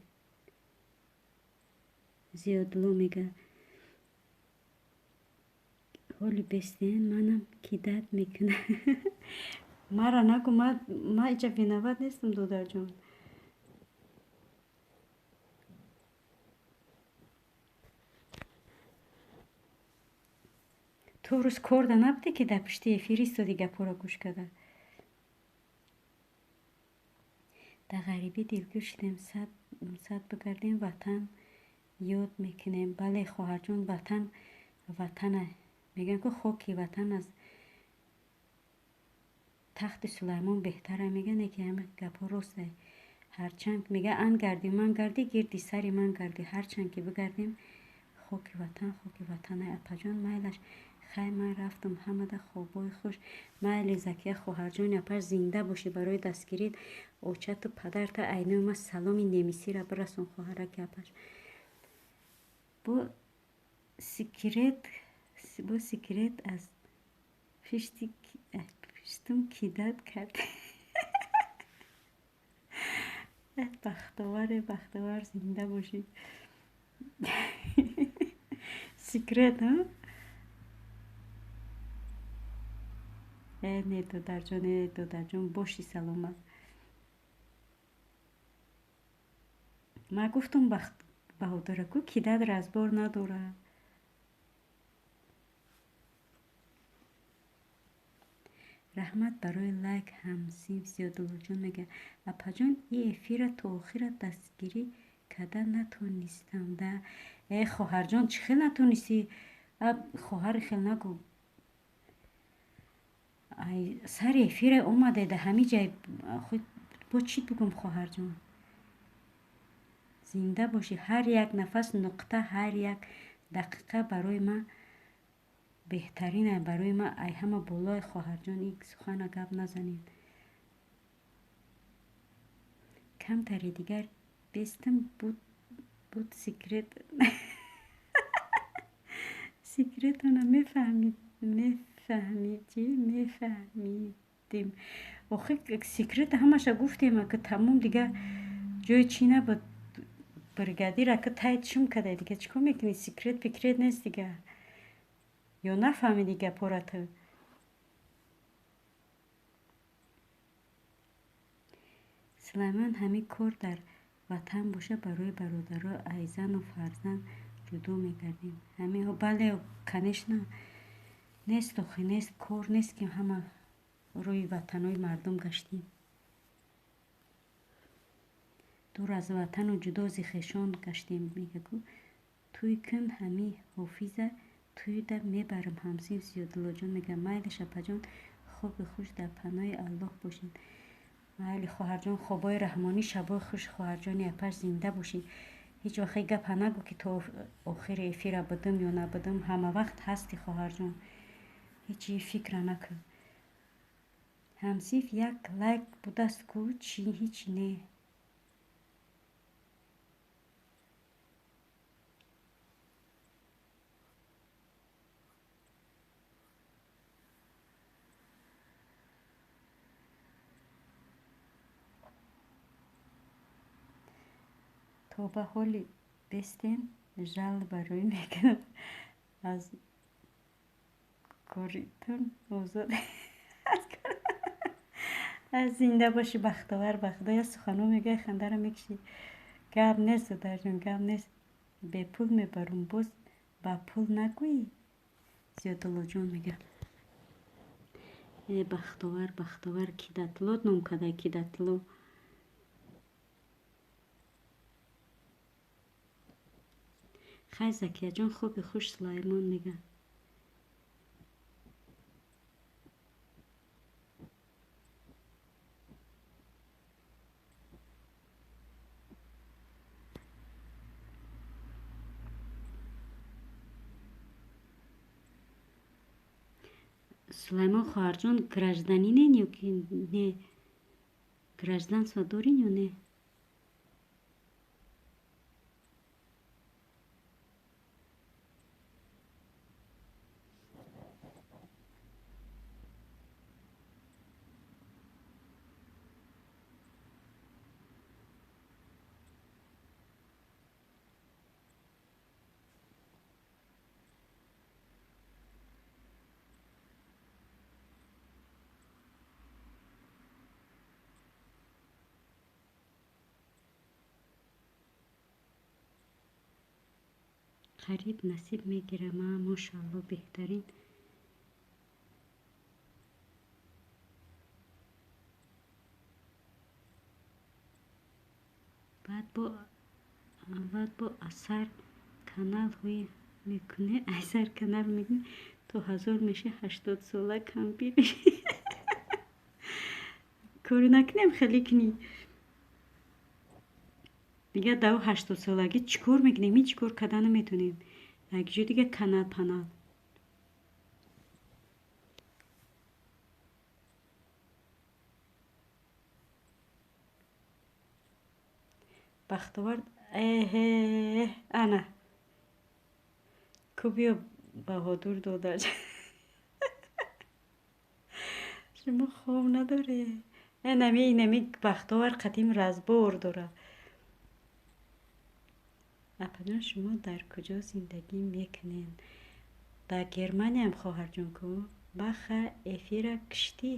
Зиёдло мега. Ҳоли бестен, манам кидать мекунам. Мара нагу, ма иҷа виноват нестам, додарҷон. Ту рӯз корда набудӣ, ки дар пушти эфир истоди, гапҳоро гӯш карда. Дар ғарибӣ дилгир шудем, сад бигардем, ватан ёд мекунем. Бале, хоҳарҷон, ватан ватана. Мегӯянд, ки хоки ватан аз тахти Сулаймон беҳтара, мегӯянд, ки ҳама гапҳо росте. Ҳарчанд мега ан гардӣ, ман гардӣ, гирди сари ман гардӣ. Ҳарчанд ки бигардем, хоки ватан хоки ватана. Апаҷон, майлаш, хай, ман рафтам, ҳамада хобҳои хуш. Майли, Закия хоҳарҷони апаш, зинда бошӣ барои дастгирит. Очату падарта айнои ма саломи немисира бирасон, хоҳараки апаш. Бо секрет аз пиштум кидать кард. Бахтоваре, Бахтовар, зинда бошӣ. Секрет, а? Э, не, додарҷон, э, додарҷон, боши саломат. Ман гуфтум Баҳодура, ку кидать разбор надорад. Раҳмат барои лайк, ҳамсинф Зиёдуллоҷон мега. Апаҷон, и эфира то охира дастгирӣ карда натонистам да. Э, хоҳарҷон, чӣ хел натонистӣ? Хоҳари, хел нагӯ. Ай сари эфира омаде, да ҳамин ҷай бо чӣ бигӯм, хоҳарҷон? Зинда бошӣ. Ҳар як нафас, нуқта, ҳар як дақиқа барои ман беҳтарина, барои ман ай ҳама болои, хоҳарҷон, ин сухана гап назанед. Камтаре дигар бестам буд секрет. Секретона мефаҳмид, мефаҳмидӣ, мефаҳмидем. Охи, секрета ҳамаша гуфтем, ки тамом, дигар ҷои чӣ набуд. Бригадира ки тай чум кадай, дигар чӣ кор мекунӣ? Секрет пикрет нест дигар. Ё нафаҳмидӣ гапҳоро ту? Сулаймон, ҳамин кор дар ватан боша, барои бародаро ай зану фарзанд ҷудо мегардем. Ҳамин, бале, конечно, нест, охи, нест, кор нест, ки ҳама рӯи ватанҳои мардум гаштем. Дур аз ватану ҷудо зи хешон гаштем, мега ку. Тӯй кун, ҳамин ҳофиза тӯйда мебарам, ҳамсинф Зиёдуллоҷон мега. Майлиш, апаҷон, хоби хуш, дар паноҳи Аллоҳ бошед. Майли, хоҳарҷон, хобҳои раҳмонӣ, шабҳои хуш, хоҳарҷони апаш, зинда бошӣ. Ҳеҷ вақт гапа нагӯ, ки то охири эфира будум ё набудум. Ҳама вақт ҳасти, хоҳарҷон. Ҳеҷ фикра накун. Ҳамсинф, як лайк будаст ку, чӣ, ҳеҷ не. То ба ҳоли бестен, жалоба рӯй мекунам, аз коритон озод. Аз зинда бошӣ, Бахтовар, ба худо, я суханҳо мегӯяй, хандаро мекушӣ. Гап нест, додарҷон, гап нест. Бепул мебарум, боз ба пул нагӯӣ, Зиёдуллоҷон мега. Э, Бахтовар, Бахтовар, кидатло ном кадай, кидатло. Хай, Закияҷон, хоби хуш, Сулаймон мега. Сулаймон хоҳарҷон, гражданинен ё ки не? Гражданство дорин ё не? Қариб насиб мегирам, а мошалло, беҳтарин. Баъд бо асар каналҳои мекунӣ, асар канал мекунӣ, то 1000 меша 80 сола кампир. Кори накунем, хеле кунӣ. Дига дар 80 солагӣ чӣ кор мекунем? Ҳеҷ кор карда наметонем. Якҷо дига канал панал. Бахтовар, эҳе, ана. Ку биё Баҳодур додар. Шумо хоб надоре. Нами инами Бахтовар қадим разбор дора. Апаҷон, шумо дар куҷо зиндагӣ мекунед? Дар Германиям, хоҳарҷон, ку? Баха эфира киштӣ.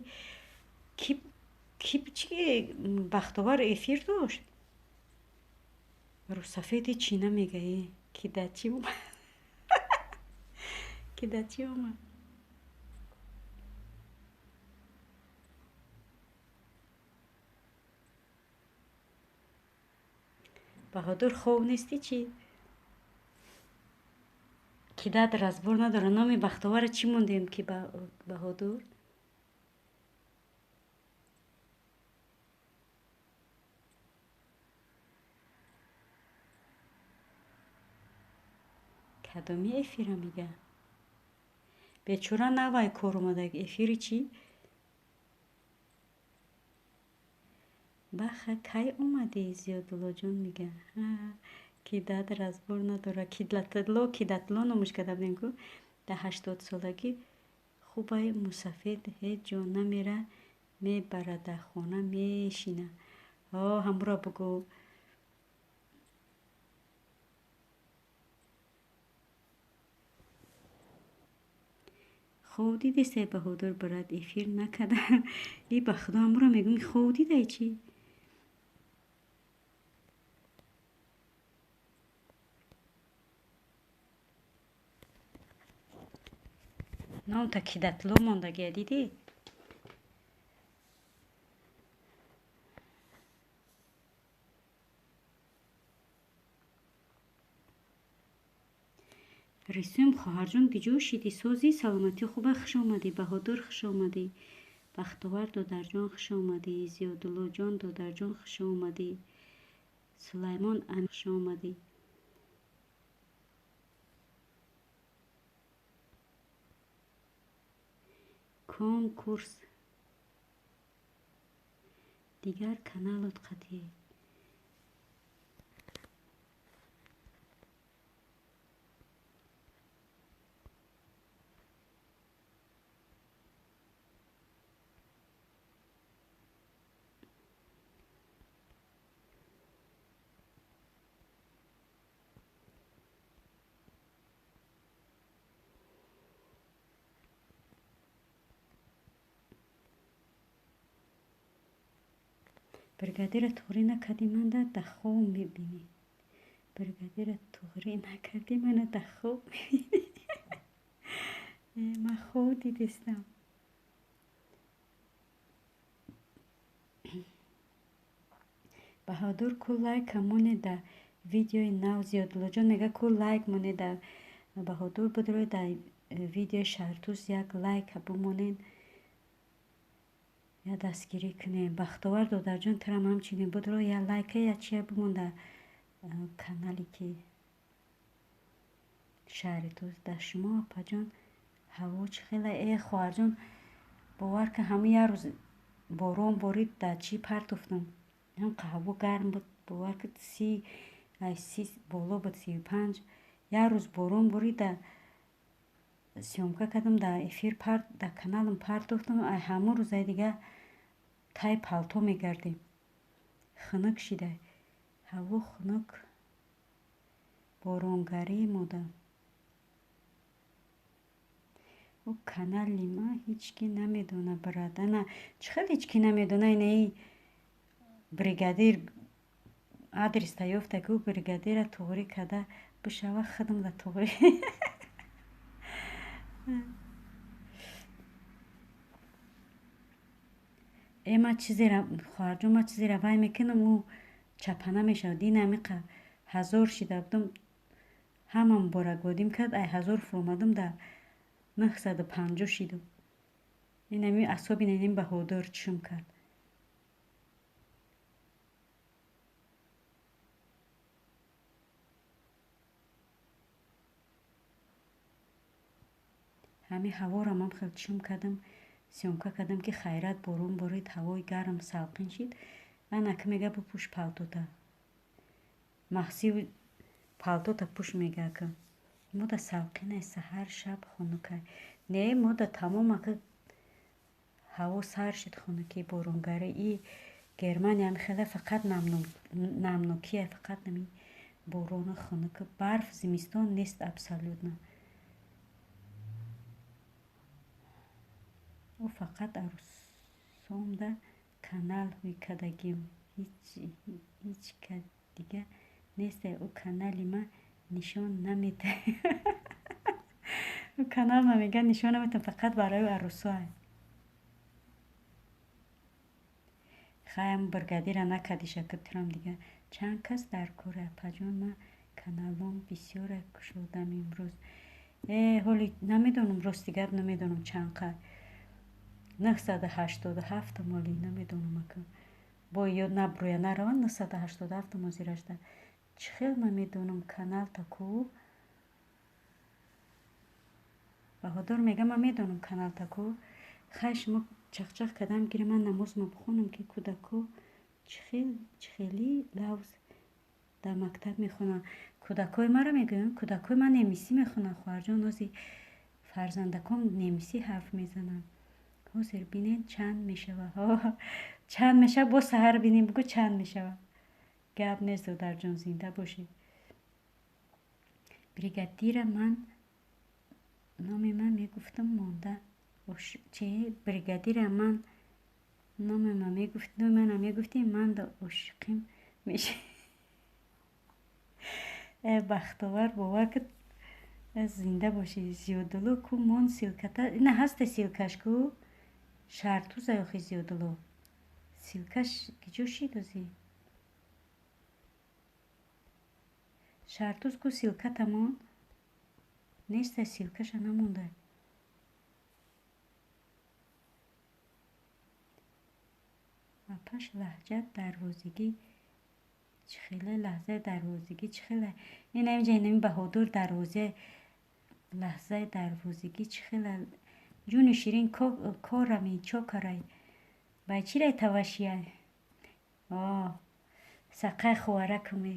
Ки чи Бахтовар эфир дошт? Рӯсафеди чӣ намегаӣ? Ки дар чӣ омад? Ки дар чӣ омад? Баҳодур, хоб нестӣ чӣ? Ки дад разбор надора. Номи Бахтовара чӣ мондем ки Баҳодур? Кадоми эфира мега? Бечора навай кор омада. Эфири чӣ? Баха кай омадӣ, Зиёдуллоҷон мега. Ки дад разбор надора. Кидатло, кидатло номуш карда будем ку. Дар 80 солагӣ хубай мусафед ҳеҷ ҷо намера, мебара дар хона мешина. О, ҳамуро бугӯ. Хоб дидестай Баҳодур, брат, эфир накарда. И ба худо ҳамуро мегӯм, хоб дидай чӣ? Номта кидатло мондагия, дидӣ? Рисум хоҳарҷон, киҷо шидӣ? Созӣ, саломатӣ хуба? Хуш омадӣ, Баҳодур, хуш омадӣ. Бахтовар додарҷон, хуш омадӣ. Зиёдуллоҷон додарҷон, хуш омадӣ. Сулаймон хуш омадӣ. Конкурс дигар каналот қатъӣ. Бригадира туғрӣ накардӣ, манда дар хоб мебинӣ. Бригадира туғрӣ накардӣ, мана дар хоб мебинӣ. Ман хоб дидистам. Баҳодур, ку лайка моне дар видеои нав. Зиёдуллоҷон мега, ку лайк моне дар Баҳодур бидрои дар видеои Шаҳртуз як лайка бимонен, я дастгирӣ кунем. Бахтовар додарҷон, турам ҳамчунин будро я лайка я чия бимон дар канале ки Шаҳри Туз. Дар шумо, апаҷон, ҳаво чӣ хела? Э, хоҳарҷон, Бовар кун, ҳама як рӯз борон борид, дар чӣ партофтам. Ҳам ҳаво гарм буд, бовар кун, 30 боло буд, 35. Як рӯз борон борид, дар съёмка кардам, дар эфир дар каналам партофтам. Ай ҳамон рӯзаи дига тай палто мегардем. Хунук шида. Ҳаво хунук, боронгарӣ мода. Ӯ канали ман ҳеҷ ки намедона, брат. Ана чӣ хел ҳеҷ ки намедона? Инаи бригадир адрес ёфта, ки ӯ бригадира туғрӣ карда бишава, худам да туғрӣ. Э, ман чизера, хоҳарҷон, ман чизера вай мекунам, ӯ чапана мешавад. Дин амиқа 1000 шида будам, ҳама муборакбодим кард, ай 1000 фуромадам, дар 950 шидам. Инами асоби наним Баҳодур чишм кард. Ҳами ҳаворам ҳам хел чишм кардам, съёмка кардам, ки хайрат борон борид, ҳавои гарм салқин шид. Ана ки мега, бипӯш палтота. Маҳси палтота пӯш, мега ка. Мода салқинай, саҳар шаб хунукай. Не, мода тамом ака ҳаво сар шид, хунукӣ, боронгарӣ. И Германия ҳам хеле фақат намнокия, фақат нами борону хунук. Барф зимистон нест абсолютно. Ӯ фақат арӯсомда канал ҳуй кардагим. Ҳеҷ ка дига несте. Ӯ канали ман нишон намедиҳад. Ӯ канал ма мега нишон намедиҳам, фақат барои арӯсоа. Хаям бригадира накардиша, кутирам дига. Чанд кас дар кора, апаҷон, ман каналом бисёра кушодам имрӯз. Э, ҳоли намедонам, рости гап намедонам чанд қа. 987 моли намедонам ака. Бо ёд набрӯя нараванд, 987 мозирашда. Чӣ хел ман медонам каналта ку? Баҳодур мега, ман медонам каналта ку. Хай, шумо чахчах кардам гире, ман намозма бихонам, ки кӯдако чӣ хели лавз дар мактаб мехонанд. Кӯдакҳои маро мегӯям, кӯдакҳои ман немисӣ мехонанд, хоҳарҷон, нози фарзандаком немисӣ ҳарф мезананд. Ҳозир бинед чанд мешава. Чанд мешава, боз саҳар бинем, бугӯ чанд мешава. Гап нест, додарҷон, зинда бошед. Бригадира ман номи ман мегуфтам монда. Чи бригадира ман номи ман мегуфт, номи мана мегуфтӣ, ман да ошиқим меша. Э, бахтовар, бовар кун, зинда бошӣ. Зиёдулло ку мон ссылката? Ина ҳаста ссылкаш ку? Шартуза охи Зиёдулло. Ссылкаш киҷо шид ози? Шартуз ку ссылката мон? Неста, ссылкаша намонда. Апаш, лаҳҷа дарвозигӣ чӣ хеле, лаҳзаи дарвозигӣ чӣ хеле? Ин инҷа инами Баҳодур дарвозе, лаҳзаи дарвозигӣ чӣ хеле? Ҷуни ширин, корами чокарай. Бай чирай тавашияй? О, сақай хуваракуме.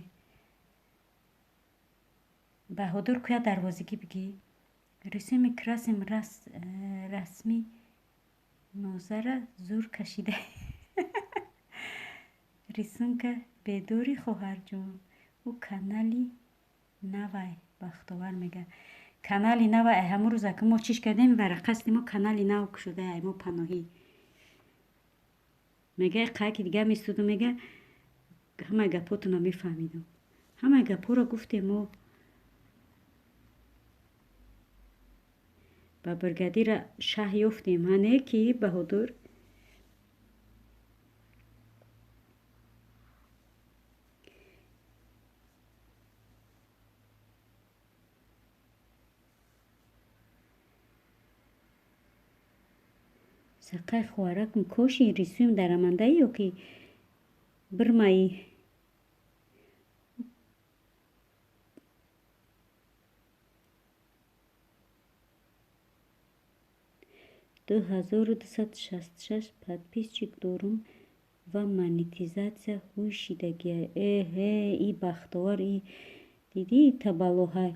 Баҳодур куя дарвозигӣ бигӣ. Рисуми красим расми нозара зур кашида. Рисунка бедори, хоҳарҷон. Ӯ канали навай, Бахтовар мега. Канали навай, ай ҳамон рӯза ки мо чиш кардем, варақасти мо канали нав кушода, ай мо паноҳӣ. Мега қайки дига местуду, мега ҳамаи гапотона мефаҳмидам. Ҳамаи гапҳоро гуфтем мо. Ба бригадира шаҳ ёфтем, ҳа не ки Баҳодур? Сақай хоҳаракум, коши рисуем дарамандаи ё ки бирмаи? 2266 подписчик дорум ва монетизатсия ҳуй шидагия. Эҳе, и бахтовар, и дидӣ табаллоҳай.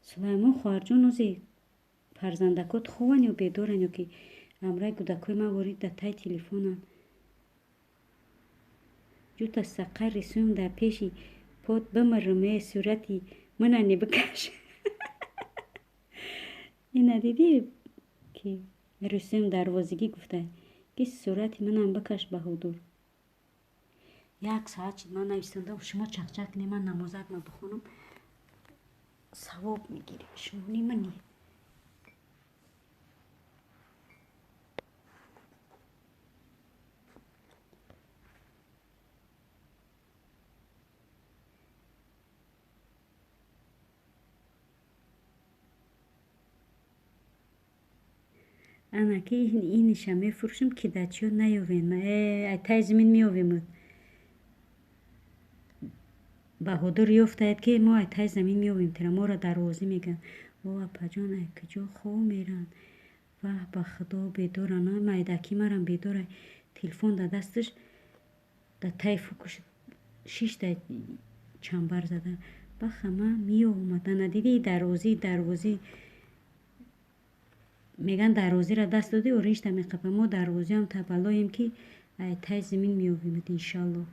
Сулаймон хоҳарҷон, ози фарзандакот хованд ё бедоранд, ё ки амраи кӯдакҳои ман ворид дар таи телефонанд? Ҷута сақар рисуем дар пеши под бимирм, э сурати мана небикаш. Ина дидӣ ки рисуем дарвозигӣ гуфта, ки сурати манам бикаш, Баҳодур. Як соат шид ман нависондам, шумо чақчақ кунед, ман намозакма бихонам, савоб мегирем. Шумо нимани. Ана ки иниша мефурӯшам, ки дачиё наёвем. Э, ай таи замин меёвем. Баҳодур ёфтаед, ки мо ай таи замин меёвем, тира моро дарвозӣ мегӯянд. О, апаҷон, ай куҷо хов меранд? Ваҳ, ба худо, бедоранд. Майдаки марам бедорай. Телефон дар дасташ, дар таи фукуш шишта чамбар зада. Баха ман меомад. Ана дидӣ, дарвозӣ, дарвозӣ мегӯянд, дарвозиро даст додӣ, оринҷта меқапа. Мо дарвозиам табаллоем, ки ай таи замин меёвемад, иншаллоҳ.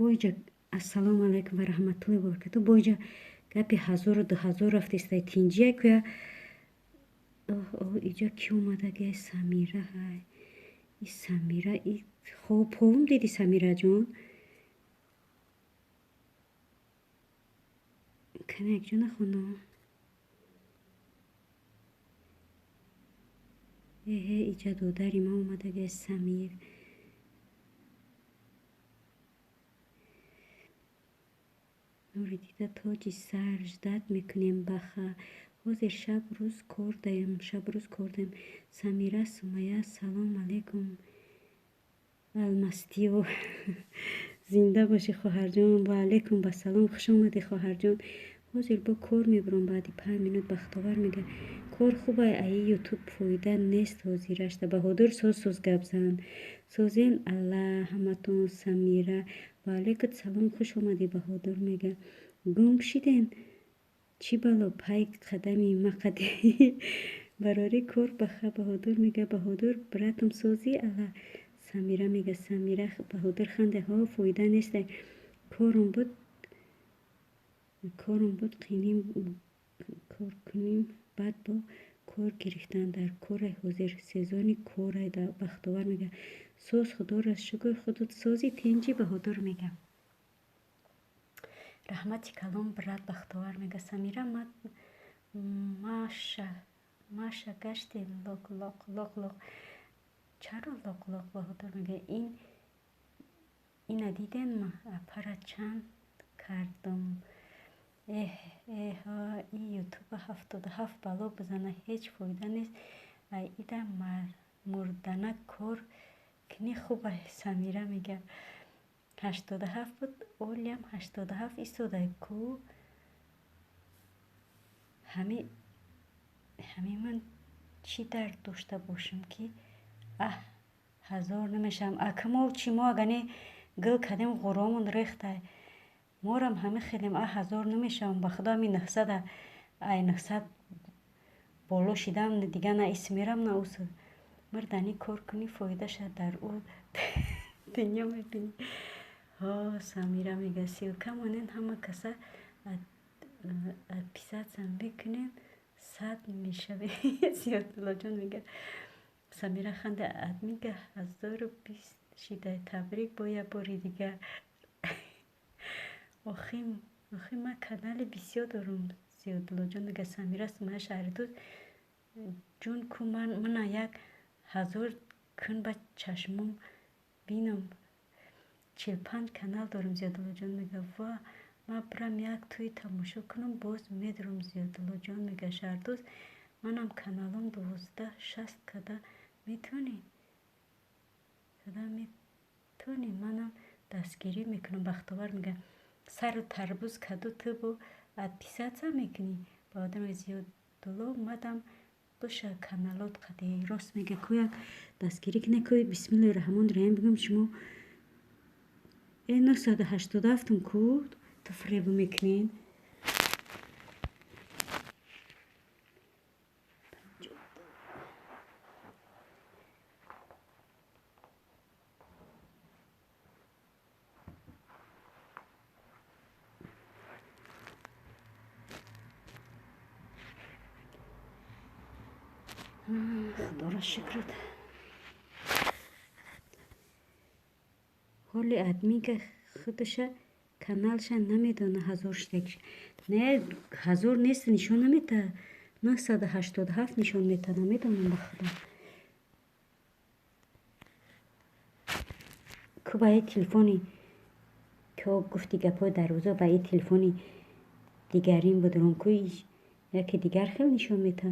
Боиҷа ассалому алайкум ва раҳматуллоҳи ва баракату. Боиҷа гапи ҳазору 2000 рафтестай, тинҷия куя. Оҳ, оҳ, иҷа кӣ омадагиай? Самира ҳай. И Самира, и хоб повум диди, Самираҷон? Кана якҷо нахоно. Эҳе, иҷа додари ма омадагиай, Самир. Нури дида, тоҷи сар, ждать мекунем баха. Ҳозир шаб рӯз кор даем, шаб рӯз кор даем. Самира, Сумая, салом алейкум. Алмастиё. Зинда бошӣ, хоҳарҷон. Ва алейкум басалом. Хуш омадӣ, хоҳарҷон. Ҳозир бо кор мебурам баъди 5 минут. Бахтовар мега, кор хубай, аи ютуб фоида нест ҳозирашта. Баҳодур, соз соз гап зан. Созен алла ҳаматон. Самира, ва алейкум салом, хуш омадӣ. Баҳодур мега, гум шиден, чӣ бало пай қадами мақади барори кор баха. Баҳодур мега, Баҳодур братом, созӣ алла. Самира мега, Самира, Баҳодур ханде, ҳо, фоида нестай. Корум буд, корум буд, қиним кор кунем, баъд бо кор гирифтан дар корай, ҳозир сезони корай. Бахтовар мега, соз, худоро шукр, худот сози, тинҷӣ? Баҳодур мега, раҳмати калом, брат. Бахтовар мега, Самира, маша маша гашти, лоқ лоқ лоқ лоқ. Чаро лоқ лоқ? Баҳодур мега, ин ина диден, ма апара чанд кардум. Эҳ, эҳ, и ютуба 77 бало бизана, ҳеҷ фоида нест. Ай ида мурдана кор кунӣ хуба. Самира мега, 87 буд, олиам 87 истодай ку. Ҳами ман чӣ дард дошта бошам, ки аҳ ҳазор намешавам? Акмо чӣ, мо агане гил кардем, ғуромон рехтай. Морам ҳами хелем, аҳ ҳазор намешавам. Ба худо, ҳами 900-а, ай 900 боло шидам, дига на ис мерам, на ус. Мирдани кор кунӣ, фоидаша дар ӯ дунё мебинӣ. Ҳо, Самира мега, ссылка монен, ҳама каса отписаться мекунем, 100 мешавем. Зиёдуллоҷон мега, Самира ханда, админка 1020 шида, табрик бо як бори дигар. Охи, охи, ман канали бисёр дорум. Зиёдуллоҷон мега, Самира, Сумая, шаҳритуз ҷун ку, мана як ҳазор кун, ба чашмом бинам. 45 канал дорам. Зиёдуллоҷон мега, ва ман бирам як тӯй тамошо кунам, боз медурам. Зиёдуллоҷон мега, Шаҳрдӯз, манам каналом 12 60 када метавонӣ, када метавонӣ, манам дастгирӣ мекунам. Бахтовар мега, сару тарбуз каду, ту бо отписаться мекунӣ. Баҳодур мега, Зиёдулло, мадам боша каналот қаде. Рост мега, ку як дастгирӣ кунед ку. Бисмиллоҳи раҳмони раҳим бигӯм шумо. Э, 987-ум ку, ту фиребу мекунед. Худоро шукрат. Ҳоли админка худаша каналша намедона ҳазор шидагиш. Не, ҳазор нест, нишон намета. 987 нишон мета, намедонам, ба худо. Ку ба и телефони ко гуфти гапҳои дарвоза, ба и телефони дигарин будуром ку, яке дигар хел нишон мета.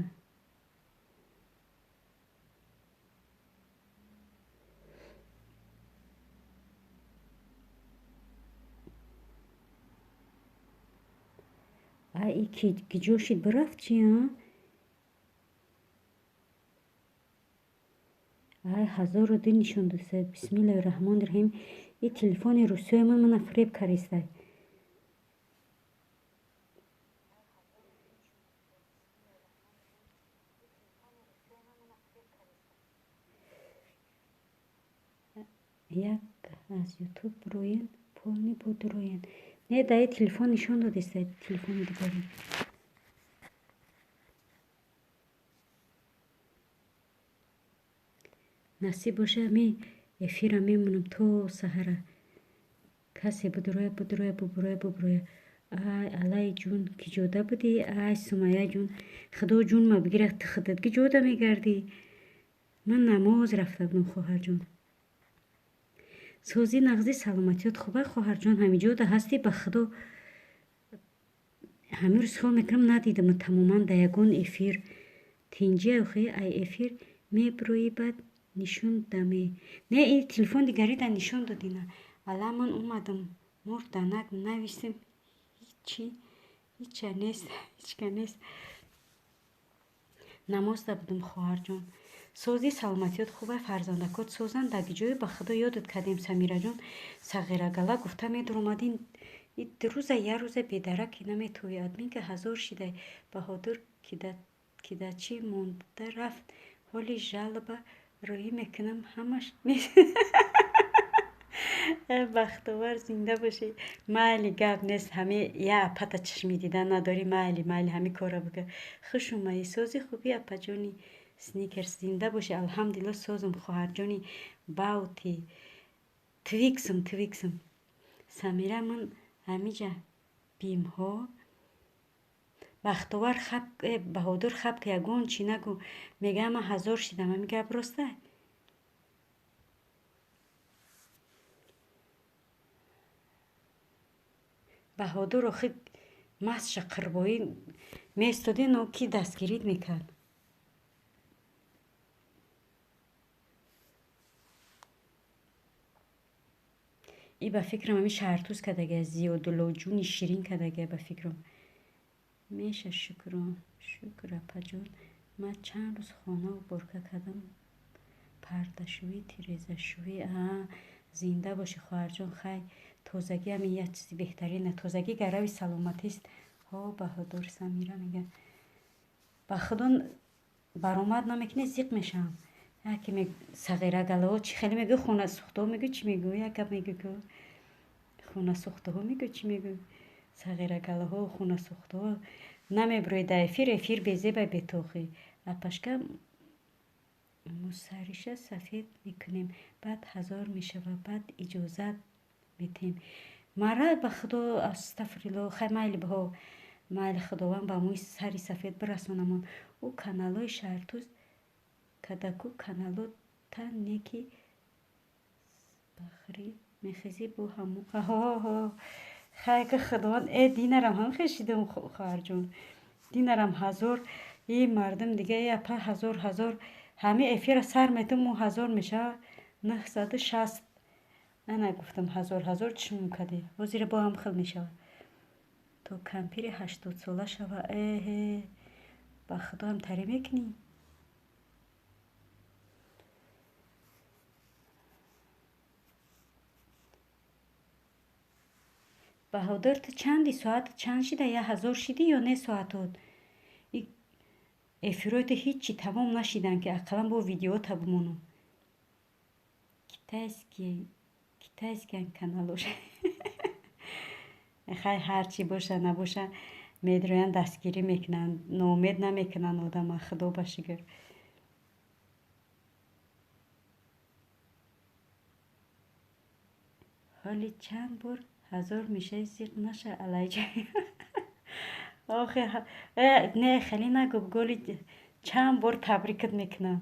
А и киҷо шид, бирафт чи, а? Ай, 1002 нишон дода. Бисмиллоҳи раҳмони раҳим. И телефони русиёи ман мана фиреб каристай. Як аз ютуб бироен. Полный будроен. Не, даи телефон нишон додеста, телефони дигаре. Насиб боша, ми эфира мемонам то саҳара. Касе будроя, будроя, буброя, буброя. Ай, Алай ҷун, ки ҷода будӣ? Ай, Сумая ҷун, Худо ҷунма бигирад, ту худат ки ҷода мегардӣ? Ман намоз рафта будам, хоҳарҷон. Сӯзи нағзи, саломатиёт хуба, хоҳарҷон, ҳамиҷода ҳастӣ? Ба Худо, ҳамин рӯз хиёл мекунам, надидам тамоман да ягон эфир. Тинҷи охи, ай эфир меброӣ, баъд нишон даме. Не, ин телефон дигарида нишон додина. Ала ман омадам, мурданак нависем, ҳичи, ҳича нест, ҳичка нест. Намозда будам, хоҳарҷон. Сӯзи, саломатиёт хуба, фарзандакот созанд, даги ҷое? Ба Худо, ёдат кардем, Самираҷон, сағирагала гуфта медуромадин. Рӯза як рӯза бедараки наметовӣ. Админка 1000 шидай, Баҳодур кидачӣ монда рафт. Ҳоли жалоба роҳӣ мекунам, ҳамаш. Бахтовар, зинда бошӣ. Майли, гап нест, ҳами я апата чашми дидан надорӣ. Майли, майли, ҳами кора бикун. Хуш омадӣ. Сози, хубӣ, апаҷони Сникерс, зинда бошӣ. Алҳамдулилло, созам, хоҳарҷони Баути. Твиксм, твиксм. Самира, ман ҳамиҷа бимҳо. Бахтовар хаб, Баҳодур хаб, ки ягон чӣ нагӯ. Мегӯям, ман 1000 шидам, ҳами гап роста? Баҳодур, охи мастша қирбоӣ меистодӣ, но ки дастгирит мекард? И ба фикрам, ҳами шаҳртӯз кардагия, Зиёдуллоҷуни ширин кардагия, ба фикрам. Меша, шукрон, шукр, апаҷон. Ман чанд рӯз хона уборка кардам, пардашӯӣ, тирезашӯӣ. А, зинда бошӣ, хоҳарҷон. Хай, тозагӣ ҳамин як чизи беҳтарина. Тозагӣ гарави саломатист. Ҳо, Баҳодур, Самира мега. Ба Худо, баромад намекунӣ, зиқ мешавам. Яке сағирагалаҳо чӣ хеле мегӯ, хонасӯхтаҳо мегӯ, чӣ мегӯ, як гап мегӯ, хонасӯхтаҳо мегӯ, чӣ мегӯ, сағирагалаҳо, хонасӯхтаҳо. Намеброи дар эфир, эфир безебай, бетоғӣ. Апашка, мусариша сафед мекунем, баъд 1000 мешава, баъд иҷозат метем. Мара, ба Худо, астафирилло. Хай, майли, баҳо, майли, Худованд ба мӯи сари сафед бирасонамон. Ӯ каналҳои шаҳртӯз кадаку канало та неки бахрӣ мехезӣ бо ҳамуқа. Ҳо, хай, ки Худованд. Э, динарам ҳам хешидам, хоҳарҷон, динарам 1000. И мардум дига, э, апа, 1000, 1000. Ҳами эфира сар метум, мо 1000 мешава, 960. Ана, гуфтам, 1000, 1000 чишмум кардӣ. Ҳозира бо ҳам хел мешавад. То кампири 80сола шава. Эҳе, ба Худо, ҳам тарӣ мекунӣ. Баҳодур, ту чанди, соат чанд шида? 1000 шидӣ ё не соатот? Эфирои ту ҳичи тамом нашиданд, ки ақаллан бо видеота бимонам. Китайский, китайскиян каналош. Хай, ҳарчи боша набоша, медроянд, дастгирӣ мекунанд, ноумед намекунанд одама, Худо ба шукр. Ҳоли чанд бор 1000 мешавӣ, зиқ наша, алайҷа. Охе, не, хеле нагӯ, голи чанд бор табрикат мекунам.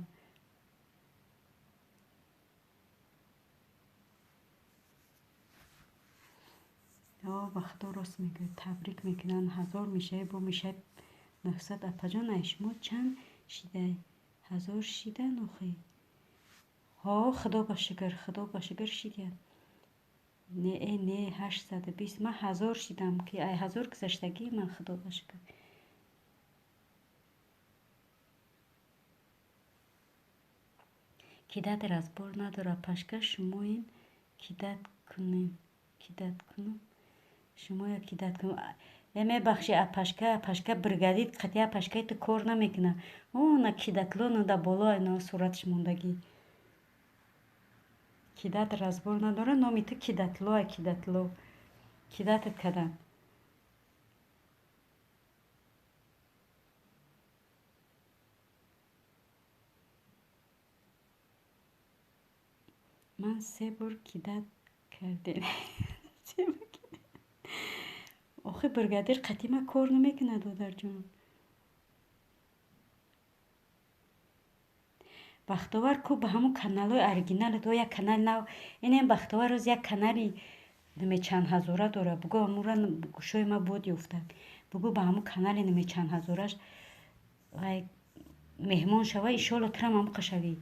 О, ба Худо, рост мегӯяд, табрик мекунанд. 1000 мешавӣ, бо мешавӣ 900. Апаҷон, ай шумо чанд шидай? 1000 шидан охи? Ҳо, Худо ба шукр, Худо ба шукр, шидиянд. Не, э, не, 820. Ман 1000 шидам, ки ай 1000 гузаштагӣ ман, Худо ба шукр. Кидать разбор надорад, пашка, шумоин кидать кунем, кидать кунам, шумоя кидать кунам. Э, мебахши, апашка, апашка бригадит қатъи апашкаи ту кор намекунад. О, на кидатло, на да боло, на сураташ мондагӣ. Кидать разбор надора, номи ту кидатлоа, кидатло. Кидать ат кардам. Ман се бор кидать кардем. Охи, бригадир қатима кор намекунад, додарҷон. Бахтовар ку ба ҳамун каналҳои оригиналат, о як канали нав. Инем Бахтовар рӯз як канали наме чанд ҳазора дора. Бугӯ, амура гӯшои ма буд ёфтак. Бугӯ, ба ҳамун канали наме чанд ҳазораш вай меҳмон шава, иншолло турам ҳамуқа шавӣ.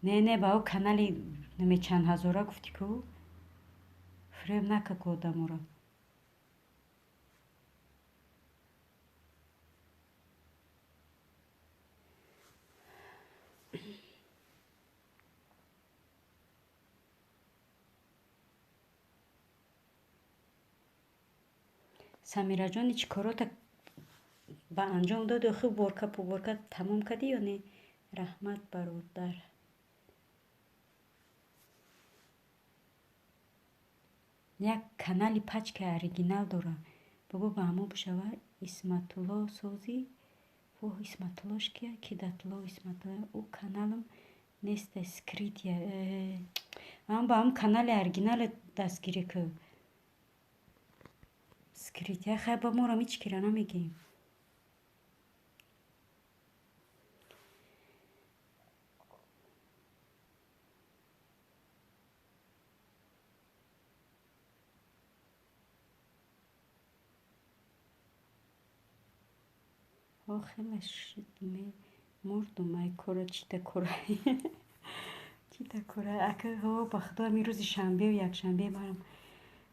Не, не, ба ӯ канали наме чанд ҳазора гуфтӣ ку, фиреб нака ку одаморо. Самираҷон, чӣ корота ба анҷом доди? Охи, уборка пуборка тамом кардӣ ё не? Раҳмат, бародар. Як канали пачкаи оригинал дора. Бугӯ, ба ҳамон бишава. Исматулло созӣ? Воҳ, Исматуллош кия? Кидатло Исматулло. Ӯ каналам неста, скрытый. Ам ба ҳамон канали оригинале дастгирӣ ку. Скрытый хай, ба морам ҳеҷ кира намегӯем. О, хеле шуд, мурдум ай кора, чита кора, чита кора. Ака, ҳо, ба худо, ҳамин рӯзи шанбеу якшанбе барам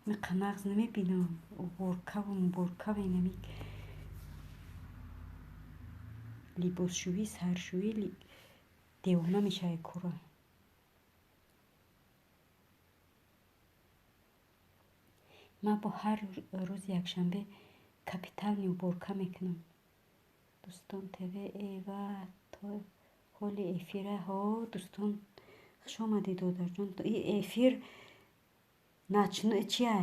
миқа нағз намебинам. Уборка ву муборка ва инами либосшӯӣ, саршӯӣ, девона мешавӣ кора. Ман бо ҳар рӯзи якшанбе капитальный уборка мекунам. Дӯстон ТВ эва то ҳоли эфира. Ҳо, дӯстон, хуш омадӣ, додарҷон. Эфир чия,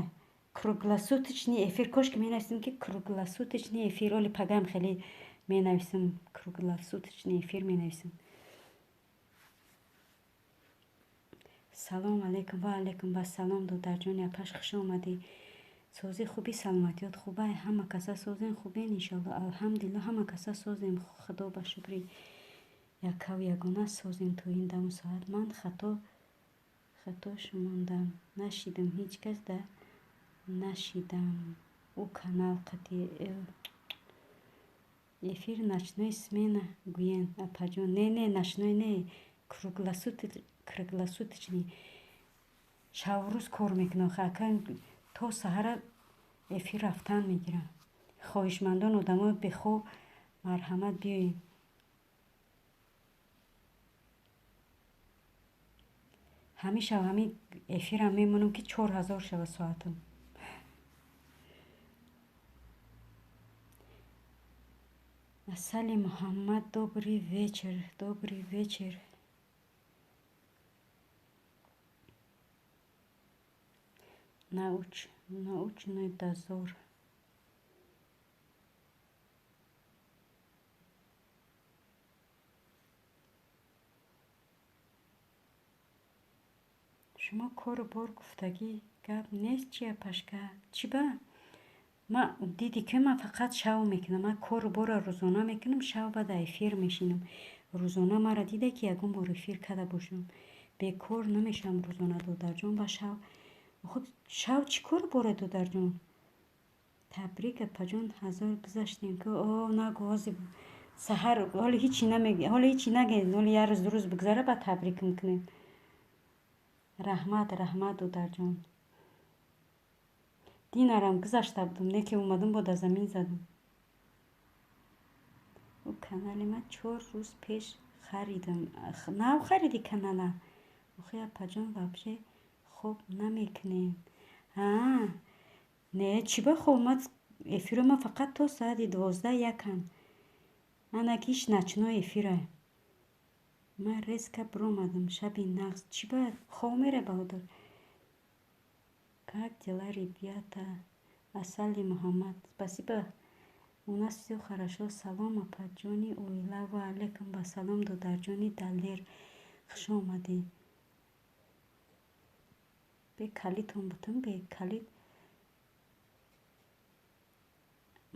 круглосуточный эфир. Кошки менависем, ки круглосуточный эфир. Оли пагам хеле менависем, круглосуточный эфир менависем. Салом алейкум. Ва алейкум вассалом, додарҷони апаш, хуш омадӣ. Созӣ, хуби, саломатиёт хубай? Ҳама каса созем, хубен, иншолло. Алҳамдулилло, ҳама каса созем, худо ба шукри, яккаву ягона созем то ин даму соат. Ман хатош мондам, нашидам, ҳеҷ кас да нашидам. Ӯ канал қати эфир ночной смена гӯен, апаҷон. Не, не, ночной не, круглосуточный, шабу рӯз кор мекунам. Ака, то саҳара эфир рафтан мегирам. Хоҳишмандон, одамои бехоб, марҳамат, биёед. Ҳамин шаб ҳамин эфирам мемонам, ки 4000 шава соатам. Асали Муҳаммад, добрый вечер, добрый вечер. Научный дозор. Шумо кору бор гуфтагӣ гап нест чи, апашка? Чӣ ба? Ма дидӣ, ки ман фақат шав мекунам. Ман кору борро рӯзона мекунам, шав баъд эфир мешинам. Рӯзона маро дида, ки ягон бор эфир карда бошам? Бекор намешавам рӯзона, додарҷон. Ба шав, худ шав чӣ кор боре, додарҷон? Табрик, апаҷон, 1000 гузаштем ки. О, нагу, ҳозир саҳар ҳоло ҳичи намег, ҳоло ҳичи нагӯед, ҳоло як рӯз, 2 рӯз бигзара, баъд табрик мекунем. Раҳмат, раҳмат, додарҷон. Динарам гузашта будам, не ки омадам, бо да замин задам. Ӯ канали ман 4 рӯз пеш харидам. Нав хариди канала? Охи, апаҷон, вообще хоб намекунем. А не, чӣ ба хоб? Ма эфиро ма фақат то соати 12 якам. Ана ки иш ночной эфира. Ман резко биромадам, шаби нағз. Чӣ ба хов мерай, Баҳодур? Как дела, ребята? Асали Муҳаммад. Спасибо. У нас всё хорошо. Салом, апаҷони оила. Ва алайкум вассалом, додарҷони Далер. Хуш омадӣ. Бе калитон бутун, бе калит.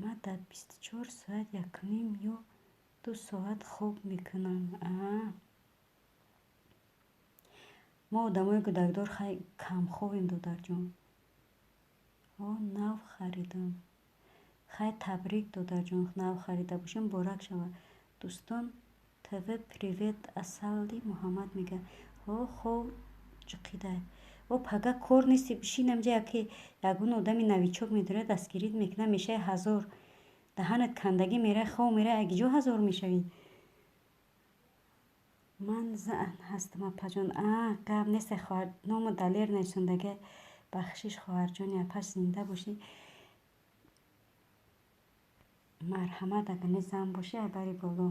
Ман дар 24 соат якним ё 2 соат хоб мекунам. Аа. Мо одамои гудакдор хай камхобем, додарҷон. О, нав харидам. Хай, табрик, додарҷон, нав харида бошем, муборак шавад. Дӯстон ТВ, привет, Асали Муҳаммад мега. О, хов ҷиқидай. О, пага кор нести, бишин амҷа, яке ягон одами новичок медорад, дастгирит мекунад, мешавӣ 1000. Даҳанат кандагӣ мерай, хов мерай, агиҷо 1000 мешавӣ? Ман зан ҳастам, апаҷон. А, гап нест, хоҳар, ному Далер нависондага. Бахшиш, хоҳарҷони апаш, зинда бошӣ. Марҳамат, агар не зан бошӣ, айбари боло.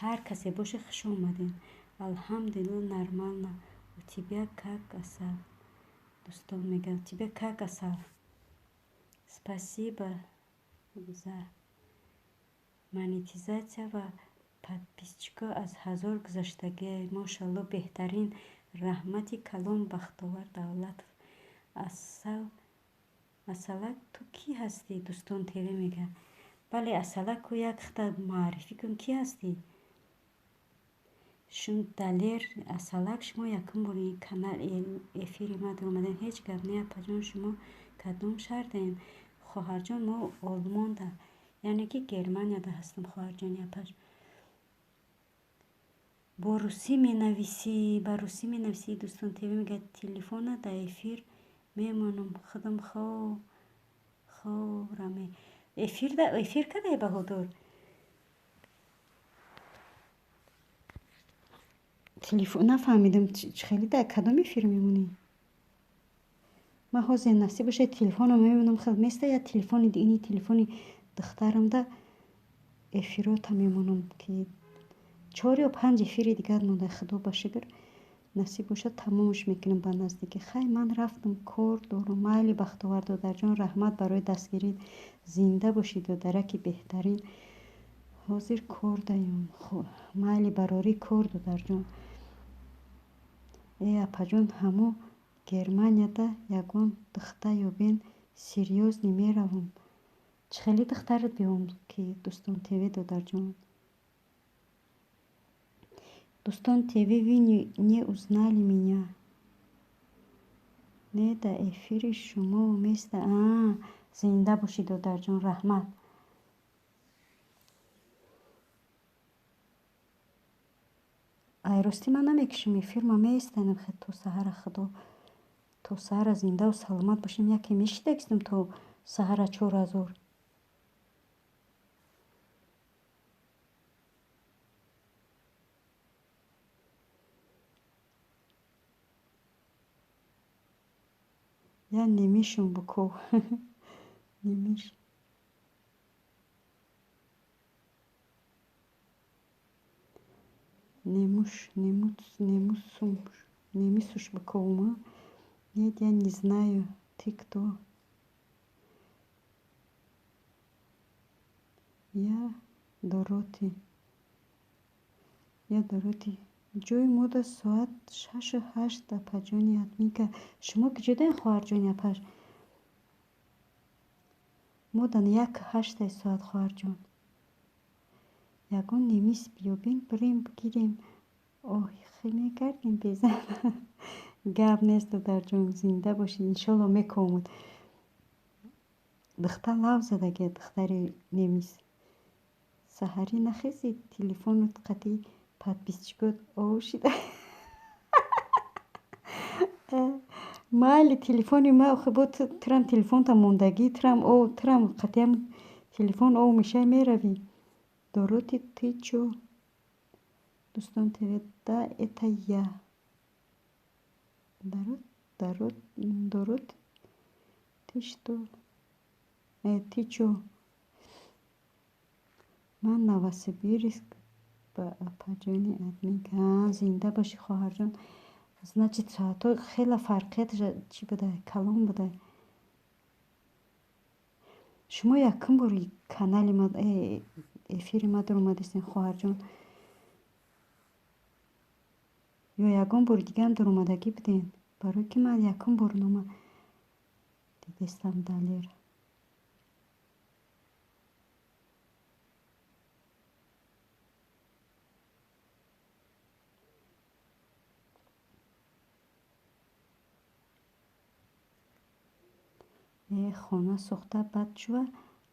Ҳар касе боше, хуш омадед. Алҳамдулилла, нормально. У тебя как, Асал? Дӯстон мегӯяд, у тебя как, Асал? Спасибо за монетизация ва подписчико аз 1000 гузаштагӣ. Мошалло, беҳтарин. Раҳмати калон, Бахтовар Давлатов. Асал, Асалак, ту кӣ ҳастӣ? Дӯстон ТВ мегӯяд. Бале, Асалак, ку як хата муаррифӣ кун, кӣ ҳастӣ? Шун Далер, Асалак, шумо якум бор ин канал эфири ма омадем. Ҳеҷ гап не, апаҷон, шумо кадом шаҳрдаем? Хоҳарҷон, мо Олмонда, яъне ки Германияда ҳастам, хоҳарҷони апаш. Бо русӣ менависӣ, ба русӣ менависӣ, дӯстон ТВ мегӯяд, телефона дар эфир мемонам, худам ховраме. Эфир кадай, Баҳодур? Телефон нафаҳмидам, чӣ хеле дар кадом эфир мемонӣ? Ман ҳозир насиб бошад, телефонам мебинам, хел места я телефони ини телефони духтарамда эфирота мемонам, ки чор ё панҷ эфири дигар монда, худо ба шукр, насиб бошад, тамомаш мекунам ба наздикӣ. Хай, ман рафтам, кор дорам. Майли, Бахтовар додарҷон, раҳмат барои дастгирӣ, зинда бошӣ, додараки беҳтарин. Ҳозир кор даём. Майли, барорӣ кор, додарҷон. Э, апаҷон, ҳамо Германияда ягон духта ёбен, серьёзный меравам. Чӣ хеле духтарат биём, ки дӯстон ТВ, додарҷон? Дӯстон ТВ, вы не узнали меня? Не, дар эфири шумо места. А, зинда бошӣ, додарҷон, раҳмат. Ай, ростӣ ман намекушам эфир, ман меистанам то саҳара, худо то саҳара зиндаву саломат бошем, яке мешидагистам то саҳара 4000. Я немишум буков. Немиш. Немуш, немуц, немусум, немисуш буков. Нет, я не знаю. Ты кто? Я Дороти. Я Дороти. Ҷои мода соат 6-8, апаҷони админка. Шумо куҷодаен, хоҳарҷони апаш? Модан 1-8 соат, хоҳарҷон. Ягон немис биёбем, бирем бигирем. Охи мекардем безан. Гап нест, додарҷон, зинда бошӣ, иншолло мекомад. Духтар лав задагия, духтари немис. Саҳарӣ нахезӣ, телефонат қатъи подписчикот ов шида. Майли, телефони ма охи бо тирам телефонта мондагӣ, тирам ов, тирам қатъиам телефон ов мешавӣ, меравӣ. Дороти, ты чё? Дӯстон ТВ, да, это я. Дорот, Дорот, Дорот, ты что? Ты чё? Ман Новосибирск ба апаҷони админ. Зинда бошӣ, хоҳарҷон. Значит, соатҳо хеле фарқияташ чӣ буда, калон буда. Шумо якум бор канали ма, эфири ма дуромадистен, хоҳарҷон, ё ягон бори дигаам дуромадагӣ буден? Барои ки ман якум бор нома дидестам. Далер, э, хона сӯхта, баъд чӯа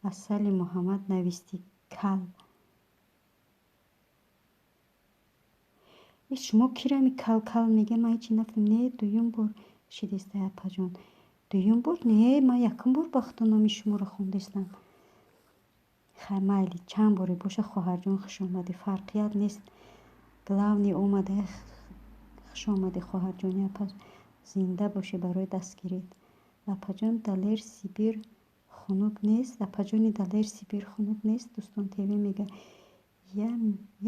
Асали Муҳаммад навистӣ кал. Э, шумо кирами кал кал мега? Ман ҳечи нафаҳмидам. Не, дуюм бор шидестай, апаҷон. Дуюм бор не, ман якум бор ба худо номи шуморо хондестам. Хай, майли, чанд боре боша, хоҳарҷон, хушомадӣ, фарқият нест. Главный омада, хушомадӣ, хоҳарҷони апа, зинда бошӣ барои дастгирит. Апаҷон Далер, Сибир хунук нест? Апаҷони Далер, Сибир хунук нест? Дӯстон ТВ мега: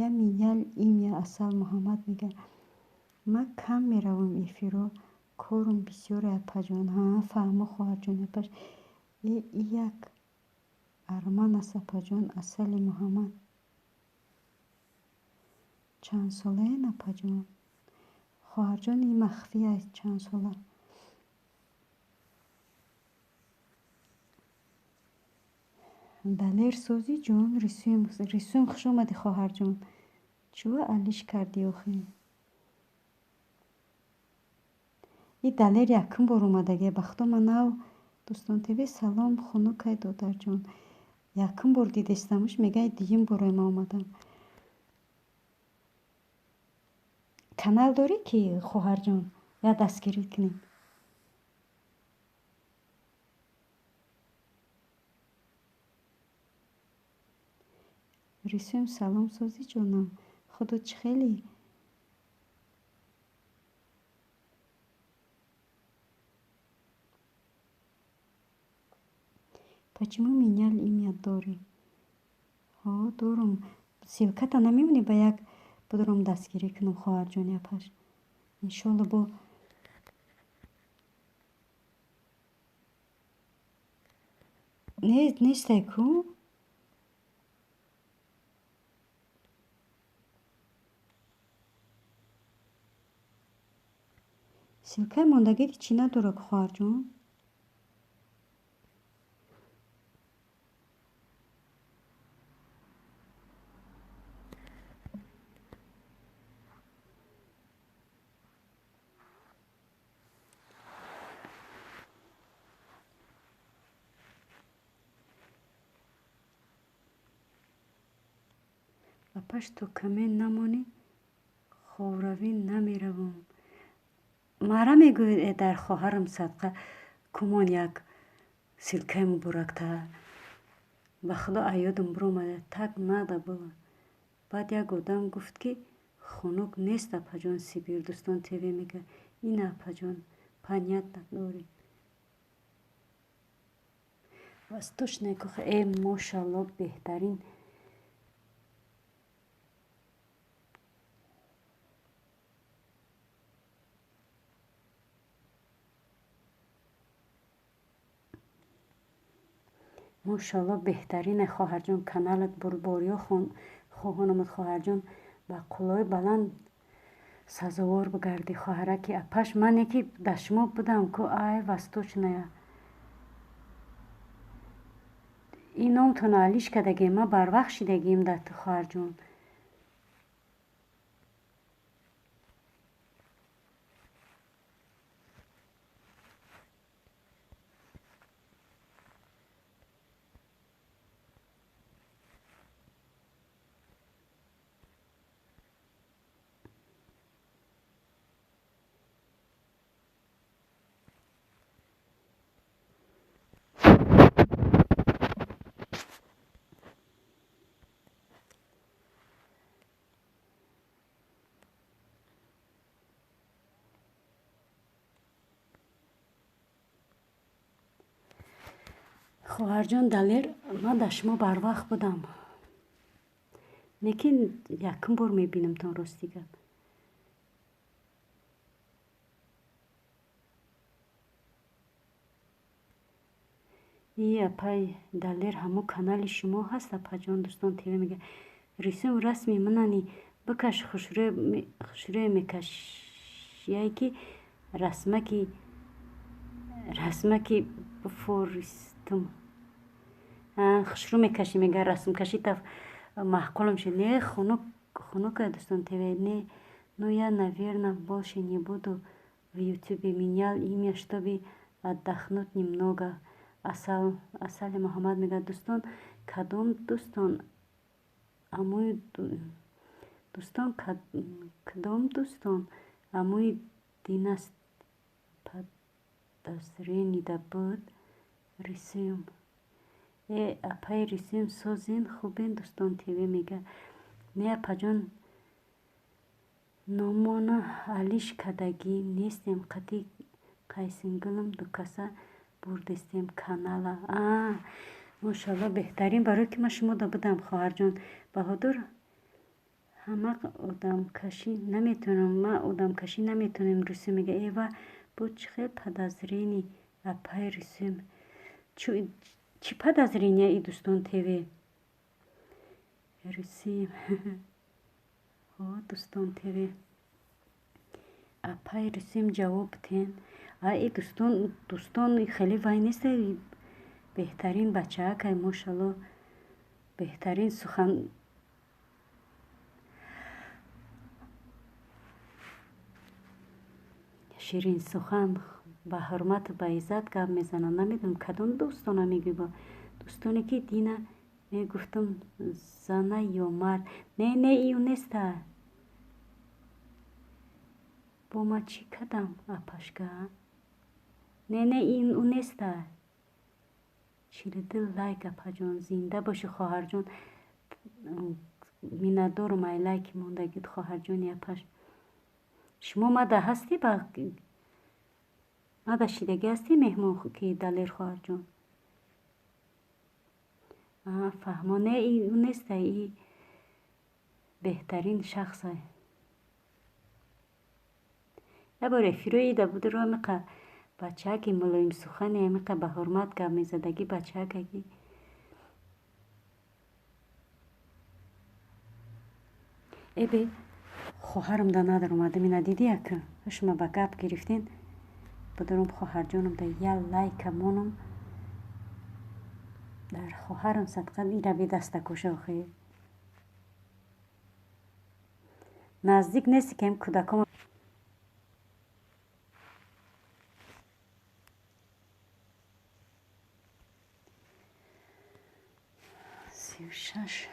я менял имя, Асал Муҳаммад мега. Ман кам меравам эфиро, корум бисёре, апаҷон. Ҳа, фаҳмо, хоҳарҷони апаш. Э, и як арман аст, апаҷон Асали Муҳаммад. Чандсолаен, апаҷон? Хоҳарҷон, и махфӣ аст, чанд сола. Далер, созӣ, ҷон? Рисуем, рисуем, хуш омадӣ, хоҳарҷон. Чӯа алиш кардӣ охи? И Далер якум бор омадагия, ба худо ман нав. Дӯстон ТВ, салом, хунукай, додарҷон. Якум бор дидестамуш, мегӯяд, дуюм боре ман омадам. Канал дорӣ ки, хоҳарҷон, я дастгирӣ кунем? Рисуем, салом, созӣ, ҷонам, худо чӣ хеле? Почему менял имя дорӣ? Ҳо, дорум. Ссылката намемонӣ, ба як будурам дастгирӣ кунам, хоҳарҷони апаш, иншолло. Бо нестай ку? Ссылкаи мондагит чӣ надорад, хоҳарҷон? Апаш, то камен намонӣ, ховравӣ намеравам. Мара мегӯед, э, дар хоҳарам садқа кумон як ссылкаи муборакта. Ба худо, аёдам биромада, так надо было. Баъд як одам гуфт, ки хунук нест, апаҷон, Сибир. Дӯстон ТВ мега: ина, апаҷон, понятно дорӣ. Восточная кухня, э, мошалло, беҳтарин. Мошалло, беҳтарине, хоҳарҷон, каналат бурбориё хоҳонамад, хоҳарҷон, ба қуллаҳои баланд сазовор бигардӣ, хоҳараки апаш. Мане ки дар шумо будам ку, ай, восточная. Ин номтона алиш кардагем, ман барвақт шидагием дар ту, хоҳарҷон. Хоҳарҷон Далер, ман дар шумо барвақт будам. Лекин якум бор мебинамтон, рости гап. И апай Далер, ҳамо канали шумо ҳаст, апаҷон? Дӯстон ТВ мега, рисум расми манани бикаш, хушрӯя мекашяй, ки расмаки бифористум. Хушрӯ мекашӣ, мега, расмкашӣ та маъқулам шуд. Не, хунука, дӯстон ТВ. Не, ну я, наверно, больше не буду в ютубе, менял имя, чтобы отдохнуть немного. Асали Муҳаммад мегӯяд, дӯстон, кадом дӯстон, амӯи дӯстон, кадом дӯстон, амӯи династ подозренида буд рисуем. Э, апаи рисуем, созен, хубен? Дӯстон ТВ мега, не, апаҷон, номона алиш кардагӣ нестем, қати қайсингулам дукаса бурдестем канала. А, мошалло, беҳтарин, барое ки ман шумода будам, хоҳарҷон Баҳодур. Ҳамақ одамкашӣ наметавонам, ман одамкашӣ наметавонем. Русия мега, эва буд, чӣ хел подозрение, апаи русия, чӣ подозрения и дӯстон ТВ Русия? О, дӯстон ТВ, апаи русиям, ҷавоб тен. А, и дӯстон, дӯстон хеле вай неста, беҳтарин бачаакай, мошалло, беҳтарин сухан. Ширинсухан, ба ҳурмату ба иззат гап мезанад. Намедонам, кадом дӯстона мегӯй, бо дӯстоне ки дина мегуфтам, зана ё мард? Не, не, ию неста. Бо ман чӣ кардам, апашка? Не, не, ин ӯ неста. 42 лайк, апаҷон, зинда бошӣ, хоҳарҷон, миннатдорум ай лайки мондагит, хоҳарҷони апаш. Шумо мада ҳастӣ, ба мада шидагӣ ҳастӣ, меҳмон ки Далер, хоҳарҷон, фаҳмо. Не, ӯ неста, и беҳтарин шахса. Як бор эфирои ида буд, ро амиқа бачааки мулоимсухане, амиқа ба ҳурмат гап мезадагӣ бачаакаки. Эбе, хоҳарам да надаромадам, ина дидӣ, ака, шума ба гап гирифтен. Будорум, хоҳарҷонам да я лайка монам, дар хоҳарам садқа. Ира бедаста коша, охи наздик нести ки кӯдаком. 36.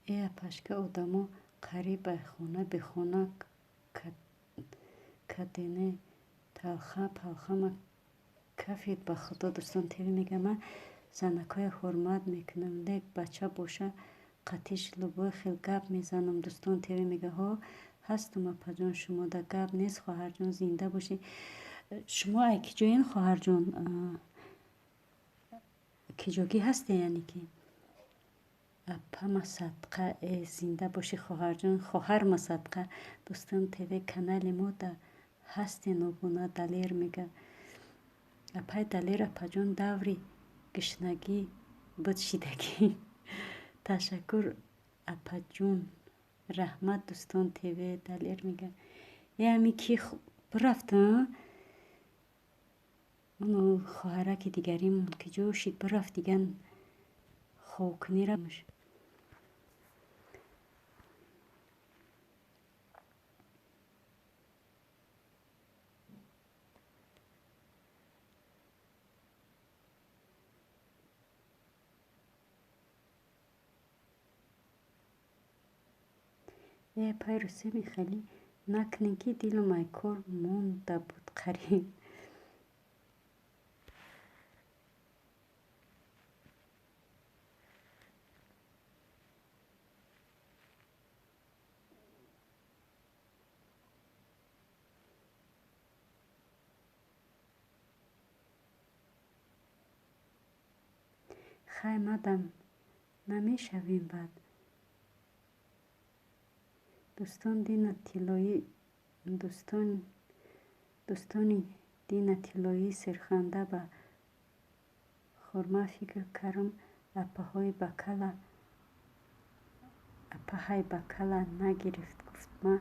Э, апашка, одамо қариб ба хона бехона кадене, талха палхама кафед, ба худо. Дӯстон ТВ мегӯям, ман занакҳоя ҳурмат мекунам, лек бача боша, қатиш любой хел гап мезанам. Дӯстон ТВ мега, ҳо, ҳастум, апаҷон, шумода гап нест, хоҳарҷон, зинда бошӣ. Шумо ай ки ҷоен, хоҳарҷон, ки ҷогӣ ҳасте, яъне ки? Апама садқа, э, зинда бошӣ, хоҳарҷон, хоҳарма садқа. Дӯстон ТВ, канали мо да ҳастен обуна. Далер мега, Апай Далер апаҷон, даври гушнагӣ буд шидагӣ. Ташаккур, апаҷун, раҳмат. Дӯстон ТВ Далер мега. Е, ами ки бирафт? Оно хоҳараки дигаримон ки ҷо шид, бирафт диган хобкунира. Е, апай Русеми, хеле накунем, ки дилум ай кор монда буд қариб. Хай, мадам намешавем баъд. Дӯстон Дина тиллоӣ, дӯстони Дина тиллоӣ серханда ба хурма фикр кардам, апаҳои бакала, апаҳай бакала нагирифт, гуфт: ма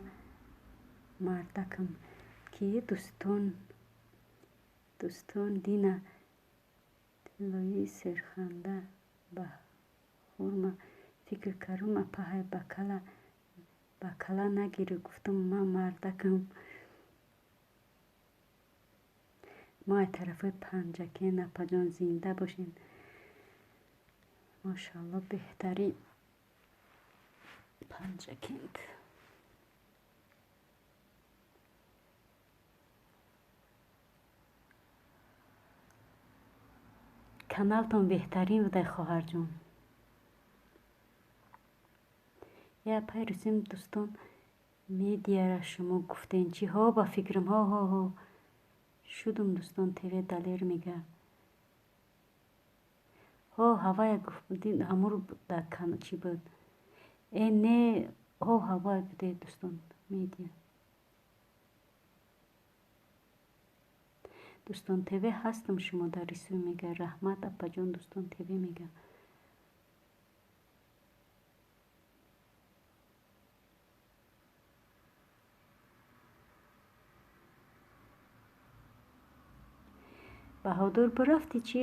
мардакам. Ки дӯстон, дӯстон Дина тиллоӣ серханда ба хурма фикр кардам, апаҳай бакала нагирифт, гуфтам: ман мардакам. Мо ай тарафҳои Панҷакен, апаҷон, зинда бошем. Мошоалло, беҳтарин Панҷакент. Каналтон беҳтарин будай, хоҳарҷон. Е, апай Русим, дӯстон медиара шумо гуфтен чӣ? Ҳо, ба фикрам, ҳо, ҳо, ҳо, шудум. Дӯстон ТВ Далер мега. Ҳо, ҳавая гуфт, ҳамур дар чӣ буд? Э, не, ҳо, ҳавай буде. Дӯстон медиа, Дӯстон ТВ ҳастам, шумо дар рисӯй мега. Раҳмат, апаҷон. Дӯстон ТВ мега. Баҳодур, бирафтӣ чӣ?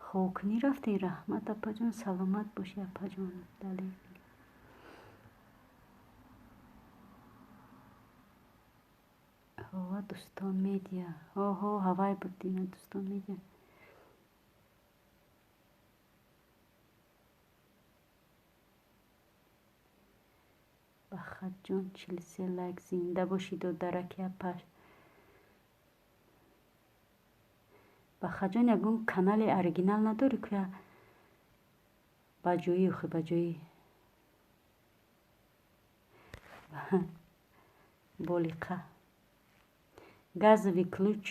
Хобкунӣ рафтем. Раҳмат, апаҷон, саломат бошӣ, апаҷон. Далер. Ҳова, Дӯстон медиа. Ҳо, ҳо, ҳавай буд, Дина, Дӯстон медиа. Бахатҷон, 43 лайк, зинда бошӣ, додараки апаш. Бахатҷон, ягон канали оригинал надорӣ куя? Ба ҷои охи, ба ҷои болиқа. Газовый ключ.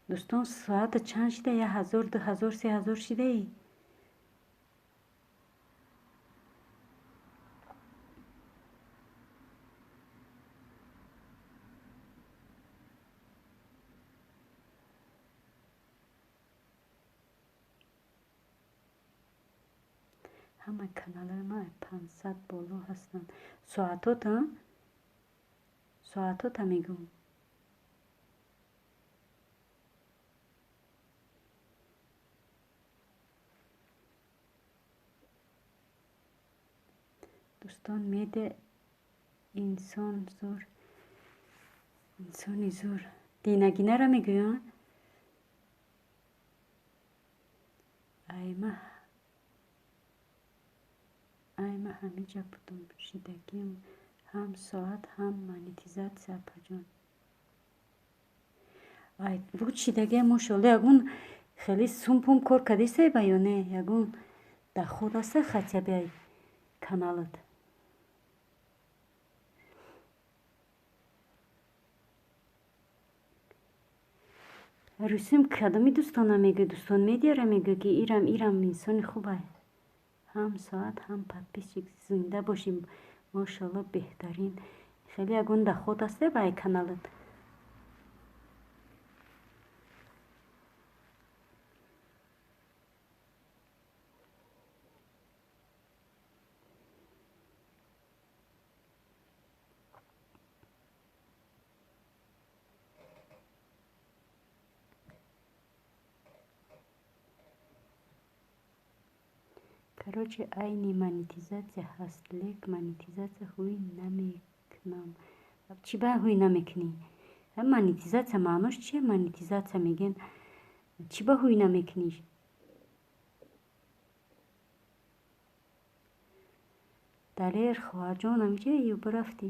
Дӯстон, соата чанд шида? 1000, 2000, 3000 шидаи? Ҳама каналҳои ма 500 боло ҳастанд. Соатота, соатота мегӯм. Дӯстон медиа, инсон зур, инсони зур. Динагинара мегӯянд. Айма, айма ҳамиҷа будум, шидагиам ҳам соат, ҳам монетизатсия, апаҷон. Ай буд шидагиам, мошоалло. Ягон хеле сум-пум кор кардисай ба ё не? Ягон доход аста хотя бы ай каналат? Русим, кадоми дӯстона мегӯ? Дӯстон медиара мегӯ, ки ирам инсони хубай, ҳам соат, ҳам подписчик. Зинда бошем, мошоалло, беҳтарин. Хеле ягон доход аст ба ай каналат? Короче, айни монетизатсия ҳаст, лек монетизатсия ҳуй намекунам. Чӣ ба ҳуй намекунӣ? Монетизатсия маънош чия? Монетизатсия мегӯян. Чӣ ба ҳуй намекунӣ? Далер, хоҳарҷон, амҷа ё бирафтӣ?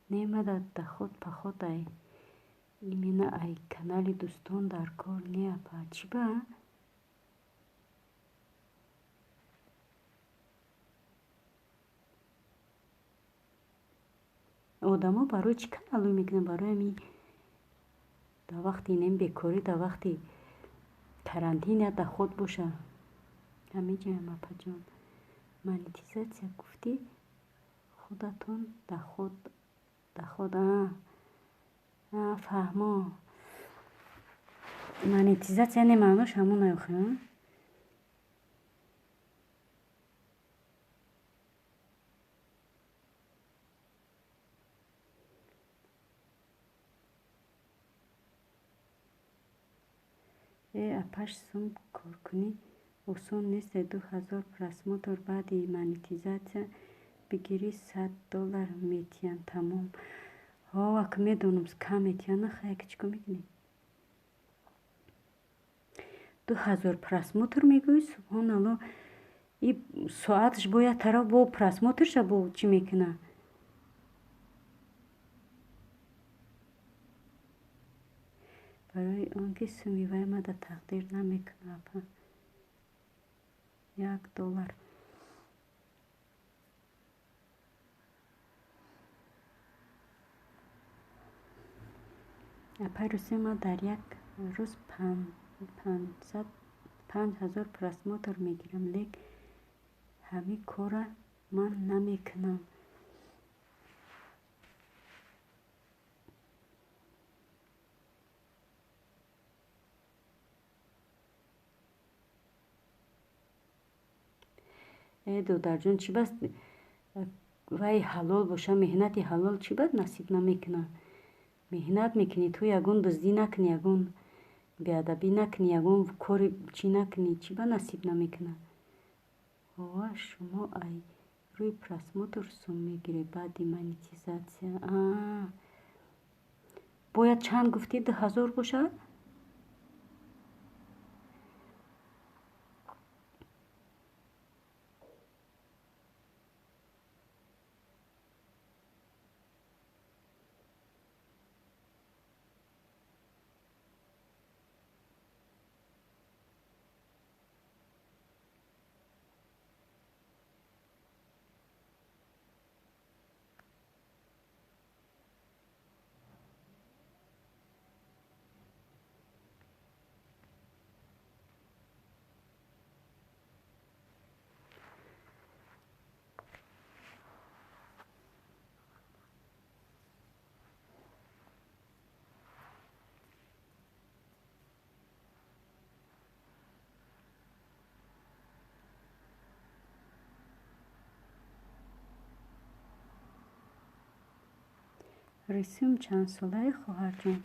Немада доход поход ай именно ай канали дӯстон дар кор не апа. Чӣ ба? Одамо барои чӣ каналҳо мекунанд? Барои ҳамин дар вақти инем бекорӣ, дар вақти карантин я доход боша. Ҳамиҷаям апаҷон. Монетизатсия гуфтӣ худатон доход доход фаҳмо. Монетизатсия не маънош ҳамон охи. Э апаш сум коркунӣ осон нест. 2000 просмотр баъди монетизатсия бигирӣ $100 метиҳанд тамом. Ҳо, ак медонам кам метиҳанд, хай ки чӣ кор мекунӣ? 2000 просмотр мегӯӣ, субҳоналло, и соаташ бо як тараф бо просмотрша бо чӣ мекуна? Барои он ки суми вай мада тақдир намекуна апа. $1. Апай Русия ма дар як рӯз 5000 просмотр мегирам, лек ҳамин корра ман намекунам. Э додарҷон, чӣ бас вай ҳалол боша, меҳнати ҳалол чӣ бад насиб намекуна? Меҳнат мекунӣ, ту ягон дуздӣ накунӣ, ягон беадабӣ накунӣ, ягон кори чӣ накунӣ, чӣ ба насиб намекуна? Ова шумо ай рӯи просмотр сум мегиред баъди монетизатсия. Бояд чанд гуфтӣ? 2000 бошад? Рисум чанд солае, хоҳарҷон?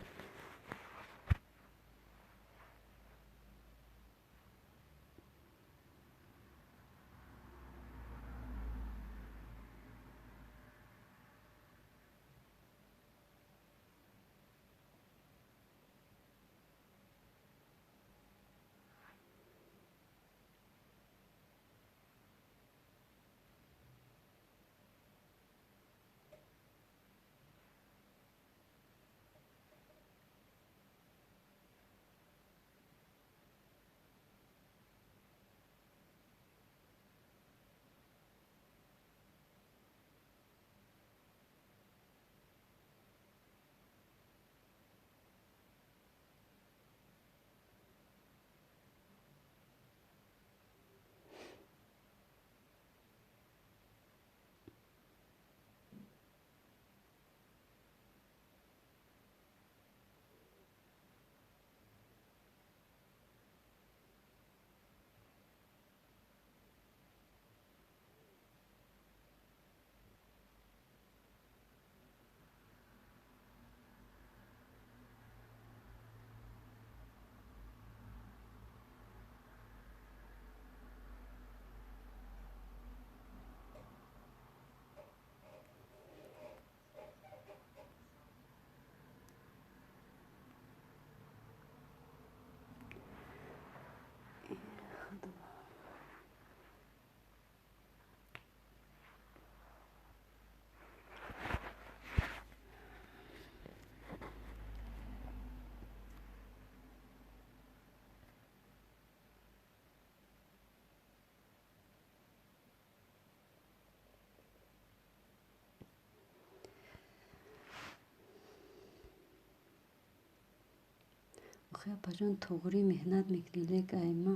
Охи апаҷон, туғрӣ меҳнат мекунӣ, лек айма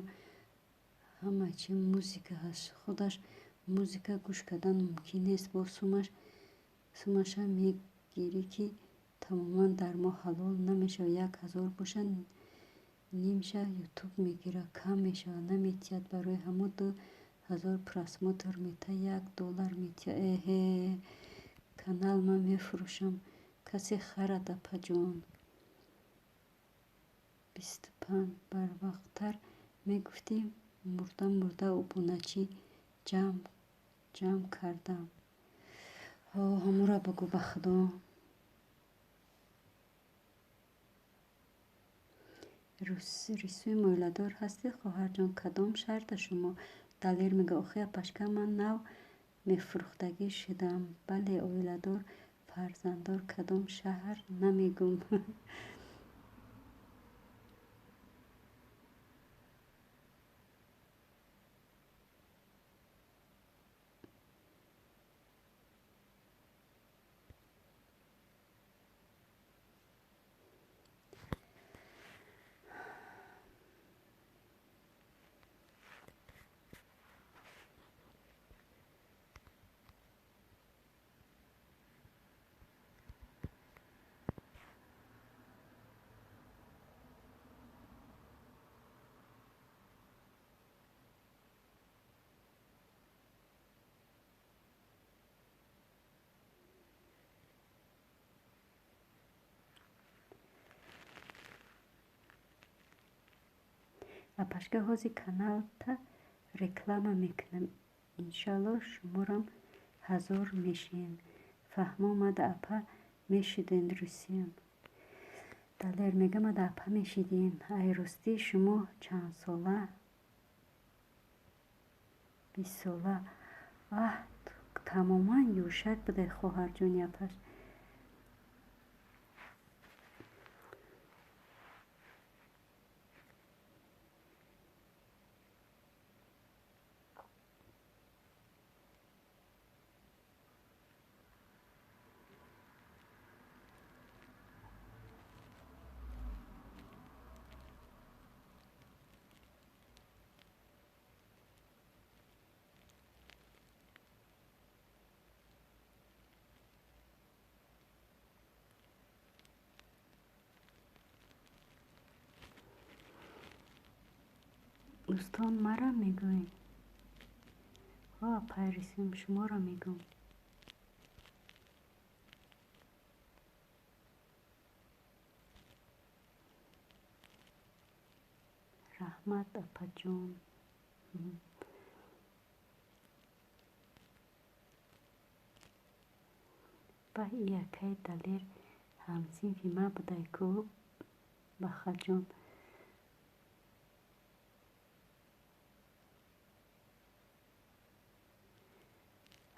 ҳама чи музика ҳаст. Худаш музика гӯш кардан мумкин нест. Бо сумаша мегирӣ, ки тамоман дар моҳ ҳалол намешавад. 1000 бошад, нимша ютуб мегирад, кам мешавад, наметиҳад. Барои ҳамо 2000 просмотр мета, $1 метиҳад. Эҳе, канал ман мефурӯшам, касе харад, апаҷон. 25 барвақттар мегуфтӣ, мурда мурда обуначӣ ҷамъ кардам. Ҳо, ҳамура бугӯ ба худо. Рисуи оиладор ҳастед, хоҳарҷон? Кадом шаҳрда шумо? Далер мега: охи апашка, ман нав мефурӯхтагӣ шудам. Бале, оиладор, фарзанддор. Кадом шаҳр намегӯм. Апашка, ҳозир каналта реклама мекунам. Иншалло, шуморам 1000 мешем. Фаҳмо, мада апа мешиден русиям. Далер мега: мада апа мешидин. Ай ростӣ, шумо чандсола? 20сола. Аҳ, тамоман ёшак будай, хоҳарҷони апаш. Дӯстон, мара мегӯед? Ҳо, апай Рисум, шуморо мегӯм. Раҳмат, апаҷон. Баҳ, и акаи Далер ҳамсинфи ман будай ку, Бахаҷон.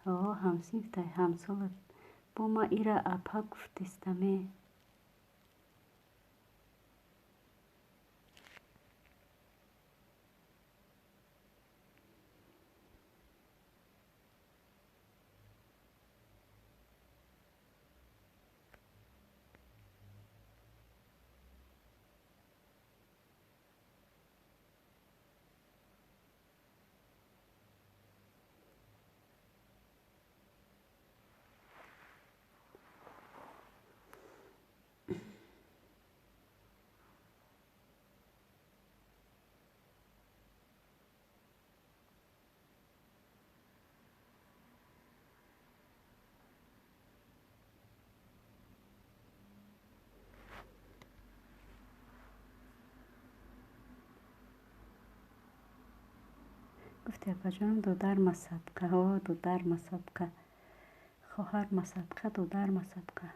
Ҳо, ҳамсинфтай, ҳамсолат. Бо ма ира апа гуфтестаме. Гуфти апаҷонам, додар масадқа. Ҳо, додар масадқа, хоҳар масадқа, додар масадқа.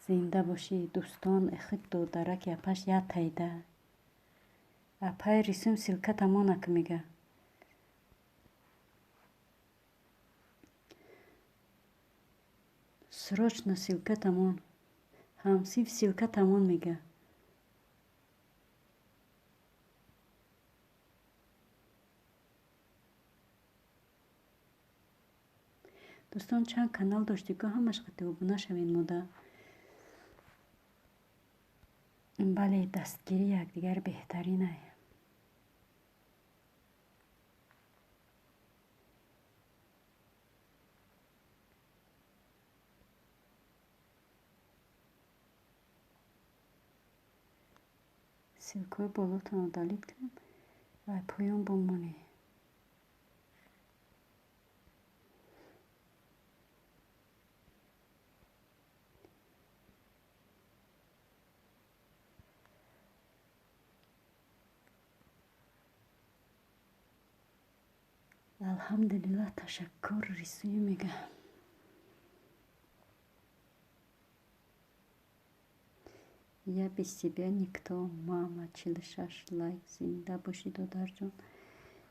Зинда бошӣ, дӯстон. Эхи додараки апаш ятайда. Апай Рисум, ссылка тамонак мега. Срочно ссылка тамон. Ҳамсинф, ссылка тамон мега. Дӯстон, чанд канал доштику ҳамаш қати обуна шавед мода. Бале, дастгирии якдигар беҳтаринай. Ссылкаи болотонро удалить кунем ва поён бимонед. Алҳамдулиллаҳ, ташаккур, рисуӣ мега. Я без тебя никто, мама, 46 лайк. Зинда бошӣ, додарҷон,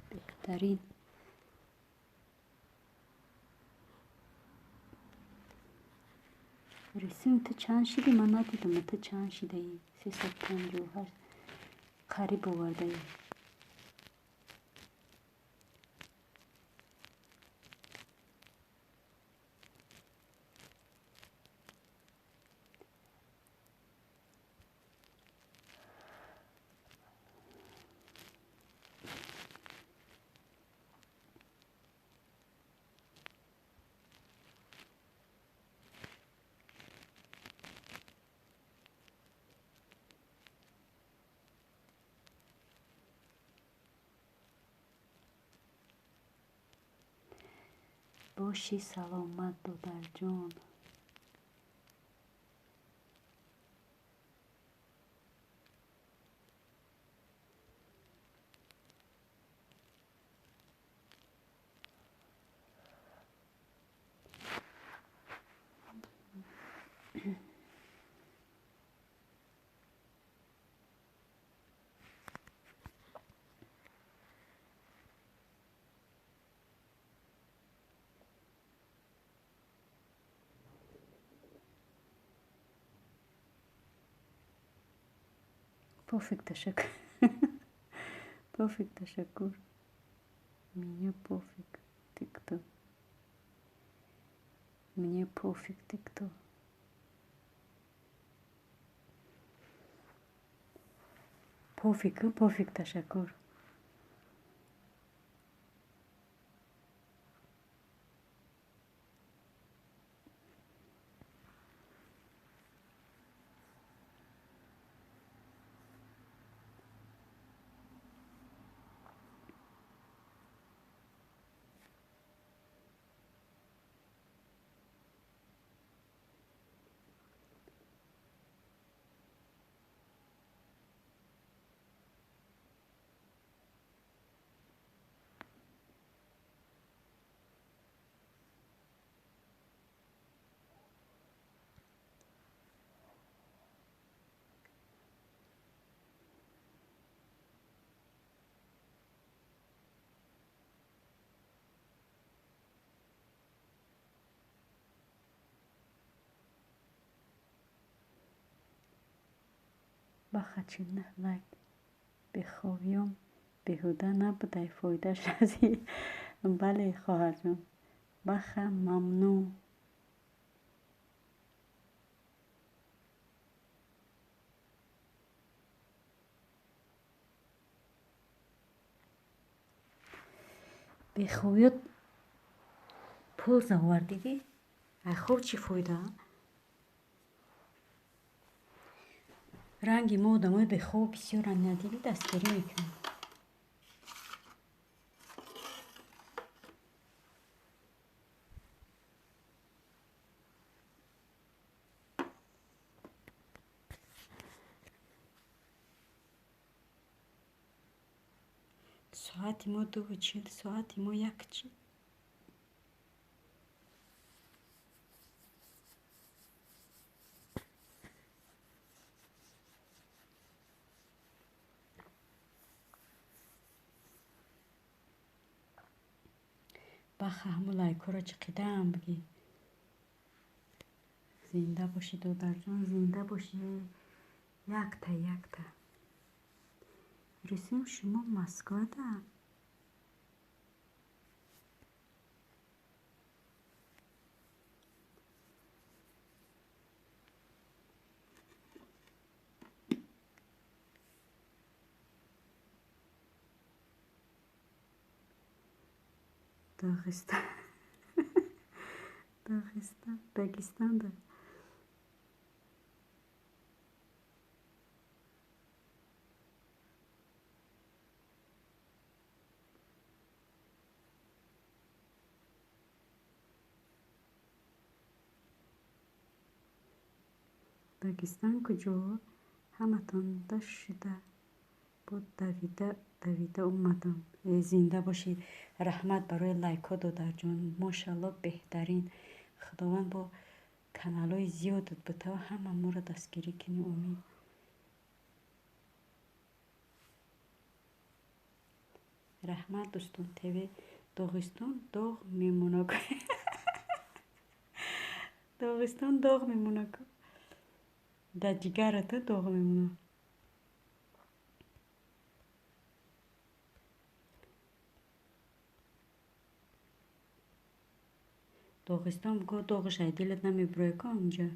беҳтарин. Рисуем, ту чанд шидӣ? Ман надидам, ту чанд шидаӣ? 358 қариб овардаӣ. Боши саломат, додарҷон. Пофиг, ташаккур. Пофиг, ташаккур. Мне пофиг, ты кто? Мне пофиг, ты кто? Пофиг, пофиг, ташаккур. Баха 49 лайк. Бехобиём беҳуда набудай, фоидааш расид. Бале, хоҳарҷон. Баха мамнун. Бехобиёт пулза овардидӣ? Ай хоб чӣ фоида? Ранги мо одамои бехоб бисёранд, надидӣ, дастгирӣ мекунанд. Соати мо 2:40, соати мо 1:40. Баха ҳамун лайкҳоро чиқидаам бигӣ. Зинда бошӣ, додарҷон, зинда бошӣ. Якта, якта. Рисум, шумо Москвада? Дағистан. Дағистан, Дагестанда. Дагестан куҷо? Ҳаматонда шуда буд, давида давида омадам. Э, зинда бошӣ. Раҳмат барои лайкҳо, додарҷон. Мошалло, беҳтарин. Худованд бо каналҳои зиёдат битава, ҳама моро дастгирӣ кунӣ. Омин. Раҳмат, Дӯстон ТВ. Доғистон доғ мемонад. Доғистон доғ мемонад. Дар ҷигарата доғ мемонад. Доғистон го доғаш ай дилат намебурояд ко онҷо.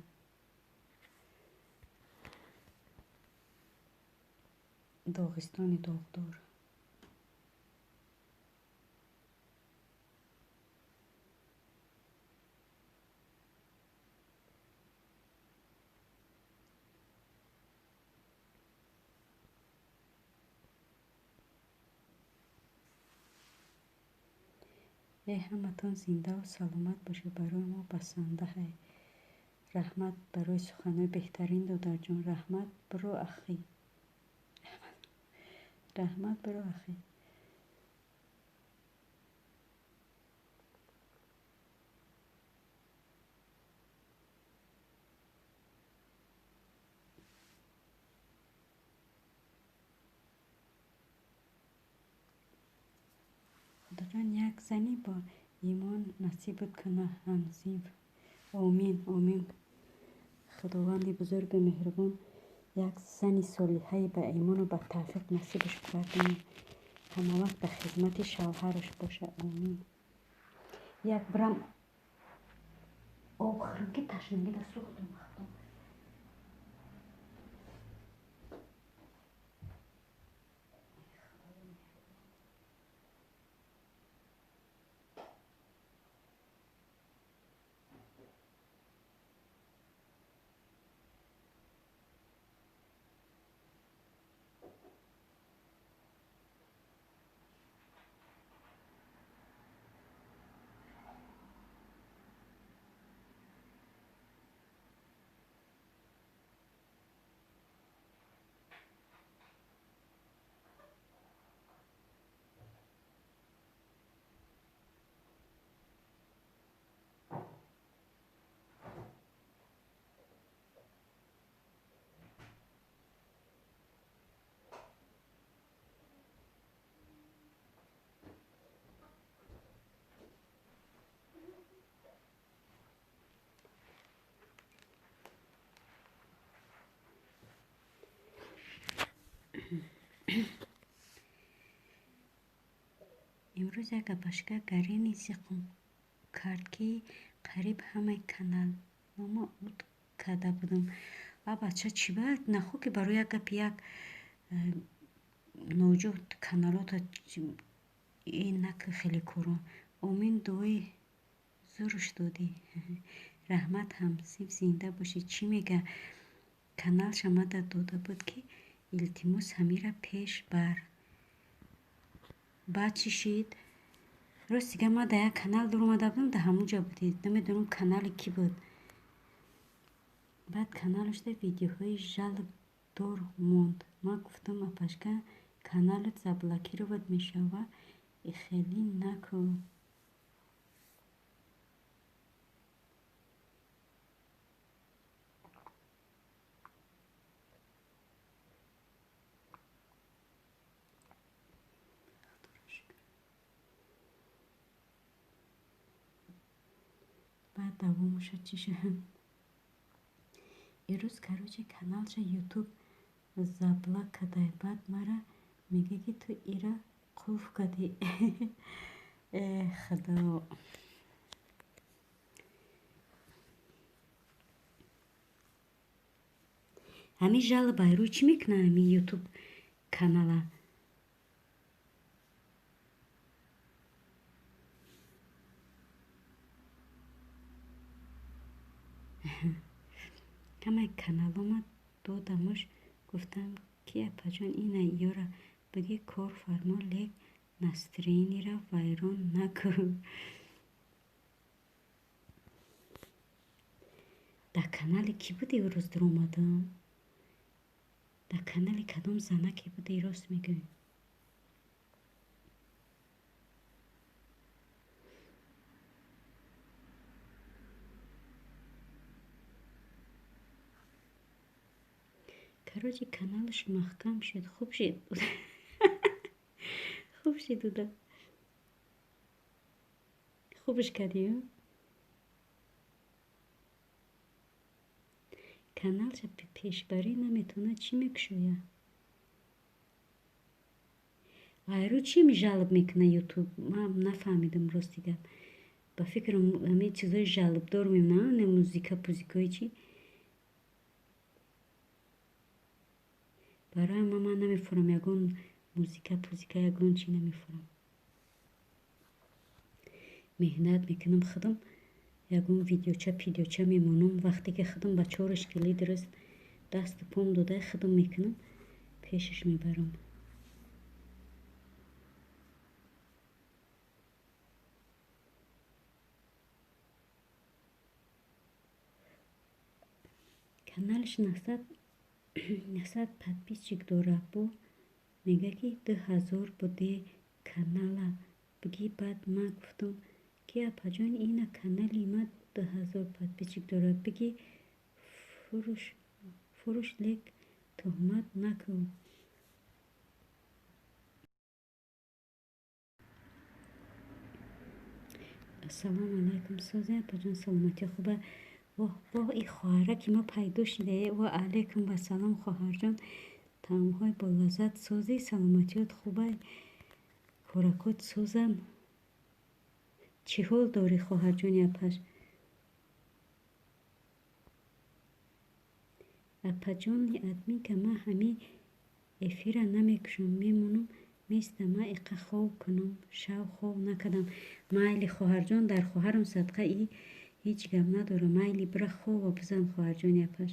Доғистони доғдор. Э, ҳаматон зиндаву саломат бошед, барои мо басанда ҳай. Раҳмат барои суханҳои беҳтарин, додарҷон. Раҳмат, биро ахӣ. Раҳмат, биро ахӣ. Худоҷон як зани бо имон насибат кунад, ҳамсинф. Омин, омин. Худованди бузургу меҳрубон як зани солиҳае ба имону ба тавфиқ насибаш гардонад. Ҳамавақт ба хизмати шавҳараш бошад. Омин. Як бирам об хӯрам, ки ташнагида сӯхтум. Имрӯз як апашка Гарини зиқм кард, ки қариб ҳамаи каналҳомо ут карда будам. А бача, чӣ ба нахо ки барои як гапи як ноҷо каналота ин наки хеле коро. Омин, дуои зуруш додӣ. Раҳмат, ҳамсинф, зинда бошӣ. Чӣ мега? Каналша мада дода буд, ки илтимос, ҳамира пеш бар. Баъд чӣ шид? Рост дига, ман дар як канал дуромада будам, дар ҳамонҷо будед. Намедонам, канали кӣ буд. Баъд каналашда видеоҳои жалобдор монд. Ман гуфтам: апашка, каналат заблокировать мешава, ихелӣ накун. Баъд давомаша чӣ шуд? Ирӯз, короче, каналша Ютуб заблок кадай. Баъд мара мега, ки ту ира қулф кардӣ. Э, худо. Ҳамин жалоба рӯй чӣ мекунад ҳамин Ютуб канала? Ҳамаи каналома додамуш, гуфтам, ки апаҷон, ина ёра биги кор фармо, лек настроениро вайрон накун. Дар канали кӣ буди рӯз дуромадам? Дар канали кадом занаке буди, рост мегӯӣ? Короче, каналаш маҳкам шуд, хуб шуд. Хуб шуд уда. Хубш кардӣ? Каналша пешбарӣ наметавонад, чӣ мекушояд? Айрӯ чӣ жалоб мекунад Ютуб? Ман нафаҳмидам, рости гап. Ба фикрам, ҳамин чизҳои жалобдор мемонанд, не музика, пузикои чӣ? Барои ман намефурам ягон музика, пузика, ягон чӣ намефурам. Меҳнат мекунам худам, ягон видеоча, пидеоча мемонам. Вақте ки худам ба чораш кили дуруст дасту пом дода худам мекунам, пешаш мебарам. Каналаш 900 подписчик дорад, бо мега, ки 2000 буде канала биги. Баъд ман гуфтам, ки апаҷон, ина канали ма 2000 подписчик дорад, биги фурӯш, лек туҳмат накун. Ассалому алайкум, созе апаҷон, саломатӣ хуба? Воҳ, воҳ, и хоҳара ки ма пайдо шида. Ва алайкум вассалом, хоҳарҷон, таомҳои болаззат созӣ, саломатиёт хуба, хӯракот созам. Чӣ ҳол дорӣ, хоҳарҷони апаш? Апаҷони админка, ман ҳамин эфира намекушам, мемонам, местам, ман иқа хоб кунам, шав хоб накардам. Майли, хоҳарҷон, дар хоҳарам садқа, и ҳеҷ гап надорам. Майли, бира хова бизан, хоҳарҷони апаш.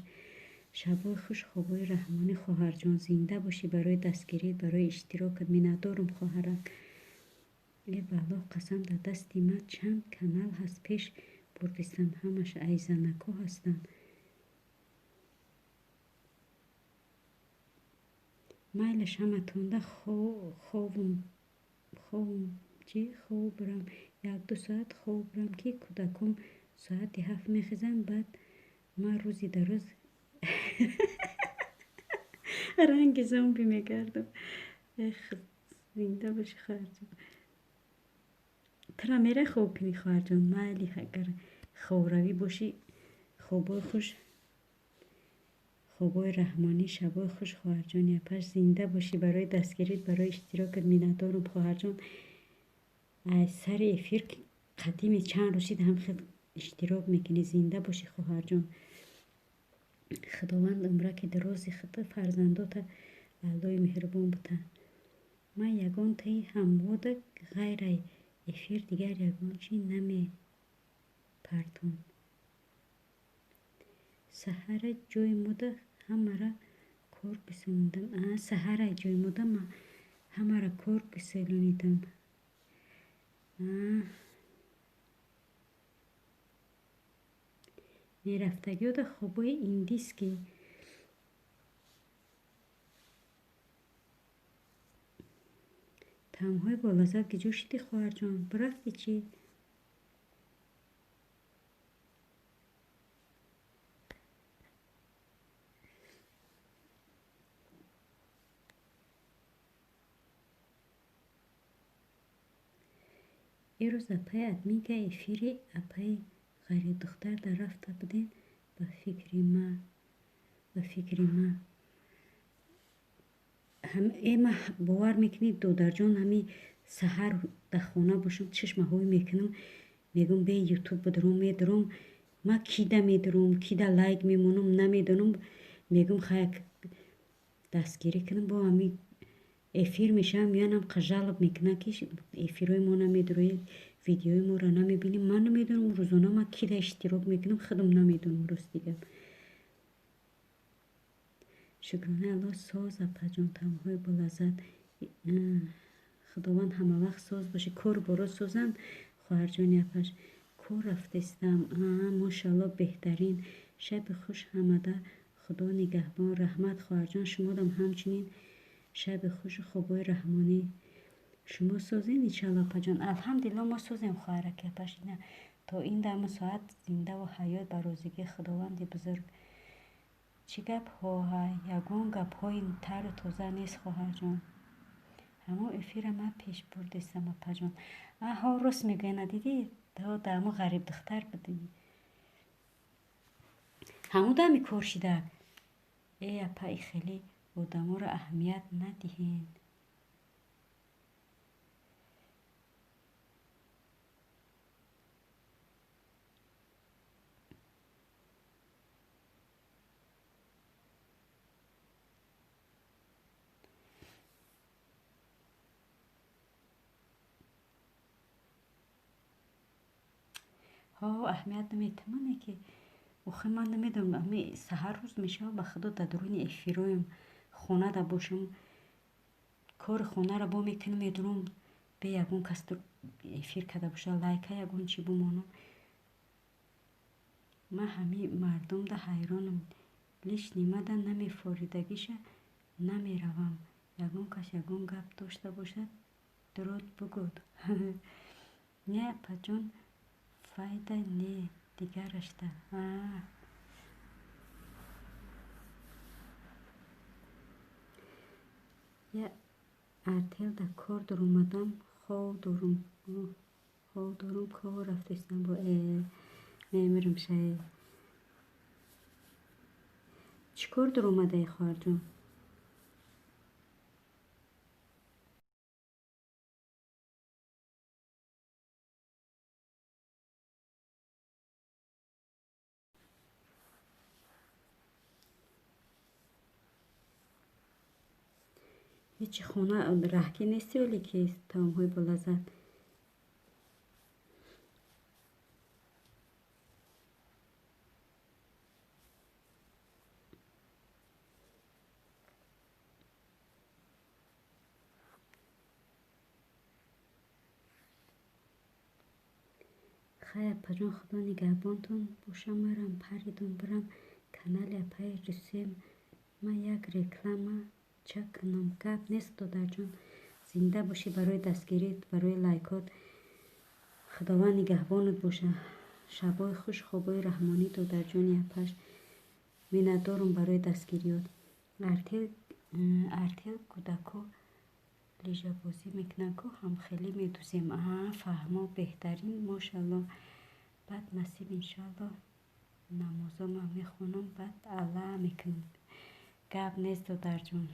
Шабои хуш, хобои раҳмонӣ, хоҳарҷон, зинда бошӣ, барои дастгирит, барои иштирокат миннатдорум, хоҳарак. Э, ба Аллоҳ қасам, дар дасти ман чанд канал ҳаст, пеш бурдистам, ҳамаш айзанако ҳастанд. Майлаш, ҳаматонда ховум чи хоб бирам, 1-2 соат хоб бирам, ки кӯдаком соати 7 мехезанд, баъд ман рӯзи дароз ранги зомби мегардам. Эх, зинда бошӣ, хоҳарҷон. Тура мерай хоб кунӣ, хоҳарҷон? Майли, агар хобравӣ бошӣ, хобои хуш, хобои раҳмонӣ, шабои хуш, хоҳарҷони апаш, зинда бошӣ, барои дастгирит, барои иштирокат миннатдорум, хоҳарҷон. Аз сари эфир қадими чанд рӯз шид, ҳам хел иштирок мекунӣ, зинда бошӣ, хоҳарҷон. Худованд умраки дарози худ, фарзандота Аллои меҳрубон бута. Ман ягонтаи ҳамвода ғайрай эфир дигар ягон чӣ намепартом. Саҳара ҷои мода ҳамара кор гуселонидам. Саҳара ҷои мода ҳамара кор гуселонидам. Мерафтагиёда хобои индийский. Таомҳои болаззат ки ҷо шидӣ, хоҳарҷон? Бирафтӣ чӣ? Ирӯз апаи админка эфири апаи ғарибдухтар дар рафта будем, ба фикри ма ма бовар мекунед, додарҷон, ҳами саҳар дар хона бошам, чишмаҳое мекунам, мегӯм, бе Ютуб бидуром, медуром, ма кида медуром, кида лайк мемонам, намедонам, мегӯм, хаяк дастгирӣ кунам, бо ҳами эфир мешавам, меянам, жалоб мекунам, ки эфирҳои мо намедуроед. Видеои моро намебинӣ. Ман намедонам рӯзона ман кида иштирок мекунам, худам намедонам, рости гап. Шукронаи Аллоҳ, соз, апаҷон, таомҳои болаззат. Худованд ҳамавақт соз бошӣ. Кор боро созанд, хоҳарҷони апаш. Кор рафтестам. Мошалло, беҳтарин. Шаби хуш ҳамада, Худо нигаҳбон. Раҳмат, хоҳарҷон, шумодам ҳамчунин шаби хушу хобҳои раҳмонӣ. Шумо созен, иншалло, апаҷон? Алҳамдулилло, мо созем, хоҳараки апаш. Ина то ин даму соат зиндаву ҳаёт ба розигии Худованди бузург. Чӣ гапҳо? Ягон гапҳои тару тоза нест, хоҳарҷон. Ҳамон эфира ман пеш бурдестам, апаҷон. Аҳо, рост мегӯя, надидӣ? То ҳамон ғарибдухтар будӣ. Ҳамон дами кор шидак. Э, апа, и хеле одаморо аҳамият надиҳен. Ҳо, аҳамият наметамане ки охи ман намедонам, ами саҳар рӯз мешава, ба худо, дар дуруни эфироем, хонада бошам, кори хонаро бо мекунам, медурам, бе ягон кас эфир карда боша, лайка ягон чӣ бимонам. Ман ҳами мардумда ҳайронам. Лишний мада намефоридагиша намеравам. Ягон кас ягон гап дошта бошад, дуруд бугӯд. Не, апаҷон, файда не, дигарашта. Я артелда кор дуромадам, хов дорум, хов дорум, кор рафтестам бо мемирам шай. Чӣ кор дуромадаи, хоҳарҷон? Ҳечи хона раҳкӣ нести, оле ки таомҳои болаззат. Хай, апаҷон, Худо нигаҳбонтон боша. Марам паридум, бирам канали апаи Русем, ман як реклама ча кунам. Гап нест, додарҷон, зинда бошӣ, барои дастгирит, барои лайкот. Худованд нигаҳбонат боша. Шабҳои хуш, хобҳои раҳмонӣ, додарҷони апаш. Миннатдорум барои дастгириёт. Артел кӯдако лижабозӣ мекунанд ку, ҳамхелӣ медӯзем. Аа, фаҳмо, беҳтарин, мошалло. Баъд насиб, иншоалло, намозома мехонам, баъд алла мекунам. Гап нест, додарҷон.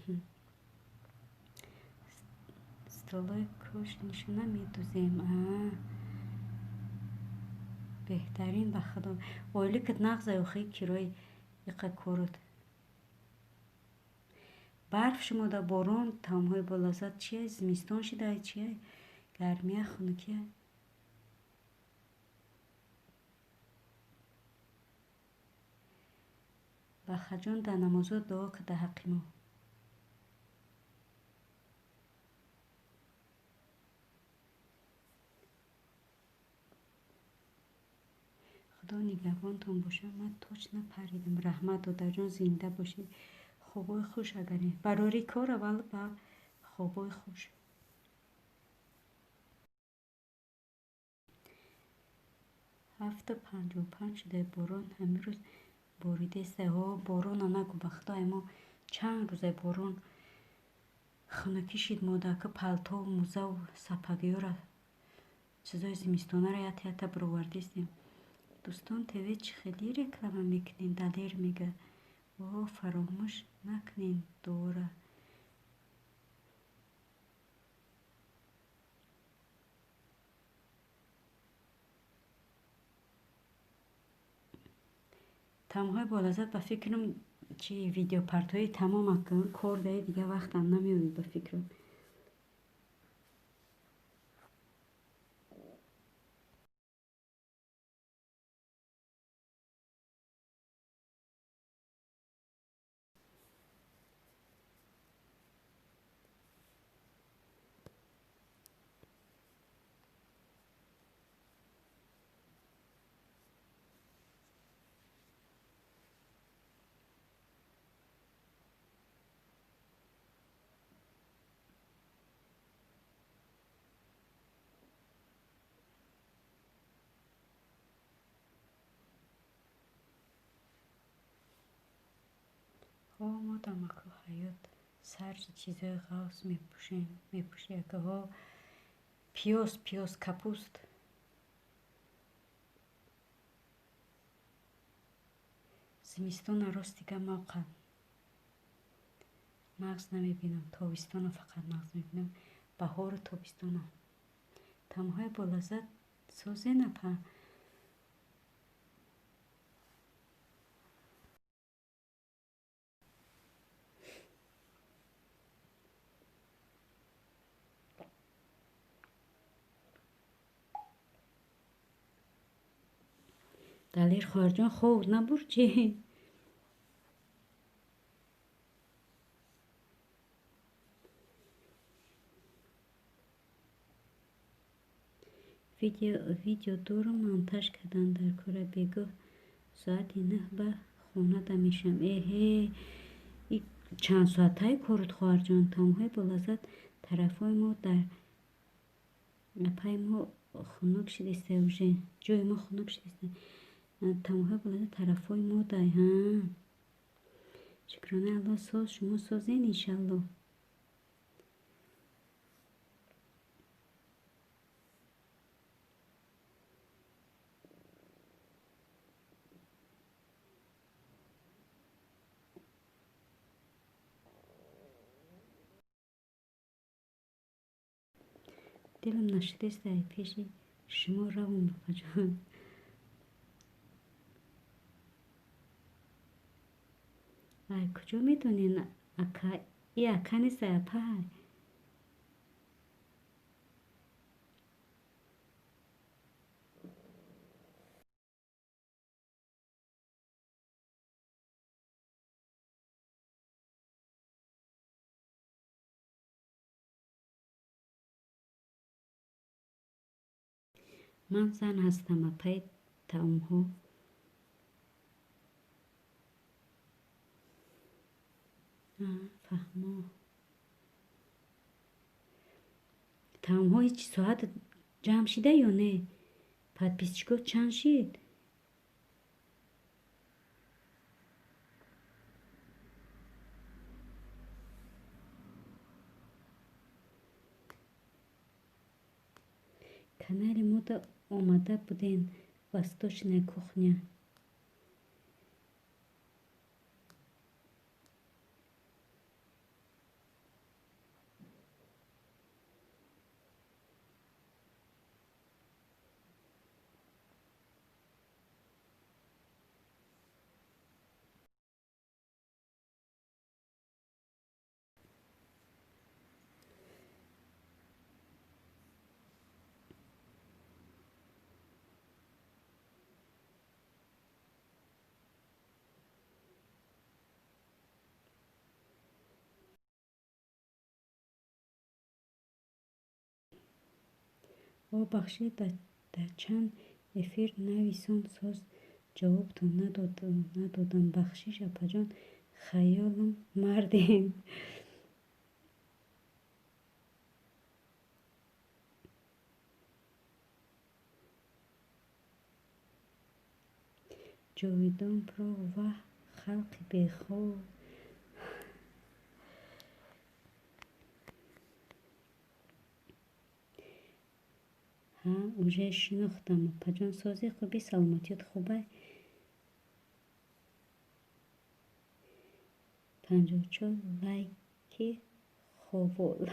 Столои кӯшнишона медӯзем. Аа, беҳтарин, ба худо. Ойликат нағзай охи, кирои иқа корот. Барф шумода, борон, таомҳои болаззат чия? Зимистон шидай, чия? Гармия, хунукия? Бахаҷон, дар намозо дуо куда ҳаққи мо. Худо нигаҳбонтон боша. Ман точно паридам. Раҳмат, додарҷон, зинда бошед. Хобҳои хуш агаре. Барори кор аввал ба хобҳои хуш. 7:55 шудаи, борон ҳамин рӯз боридеста. Ҳо, борона нагӯ, ба худо, мо чанд рӯзай борон хунукӣ шид, модака палтову мӯзаву сапагиёра, чизои зимистонаро ята ята бировардистем. Дӯстон ТВ чӣ хеле реклама мекунен, Далер мега. О, фаромӯш накунен дуора. Таомҳои болаззат, ба фикрам, чи видеопартои тамом кор даи, дига вақтам намеёбӣ, ба фикрам. О, мо дамаку ҳаёт сарчи чизои ғафз мепӯшем, мепӯши акаҳо. Пиёз, пиёз, капуст. Зимистона ростига мавқа нағз намебинам, тобистона фақат нағз мебинам, баҳору тобистона. Таомҳои болаззат созен, апа? Далер хоҳарҷон, хоб набурд чӣ? Видео дорум, монтаж кардан дар кора. Бегоҳ соати 9 ба хонада мешавам. Эҳе, чанд соатҳаи корут, хоҳарҷон? Таомҳои болаззат тарафҳои мо дар апаи мо хунук шидиста уже. Ҷои мо хунук шидиста. Таомҳои болаззат тарафҳои мо дай, ҳа. Шукронаи Аллоҳ, соз, шумо созен, иншаллоҳ. Дилам нашудеста пеши шумо равам, бабаҷон. Ай куҷо медонен, ака? И ака нест, апа. Ман зан ҳастам, апаи таомҳо. Фаҳмо. Таомҳо ҳеҷ соат ҷамъ шида ё не? Подписчикҳо чанд шид? Канали мода омада буден, Восточная кухня. О, бахшед, дар чанд эфир нависон, соз ҷавобтон надодам. Бахшиш, апаҷон, хаёлам мардем. Ҷовидон про, ваҳ, халқи бехоб. Ҳа, уже шинохтам, апаҷон, сози, хуби, саломатиёт хубай? 54 лайки ховолу,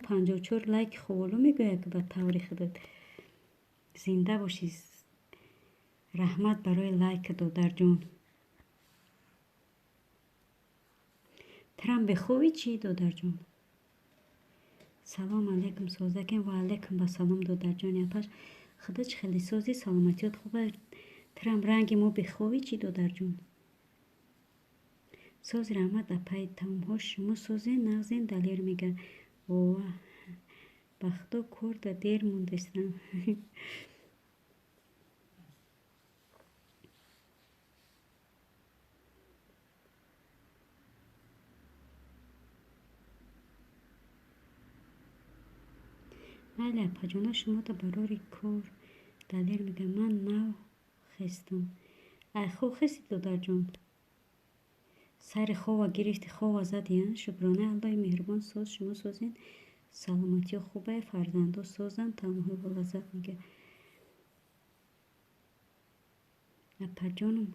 54 лайки ховолу мегӯяд ки ба таври худат. Зинда бошӣ. Раҳмат барои лайк, додарҷон. Трам бехоби чӣ, додарҷон? Салом алейкум, созакем. Ва алейкум ба салом, додарҷони апаш. Худо чӣ хеле созӣ, саломатиёт хуба. Трам ранги мо бехоби чӣ, додарҷон? Соз, раҳмат, апаи таомҳо шумо созен, нағзен, Далер мега. Ова, ба худо корда дер мондестам. Майли, апаҷона, шумода барори кор. Далер мега, ман нав Хестам. Ай хоб хести, додарҷон? Сари хова гирифти, хова зади, а? Шукронаи Аллоҳи меҳрубон, соз, шумо созен, саломатиё хубае, фарзандо созанд, таомҳои болаззат мега. Апаҷоном,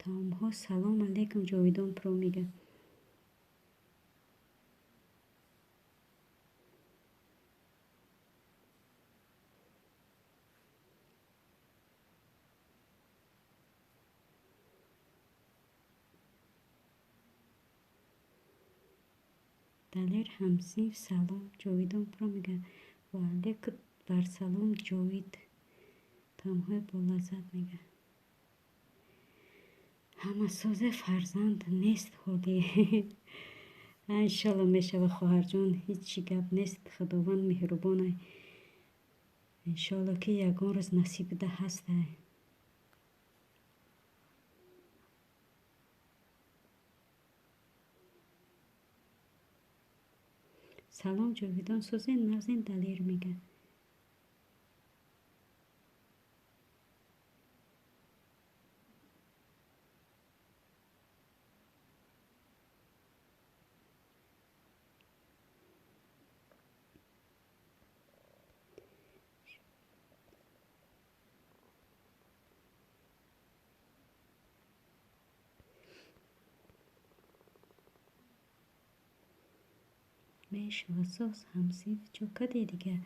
таомҳо, салом алейкум, Ҷовидон Про мега. Далер ҳамсинф, салом, Ҷовидон Про мега. Ва алейкум барсалом, Ҷовид. Таомҳои болаззат мега. Ҳама созе, фарзанд нест ҳолӣ. Иншолло мешава, хоҳарҷон, ҳеҷ гап нест, Худованд меҳрубонай. Иншолло ки ягон рӯз насибда ҳастай. Салом, Ҷовидон, созен, нағзен, Далер мега. Мешава, соз, ҳамсинф, чо кади дига?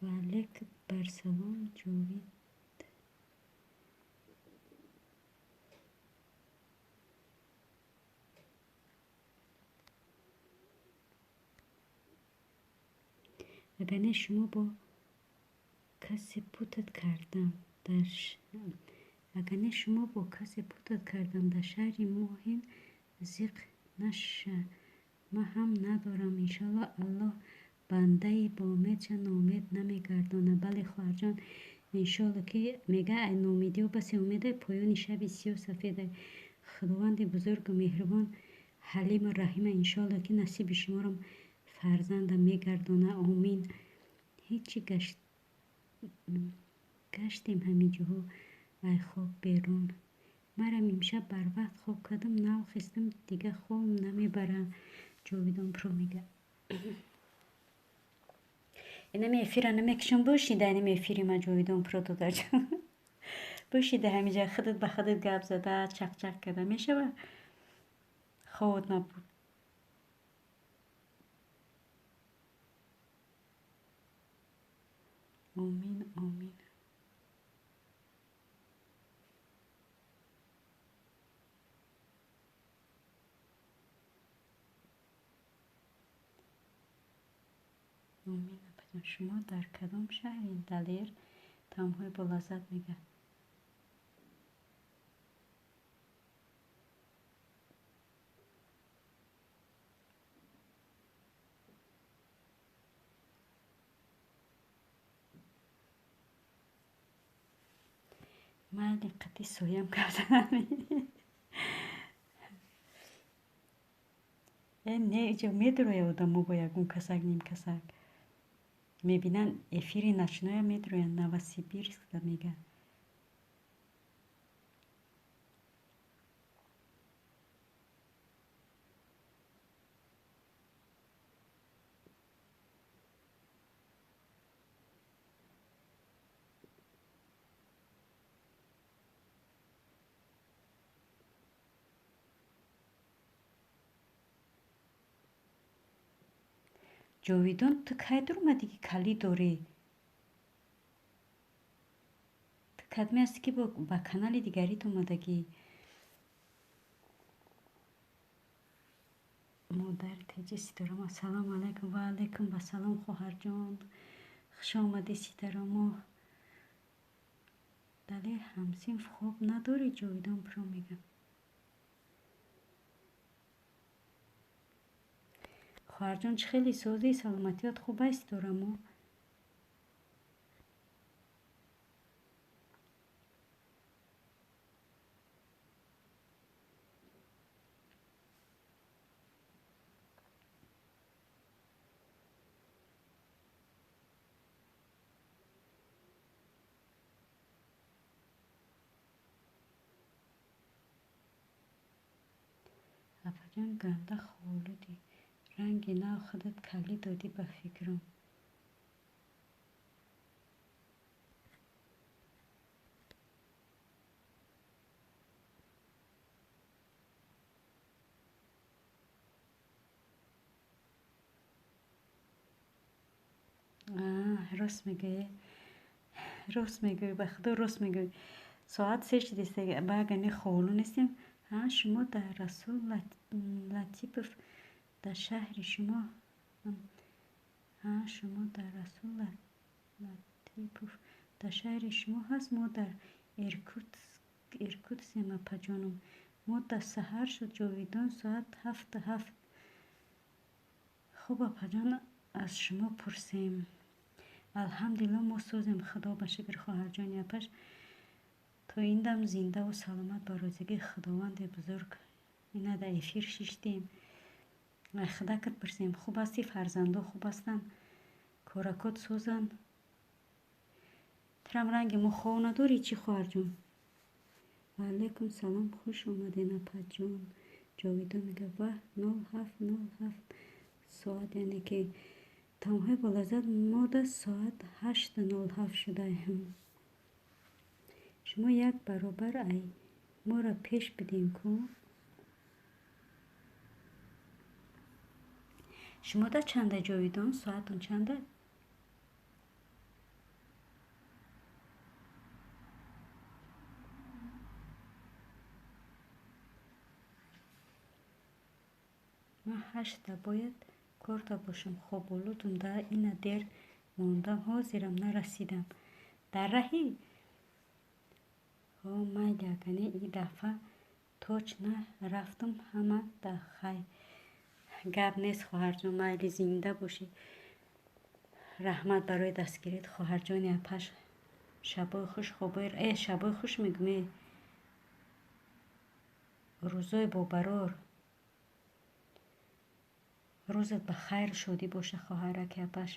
Ва алейкум барсалом, Ҷовид. Агар не, шумо бо касе путат кардам дар агар не, шумо бо касе путат кардам дар шаҳри моҳин, зиқ наша, ман ҳам надорам. Иншолло Аллоҳ бандаи боумедша ноумед намегардонад. Бале, хоҳарҷон, иншолло ки мега, ай ноумедиҳо басе умедай, поёни шаби сиёҳ сафедай. Худованди бузургу меҳрубон, ҳалиму раҳима, иншолло ки насиби шуморо фарзанда мегардонад. Омин. Ҳечи гаштем ҳамин ҷоҳо, ай хоб берун. Марам имшаб барвақт хоб кардам, нав хестам, дига хобам намебарам. Ҷовидон Про мега. Инами эфира намекушам, бошида инами эфири ма, Ҷовидон Про, додарҷон. Бошида ҳамиҷа худат ба худат гап зада, чақчақ карда мешава? Хобот набуд. Омин, омин. Омин, апаҷон. Шумо дар кадом шаҳред, Далер? Таомҳои болаззат мега. Майли, қати соям гап занам. Э, не, иҷо медуроя одамо бо ягон касак, ним касак. Мебинанд эфири ночной я, медуроянд. Новосибирскда мега. Ҷовидон, ту кай дуромадӣ, ки калид дорӣ? Ту кадме ҳастӣ, ки ба канали дигарит омадагӣ? Модари теҷи Ситорамо, ассалому алайкум. Ва алайкум ассалом, хоҳарҷон. Хуш омадӣ, Ситорамо. Далер ҳамсинф, хоб надорӣ, Ҷовидон Про мега. Хоҳарҷон, чӣ хеле созӣ, саломатиёт хуб аст, Ситорамо? Апаҷон, ганда холудӣ. Ранги нав худат калӣ додӣ ба фикрам. Рост мегӯӣ, рост мегӯӣ, ба худо рост мегӯӣ. Соат се шудест, ба агар холу нестем. Ҳа, шумо дар Расул Латипов дар шаҳри шумо. Ҳа, шумо дар Расул Латипов дар шаҳри шумо ҳаст. Мо дар Иркутсем, апаҷонум. Мо дар саҳар шуд, Ҷовидон, соат 7:07. Хуб, апаҷон, аз шумо пурсем. Алҳамдулилло, мо созем, худо ба шукр, хоҳарҷони апаш. То ин дам зиндаву саломат ба розигии Худованди бузург. Ина дар эфир шиштем. Ай худакат пурсем, хуб ҳастӣ? Фарзандо хуб ҳастанд? Коракот созанд? Трам ранги мо хов надорӣ чӣ, хоҳарҷон? Ва алайкум салом, хуш омаден, апаҷон. Ҷовидон мега, ваҳ, 07:07 соат, яъне ки таомҳои болаззат мода соат 8:07 шудаем. Шумо як баробар ай моро пеш бидем ку? Шумо да чанда, Ҷовидон? Соатон чанда? Ман 8-та бояд корда бошам. Хоболудум да ина дер мондам, ҳозирам нарасидам. Дар раҳӣ? Ҳо, майли, агане и дафъа точно рафтум, ҳама да хай. Гап нест, хоҳарҷон, майли, зинда бошӣ. Раҳмат барои дастгирит, хоҳарҷони апаш. Шабои хуш, хобои шабои хуш мегӯм, э. Рӯзои бобарор. Рӯзат ба хайру шодӣ боша, хоҳараки апаш.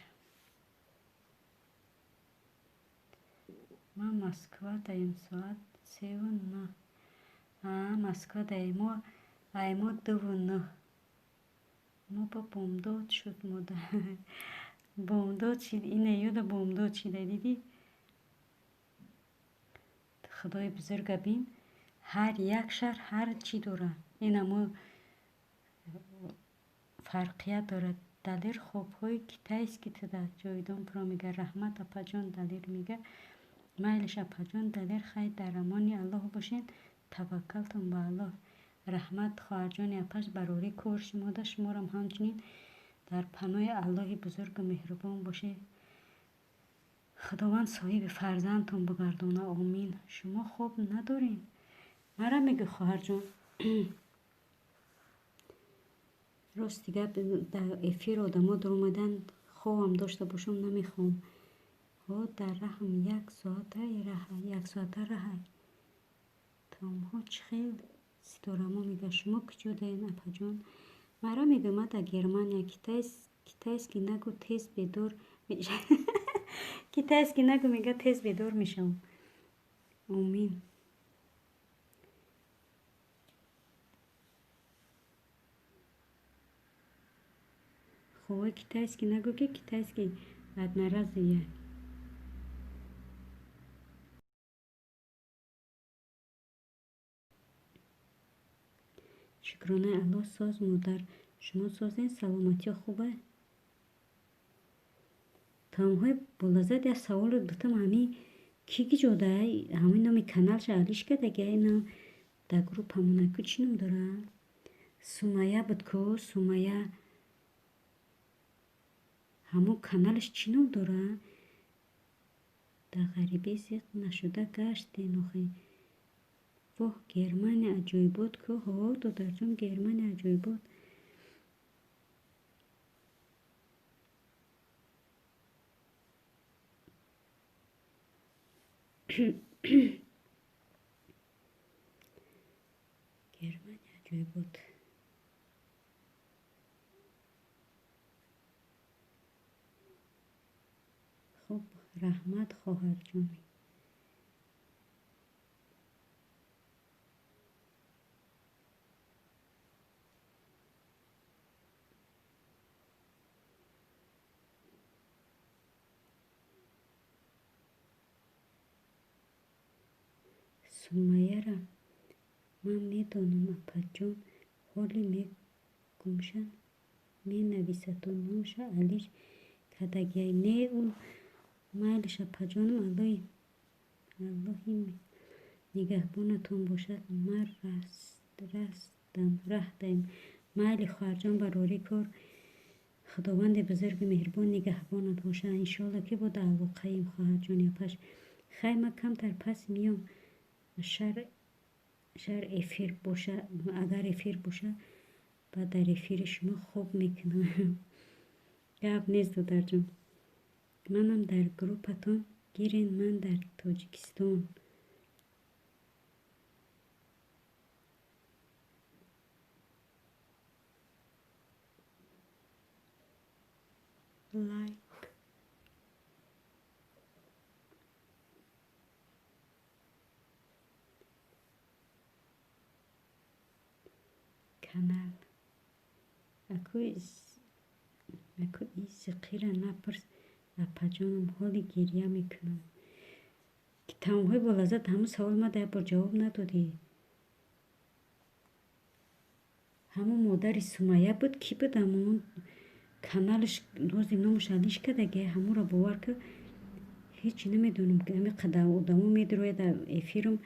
Ман Москва даем, соат 3:09. А, Москва даем, мо ай мо 2:09. Мо ба бомдод шуд мода. Бомдод шид, ина ёда бомдод шида, дидӣ? Худои бузурга бин, ҳар як шаҳр ҳар чӣ дорад. Ина мо фарқият дорад. Далер хобҳои китайский туда. Ҷовидон про мега, раҳмат, апаҷон. Далер мега, майлиш, апаҷон Далер, хай, дар амони Аллоҳ бошед, таваккалтон ба Аллоҳ. Раҳмат, хоҳарҷони апаш, барорӣ кор шумода, шуморам ҳамчунин дар паноҳи Аллоҳи бузургу меҳрубон бошед. Худованд соҳиби фарзандтон бигардона, омин. Шумо хоб надоред? Мара мегӯ, хоҳарҷон. Рости гап, дар эфир одамо дуромаданд, хобам дошта бошам, намехоҳам. Ҳо, дар раҳм як соата раҳа, як соата раҳа. Таомҳо чӣ хел? Ситорамо мега, шумо куҷо даен, апаҷон? Мара мегӯ, ма дар Германия. Китайский нагӯ, тез бедор китайский нагӯ, мега, тез бедор мешавам. Омин. Хобҳои китайский нагӯ, ки китайский одноразовые. Шукронаи Аллоҳ, соз, модар. Шумо созен, саломатиё хуба? Таомҳои болаззат, як саволе бутам, ҳамин ки киҷода? Ҳамин номи каналша алиш кардаги, ина дар группамона ку чӣ ном дора? Сумая буд ку, Сумая. Ҳамон каналаш чӣ ном дора? Дар ғарибӣ зиқ нашуда гаштен охи. Воҳ, Германия аҷоибот ку. Ҳо, додарҷон, Германия аҷоибот. Германия аҷоибот. Хуб, раҳмат, хоҳарҷон. Сумайяра ман медонам, апаҷон, ҳоли мегумша менависад, номша алиш кардагиай. Не, ӯ майлиш, апаҷонам, Аллоҳи нигаҳбонатон бошад. Ман раҳдаем. Майли, хоҳарҷон, барори кор, Худованди бузургу меҳрубон нигаҳбонат бошад. Иншоалло, ки бо алоқаем, хоҳарҷони апаш. Хай, ман камтар пас миём. Шар эфир боша, агар эфир боша, баъд дар эфири шумо хоб мекунам. Гап нест, додарҷон. Манам дар группатон гирен, ман дар Тоҷикистон. Лайк. Канал. Аку зиқира напурс, апаҷонам, ҳоли гирья мекунам. Таомҳои болаззат, ҳамун савол ма як бор ҷавоб надодӣ. Ҳамун модари Сумайя буд, кӣ буд ҳамун каналаш, ҳозир номаш алиш кардагиай, ҳамонро бовар кар, ҳеҷ намедонам, ҳамин қадар одамо медирояд дар эфирам,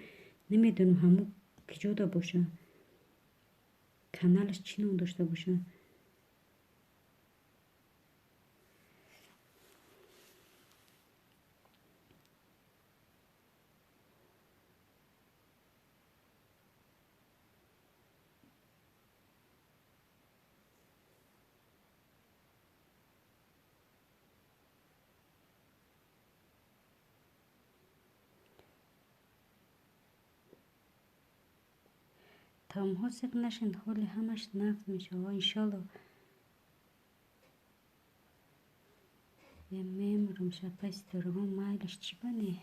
намедонам ҳамун киҷода боша. Каналаш чӣ ном дошта боша? Таомҳо зиқ нашанд, ҳоли ҳамаш нағз мешавад, иншоалло. Мемурам, шапаи ситораҳо, майлиш, чӣ ба не?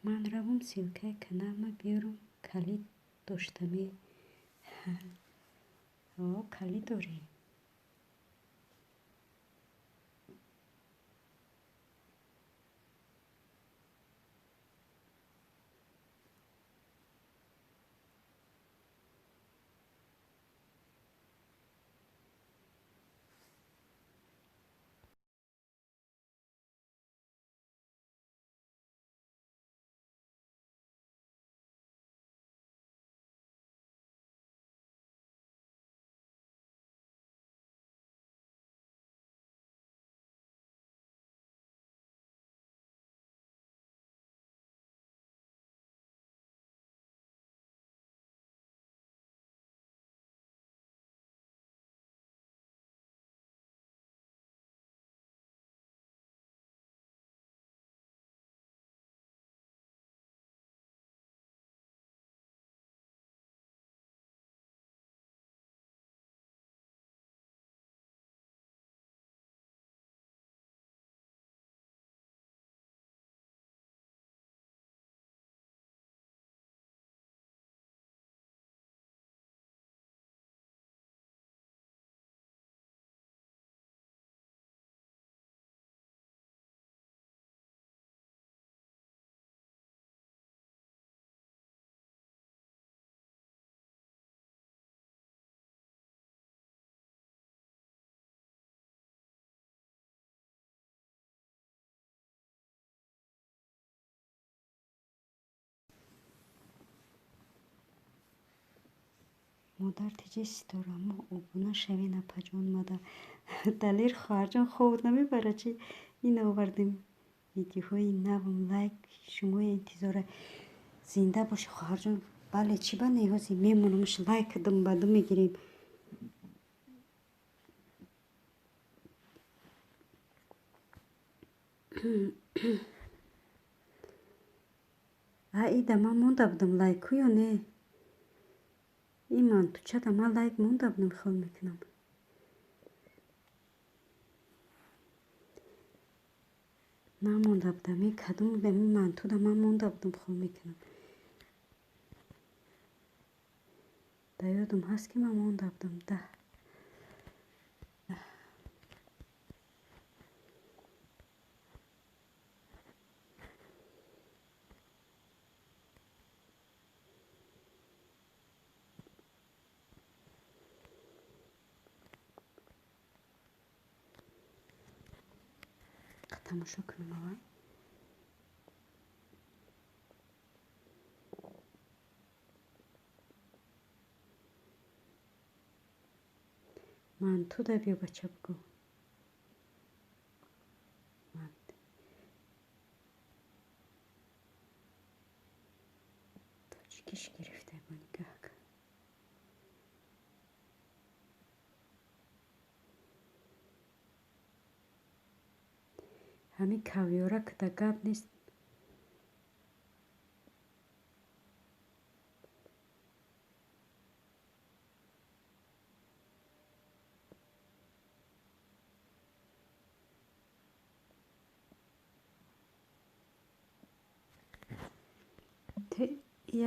Ман равам ссылкаи каналма биёрам, калид доштаме. Калид дорӣ. Модар тиҷи ситорамо обуна шавен, апаҷон мада. Далер хоҳарҷон, хобот намебара чи? Ин овардем видеоҳои навм, лайк шумои интизора. Зинда боши, хоҳарҷон. Бале, чӣ ба неҳози мемонамш, лайк дум ба дум мегирем. А ида ман монда будам лайку ё не? Ин мантучада ман лайк монда будам, хел мекунам. Намонда будам. Ин кадом будам? Ин мантуда ман монда будам, хел мекунам. Да ёдам ҳаст, ки ман монда будам. Да. Тамошо кунам аввал. Мантуда биё, бача, бигӯ. Тоҷикиш гирифта бо нигаҳ кун. Ҳамин кавёра кида гап нест.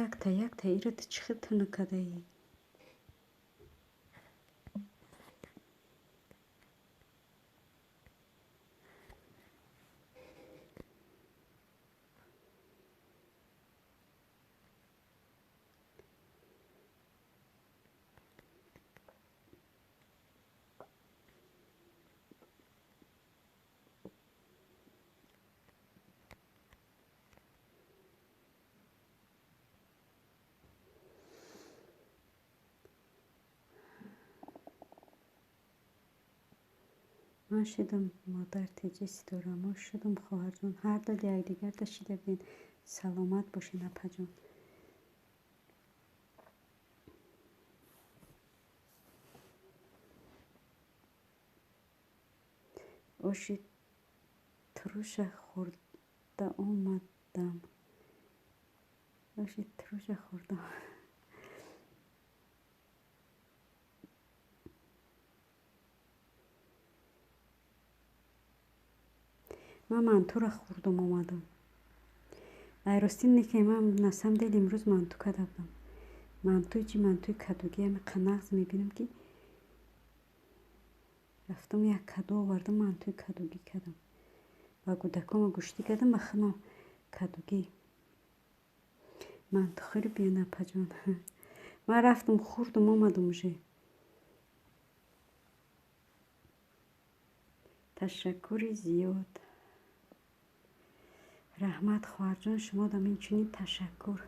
Якта якта ира ту чӣ хел тунук кардаӣ? Ман шудам модар тиҷи ситорамо шудам, хоҳарҷон. Ҳар дод якдигарда шида будем. Саломат бошед, апаҷон. Оши туруша хӯрда омадам. Оши туруша хӯрдам. Ман мантура хӯрдум омадам. Ай ростин не, ман на самом деле имрӯз манту карда будам. Мантуи чи, мантуи кадугӣ ҳамиқа нағз мебинам, ки рафтам як каду овардам, мантуи кадугӣ кардам. Ба кӯдакома гӯштӣ кардам, ба худам кадугӣ. Мантухӯри биён, апаҷон. Ман рафтам хӯрдум омадам уже. Ташаккури зиёд. Раҳмат, хоҳарҷон, шумодам инчунин ташаккур.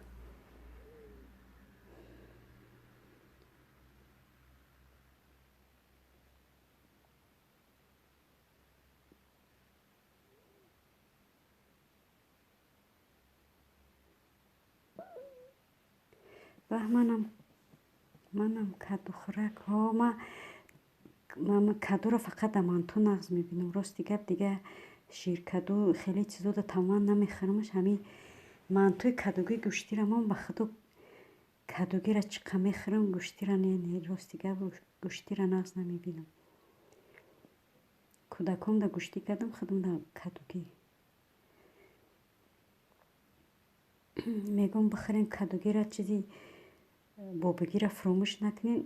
Ваҳ, манам кадухӯрак. Ҳо, ман кадуро фақат дар манту нағз мебинам. Рости гап, дига ширкаду хеле чизода тамоман намехӯрамаш. Ҳамин мантуи кадугӣ гӯштира ман ба худо кадугиро чӣ қа мехӯрам, гӯштира не, не, рости гап, гӯштира нағз намебинам. Кӯдакомда гӯштӣ кардам, худамда кадугӣ. Мегӯям, бихӯрем кадугиро, чизи бобигиро фуромӯш накунед.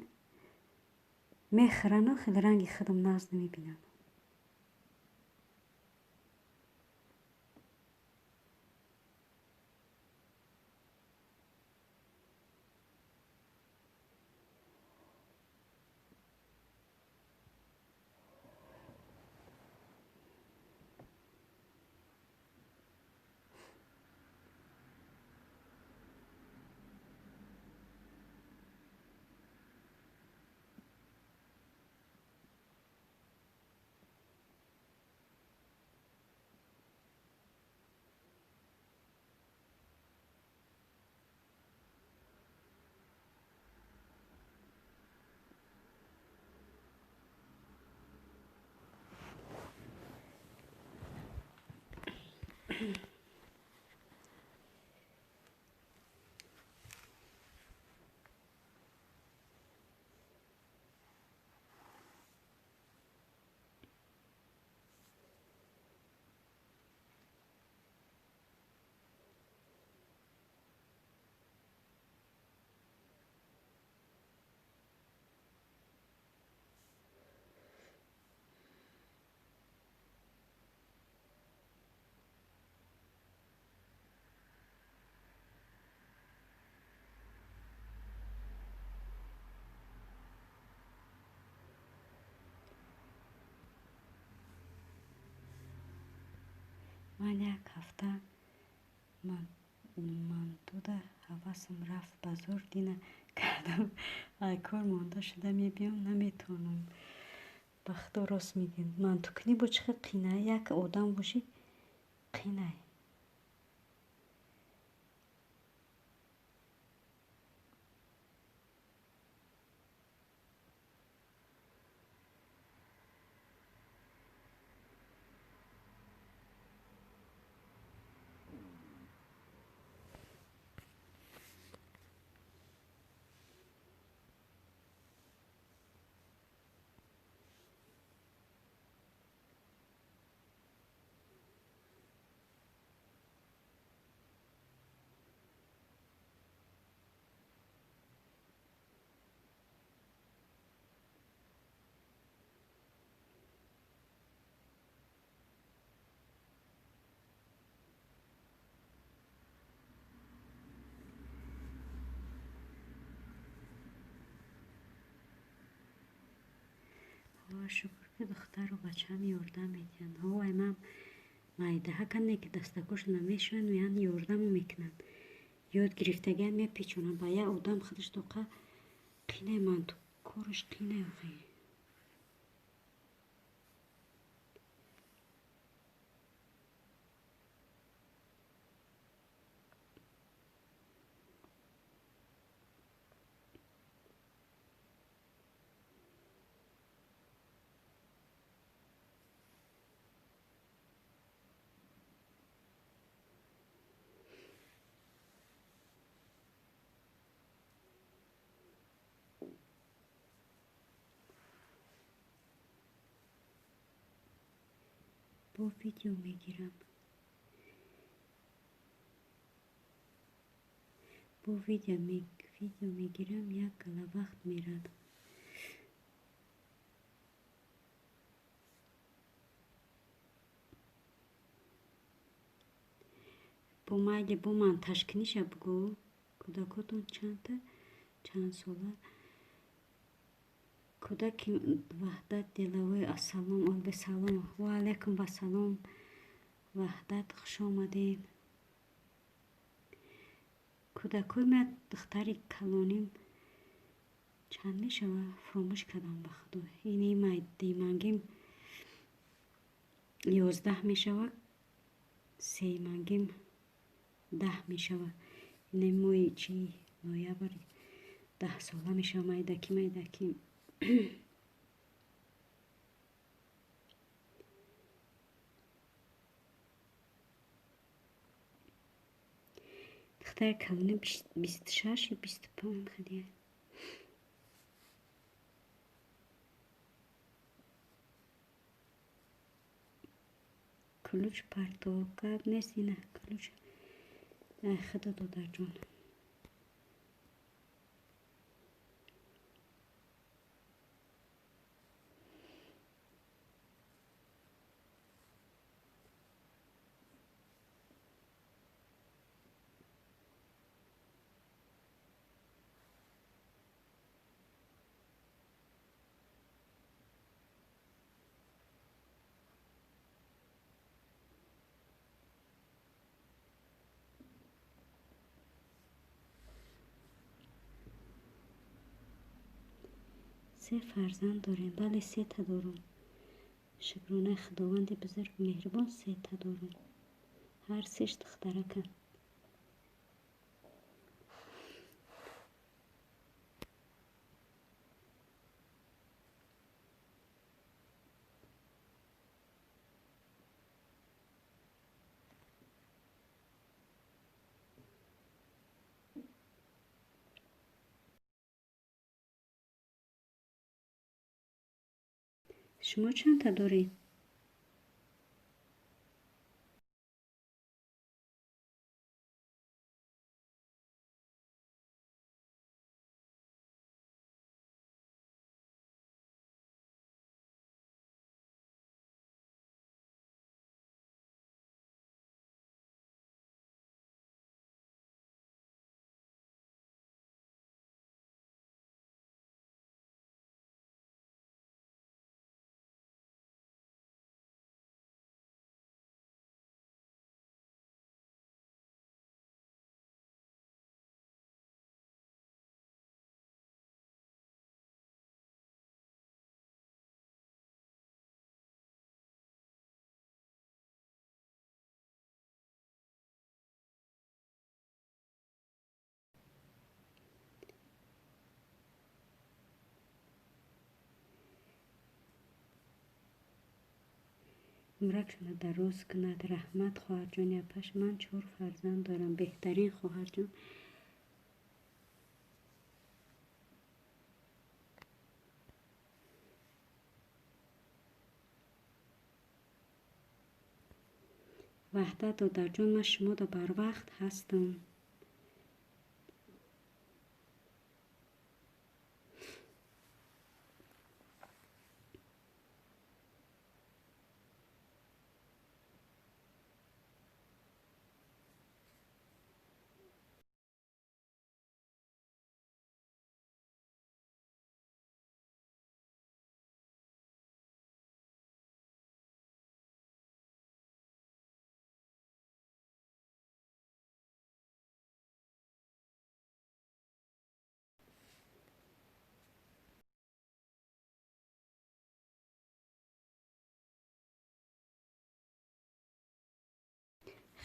Мехӯрану хеле ранги худам нағз намебинам. Ман як ҳафта мантуда ҳавасам рафт, ба зӯр дина кардам. Ай кор монда шуда мебиём, наметавонам. Ба худо рост мегӯям. Мантукунӣ бо чӣ хел қинай? Як одам бошӣ қинай. Шукр, ки духтару бачаам ёрдам медиҳанд. Ҳовай, ман майдаҳа кане, ки дастакош намешӯянд, меянд, ёрдаму мекунанд. Ёд гирифтагиам мепечонанд. Ба як одам худаш тоқа қинай, манту кораш қинай охи. Бо видео мегирам. Бо видео мегирам, як гала вақт мерад. Бо майли, бо монтажкуниша бугӯ. Кӯдакотон чандта? Чанд сола? Кӯдаки Ваҳдат Делавой, ассалом, алайкум, ва алайкум ассалом. Ваҳдат, хуш омадед. Кӯдакои ман, духтари калоним чанд мешава? Фуромӯш кардам, ба худо. Ини димангим 11 мешава, сеюмангим 10 мешава. Ини моҳи чи ноябр 10 сола мешава. Майдаки, майдаки. Духтари калоним 26 ё 25 хеле. Ключ партов гап нест, ина ключ. Ай худо, додарҷон. Се фарзанд дорем. Бале, сета дорам. Шукронаи Худованди бузург меҳрибон, сета дорам. Ҳар сеш духтараканд. Шумо чандта доред? Умракшона дароз кунад. Раҳмат, хоҳарҷони апаш. Ман 4 фарзанд дорам. Беҳтарин, хоҳарҷон. Ваҳдат додарҷон, ман шумода барвақт ҳастам.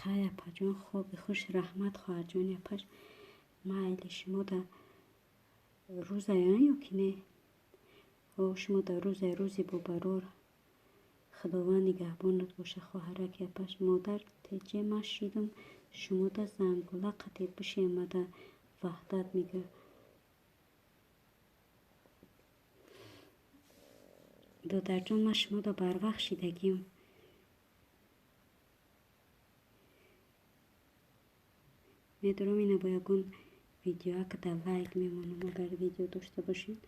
Хай, апаҷон, хоби хуш. Раҳмат, хоҳарҷони апаш. Майли, шумо да рӯзая ё ки не? О, шумо да рӯзай, рӯзи бобарор. Худованд нигаҳбонат боша, хоҳараки апаш. Модар теҷе ман шидам, шумо да зангула қате бишемада. Ваҳдат мега. Додарҷон, ман шумо да барвақт шидагим. Медорам ина бо ягон видеоак да лайк мемонам, агар видео дошта бошед.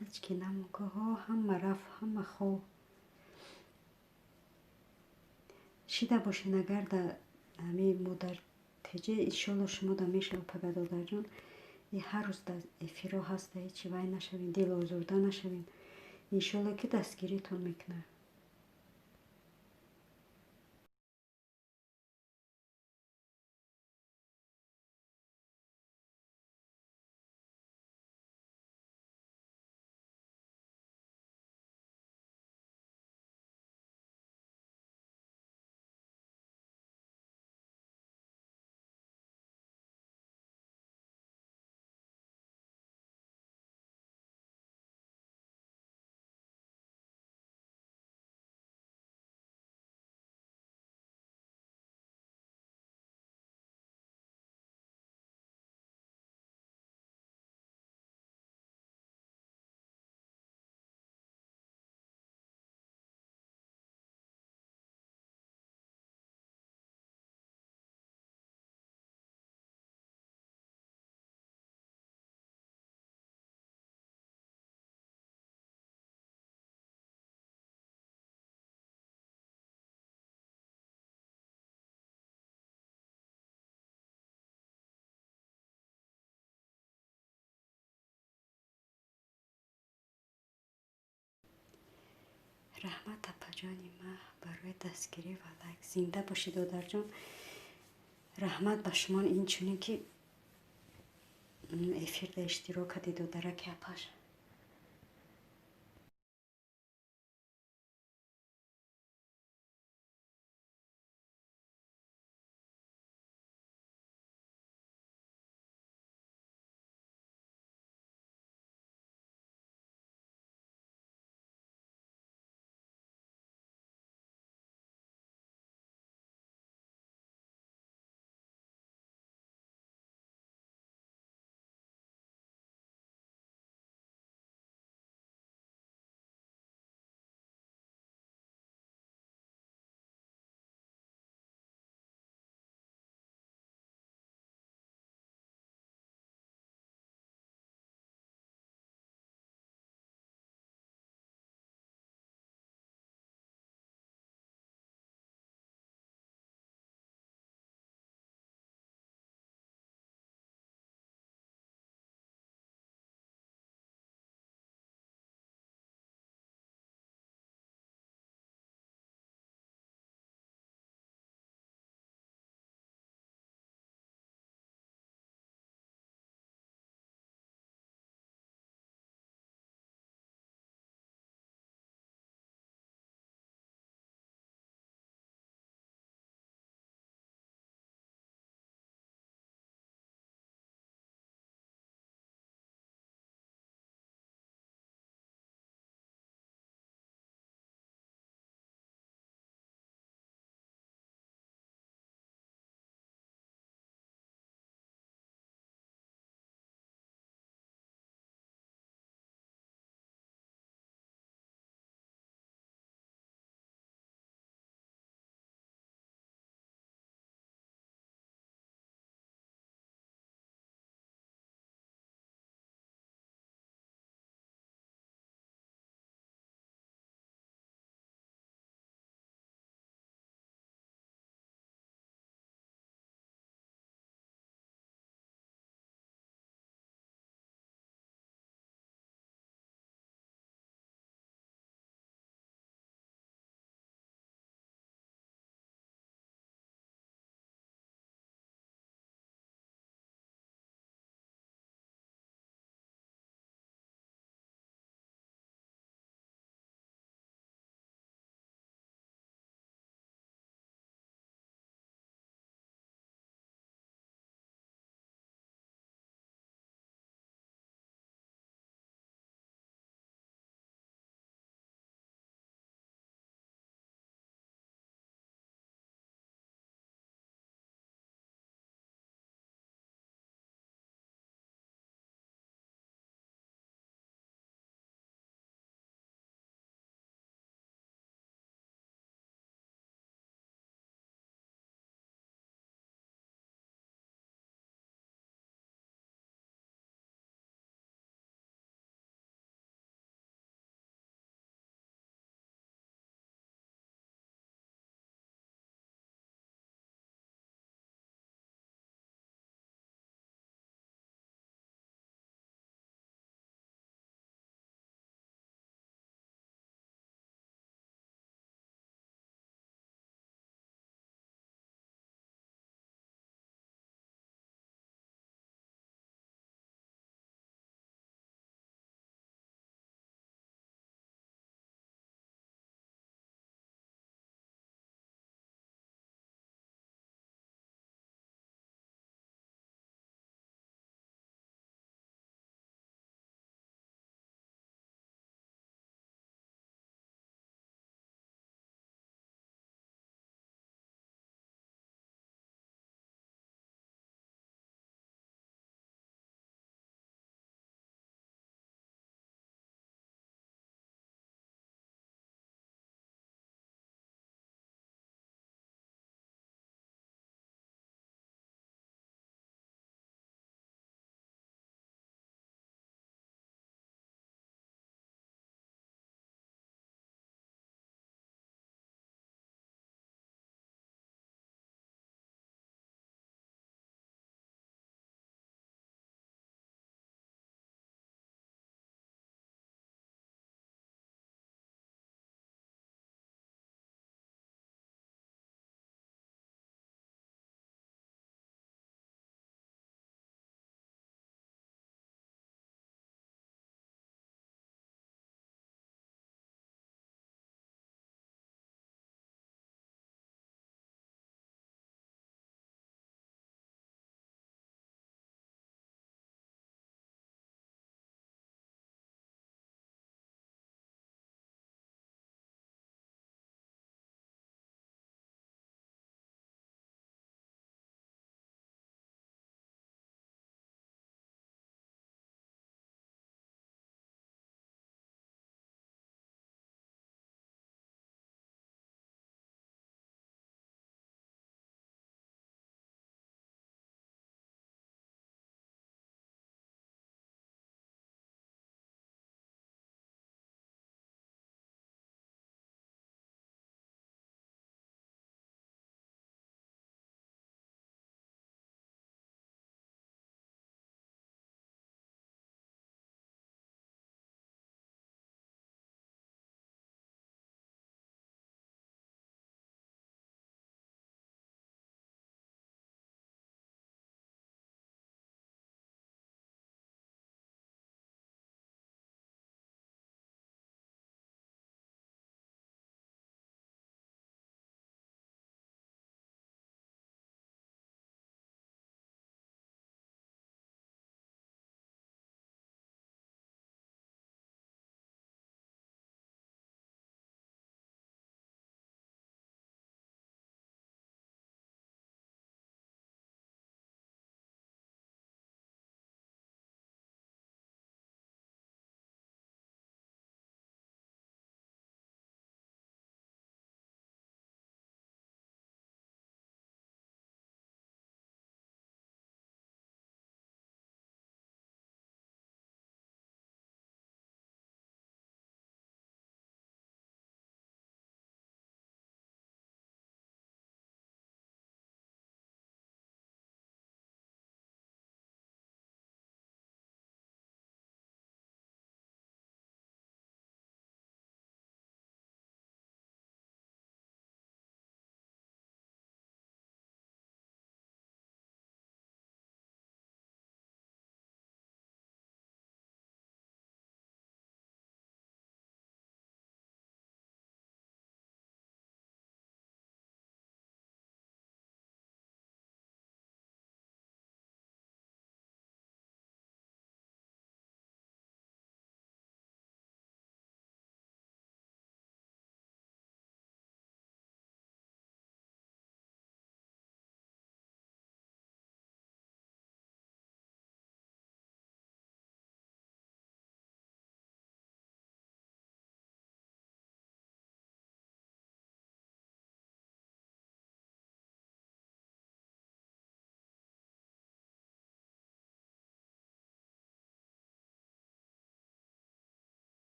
Ҳеҷ ки намукаҳо, ҳама рафт, ҳама хоб. Шида бошен, агар да ҳами модар теҷе, иншолло шумо да мешава, пага додарҷон. И ҳар рӯз да эфиро ҳаста, ҳечи вай нашавем, дилозурда нашавем. Иншолло ки дастгиритон мекунад. Раҳмат, апаҷони ма, барои дастгирӣ ва лайк. Зинда бошед, додарҷон. Раҳмат ба шумо, инчунин ки эфирда иштирок кардед, додараки апаш.